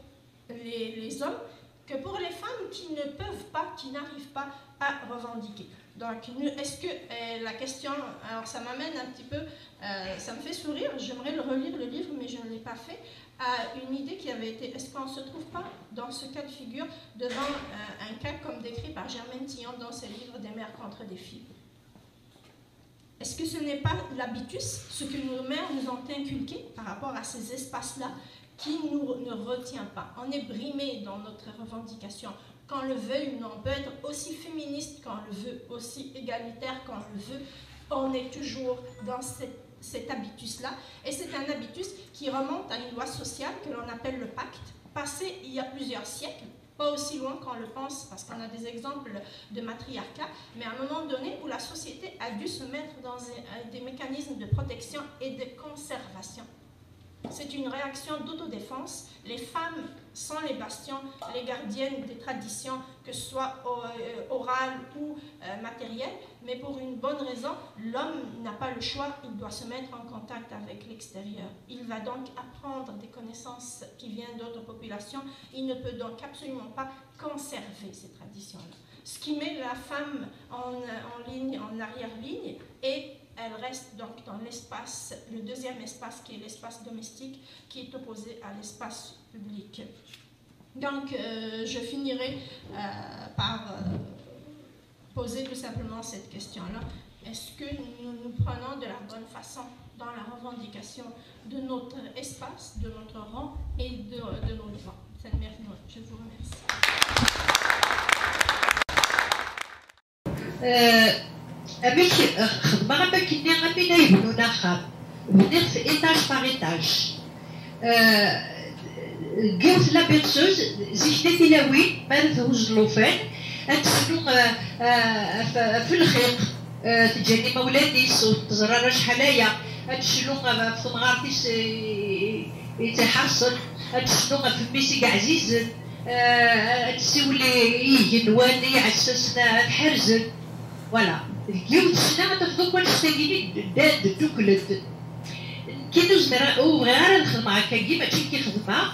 les, les hommes que pour les femmes qui ne peuvent pas, qui n'arrivent pas à revendiquer. Donc, est-ce que euh, la question, alors ça m'amène un petit peu, euh, ça me fait sourire, j'aimerais le relire le livre, mais je ne l'ai pas fait, à une idée qui avait été, est-ce qu'on ne se trouve pas dans ce cas de figure devant euh, un cas comme décrit par Germaine Tillon dans ses livres des mères contre des filles ? Est-ce que ce n'est pas l'habitus, ce que nos mères nous ont inculqué par rapport à ces espaces-là, qui nous ne retient pas ? On est brimé dans notre revendication. Qu'on le veuille ou non, on peut être aussi féministe qu'on le veut, aussi égalitaire qu'on le veut, on est toujours dans cette, cet habitus-là. Et c'est un habitus qui remonte à une loi sociale que l'on appelle le pacte, passée il y a plusieurs siècles, pas aussi loin qu'on le pense, parce qu'on a des exemples de matriarcat, mais à un moment donné où la société a dû se mettre dans des mécanismes de protection et de conservation. C'est une réaction d'autodéfense. Les femmes sont les bastions, les gardiennes des traditions, que ce soit euh, orales ou euh, matérielles. Mais pour une bonne raison, l'homme n'a pas le choix, il doit se mettre en contact avec l'extérieur. Il va donc apprendre des connaissances qui viennent d'autres populations. Il ne peut donc absolument pas conserver ces traditions-là. Ce qui met la femme en, en ligne, en arrière-ligne, et elle reste donc dans l'espace, le deuxième espace qui est l'espace domestique, qui est opposé à l'espace public. Donc, euh, je finirai euh, par euh, poser tout simplement cette question-là. Est-ce que nous nous prenons de la bonne façon dans la revendication de notre espace, de notre rang et de, de nos droits ? Je vous remercie. Euh, amek xedmeɣ am wakken-nni am win ay yebnun axxam, bniɣ-t étage par étage. Deg yiwet la berceuse, zik-nni tilawin, mi ara thuzz llufan, ad tecnu ɣef lxiq, teǧǧa-n imawlan-is ur teẓri ara acḥal aya, ad tecnu ɣef temɣart-is i tt-iḥerṣen, ad tecnu ɣef mmi-s i yeɛzizen, ad tessiwel i yigenwan, i yiɛessasen ad ḥerzen. Voilà. Deg yiwet ccna ad tafeḍ akk annect-agi-nni ddan-d, dduklen-d. Nekkini ur zmireɣ, ur bɣiɣ ara ad xedmeɣ akkagi, mačči nekk i xedmeɣ.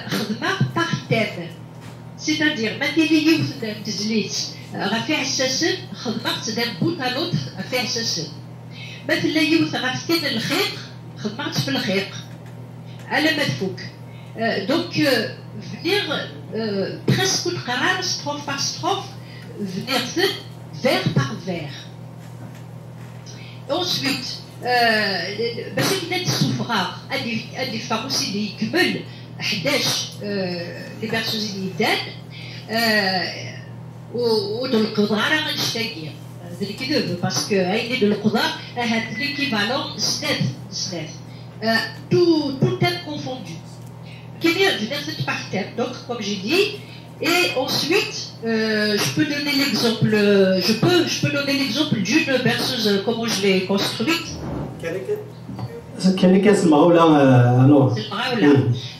Xedmeɣ par thème. C'est-à-dire, ma tili yiwet n tezlit ɣef iɛessasen, xedmeɣ-tt d'un bout à l'autre ɣef iɛessasen. Ma tella yiwet ɣef tin n lxiq, xedmeɣ-tt f lxiq alamma tfuk. Euh, donc, euh, bniɣ, euh, presque ur d-qqar ara strophe par strophe, bniɣ-ten vers par vers. Ensuite, euh, bac akken ad d-ssufɣeɣ, ad d-, ad d-iffeɣ usi-d yekmel ḥdac, euh, les versos i d-yeddan, euh, ur, ur d-leqqḍeɣ ara annect-agi. D lekdeb, parce que ayen i d-leqqḍeɣ, ahat l'équivalent n snat, n snat. Euh, tout, tout thème confondu. Kien bniɣ-tent par thème, donc, comme j'ai dit, et ensuite, euh, je peux donner l'exemple, euh, je peux, je peux donner l'exemple d'une berceuse, euh, comment je l'ai construite. Kemmel kan s lemɣawla, euh, Anur. S lemɣawla.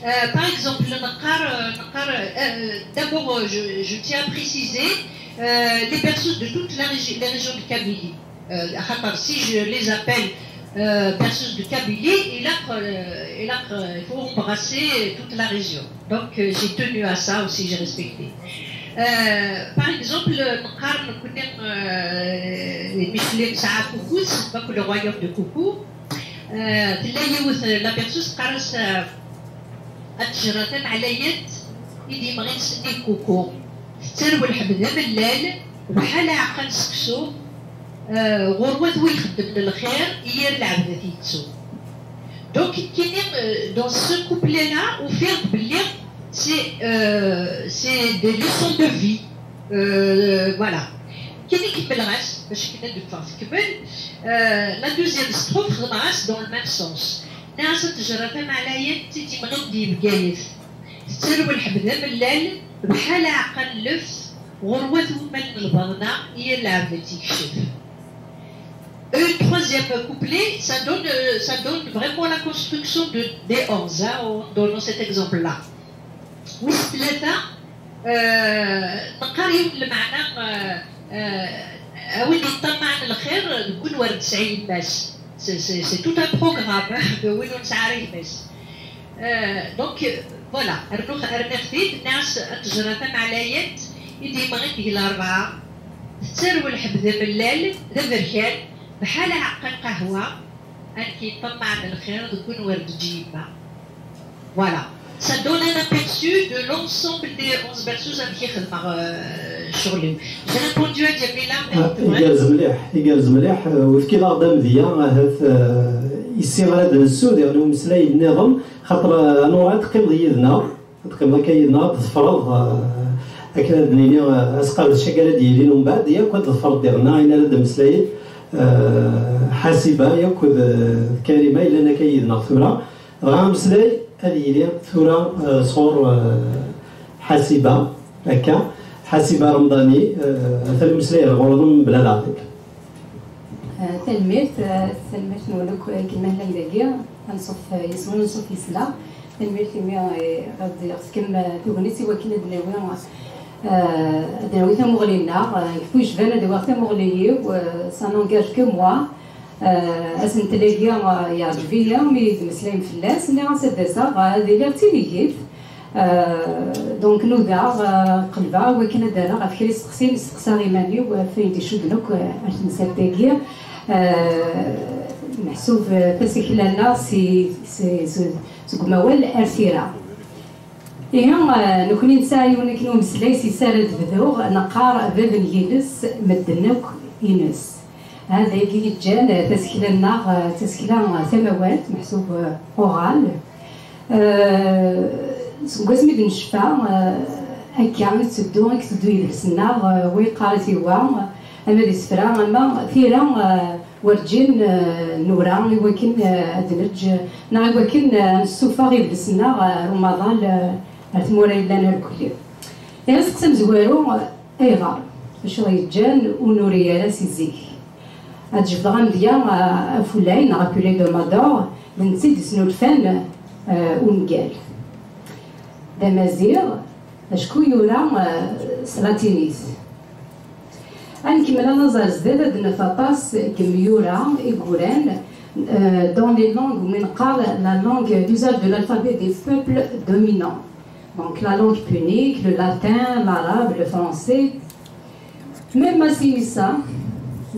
Euh, par exemple, neqqar, euh, neqqar, euh, d'abord, euh, je, je tiens à préciser, euh, les berceuses de toute la régi-, les régions de Kabylie. Euh, si je les appelle, euh, berceuses de Kabylie, il a, euh, il a, euh, il faut embrasser toute la région. Donc, euh, j'ai tenu à ça aussi, j'ai respecté. Euh, par exemple, neqqar nekkni, euh, Micheline Sa'a Coucou, c'est pas que le royaume de Coucou. Euh, tella yiwet, euh, la berceuse teqqar-as, euh, a ttejra tameɛlayant i d-yemɣin s nnig kuku, tettarwelḥem d amellal, bḥal aɛeqqa n seksu, euh, ɣur-wat wi ixeddmen lxir i yir lɛebd ad t-yettu. Donc, kini, euh, dans ce couplet-là, ufiɣ-d belli c'est, euh, c'est des leçons de vie. Euh, voilà. Kini kemmleɣ-as, bac akken ad d-teffeɣ tekmel. Euh, la deuxième strophe, xedmeɣ-as dans le même sens. Nniɣ-as a ttejra tameɛlayant i d-yemɣin di Bgayet. Tettarwelḥem d amellal, bḥal aɛeqqa n lleft, ɣur-wat wemmal n lbaḍna, i yir lɛebd ad t-yekcef. Un troisième couplet, ça donne, euh, ça donne vraiment la construction de, des onze, hein, en donnant cet exemple-là. Wis tlata, euh, neqqar yiwen n lmeɛna, euh, euh, a win yeṭṭamaɛen lxir deg win ur nesɛi yemma-s. C'est, c'est, c'est tout un programme, hein, de win ur nesɛi ara gma-s. Euh, donc, euh, voilà, rniɣ-t-id, nniɣ-as a ttejra tameɛlayant i d-yemɣin deg Larebɛa, tettarwelḥem d amellal, d aberkan, bḥal aɛeqqa n lqahwa, a nekk yeṭṭamaɛen lxir deg win ur d-teǧǧi yemma. Voilà. Ça donne un aperçu de l'ensemble des onze berceuses amek i xedmeɣ, euh, ccɣel-iw. J'ai répondu à Djamila, mais... Ah, igerrez mliḥ, igerrez mliḥ. Euh, wefk-aɣ-d amedya, ahat, euh, issiɣ ara d-nessu diɣen umeslay nniḍen, xaṭer, euh, Anura ad teqqimeḍ yid-neɣ, ad teqqimeḍ akka yid-neɣ, ad tefreḍ, euh, akken ad d-nini, euh, asqerdec-agi ara d-yilin umbeɛd, yakk ad tefreḍ diɣen ayen ara d-mmeslayen, euh, Ḥasiba yakk d, euh, Karima yellan akka yid-neɣ tura. Dɣa ameslay ad yili tura, eh, sɣur, eh, Ḥasiba, akka. Ḥasiba Remḍani, eh, atan umeslay ar ɣur-m mebla leɛḍil. Eh, tanemmirt, eh, tanemmirt-nwen akk, eh, akken ma llan dagi, anṣuf, eh, yes-wen, anṣuf yes-neɣ. Tanemmirt imi, eh, ɣ-d-, ɣ-tefkem, eh, tagnit i wakken ad nawi, eh, ad nawi tamuɣli-nneɣ, eh, deg wujban ad awiɣ tamuɣli-iw, eh, ça n'engage que moi. Eh, asentel-agi, eh, yeɛǧeb-iyi mi d-tmeslayem fell-as, nniɣ-as ad d-aseɣ, eh, ad iliɣ d tinigit. Eh, donc nudaɣ, eh, qelbeɣ i wakken ad d-rreɣ ɣef kra isteqsiyen, steqsaɣ iman-iw, eh, ɣef wayen d-icudden akk, eh, ar temsalt-agi. Eh, meḥsub, eh, tasekla-nneɣ si, si, si, seg umawal ar tira. Ihi, eh, nekni nesɛa yiwen akken umeslay, s yes ara d-bduɣ, neqqar bab n yiles, medden akk ines. Hada i yeǧǧan, eh, tasekla-nneɣ, eh, d tasekla, eh, tamawalt, meḥsub, eh, oral. Eh, seg wasmi d-necfa, eh, akka i tetteddu, i yetteddu yidles-nneɣ, eh, wa yeqqar-it i wa, ama d isefra, ama tira, eh, werǧin, eh, nura i wakken, eh, ad neǧǧ, neɣ i wakken, eh, ad nessufeɣ idles-nneɣ, eh, ar umaḍal, eh, ar tmura yellan irkelli. Ihi asteqsi amezwaru, eh, ayɣer? Acu i ɣ-yeǧǧan ur nuri ara si zik? Ad jebdeɣ amedya, eh, Afulay neɣ Apulay de Mador, d netta i d-yesnulfan, eh, ungal. D amaziɣ, acku yura, eh, s latinit. Ad nkemmel ad naẓ ar zdat, ad naf aṭas n yimyura i yuran, euh, dans les langues, umi neqqar la langue d'usage de l'alphabet des peuples dominants. Donc la langue punique, le latin, l'arabe, le français. Même Massinissa,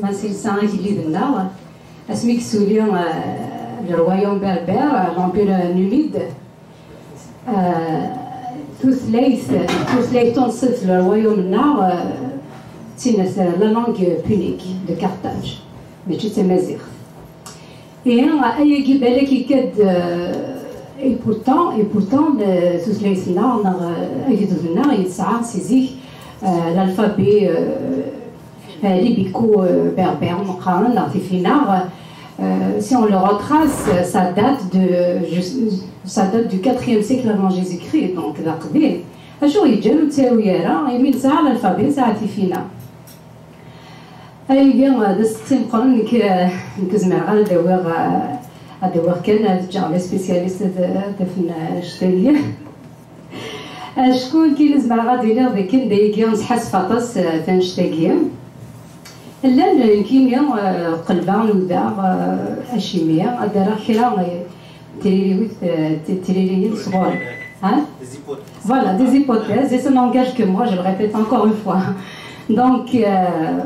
Massinissa agellid-nneɣ, asmi yessuli euh, le royaume berbère, euh, l'empire numide, euh, tutlayt tutlayt tunṣibt n le royaume-nneɣ euh, d tin la langue punique de Carthage, mačči d tamaziɣt. Ihi ayagi balak ikad-d, euh, et pourtant, et pourtant euh, tutlayt-nneɣ neɣ euh, agdud-nneɣ yesɛa si zik euh, l'alphabet euh, euh, libico-berbère meqqaren neɣ tifinaɣ. Euh, si on le retrace, ça date de, ça date du quatrième siècle avant Jésus-Christ, donc d aqdim. Acu yeǧǧan ur nettawi ara imi nesɛa l'alphabet, nesɛa tifinaɣ. Ayagi d asteqsi meqqren, nekk nekk zemreɣ ad awiɣ ad awiɣ kan ad ǧǧeɣ les spécialistes ad afen anect-agi. Acku nekk i zemreɣ ad iliɣ d akken d ayagi nesḥasef aṭas eh, tanect-agi. Llan nekkini eh, qelbeɣ nudaɣ eh, acimi ad d-rreɣ kra eh, tririwit eh, t- tririyin sɣur. Hein? Voilà, des hypothèses, et ce langage que moi je le répète encore une fois. Donc, euh,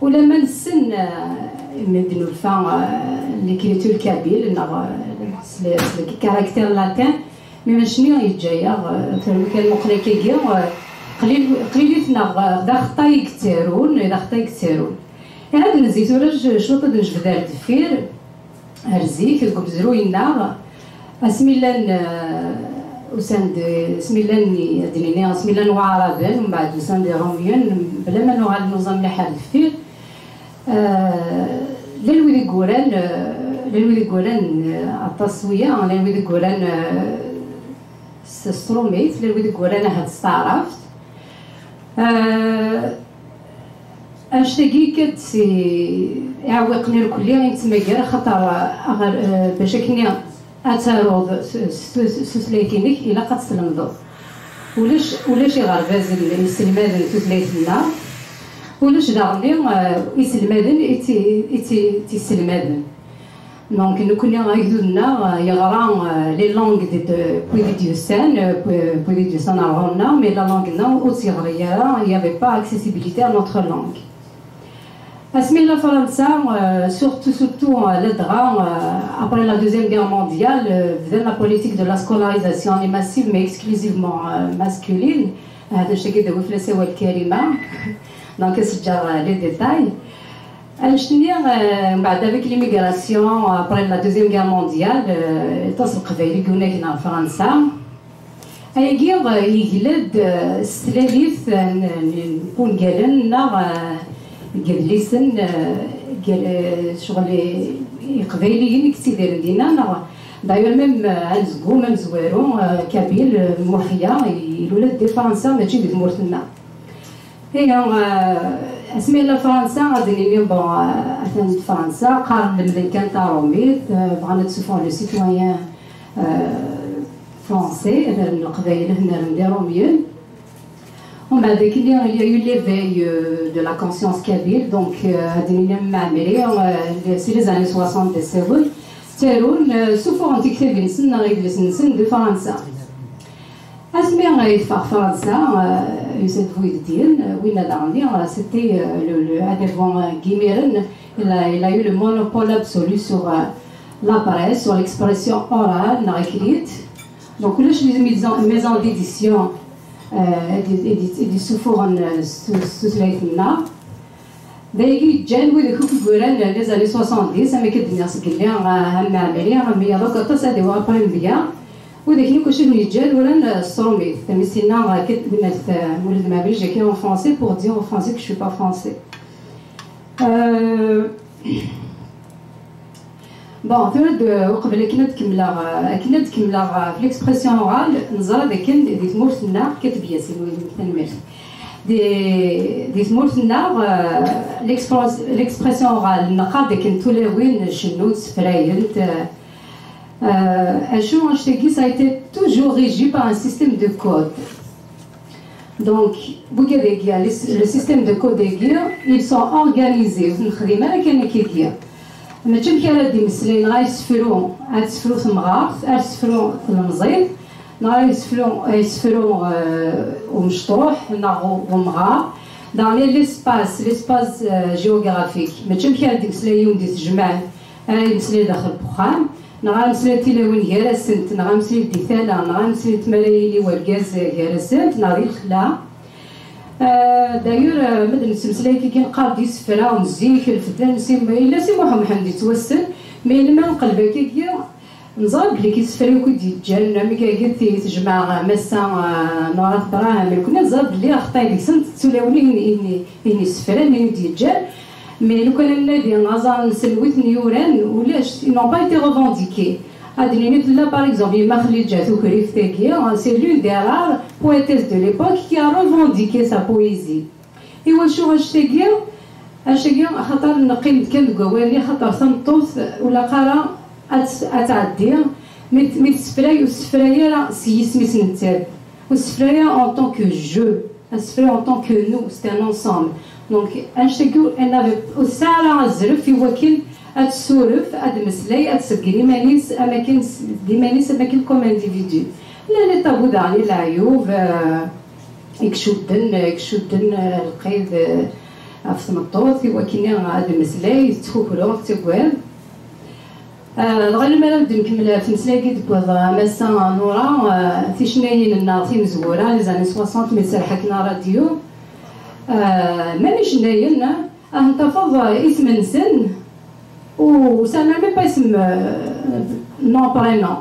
ولما نسن مدن الفا l'écriture kabyle نغ caractère latin. Mais ماشي يجايا كان مقلكيا قليل قليل نغ دا خطاي يكترون دا خطاي يكترون. هذا نزيد ولا شوط نجبد على الدفير. Ar zik deg umezruy-nneɣ asmi llan eh, usan-d asmi llan ad d-nini asmi llan waɛraben mbeɛd usan-d iṛumyen. Bla ma nuɣal nuẓa mliḥ ar deffir eh, llan wid i yuran eh, llan wid i yuran eh, aṭas wiya llan wid i yuran eh, s s trumit, llan wid i yuran ahat s taɛrabt. Eh, Annect-agi ikka-d si iɛewwiqen irkelli i nettmagar axaṭer aɣer eh, bac akken ad taruḍ s- s- s- s tutlayt-inek ilaq ad teslemdeḍ. Ulac ulac iɣerbazen iselmaden tutlayt-nneɣ, ulac daɣen eh, iselmaden i tt- i tt- i tt-iselmaden. Donc nekkni agdud-nneɣ yeɣra les langues de wid i d-yusan, wid i d-yusan ar ɣur-nneɣ, mais la langue-nneɣ ur tt-yeɣri ara, il y avait pas accessibilité à notre langue. Asmi la Fransa, surtout surtout ladɣa après la deuxième guerre mondiale, bdan la politique de la scolarisation les massive mais exclusivement masculine. Hada cagi d awi fell-as awal Karima. Donc as-ǧǧeɣ les détails. Annect-nni mbeɛd avec l'immigration après la deuxième guerre mondiale, aṭas n Leqbayel i yunagen ɣer Fransa. Ayagi yegla-d s tlalit n wungalen neɣ deg yedlisen ccɣel Iqbayliyen i yettidiren dinna neɣ d'ailleurs même anezgum amezwaru Kabil Muḥya ilula-d di Fransa mačči di tmurt-nneɣ. Ihi, asmi yella Fransa, ad d-nini, bon, atan di Fransa, qqaren lemden kan tarumit, bɣan ad ssuffɣen le citoyen français, ad rren Leqbayel, ad rren d Irumyen. Umbeɛd akkenni, il y a eu l'éveil de la conscience kabyle, donc ad d-nini am Mɛemmri, si les années soixante d asawen, ttarun, ssufuɣen tiktabin-nsen neɣ idlisen-nsen di Fransa. Asmi ay teffeɣ Fransa, yusa-d Buydin, winna daɣen, c'était le, le, ad avu n yimiren, il a, il a eu le monopole absolu sur la presse, sur l'expression orale neɣ écrite. Donc ulac les maisons d'édition i d-isufuɣen s tutlayt-nneɣ. D ayagi yeǧǧan widak akk i yuran les années soixante-dix, am akka d-nniɣ seg lli am Mɛemmri, am wiyaḍ akk aṭas ad iwɣ après mbiya. Widak akk acu i ten-yeǧǧan uran s trumit. Am i s-yenna Mulud Mɛemmri, j'écris en français pour dire aux Français que je suis pas français. Euh, Bon, tura d uqbel akken ad kemmleɣ akken ad kemmleɣ ɣef l'expression orale, neẓra dakken di tmurt-nneɣ, kateb Yasin, tanemmirt. Di, di tmurt-nneɣ, l'expression orale neqqar dakken tulawin cennunt, ssefrayent. Acu, annect-agi, ça a été toujours régi par un système de code. Donc, wigad-agi, le système de code-agi, ils sont organisés, ur nexdim ara kan akkagi. Mačči amek ara d-imeslay, neɣ ad yessefru, ad tessefru temɣart, ad tessefru tlemẓit, neɣ ad yessefru, ad yessefru, eh, umecṭuḥ neɣ u-, umɣar. Daɣen l'espace, l'espace, eh, géographique, mačči amek ara d-imeslay yiwen di tejmaɛt, ara yemmeslay daxel n uxxam, neɣ ara yemmeslay tilawin gar-asent, neɣ ara yemmeslay di tala, neɣ ara yemmeslay tmara yili wergaz, eh, gar-asent, neɣ di lexla. Euh, d'ailleurs, euh, ma d-nettmeslay kiki, neqqar-d isefra n zik, lfeddan n Si, yella Si Muḥ Mḥend yettwassen, mais yella ma nqelleb akkagi, neẓra belli isefra akk i d-yeǧǧan, am kagi i tejmeɛ Massa, euh, Newwara Tebṛahim, nekkni neẓra belli axeṭṭay deg-sent d tulawin i, i, i, i n isefra-nni i d-yeǧǧan, mais lukan ad nadi aẓar-nsen wi ten-yuran, ulac, ils n'ont pas été revendiqués. Ad d-nini tella, par exemple, yemma Xliǧa Tukrift-agi, c'est l'une des rares poétesses de l'époque qui a revendiqué sa poésie. Iwacu annect-agi? Annect-agi, axaṭer neqqim-d kan deg wawal-nni, axaṭer tameṭṭut ur ilaq ara ad, ad tɛeddi, mi, mi tessefray, ur tessefray ara s yisem-is nettat, ur tessefray ara en tant que je. Asefru en tant que nous, c'est un ensemble. Donc, annect-agi, elle n'avait, ur tesɛi ara azref i wakken ad tessuref, ad d-meslay, ad tṣeggen iman-is am akken s-, d iman-is am akken comme individu. Llan les tabous daɣen, i leɛyub, euh, i icudden, i icudden, euh, lqid, euh, ɣef tmeṭṭut, i wakken ad d-meslay, tettkukru, tettagad. Ah, dɣa lemmer ad d-nkemmel ɣef tmeslay-agi d-tewwiḍ, ah, Massa Nura, ah, ticennayin-nneɣ timezwura, les années soixante, mi tserreḥ akken ṛadyu. Ah, même icennayen, ah, ad tafeḍ, ah, isem-nsen, ur sɛan même pas isem, ah, nom, prénom.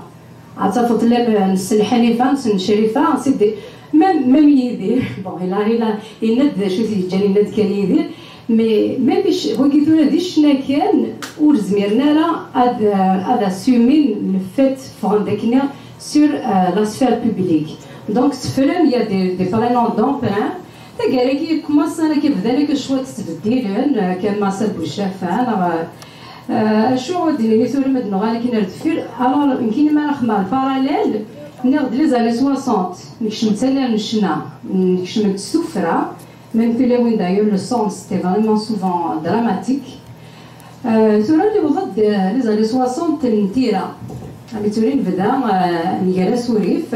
Ad tafeḍ llan nessen Ḥanifa, nessen Crifa, c'est des, même, même Yidir. Bon, il a, il a, yenna-d d acu t-yeǧǧan, yenna-d kan Yidir. Mais même ic-, wagi tura d ccna kan, ur zmiren ara ad, ad assumin le fait ffɣen-d akken sur, euh, la sphère publique. Donc, teffrem, il y a des, des prénoms d'emprunt. Taggara-agi, commencen akka bdan akka cwiṭ ttbeddilen, euh, kan Massa Bucafa, neɣ, euh, acu ad d-nini tura ma d-nuɣal akken ar deffir. Alors, nekkini mi ara xedmeɣ le parallèle, nniɣ-d les années soixante, nekcem-d s annar n ccna, nekcem-d s tuffra, même tulawin d'ailleurs le son c'était vraiment souvent dramatique. Euh, tura newweḍ-d, euh, les années soixante n tira. Amek tura nebda, euh, nger asurif.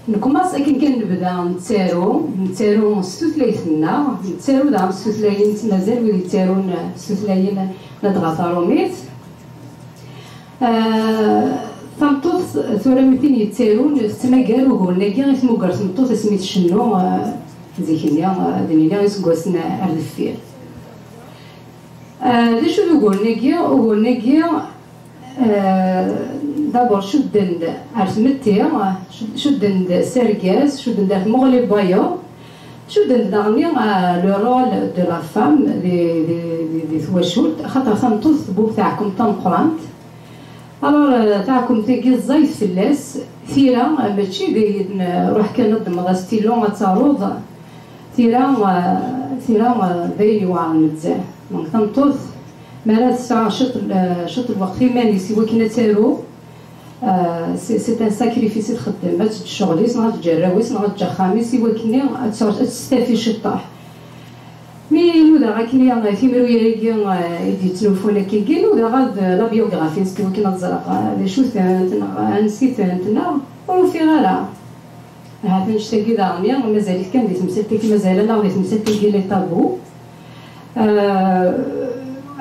Nekmaṣ akken kan nebda nettaru, nettaru s tutlayt-nneɣ, nettaru daɣen s tutlayin mazal wid yettarun s tutlayin ladɣa tarumit. Ah, tameṭṭut tura mi tin yettarun tettmagar uguren-agi i tmugger tmeṭṭut asmi tcennu, ah, zik-nni, ah, ad nini iseggasen ar deffir. Ah, d acu d uguren-agi? Uguren-agi, ah, d'abord cudden-d ar tmetti, cud-, cudden-d s argaz, cudden-d ar tmuɣli n wayeḍ, cudden-d daɣen, ah, le rôle de la femme di, di, di, di twacult, axaṭer tameṭṭut tbubb taɛkemt tameqqrant. Alors, ah, taɛkemt-agi ẓẓayet fell-as, tira, ah, mačči d ayen, ah, ruḥ kan ad d-temmeḍ astilu ad taruḍ, tira, ah, tira, ah, d ayen iweɛren nezzeh. Donc, tameṭṭut, mi ara tesɛa ciṭ, ah, ciṭ n lweqt iman-is i wakken ad taru, ah, c'est, c'est un sacrifice i txeddem, ad teǧǧ ccɣel-is, neɣ ad teǧǧ arraw-is, neɣ ad teǧǧ axxam-is, i wakken ad tesɛu, ad testafi ciṭṭaḥ. Mi nudaɣ akken i timru-agi, eh, i d-yettnulfun akkagi, nudaɣ ad, la biographie-nsent i wakken ad ẓreɣ, eh, d acu-tent, neɣ ansi-tent, neɣ ur ufiɣ ara. Ahat annect-agi daɣen, mazal-it kan di temsalt-agi, mazal-aneɣ di temsalt-agi les tabous. Eh,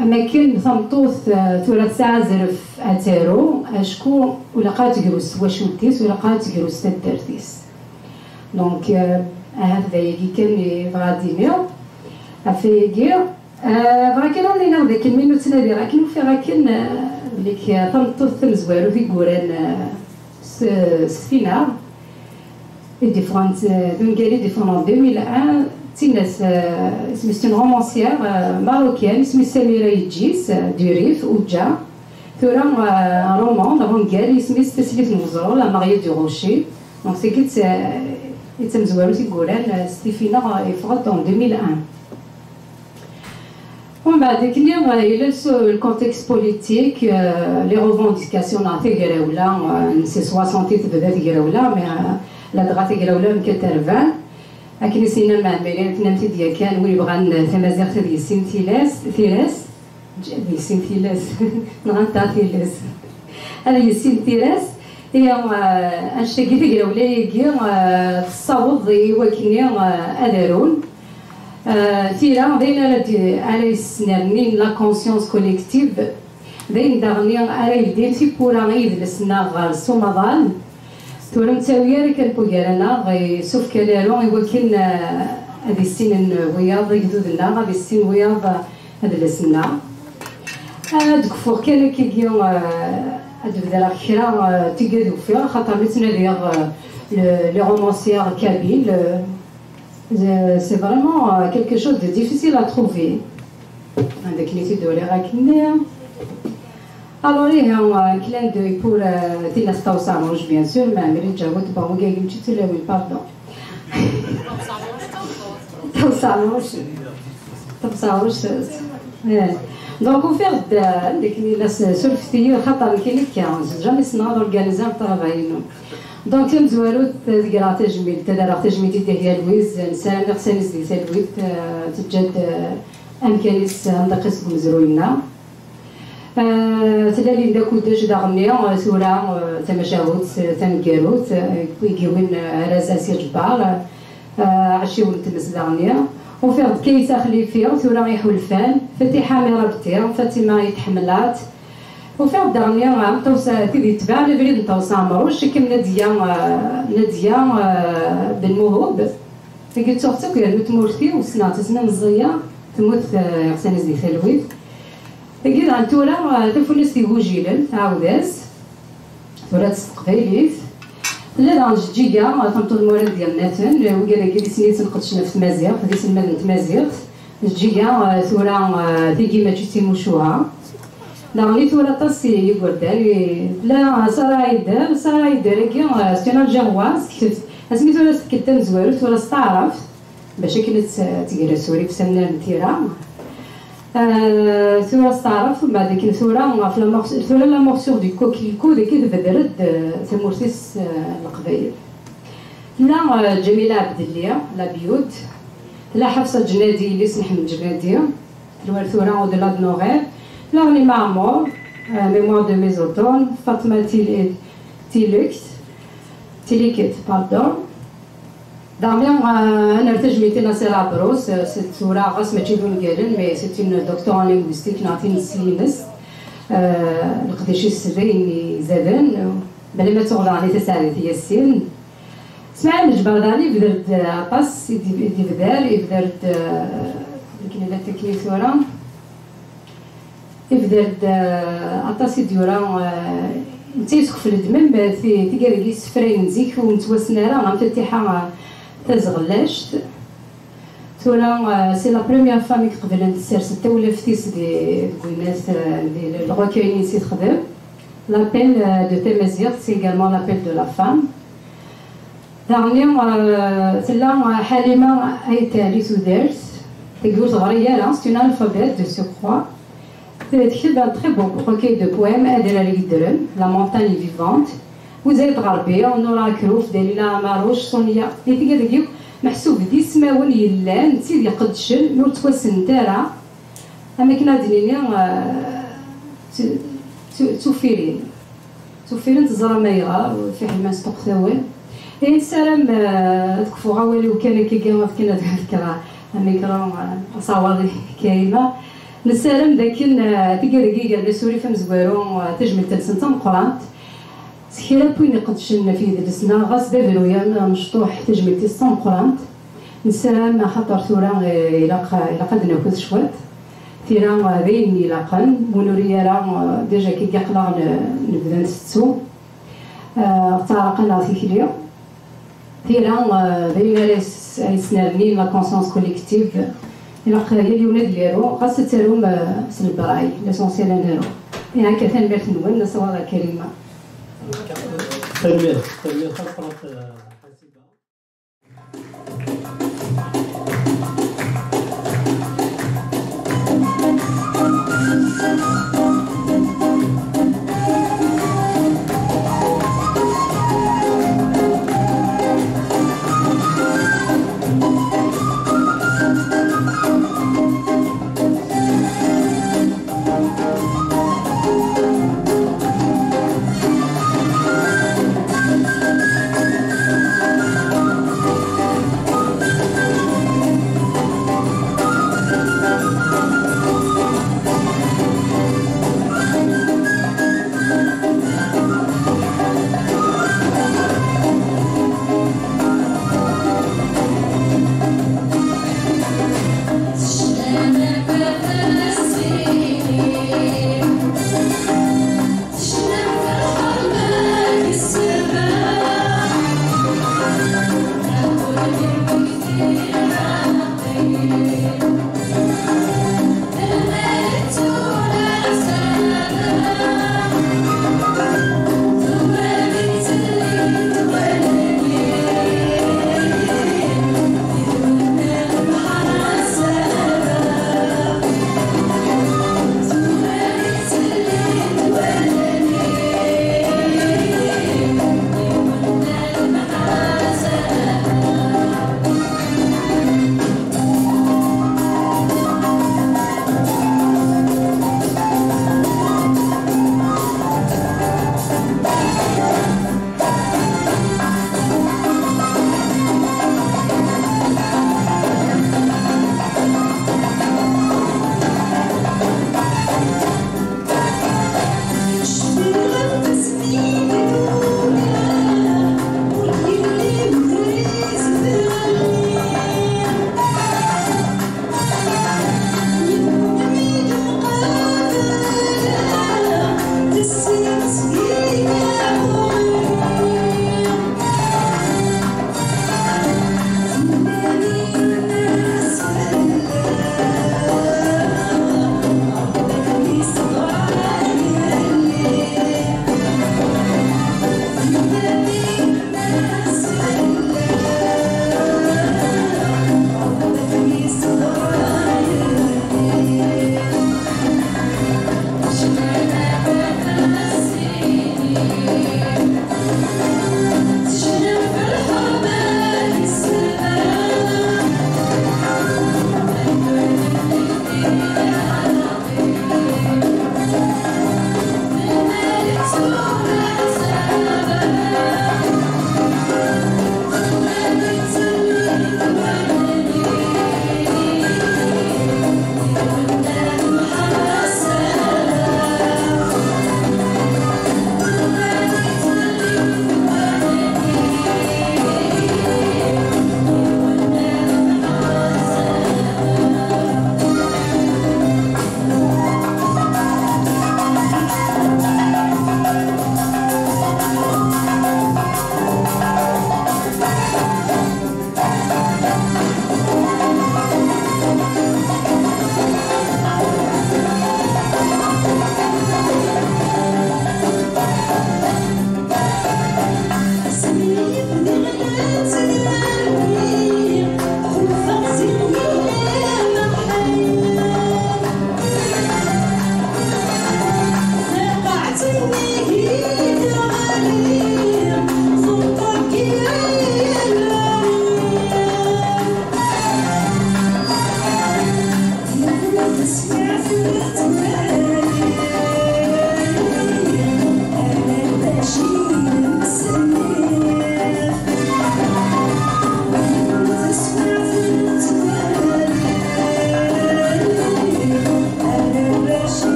am akken tameṭṭut, eh, tura tesɛa azref ad taru, acku ur ilaq ara ad tegru s twacult-is, ur ilaq ara ad tegru s taddart-is. Donc, euh, ahat d ayagi kan i bɣiɣ ad d-iniɣ ɣef wayagi. Euh, bɣiɣ kan ad iniɣ d akken mi nettnadi, akken ufiɣ akken, euh, belli k-, tameṭṭut tamezwarut i yuran, euh, s, s Tina, i d-yeffɣen, euh, d ungal i d-yeffɣen en deux mille un, d tin-as, euh, isem-is, c'est une romancière, euh, marocaine, isem-is Samira Idjis, euh, du Rif, Oudja. Tura, euh, un roman, neɣ ungal, isem-is Taslit n Weẓru, La Mariée du Rocher. Donc, c'est que c'est, euh, d tamezwarut i yuran, euh, Stéphina, euh, yeffeɣ-d en deux mille un. Umbeɛd, akken, euh, yella le, le contexte politique, euh, les revendications neɣ tagrawla, euh, n ces soixante i tebda tagrawla, mais, euh, ladɣa tagrawla n quatre-vingts. Akken i s-yenna Mɛemmeri, tennam-t-id yakan, win yebɣan tamaziɣt ad yissin tilas, tira-s. Ad yissin tilas, nɣant-aɣ tilas. Ad yissin tilas, ihi, eh, annect-agi, tagrawla-agi, eh, tessaweḍ i wakken, eh, ad arun. Eh, tira, d ayen ara d-, ara yesnernin la conscience collective, d ayen daɣen ara yeldin tiwwura i yidles-nneɣ ɣer s umaḍal. Tura ur nettawi ara kan n wugar-nneɣ, yessefk ad naru i wakken, eh, ad issinen wiyaḍ igduden-nneɣ, ad issin wiyaḍ, eh, adles-nneɣ. Ad kfuɣ kan akkagi, eh, ad bedreɣ kra, eh, tigad ufiɣ, xaṭer mi ttnadiɣ, eh, le, les romancières kabyles, eh, c'est, c'est vraiment, euh, quelque chose de difficile à trouver. Anda akken i t-id-uriɣ akkenni. Alors, ihi, un clin d'œil pour, euh, Tilas Taweṣṣa Rouge, bien sûr, mais Amiri Djawout, bon, wigagi mačči d tulawin, pardon. Taweṣṣa Rouge. Taweṣṣa Rouge, eh. Donc, ufiɣ-d, euh, anda akken i la s-, surfet-iyi, xaṭer nekkini akka, jamais ssneɣ ad organiser le travail-inu. Donc, tamezwarut, ad greɣ tajmilt, ad rreɣ tajmilt i Dihya Lwiz, nessaram iɣsan-is di talwit, eh, teǧǧa-d, eh, amkan-is, amḍiq-is deg umezruy-nneɣ. Eh, tella Linda Kudac daɣenni, eh, tura, eh, tamacahut, eh, taneggarut, eh, i yiwin, eh, arraz Asya Ǧebbar, eh, ɛecciwen n tmes daɣenni. Ufiɣ-d Kaysa Xlifi, tura iḥulfan, Fatiḥa Mirabti, Fatima Itḥemlat, Ufiɣ-d daɣenni, ah, Ṭawes-, tid yetbeɛen abrid n Ṭawes Ɛemruc, akken Nadiya, ah, Nadiya, ah, Ben Muhub. Tagi ttuɣ-tt akk yernu tmurt-iw, ssneɣ-tt asmi meẓẓiya, temmut, ah, iɣsan-is di talwit. Tagi daɣen tura, ah, tafunast igujilen, aɛawed-as. Tura-tt s teqbaylit. Tella daɣen Jeǧǧiga, ah, tameṭṭut n Murad Yamnaten, ah, wigad-agi d isem i yettneqdcen ɣef tmaziɣt, d iselmaden n tmaziɣt. Jeǧǧiga, eh, tura, eh, tigi mačči d timucuha. Daɣen i tura aṭas i yigerdan, i, tella Sara Haider, Sara Haider-agi, eh, c'est une Algéroise, tekcef, asmi tura s-tekkel tamezwarut, tura s taɛrabt, bac akken ad tt-, ad tger asurif s annar n tira. Eh, tura s taɛrabt, mbeɛd akken tura, ɣef la mors-, tura la morsure du coquelicot, dagi tebder-d, eh, tamurt-is, eh, n Leqbayel. Tella, eh, Ǧamila Ɛebdelli, la Biud. Tella Ḥafsa Ǧnadi, yelli-s n Ḥmed Ǧnadi. Tella tura Au-delà de nos rêves. Tella Ɣnima Ɛemmur, eh, Mémoire de mes automnes. Fatma Tili-, Tilikt, Tiliket, pardon. Daɣmi, eh, ad nerr tajmilt i Nasira Ɛebṛus, eh, s tura ɣas mačči d ungalen, mais c'est une doctorante en linguistique, neɣ tinessi-ines. Eh, leqdic-is d ayen izaden, bla ma tuɣ daɣen i Taseɛdit Yasin. Smaɛil Mejber daɣen yebder-d aṭas i d-, i d-yebder, yebder-d, eh, akken i la tekni tura, yebder-d, eh, aṭas i d-yura, eh, netta yeskefl-d même ti-, tigad-agi isefrayen n zik ur nettwassen ara, am Fatiḥa, eh, Tazeɣlact. Tura, eh, c'est la première femme i iqeblen tessers tawlaft-is di, deg winat, eh, di le recueil-nni i texdem. L'appel, eh, de tamaziɣt, c'est également l'appel de la femme. Daɣen, eh, tella, eh, Ḥalima Ayt Ɛli Tudert, tagi ur teɣri ara, c'est une analphabète de surcroît. Tekteb un très beau recueil de poèmes, Adrar Yeddren, La montagne vivante, Uzayed Ɣerbi, Nura Akrouf, Dalila Amarouche, Sonia. Di tigad-agi akk, meḥsub d ismawen yellan, d tid iqeddcen, mi ur ttwassnent ara, am akken ad d-nini, eh, t-, t-, tuffirin. Tuffirin teẓram ayɣer, fiḥel ma nesṭuqet awal. Ihi nessaram, eh, ad kfuɣ awal-iw kan akkagi, ad kan ad fkeɣ amikru, eh, asawaḍ i Karima. Nessaram d akken, eh, tigad-agi gren asurif amezwaru, eh, tajmilt-nsen d tameqqrant. S kra n win iqeddcen ɣef yidles-nneɣ, ɣas d abruyan amecṭuḥ, tajmilt-is d tameqqrant. Nessaram, axaṭer tura, eh, ilaq, ilaq ad d-nakud cwiṭ. Tira, eh, d ayen ilaqen, win ur iri ara, eh, déjà kagi aql-aɣ n-, nebda ntettu. Eh, ɣ teɛreq-aneɣ tikli. Tira, eh, d ayen ara yes-, ara yesnernin la conscience collective. Ilaq yal yiwen ad yaru, ɣas ad tarum, eh, s lebray, l'essentiel ad naru. Ihi akka, tanemmirt-nwen, asawaḍ ɣer Karima. Tanemmirt, tanemmirt tameqqrant, eh, Ḥasiba.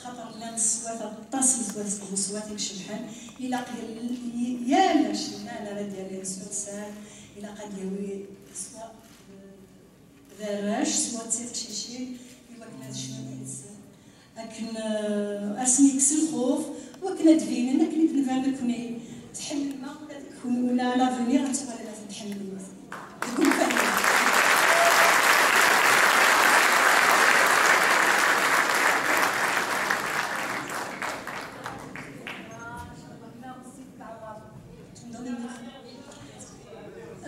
Xaṭer llan ṣṣwat, aṭas n ṣṣwat, ṣṣwat icebḥen. Ilaq yal, yal acennan ara d-yerren s uqsar, ilaq ad d-yawi ṣṣwat d arrac, ṣṣwat d tiqcicin, i wakken ad cnun yid-sen. Akken, eh, ad sen-yekkes lxuf, wakken ad d-binen, akken i d-nban nekkni. Tḥemmlem-aɣ ula d kunwi, ula à l'avenir ad tuɣalem ad ten-tḥemmlem. Deg umkan-nni.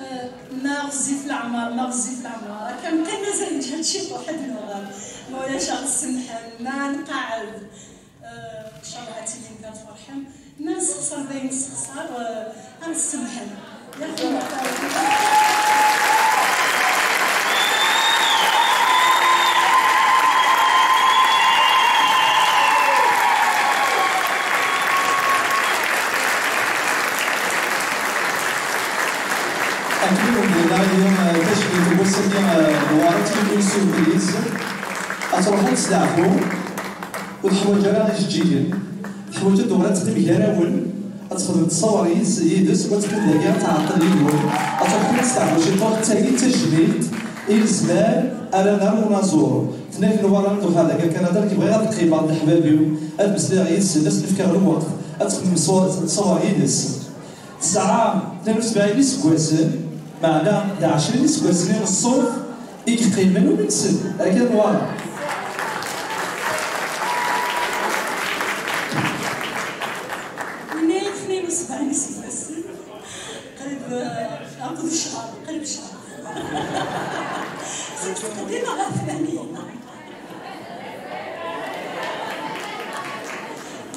Euh, ma ɣezzif leɛmer, ma ɣezzif leɛmer. Akka neqqim mazal neǧhed ciṭuḥ ad nuɣal. Ma ulac, ad ɣ-tsemḥem, ma nqeɛɛed. Euh, ncallah ad tilim kan tferḥem. Ma nessexṣer d ayen nessexṣer, euh, ad ɣ-tsemḥem. Yaɛṭikum lxir. Akken i wen-d-yenna Aya, eh, tajmilt n wass-agi, eh, Newwara, tili surprise. Ad truḥ ad testeɛfu, ur teḥwaǧ ara ijeǧǧigen. Teḥwaǧ ad tuɣal ad teqqim gar-awen, ad texdem ttṣawar yid-s, yid-s, u ad teqqim dagi ad tɛeṭṭel yid-wen. Ad truḥ kan ad testeɛfu ciṭuḥ, d tagi d tajmilt i lezmal ara nerr unaẓur. Tenna-k Newwara, ad truḥ dagi ar Kanada, nekk bɣiɣ ad qqimeɣ d leḥbab-iw, ad mmeslayeɣ yid-sen, ad sen-fkeɣ lweqt, ad texdem ttṣawar yid-s. Tesɛa tnin u sebɛin iseggasen, meɛna d ɛecrin iseggasen i n ṣṣut i yeqqimen ur neksel, akka Newwara. Yenna-yi tnin u sebɛin iseggasen, qrib, eh, akked ccher, qrib ccher. Seg tqeddim ɣer tmanyin.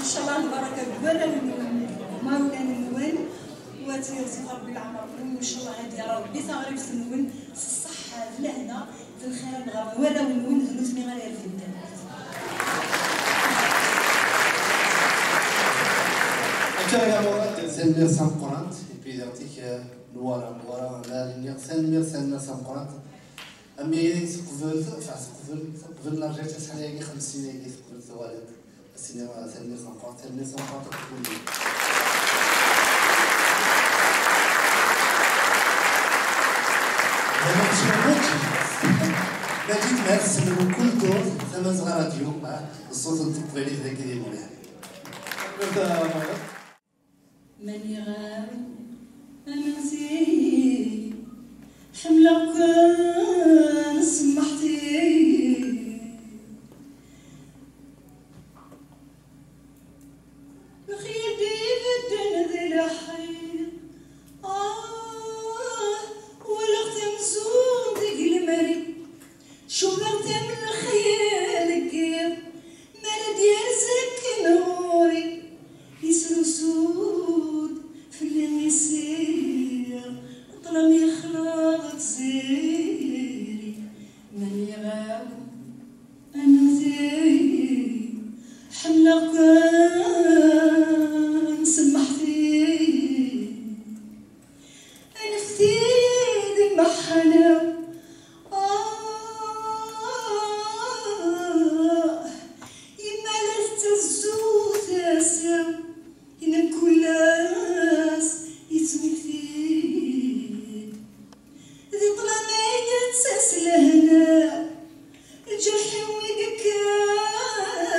Ncallah lbaraka deg warraw-nwen, imawlan-nwen, u ad ɣ-yerzuq Rebbi leɛmer-nwen, u ncallah ad yerr Rebbi taɣribt-nwen s ṣṣeḥḥa, d lehna, d lxir ɣer warraw-nwen, d nutni ara yerfden taluft. Akka ya Murad, tanemmirt tameqqrant, et puis d aɣ-tt-ik, eh, Newwara, Newwara, la, nniɣ tanemmirt, tanemmirt tameqqrant. Ami teqbel, enfin, teqbel, teqbel la rjant acḥal-agi, xems snin-agi teqbel tawalid. As-iniɣ tanemmirt meqqar, tanemmirt meqqar akk. Hada mačči d mačči. Maǧid Mɛaz, mkul ddurt, Tamazɣa Radio, ah, ṣṣut n teqbaylit dagi di Montréal. Maniɣ-awen amenzi, ḥemmleɣ-ken s tsemmaḥt-iw. Lxir d-ibedden di leḥrir, ah, walaɣ-t amzun deg lemri. Cukkeɣ-t am lxir deg yiḍ, mi ara d-yerz akken ɣur-i, yesrusu-d fell-i isiɣ, ṭṭlam yexleḍ tziri, maniɣ-awen Ineggul-as yettmekti-d di ṭṭlam ay yettas lehna, lǧerḥ-iw i yekkaw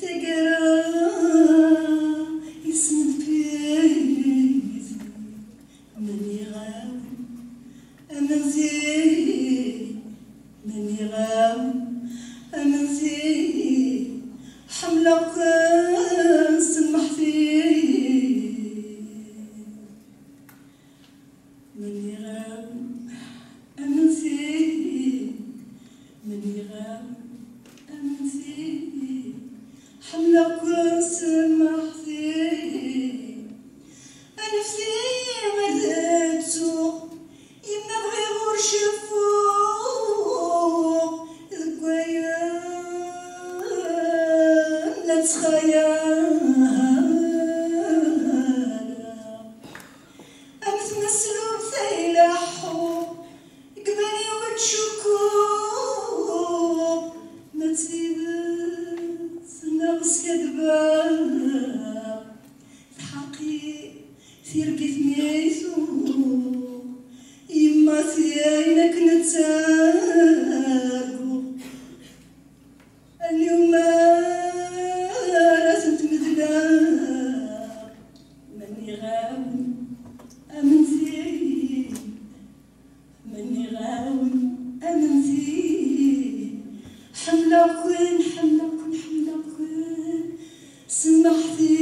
taggara yesmekti-d. Mani ɣaw, a Menzi, mani ɣaw, a Menzi, ḥemmleɣ-ken s lmeḥti. Mani ɣaw, a Menzi, mani ɣaw, a Menzi, ḥemmleɣ-ken s lmeḥti. Anfet-iyi ad ttuɣ, yemma bɣiɣ ur ceffuɣ deg wayen la ttxayaleɣ. Am tmeslubt ay leḥḥuɣ, deg iman-iw ttcukkuɣ ma d tidet neɣ skaddbeɣ. Tḥeqqi tirgit mi tuɣ yemma-s ayen akken ad targu. Alliw mi ara tent-medleɣ, mani ɣaw, a Menzi, mani ɣaw, a Menzi, ḥemmleɣ-ken, ḥemmleɣ-ken, ḥemmleɣ-ken s lmeḥti.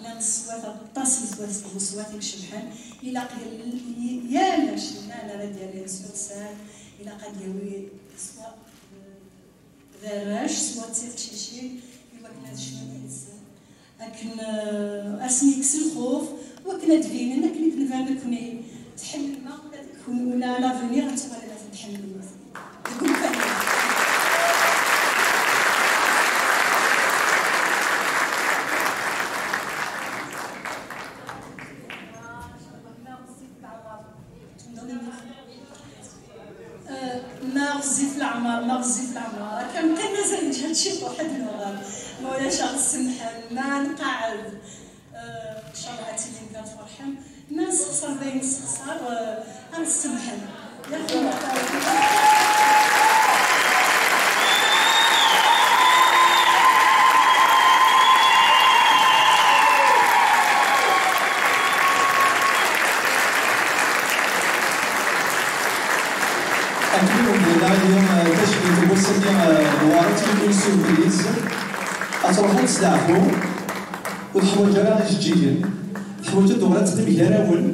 Llan ṣṣwat, aṭas n ṣṣwat, n ṣṣwat i icebḥen. Ilaq yal, yal acennan ara d-yalin sur scène, ilaq ad d-yawi ṣṣwat d arrac, ṣṣwat d tiqcicin, i wakken ad cnun yid-sen. Akken, eh, ad sen-yekkes lxuf, wakken ad d-binen, akken i d-nban nekkni. Tḥemmlem ula d kun-, ula à l'avenir ad tuɣalem ad ten-tḥemmlem. Deg umkan-nni. Ma ɣezzif leɛmer, ma ɣezzif leɛmer, akka kan mazal neǧhed ciṭuḥ ad nuɣal. Ma ulac, ad ɣ-tsemḥem, ma nqeɛɛed, eh, ncallah ad tilim kan tferḥem. Ma nessexṣer d ayen nessexṣer, eh, ad ɣ-tsemḥem. Yaxi. Akken i wen-d-yenna Iliya, eh, tajmilt n wass-agi, eh, Newwara, d une surprise. Ad truḥ ad testeɛfu, ur teḥwaǧ ara ijeǧǧigen. Teḥwaǧ ad tuɣal ad teqqim gar-awen,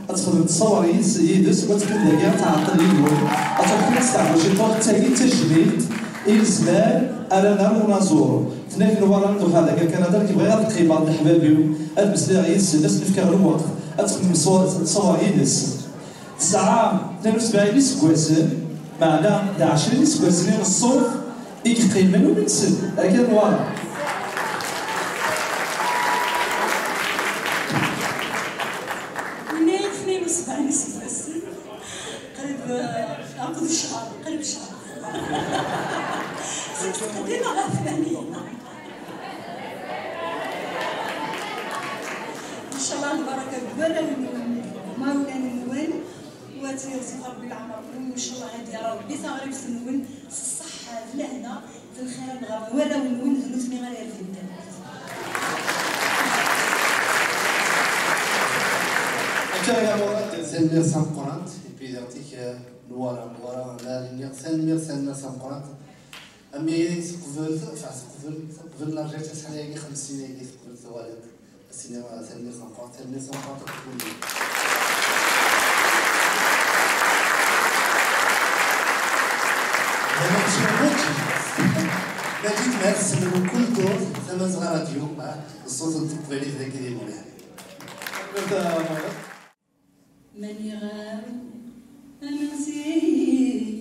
ad texdem ttṣawar yid-s, yid-s, u ad teqqim dagi ad tɛeṭṭel yid-wen. Ad truḥ kan ad testeɛfu ciṭuḥ, d tagi d tajmilt i lezmal ara nerr unaẓur. Tenna-k Newwara, ad nruḥ ar dagi ar Kanada, nekk bɣiɣ ad qqimeɣ d leḥbab-iw, ad meslayeɣ yid-sen, ad sen-fkeɣ lweqt, ad texdem ttṣawar yid-s. Tesɛa tnin u sebɛin iseggasen, meɛna d ɛecrin iseggasen i n ṣṣut i yeqqimen ur nsen, akka Newwara. Yenna-yi tnin u sebɛin iseggasen, qrib, eh, akked ccher, qrib ccher. Seg tqeddim ɣer tmanyin. Ncallah lbaraka deg warraw-nwen, deg imawlan-nwen, u ad tt-yerẓu Rebbi leɛmer-nwen, u ncallah ad yerr Rebbi taɣribt-nwen s ṣṣeḥḥa d lehna d lxir ɣer warraw-nwen, d nutni ara yerfden taluft. Akka ya Murad. Tanemmirt tameqqrant, et puis d aɣ-t-ik, eh, Newwara, Newwara, la ligne, tanemmirt, tanemmirt tameqqrant. Ami teqbel, enfin, teqbel, teqbel la retraite, acḥal ayagi, xemsin ayagi teqbel tuɣal-d. As-tini, ah, tanemmirt tameqqrant, tanemmirt tameqqrant akk i wumi. Merci beaucoup. Maǧid, merci beaucoup. Kul ddurt, Tamazɣa Radio, ah, ṣṣut n teqbaylit dagi di Montréal. Maniɣ am zik.